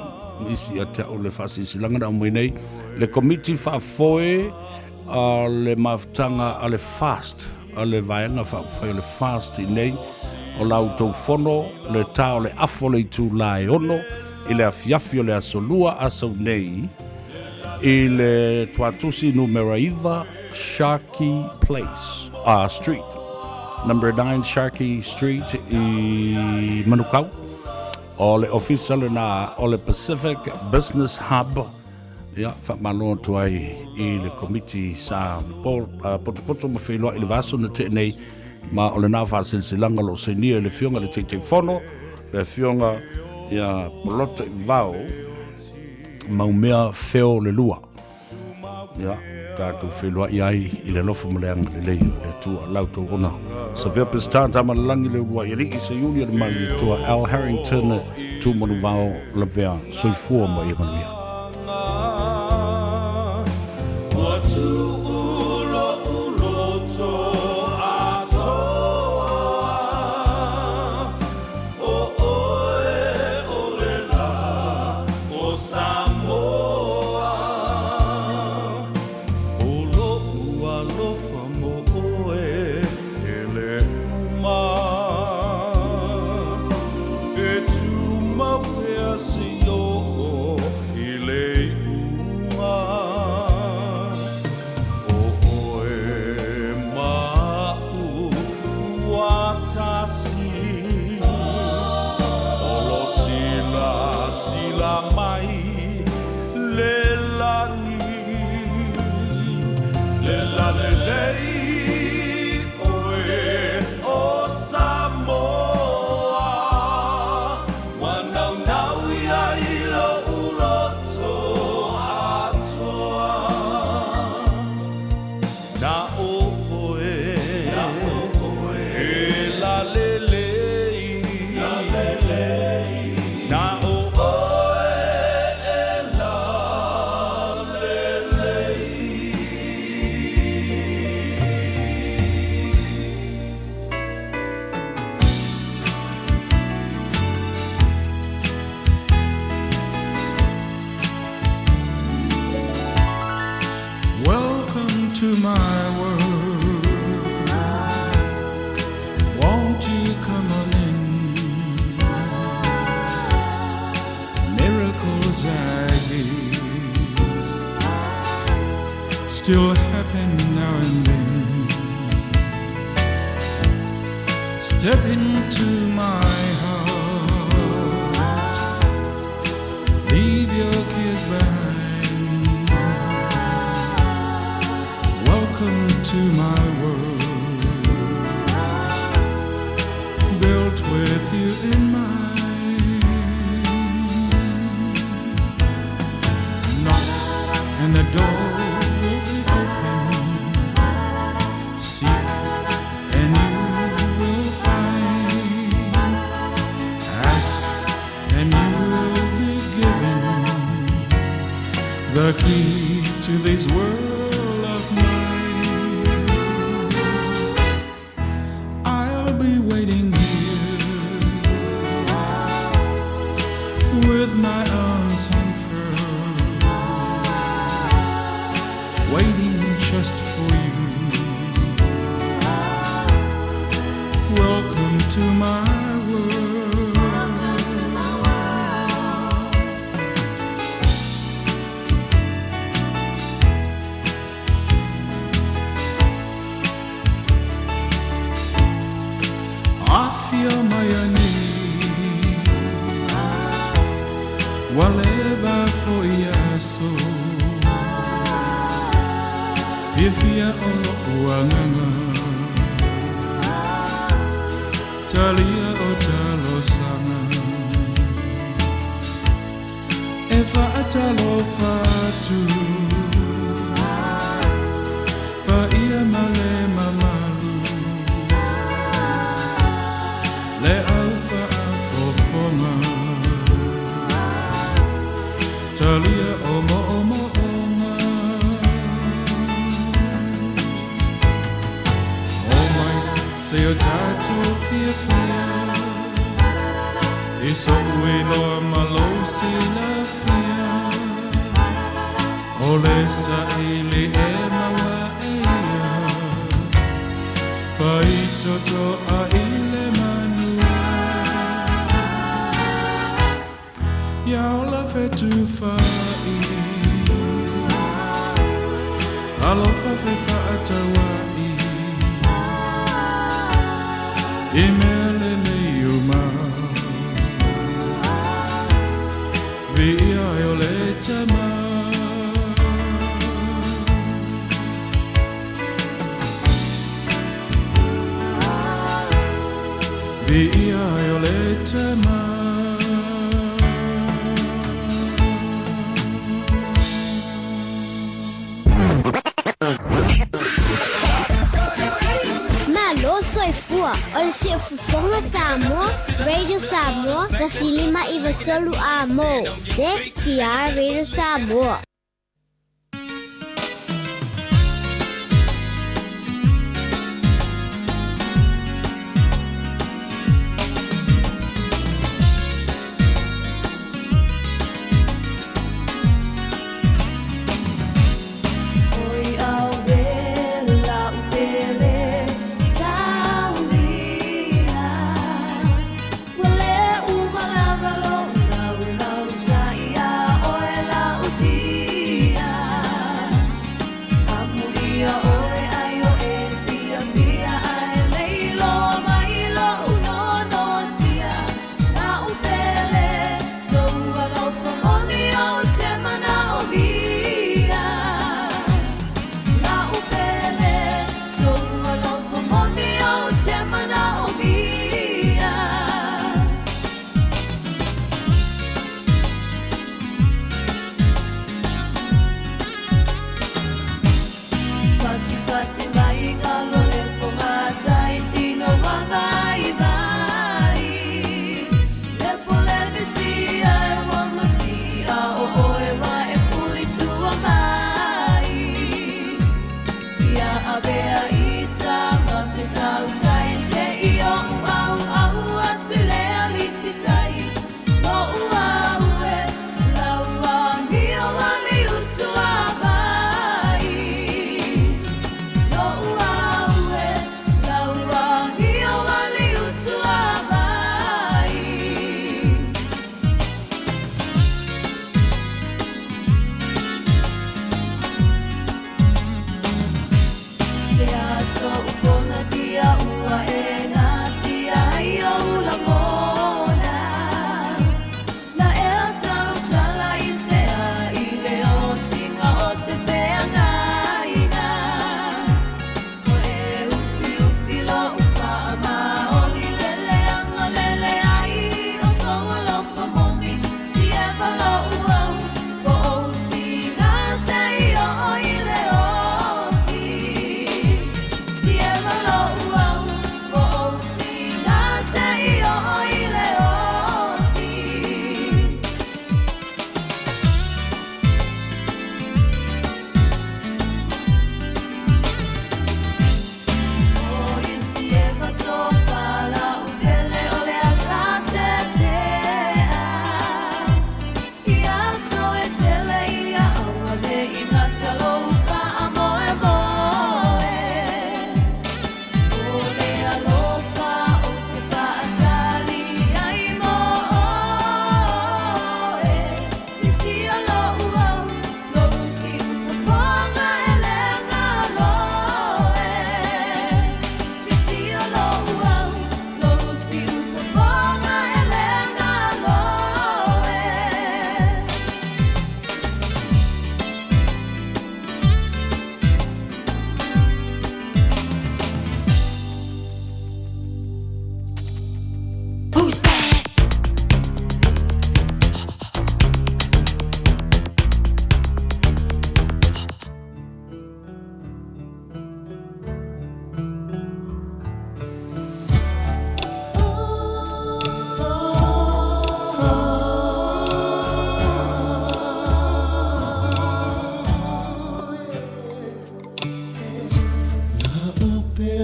isi ia te au le faasilasilaga na aumai nei, le komiti faafoe a le mafutaga a le FAST, a le Vaega Faaupufai o le FAST i nei, o la outou fono, le tā o le afo le itulā e 6 i le afiafi o le aso Lua asau nei, i le Tuatusi numera 9 Sharkey Place, Street, number 9 Sharkey Street i Manukau. O le ofisa lena o le Pacific Business Hub. Ia, faamalo atu ai i le komiti sa potopoto ma feiloai i le vaaso na tea nei, ma o lena faasilasilaga o lo o sainia e le Afioga i le Taitaifono, le Afioga ia Polota Ivao Maumea Feo le Lua. Ia, tatou feiloai ai i le alofa ma le agalelei o le Atua, la outou ona. Savea Peseta, Tamalelagi le Uluai Alii, Seiuli o le Malietoa, Al Harrington, Tumanuvao Lavea, soifua ma ia manuia. Ua tuu lo'u loto atoa, O oe o le la o Samoa. O lo'u alofa mo oe e le uma, E tumau pea seia oo i le iuga. O oe ma aʻu ua tasi, O lo silasila mai le lagi, Le lalelei oe o Samoa, Ua naunau ia i lou loto atoa. Na oe e lalelei, Na oe e lalelei. into my world. Won't you come on in? Miracles, I guess, still happen now and then. Step into my heart, leave your cares behind. Welcome to my world, built with you in mind. Knock and the door will be open. Seek and you will find. Ask and you will be given the key to this world of mine. I'll be waiting here with my arms unfurled, waiting just for you. Welcome to my world. Afia mai nei Ua leva foi aso Fiafia o lo'u agaga Talia o talosaga E fa'atalofa atu Paia ma le mamalu Le au fa'afofoga Talia o mo'omo'oga O mai se o tatou fiafia I so'u iloa ma lou silafia O le sa'ili e maua e ia Faitotoa i le manua Ia ola fetufa'i Alofa fefaataua'i I mea lelei uma Viia ai o le Tama. Viia ai o le Tama. Malo soifua o le Siufofoga Samoa, Radio Samoa, 105 93 amo. CKR Radio Samoa. Oi auela utele saulia Ua le umalava lo lau lau sa ia oe lau tino.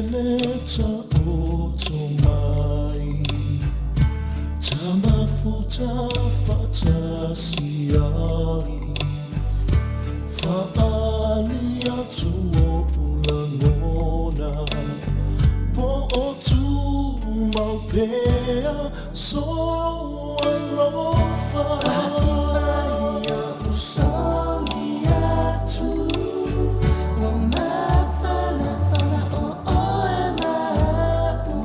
le taoto mai Tamafuta faatasi ai Faali atu o'u lagona Po o tumau pea sou alofa Pa'i mai o'u sogi atu Ua mafanafana o oe ma a'u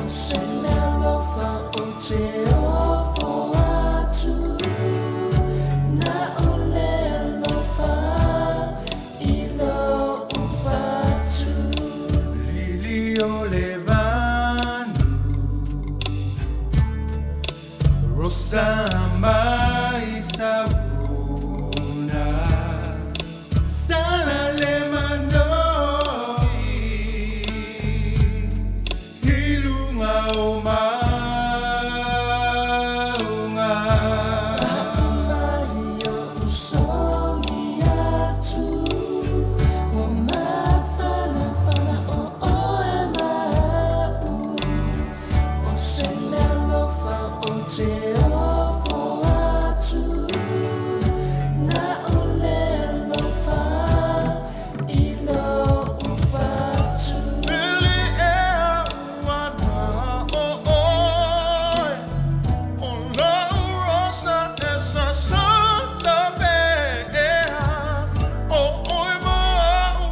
O se meaalofa ou te ofo atu Na o le alofa i lo'u fatu Lili o le vanu Rosa mai sauna Sala le manoi I luga o mauga Pa'i mai o'u sogi atu Ua mafanafana o oe ma a'u O se meaalofa ou te ofo atu Na o le alofa i lo'u fatu Pili ea ua na o oe O la'u rosa e sasala pea O oe ma a'u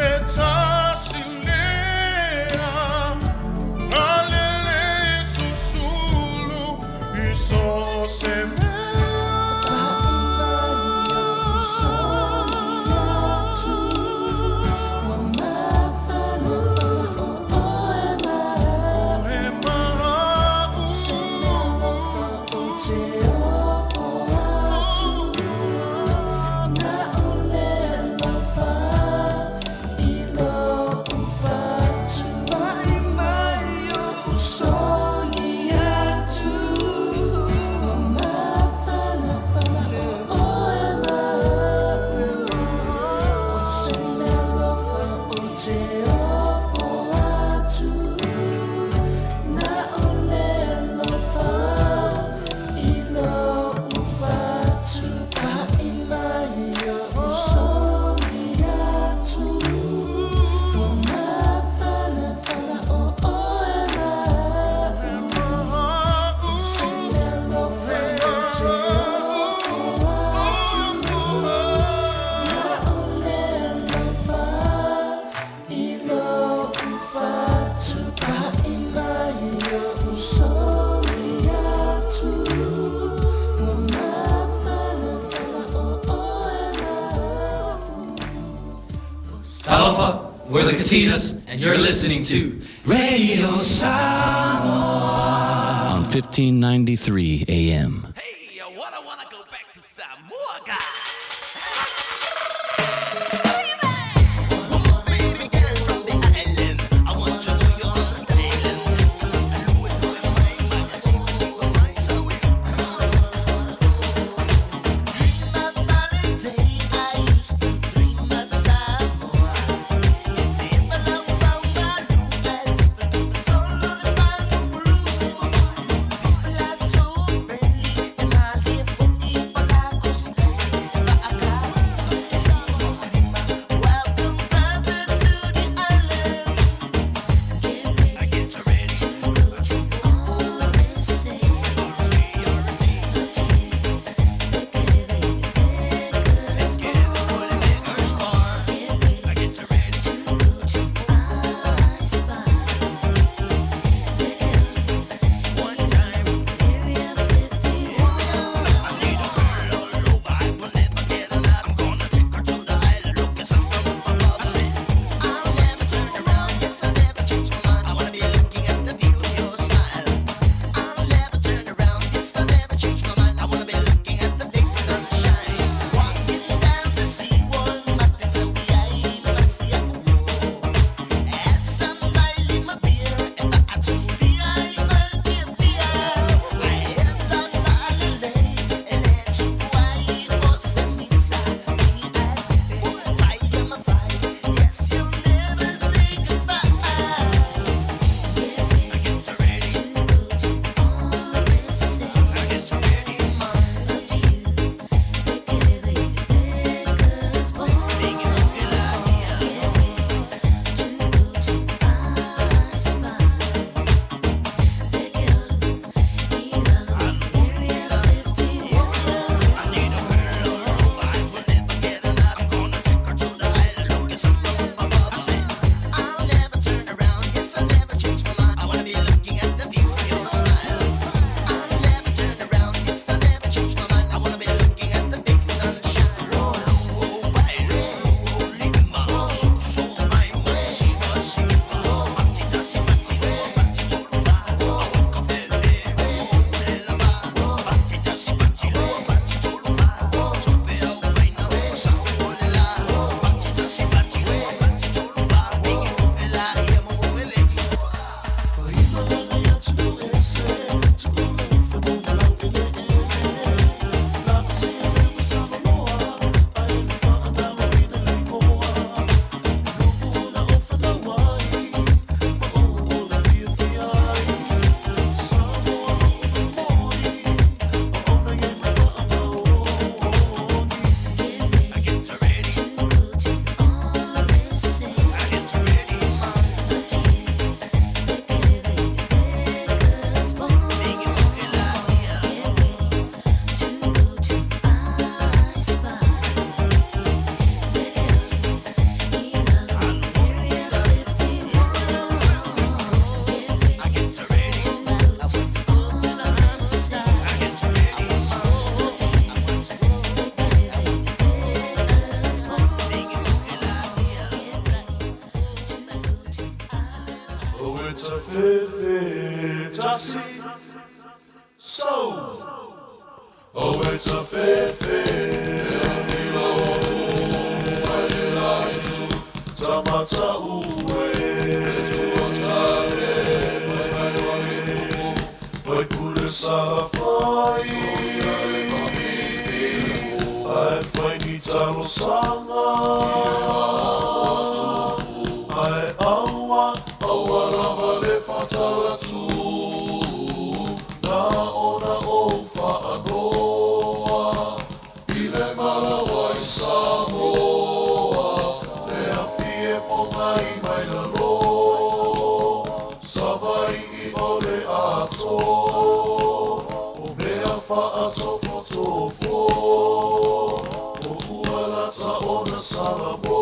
e tasi lea Nalele susulu i so se mea Pa'i mai o'u sogi atu Ua mafanafana o oe ma a'u O se meaalofa ou te ofo atu Na o le alofa i lo'u fatu Pa'i mai o'u sogi atu Ua mafanafana o oe ma a'u O se meaalofa ou te ofo atu Na o le alofa i lo'u fatu Pa'i mai o'u sogi atu Ua mafanafana o oe ma a'u O se meaalofa ou te ofo atu Na o le alofa i lo'u fatu Pa'i mai o'u sogi atu Ua mafanafana o oe ma a'u Talofa, we're the Katinas, and you're listening to Radio Samoa on 1593 AM. So friendly. it's a fefe tasi. So, oh it's a fefe. Tamata uwe Vai pure sala fai Ai fai ni talo sanga Ai aua, aua lava le whatara tu Na ona o whaanoa I le marawa i Samoa Le afi e ponga i mai lalo Savai i ole ato O mea whaatofotofo O ualata ona salamo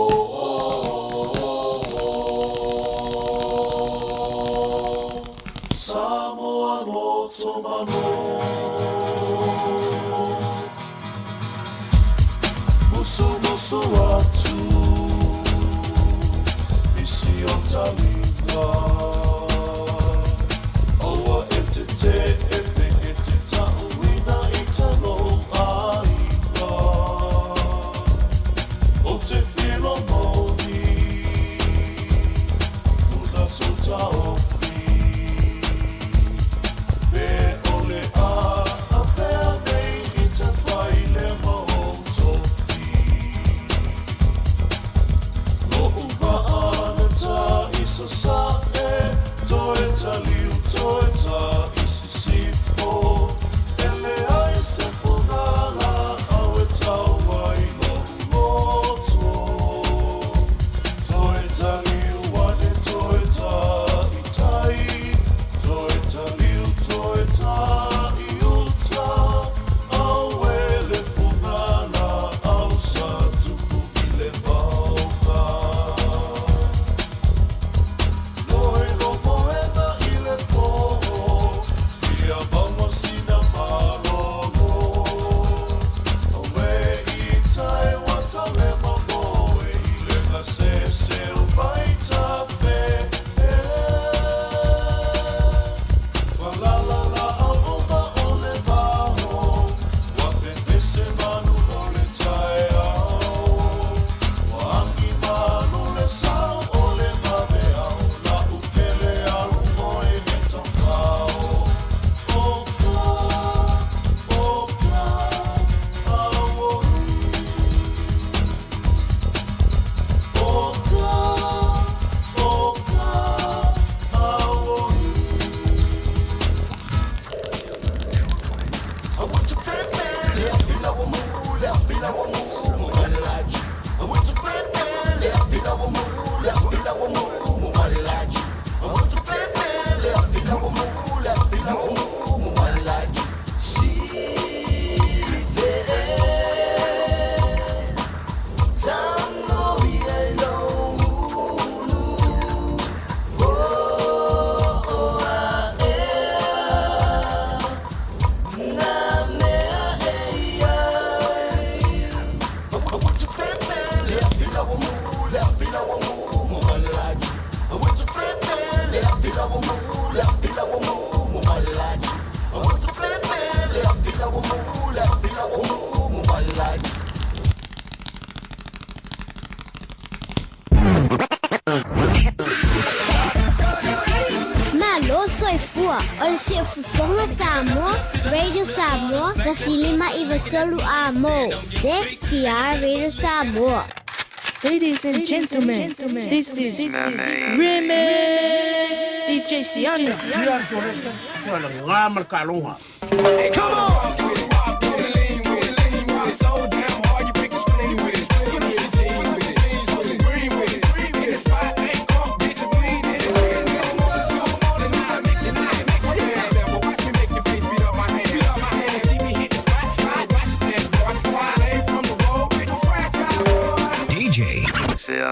Samoa loto mano Musu musu atu Isi o talinga Aua e te te e pe e te tauina i te lou aiga O te whiro moni Puna so taofi Pe ole a a pea nei i te whai le mau tofi Lo uva ana ta i sa sa e Toe ta liu, toe ta i sisifo Ele ai se fungala au e tau ai lo uloto Toe ta liu ane toe ta i tai Toe ta liu, toe ta i uta Au e le fungala au sa tupu i le mauga Loe lo moena i le poho Ia maua sina malolo Awe i tai wata le mamoe I le ngasese o mai tafe Walala la au o ma o le vaho Wa pepese manu o le tai au Wa angi manu le sao o le mave au La upele alu moe e tawhao O ka, o ka, au o O ka, o ka, au o Malo soifua o le siufofoga Samoa, Radio Samoa, 153 a mo. Se ki Radio Samoa. Ladies and gentlemen, this is Remix DJ Siana. Hey, come on! DJ Hey,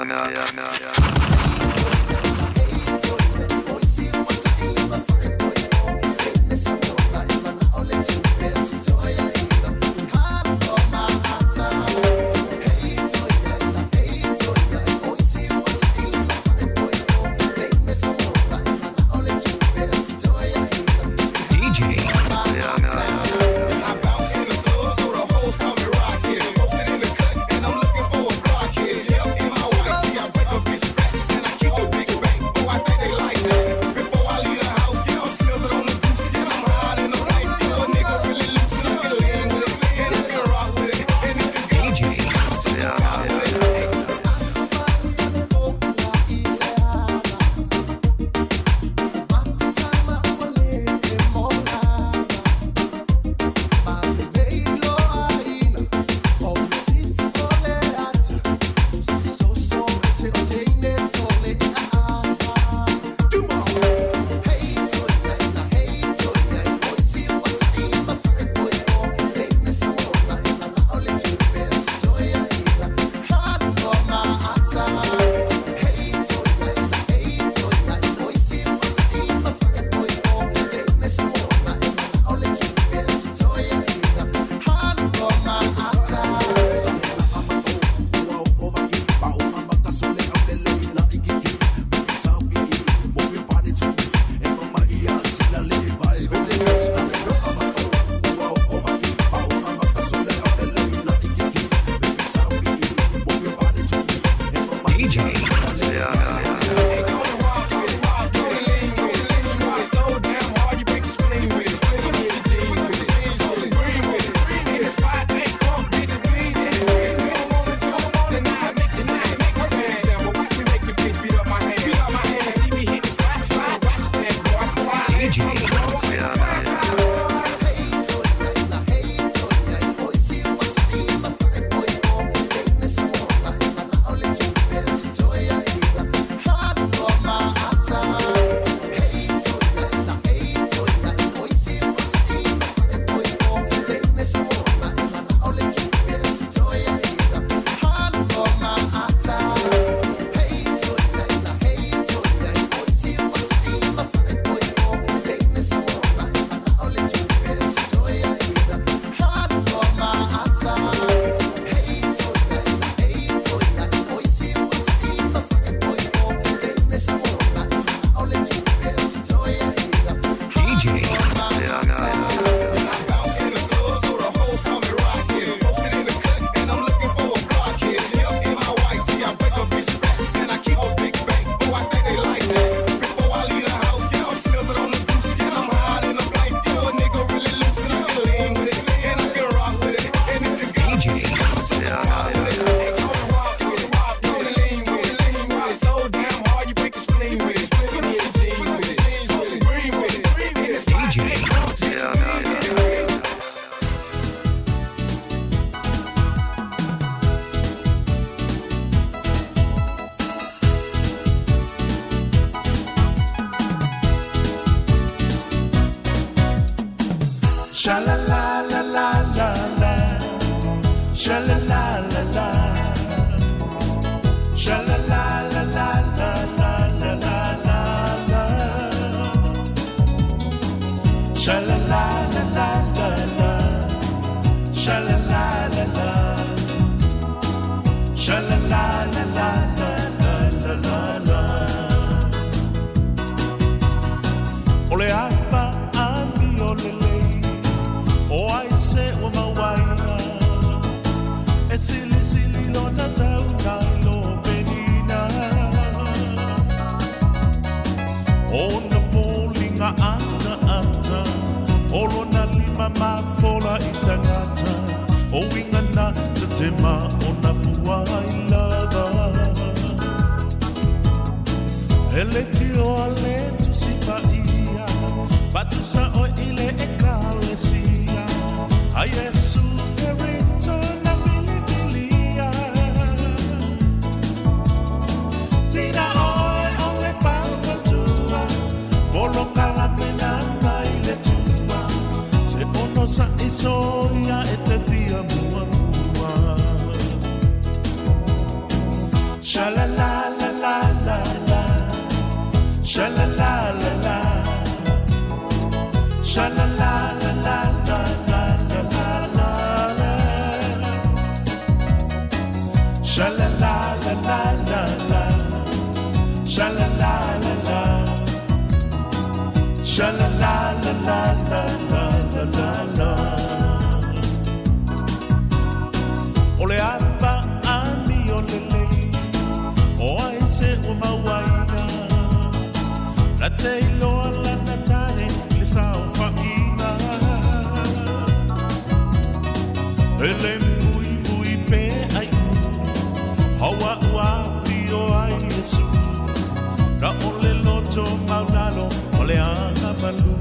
Sha la la la la la la. Sha la la la la. Sha la la la la la la la la la la. Sha la la la la la la. Sha la la la la. Sha la la la la la la la la. O le apa ami o le lei, o ai se ua mauaina. E sili sili lona tau nai lo penina. O na fōlinga ata ata, o lona lima mafola i tangata. O winga na te tema o na fua i lava. E le tio a le tusi pa ia, patusa o ile e kalesia. A Yesu Kerito na filifilia. Tina oe o le whawhatua, polo kalapena mai le tua. Se ono sa iso ia e te fia mua mua. Sha la la la la la la. Sha la la la la. Sha la la la la la la la la la. Sha la la la la la la. Sha la la la la. Sha la la la la la la la la la. O le apa ami o le lei, o ai se ua mauaina. Na te iloa lana tane le sao whaina. E le mui mui pe ai u, haua ua fio ai Yesu. Na o le loto maunalo, o le anga malu.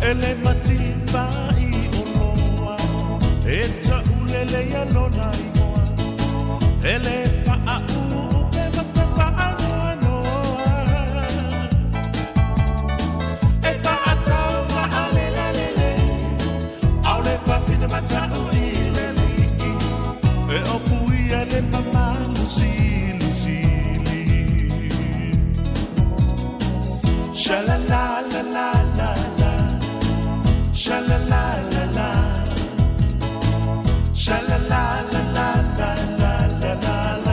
E le mativa i oloa, e ta ulele ia lona imoa. E le wha u pe mata wha anoa noa. E wha atau ma ale la lele, au le wha whina mata u i le liki. E o fui e le mamalu sili sili. Sha la la la la la la. Sha la la la la. Sha la la la la la la la la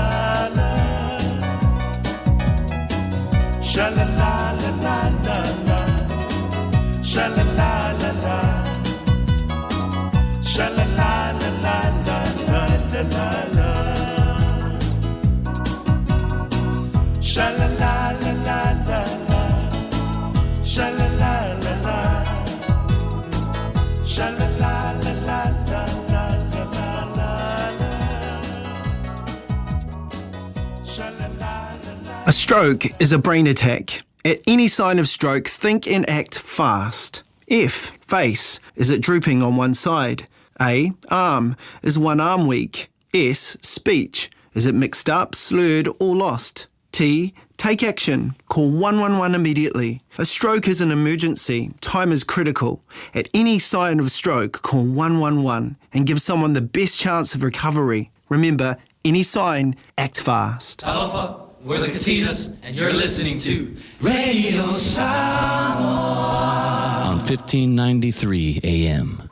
stroke is a brain attack. At any sign of stroke, think and act fast. F. Face. Is it drooping on one side? A. Arm. Is one arm weak? S. Speech. Is it mixed up, slurred, or lost? T. Take action. Call 111 immediately. A stroke is an emergency. Time is critical. At any sign of stroke, call 111 and give someone the best chance of recovery. Remember, any sign, act fast. Talofa, we're the Katinas, and you're listening to Radio Samoa on 1593 AM.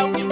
Amu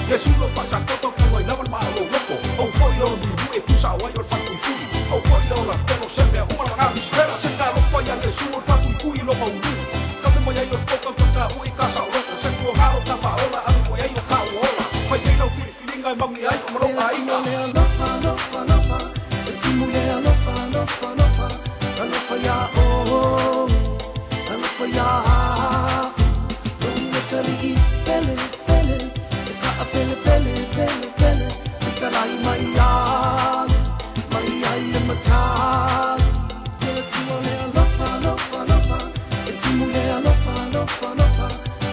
Iesu lou faasatoto talu ai lava le maa o lou loto. Ou foi lea o le mulimuli e tusa o ai o le falepuipui. Ou foi lea o le tele o se mea uma le maga. Se talofa ia Iesu o le faatuitui i lou maunu. Kafe mai ai o le toka o taua i ka saoloto. Se tuagalo ta faaola ave foi ai o ka ua ola. Fai nei lau filifiliga e manuia ai o ma lou aiga. Alofa, alofa, alofa, e timu le alofa, alofa, alofa, alofa iā oe, alofa iā au. Lou atalii pele, pele, e faapele, pele, pele, pele, e talai mai ai, mai ai le matai. Le Atua le alofa, alofa, alofa, e timu le alofa, alofa, alofa,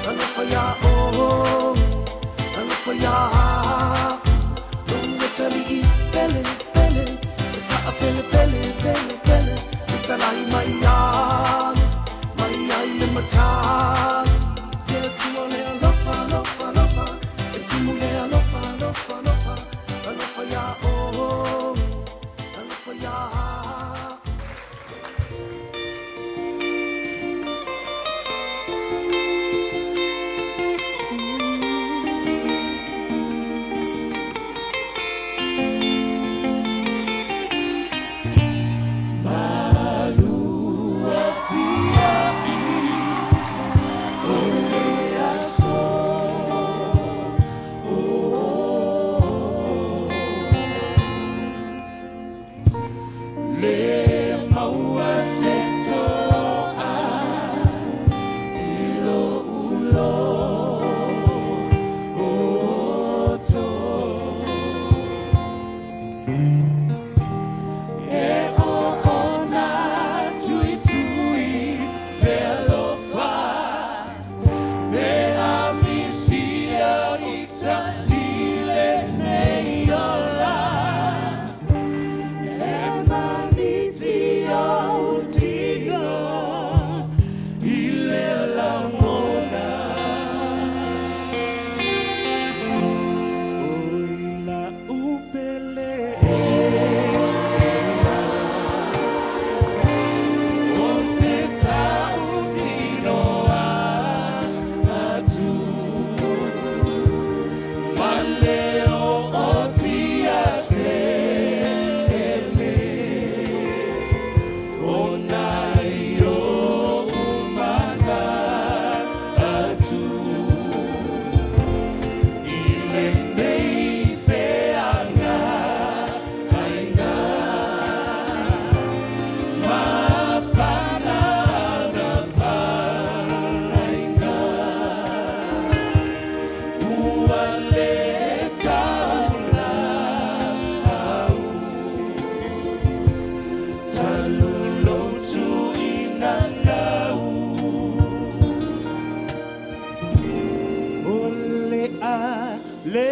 alofa iā oe, alofa iā au. Lou atalii pele, pele, e faapele, pele, pele, pele, e talai mai ai, mai ai le matai. Le Atua le alofa, alofa, alofa, e timu le alofa, alofa, alofa, alofa iā oe, alofa iā au. Malu afiafi o le aso, Le maua se to'a i lo'u loto. E oona tuitui le alofa pe a misia i tali lenei ola. E maniti ou tino i le lagona. Oi la'u pele ea, Ou te ta'utino atu, Ma le ootia tele, Ona i o'u manatu, I lenei feagaiga, Mafana na faiga, Ua le taula'au, Talu lou tuuina nau. O le a le